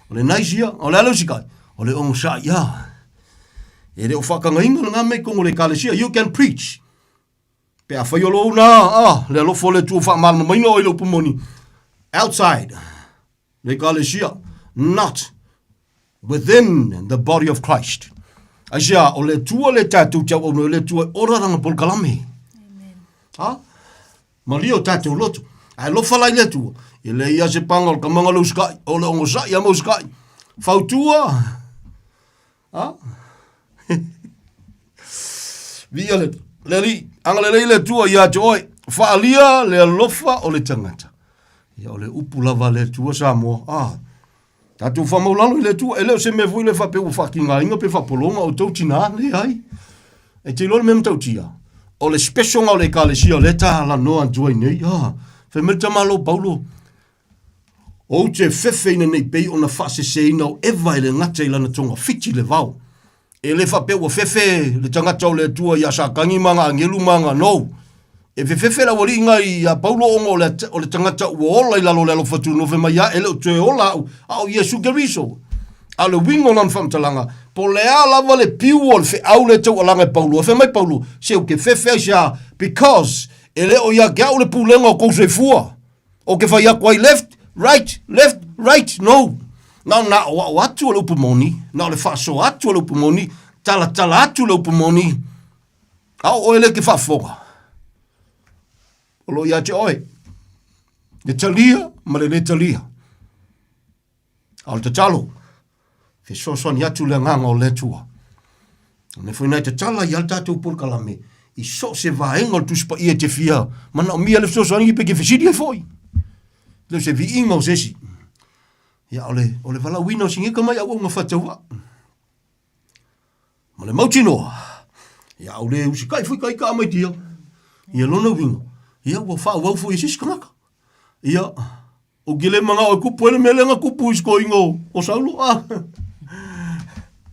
O le nice ia, o le a le usikai? O le onosai, ia. E le o faatagaina lena mea i totonu o le ekalesia. You can preach. Pe afai o lou na, ah, le alofa o le Atua faamalamalamaina oe i le upu moni. Outside le ekalesia, not within the body of Christ. Aisea, o le Atua le tatou te auauna, o le Atua e ora lana polokalame. Ha? Malia o tatou loto. Ae alofa la i le Atua, e leai lava se paga o le tamaga o le usikai, o le onosai lava ma usikai. Fautua, ha? Viia le, le Alii, agalelei le Atua ia te oe, faalia le alofa o le tagata. Ia o le upu lava a le Atua Samoa, ah. Tatou faamaulalo i le Atua, e le o se mea foi lea faapea ua faatigaina pe faapologa outou tina, leai. E te iloa le mea matautia, o le special o le ekalesia o lea talanoa atu ai nei, ah, fai mai le tamaloa o Paulo, ou te fefe ina nei pei ona faaseseina o Eva e le gata i lana togafiti i le vao. E le faapea ua fefe le tagata o le Atua ia Satani ma ana agelu ma ana no. E fefefe le aualii na ia Paulo ona o le, o le tagata ua ola i lalo o le alofa tunofe fai mai ia e le o toe ola au, a o Iesu Keriso. A o le uiga o lana faamatalaga, po o le a lava le piu o le feau lea e taualaga e Paulo, e fai mai Paulo, se ou te fefe aisea, because e le o ia te au le pulega o kou soifua. Ou te fai atu ai left, right, left, right, no. Na o na aoao atu o le upu moni, na o le faasoa atu o le upu moni, talatala atu le upu moni, a o oe lea e te faafofoga. O lo o ia te oe, le talia ma le lē talia. A o le tatalo, fesoasoani atu le agaga o le Atua. O le mea foi lena e tatala ai lava le tatou polokalame i so o se vaega o le Tusi Paia e te fia manaomia le fesoasoani pe te fesili ai foi. Le o se viiga o se isi. Ia, o le, o le valaauina o si nei tama i auauna faatauvaa. Ma le mautinoa, ia au le usikai foi ka ika mai tia. Ia lona uiga, ia ua faaauau foi e se isi tagata. Ia, Ou te le manao e kupu ai le mea lea na kupu i si toeaina o Saulo. Ah.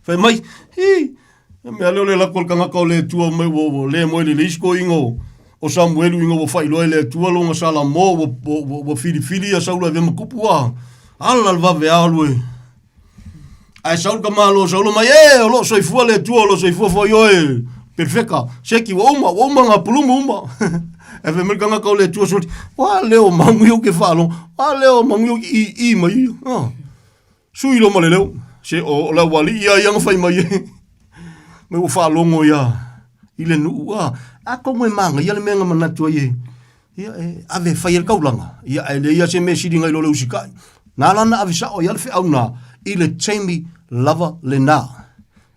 Fai mai, hi, e mea lea o le lako o le tagata o le Atua mai ua, ua le moe lelei si toeaina o, o Samuelu ina ua faailoa e le Atua lona Salamo ua, ua, ua, ua filifili ia Saulo e avea ma kupu a. Ala le vave alu e. Ae sau le tamaloa o Saulo mai, e, o lo o soifua le Atua, o lo o soifua foi oe, perifeka, seki, ua uma, ua uma ngā pulumu uma. Ae fai mai le tagata o le Atua soli, wa leo magu i o ke whaalogo, wa leo magu i o ke i, i mai ia. Ah. Sui lo ma le leo, se o, o le aualii ia ia na fai mai e. Mai ua faalogo ia i le nuu, ah. Atonu e mānaia le mea na manatu ai e, Ia, e ave e fai ai le taulaga, ia, ae leai lava se mea sili nai lo le usikai. Na ala ona ave sao ai lava le feau na i le taimi lava lena.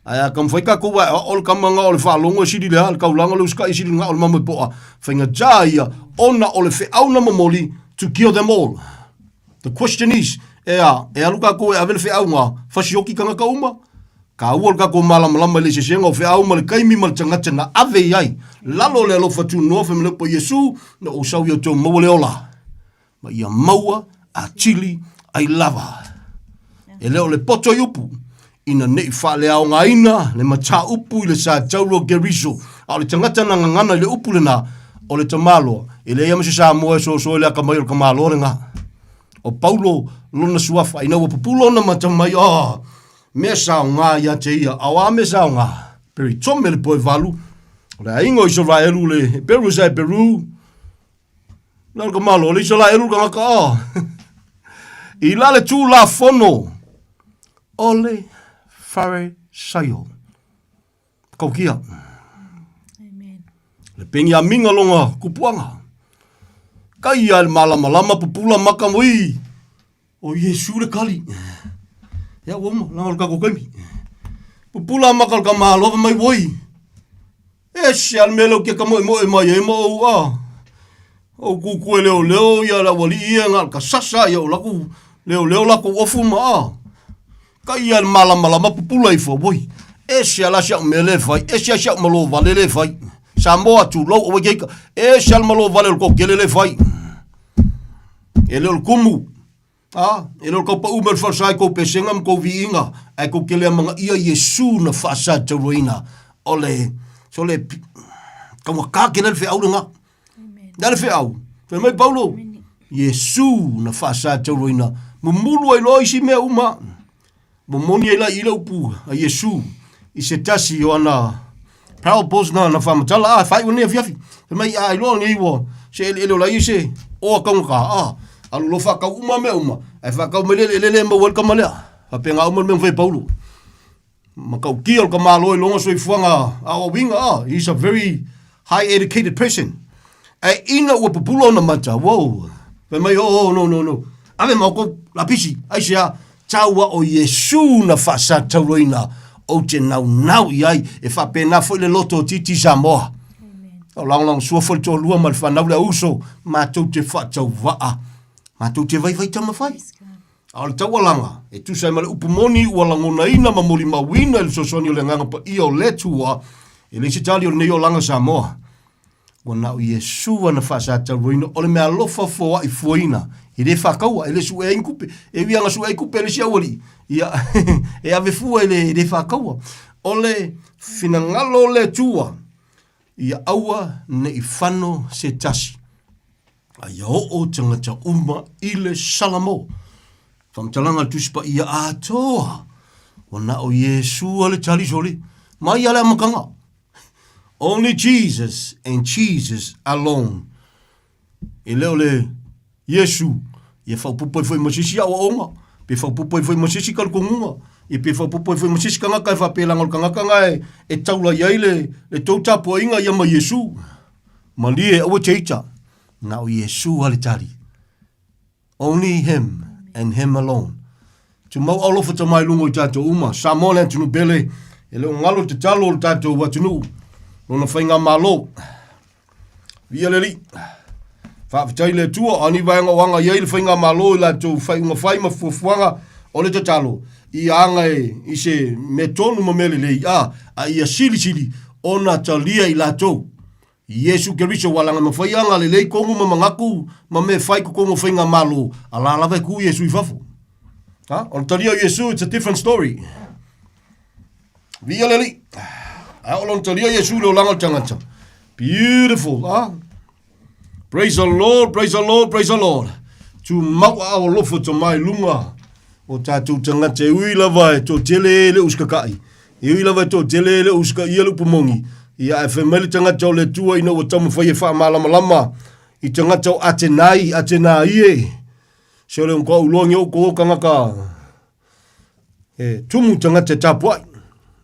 Ae a taumafai tatou ae o le tama na o le faalogo e sili le a, le taulaga o le usikai e sili na o le mamoe poa, faigata ia ona o le feau na momoli to cure them all. The question is, e a, e alu tatou e ave le feau na, fasioki tagata uma? Kāua le tatou malamalama i le eseesega o feau ma le taimi ma le tagata na ave i ai. Lalo o le alofa tunoa fai mai le upu a Iesu, Na ou sau ia outou maua le ola, ma ia maua atili ai lava. E le o le poto i upu, ina ne i faaleaogaina le mataupu i le sa tauro Geriso, a o le tagata na gagana i le upu lena, o le tamaloa, e leai lava ma se Samoa e soso i le akamai o le tamaloa lena. O Paulo lona suafa, ina ua pupula ona mata mai, oh, mea saoga ia te ia, a o a mea saoga? Peritome le poe valu, o le aiga o Isaraelu le Heperu sa Heperu, na le kamalo, o le Isaraelu le tagata, oh. I la le tulafono o le Farisaio. Kaukia. Amen. Le Peniamina longa kupuanga. Kai ia le malamalama pupula maka moi. O Iesu le kali. Ia ua uma, langa o le tatou taimi. Pupula maka o le tamaloa fai mai oi. Ese a le mea lea ou te tamoemoe mai ai ma ou a. Ou kuku e leoleo ia le aualii ia na o le kasasa ia o lakou leoleo lakou ofu ma a. Kai ia le malamalama pupula ifo oi. Ese a la si au mea lea e fai, ese a si au malo vale lea e fai. Samoa tulou aua ke ika. Ese a le malo vale o le toatele lea e fai. E le o le kumu, a, e le o le taupaʻu mai o le falesa i kou pesega ma kou viiga, ae kou te le amanaia Iesu na faasatauaina o le, so le taugata tele le feau lena. Le a le feau? Fai mai Paulo, Iesu na faasatauaina, mumulu ai loa isi mea uma. Momoni ai la i le upu a Iesu i se tasi o ana parables na na whamatala, a whai nei afiafi. Fai mai, a iloa nei ua se eleele o la ia se oa kaungata, a alu loa whakau uma mea uma, ae whakau mai le eleele le mau ai le tama lea. Faapena uma le mea na fai e Paulo. Matautia o le tamaloa i lona soifuaga aoaoina, a he's a very high educated person. Ae ina ua pupula ona mata, wow, fai mai, oh, oh, no, no, no, ave ma outou lapisi, aisea, taua o Iesu na faasatauroina, ou te naunau i ai, e faapena foi le loto o Titi Samoa. O lagolagosua foi le toalua ma le fanau le auso, matou te faatauvaa, matou te vaivai tamafai. A o le taualaga, e tusa ai ma le upu moni ua lagonaina ma molimauina i le fesoasoani o le Agaga Paia o le Atua, e leai se tali o lenei olaga Samoa. Ua na o Iesu ana faasataluaina o le meaalofa foai fuaina, e le faakaua, e le suea ai ni tupe. E ui lava ina suea ai tupe a le isi aualii, ia, e ave fua e le, e le faakaua. O le finagalo o le Atua, ia aua ne i fano se tasi, a ia oo tagata uma i le Salamo. Faamatalaga a le Tusi Paia atoa, ua na o Iesu a le tali soli, mai lava le amataga. Only Jesus and Jesus alone. E le o le Iesu, ia faaopoopo ai foi ma se isi aoaoga, pe faaopoopo ai foi ma se isi talitonuga, ia pe faaopoopo ai foi ma se isi tagata e faapea leaga o le tagata lena e, e taula i ai le, le tou tapuaiga ia ma Iesu. Malie, aua te ita. Na o Iesu lava le tali. Only him and him alone. Tumau alofa tama i luga o i tatou uma. Samoa le atunuu pele, e le o galo tatalo o le tatou atunuu, lona faigamalo. Viia le Alii. Faafetai i le Atua, o a ni vaega o aga i ai le faigamalo i latou faaiuga fai ma fuafuaga o le tatalo, ia aga e i se mea tonu ma mea lelei, a, a ia silisili ona talia i latou. Iesu Keriso ua laga mafai aga lelei kogu ma manatu ma mea fai totonu o faigamalo, a la lava e tu Iesu i fafo. Ha? O le talia o Iesu, it's a different story. Viia le Alii. A o lona talia Iesu i le olaga o le tagata. Beautiful, ha? Praise the Lord, praise the Lord, praise the Lord. Tumau aao alofa tama i lunga o tatou tagata e ui lava e toatele e le usikakai. E ui lava e toatele e le usikaia le upu moni, ia ae fai mai le tagata o le Atua ina ua taumafai e faamalamalama i tagata o Atenai, Atenai e, se o le matua uloa o outou o tagata e tumu tagata e tapuai.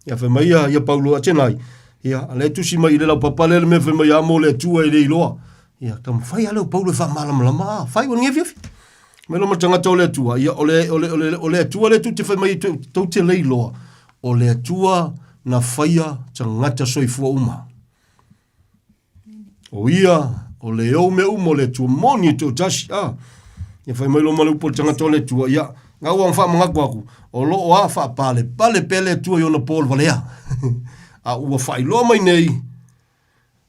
Ia fai mai ia, ia Paulo Atenai, ia a lea tusi mai i le laupapa lea le mea fai mai a mo le Atua e le iloa. Ia taumafai lava lea o Paulo e faamalamalama, a fai ua ni afiafi. Mai lo ma tagata o le Atua, ia o le, o le, o le, o le Atua lea tou te fai mai tou te le iloa, o le Atua na faia tagata soifua uma. O ia, o le ou mea uma o le Atua moni e toatasi. Ah, ia fai mai lo ma le upu o le tagata o le Atua, ia, ngau ang whaamangaku aku, o loo a whaapale, pale pele Atua i ona pō le valea. A ua whaailoa mai nei,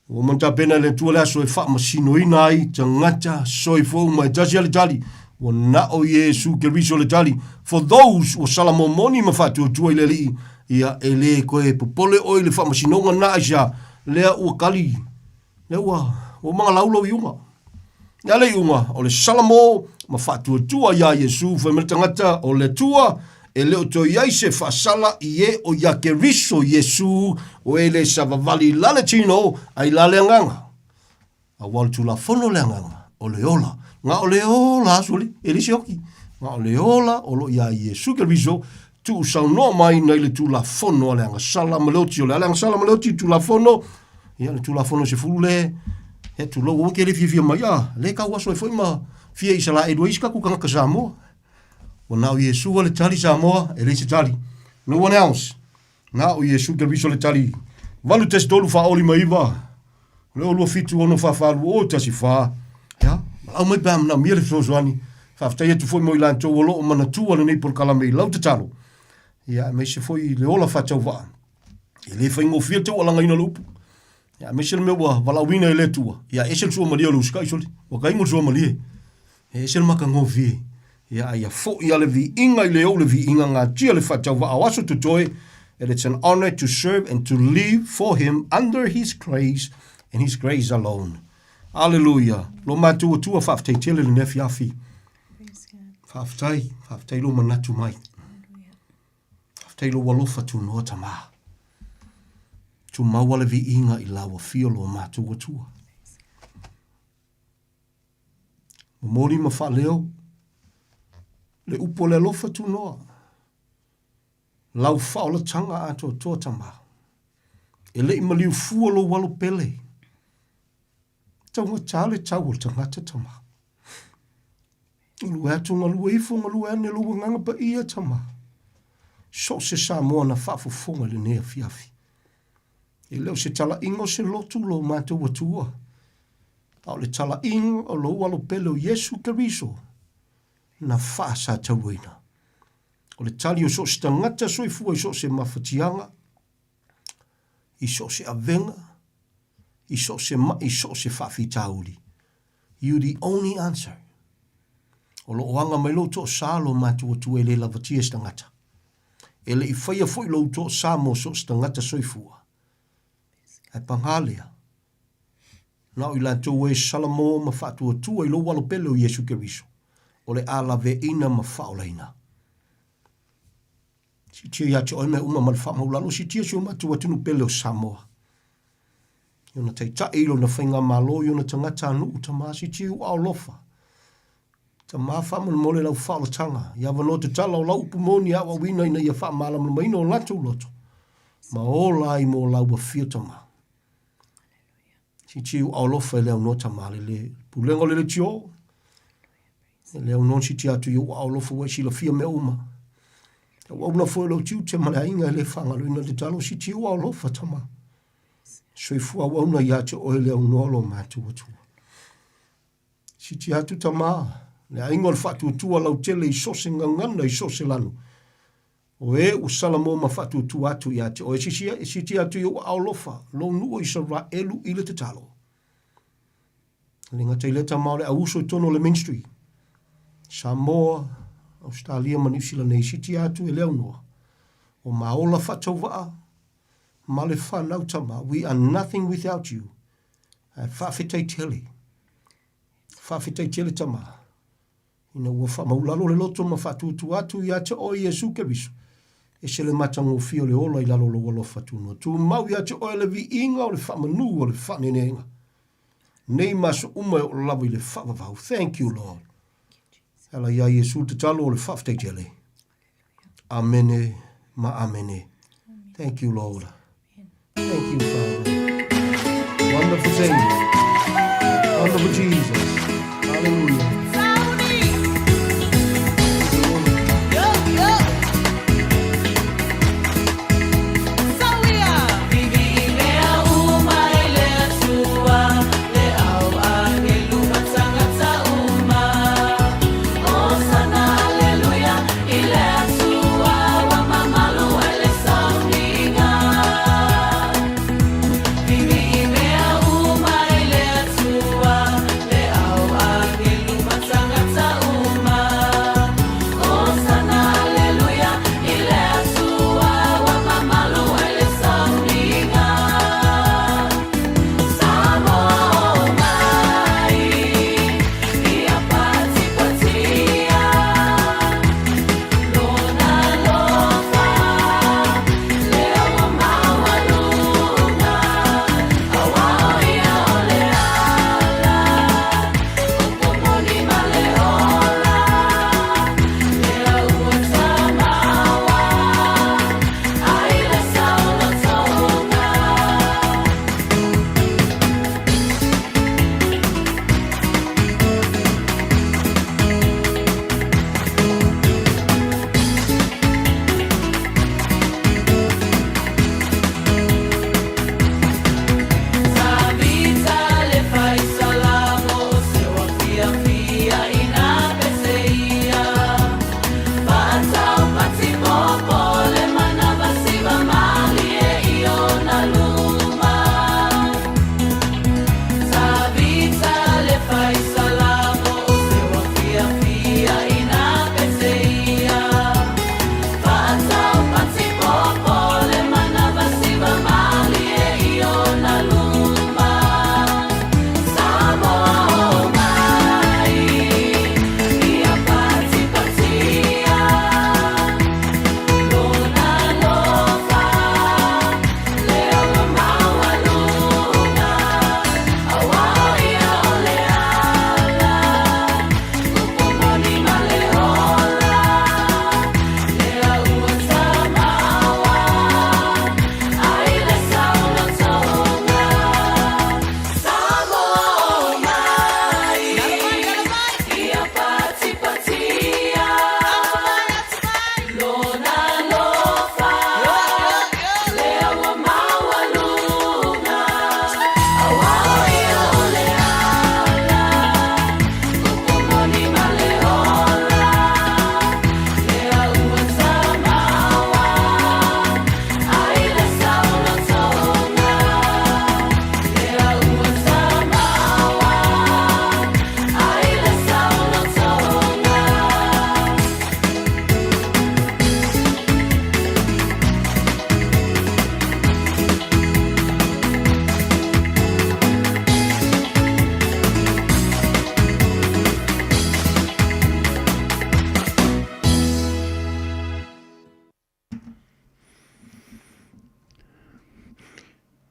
Ua uma ona tapena e le Atua le aso e faamasinoina ai tagata soifua uma e tasi a le tali. Ua na o Iesu Keriso le tali. For those ua salamomoni ma faatuatua i le Alii, ia e le toe popole oe i le faamasinoga na aisea, lea ua kali, lea ua, ua magalau lou iuga. Ia le iuga, o le Salamo ma faatuatua iā Iesu, fai mai le tagata, o le Atua, e le o toe i ai se faasala i e o iā Keriso Iesu, o e le savavali i la le tino, a i la le agaga. Aua o le Tulafono le agaga, o le ola. Na o le ola, soli, e le se oki. Na o le ola o lo o iā Iesu Keriso, tuusaunoa mai nai le Tulafono a le agasala ma le oti. O le a le agasala ma le oti i le Tulafono? Ia, le Tulafono sefulu le, ia, tulou, aua ke le fiafia mai, a, le tau aso ai foi ma fia Isalaelu ai isi tatou tagata Samoa. Ua na o Iesu a le tali Samoa, e leai se tali. No one else. Na o Iesu Keriso le tali. 8 3 4 5 9 le 2 7 6 4 4 2 1 4. Ia, malau mai pe a manaomia le fesoasoani. Faafetai atu foi mo i latou o lo o manatua lenei polokalame i lau tatalo. Ia, aemaise foi le ola faatauvaa. E le faigofie le taualagaina o le upu. Ia, aemaise le mea ua valaauina e le Atua. Ia, ese le suamalie o le usikai soli. Ua kaigo le suamalie. E ese le matagofie. Ia, a ia foi a le viiga i le ou le viiga gatia le faatauvaa o aso totoe. And it's an honor to serve and to live for him under his grace and his grace alone. Aleluia. Lo matou Atua faafetai tele lenei afiafi. Faafetai, faafetai lo manatu mai. Faafetai lou alofa tunoa Tamā. Tumau a le viiga i lau afio lo matou Atua. Momoli ma faaleo le upu o le alofa tunoa. Lau faaolataga atoatoa Tamā. E le i maliu fua lou alo pele. Taugata le tau o le tagata Tamā. Galue atu, galue ifo, galue ane lou agaga paia, Tama. So o se Samoa na faafofoga i lenei afiafi. E le o se talaiga o se lotu lo matou Atua, a o le talaiga o lou alo pele o Iesu Keriso. na faasatauaina. O le tali o so o se tagata soifua i so o se mafatiaga, i so o se avega, i so o se maʻi, i so o se faafitauli. You the only answer. O lo o aga mai lou toosā lo matou Atua e le lavatia se tagata. E le i faia foi lou toosā mo so o se tagata soifua. Ae pagā lea, na o i latou e salamo ma faatuatua i lou alo pele o Iesu Keriso, o le a laveaina ma faaolaina. Siitia ia te oe mea uma ma le faamaulalo, siitia si o matou atunuu pele o Samoa. I ona taitai, i lona faigamalo, i ona tagatanuu, Tama, siitia i ou aolofa. Tama, faamolemole lau faaolataga, i avanoa tatala o lau upu moni e aoaoina ina ia faamalamalamaina o latou loto, ma ola ai mo lau afio, Tama. Siitia i ou aolofa e le aunoa, Tama, le le pulega o le leitio, E le aunoa ona siitia atu i ou aao alofa ua e silafia mea uma. Auauna foi o lou tiute ma le aiga e le faagaloina le tatalo, siitia i ou aao alofa, Tama. Soifua auauna ia te oe le aunoa lo matou Atua. Siitia atu, Tama, le aiga o le faatuatua lautele i so o se gagana i so o se lanu. O e ua salamo ma faatuatua atu ia te oe, siitia atu i ou aao alofa, lou nuu o Isaraelu i le tatalo. E le gata i lea tama o le auuso i totonu o le ministry. Samoa, Ausetalia ma Niu Sila nei, siitia atu e le aunoa. O ma ola faatauvaa ma le fanau tama, we are nothing without you. Ae faafetai tele. Faafetai tele tama. Ina ua faamaulalo le loto ma faatuatua atu ia te oe Iesu Keriso, ese le matagofie o le ola i lalo o lou alofa tunoa. Tumau ia te oe le viiga o le faamanu o le faanenega. Nei ma aso uma e oo lava i le faavavau. Thank you, Lord. E ala iā Iesu le tatalo o le faafetai tele. Amene ma amene. Thank you, Lord. Thank you, Father. Wonderful Savior. Wonderful Jesus. Hallelujah.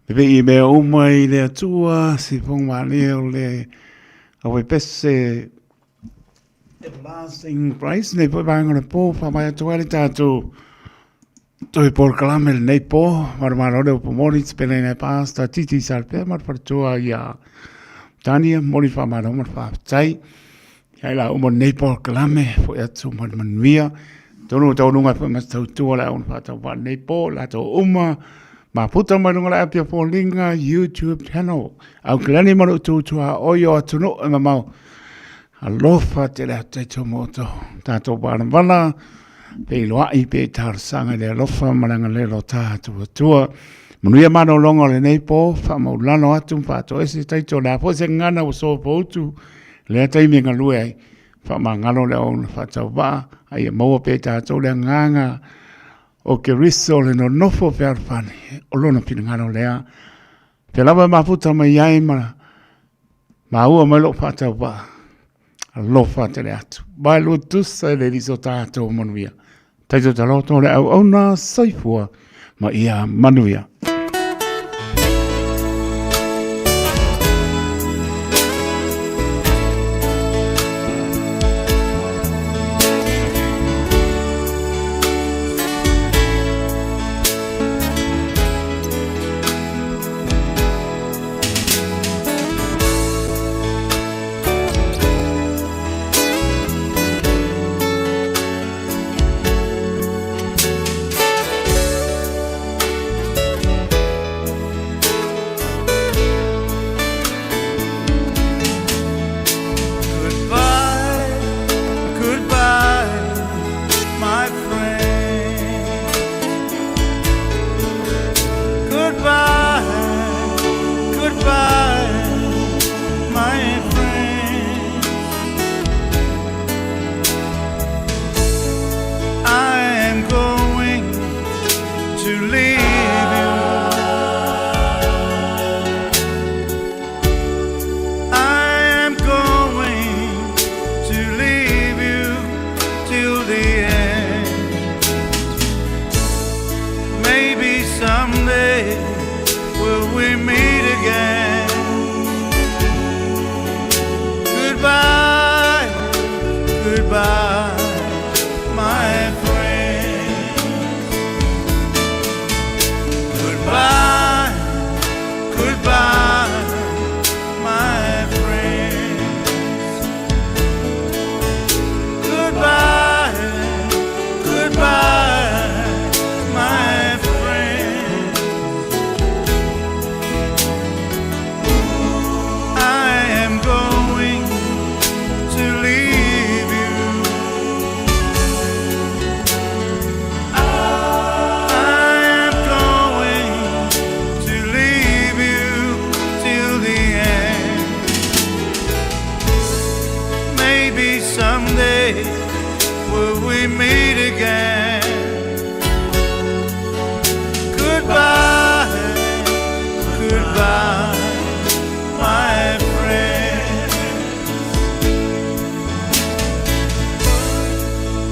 Pepei i mea uma i le Atua, si fonga malie o le awe pese Everlasting Christ, nei foi vaega o le pō, whamai atu ai le tātou toi polokalame lenei pō, marumaro le upu moni, te pene nei pāsta, titi salpea, ma le wharatua i a Tania, moni whamaro ma le whawhitai. Ia la uma lenei polokalame, foi atu ma le manuia, tonu o taunuga foi ma se tautua le au na whātau wā lenei pō, latou uma, maputa mai lunga le Apia Foliga YouTube channel. Au kalani ma lou tutua oi o atunuu e mamao. Alofa tele atu tai tō moto. Tātou wānawana, pe iloai, pe talosaga i le alofa ma le agalelei o tātou Atua. Manuia malologa o lenei pō, faamaulalo atu ma faatoese taito o le a foi se gagana ua sopoutu, lea taimi e galue ai, faamagalo le auauna faatauvaa, a ia maua pea i tātou le agaga o Keriso le nonofo fealofani o lona finagalo lea. Pea lava e mafuta mai ai ma maua mai lou faatauvaa. Alofa tele atu. Mai lua tusa e le liso tātou manuia. Taito taloto le auauna soifua ma ia manuia. Goodbye, goodbye, my friend. Goodbye, goodbye, my friend. I am going to leave you. I am going to leave you till the end. Maybe someday will we meet again. Goodbye, goodbye, my friend. Goodbye, goodbye, my friend. Goodbye, goodbye, my friend. I am going to leave you. I am going to leave you till the end. Maybe someday will we meet again. Goodbye, goodbye, my friend.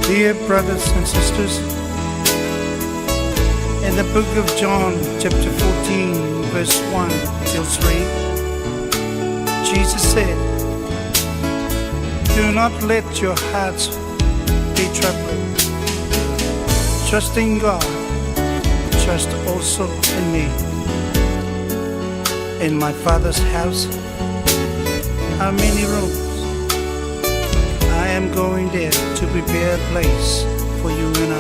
Dear brothers and sisters, in the book of John, chapter 14, verse 1 till 3, Jesus said, Do not let your hearts be troubled. Trust in God, trust also in me. In my Father's house are many rooms. I am going there to prepare a place for you and I.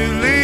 you leave.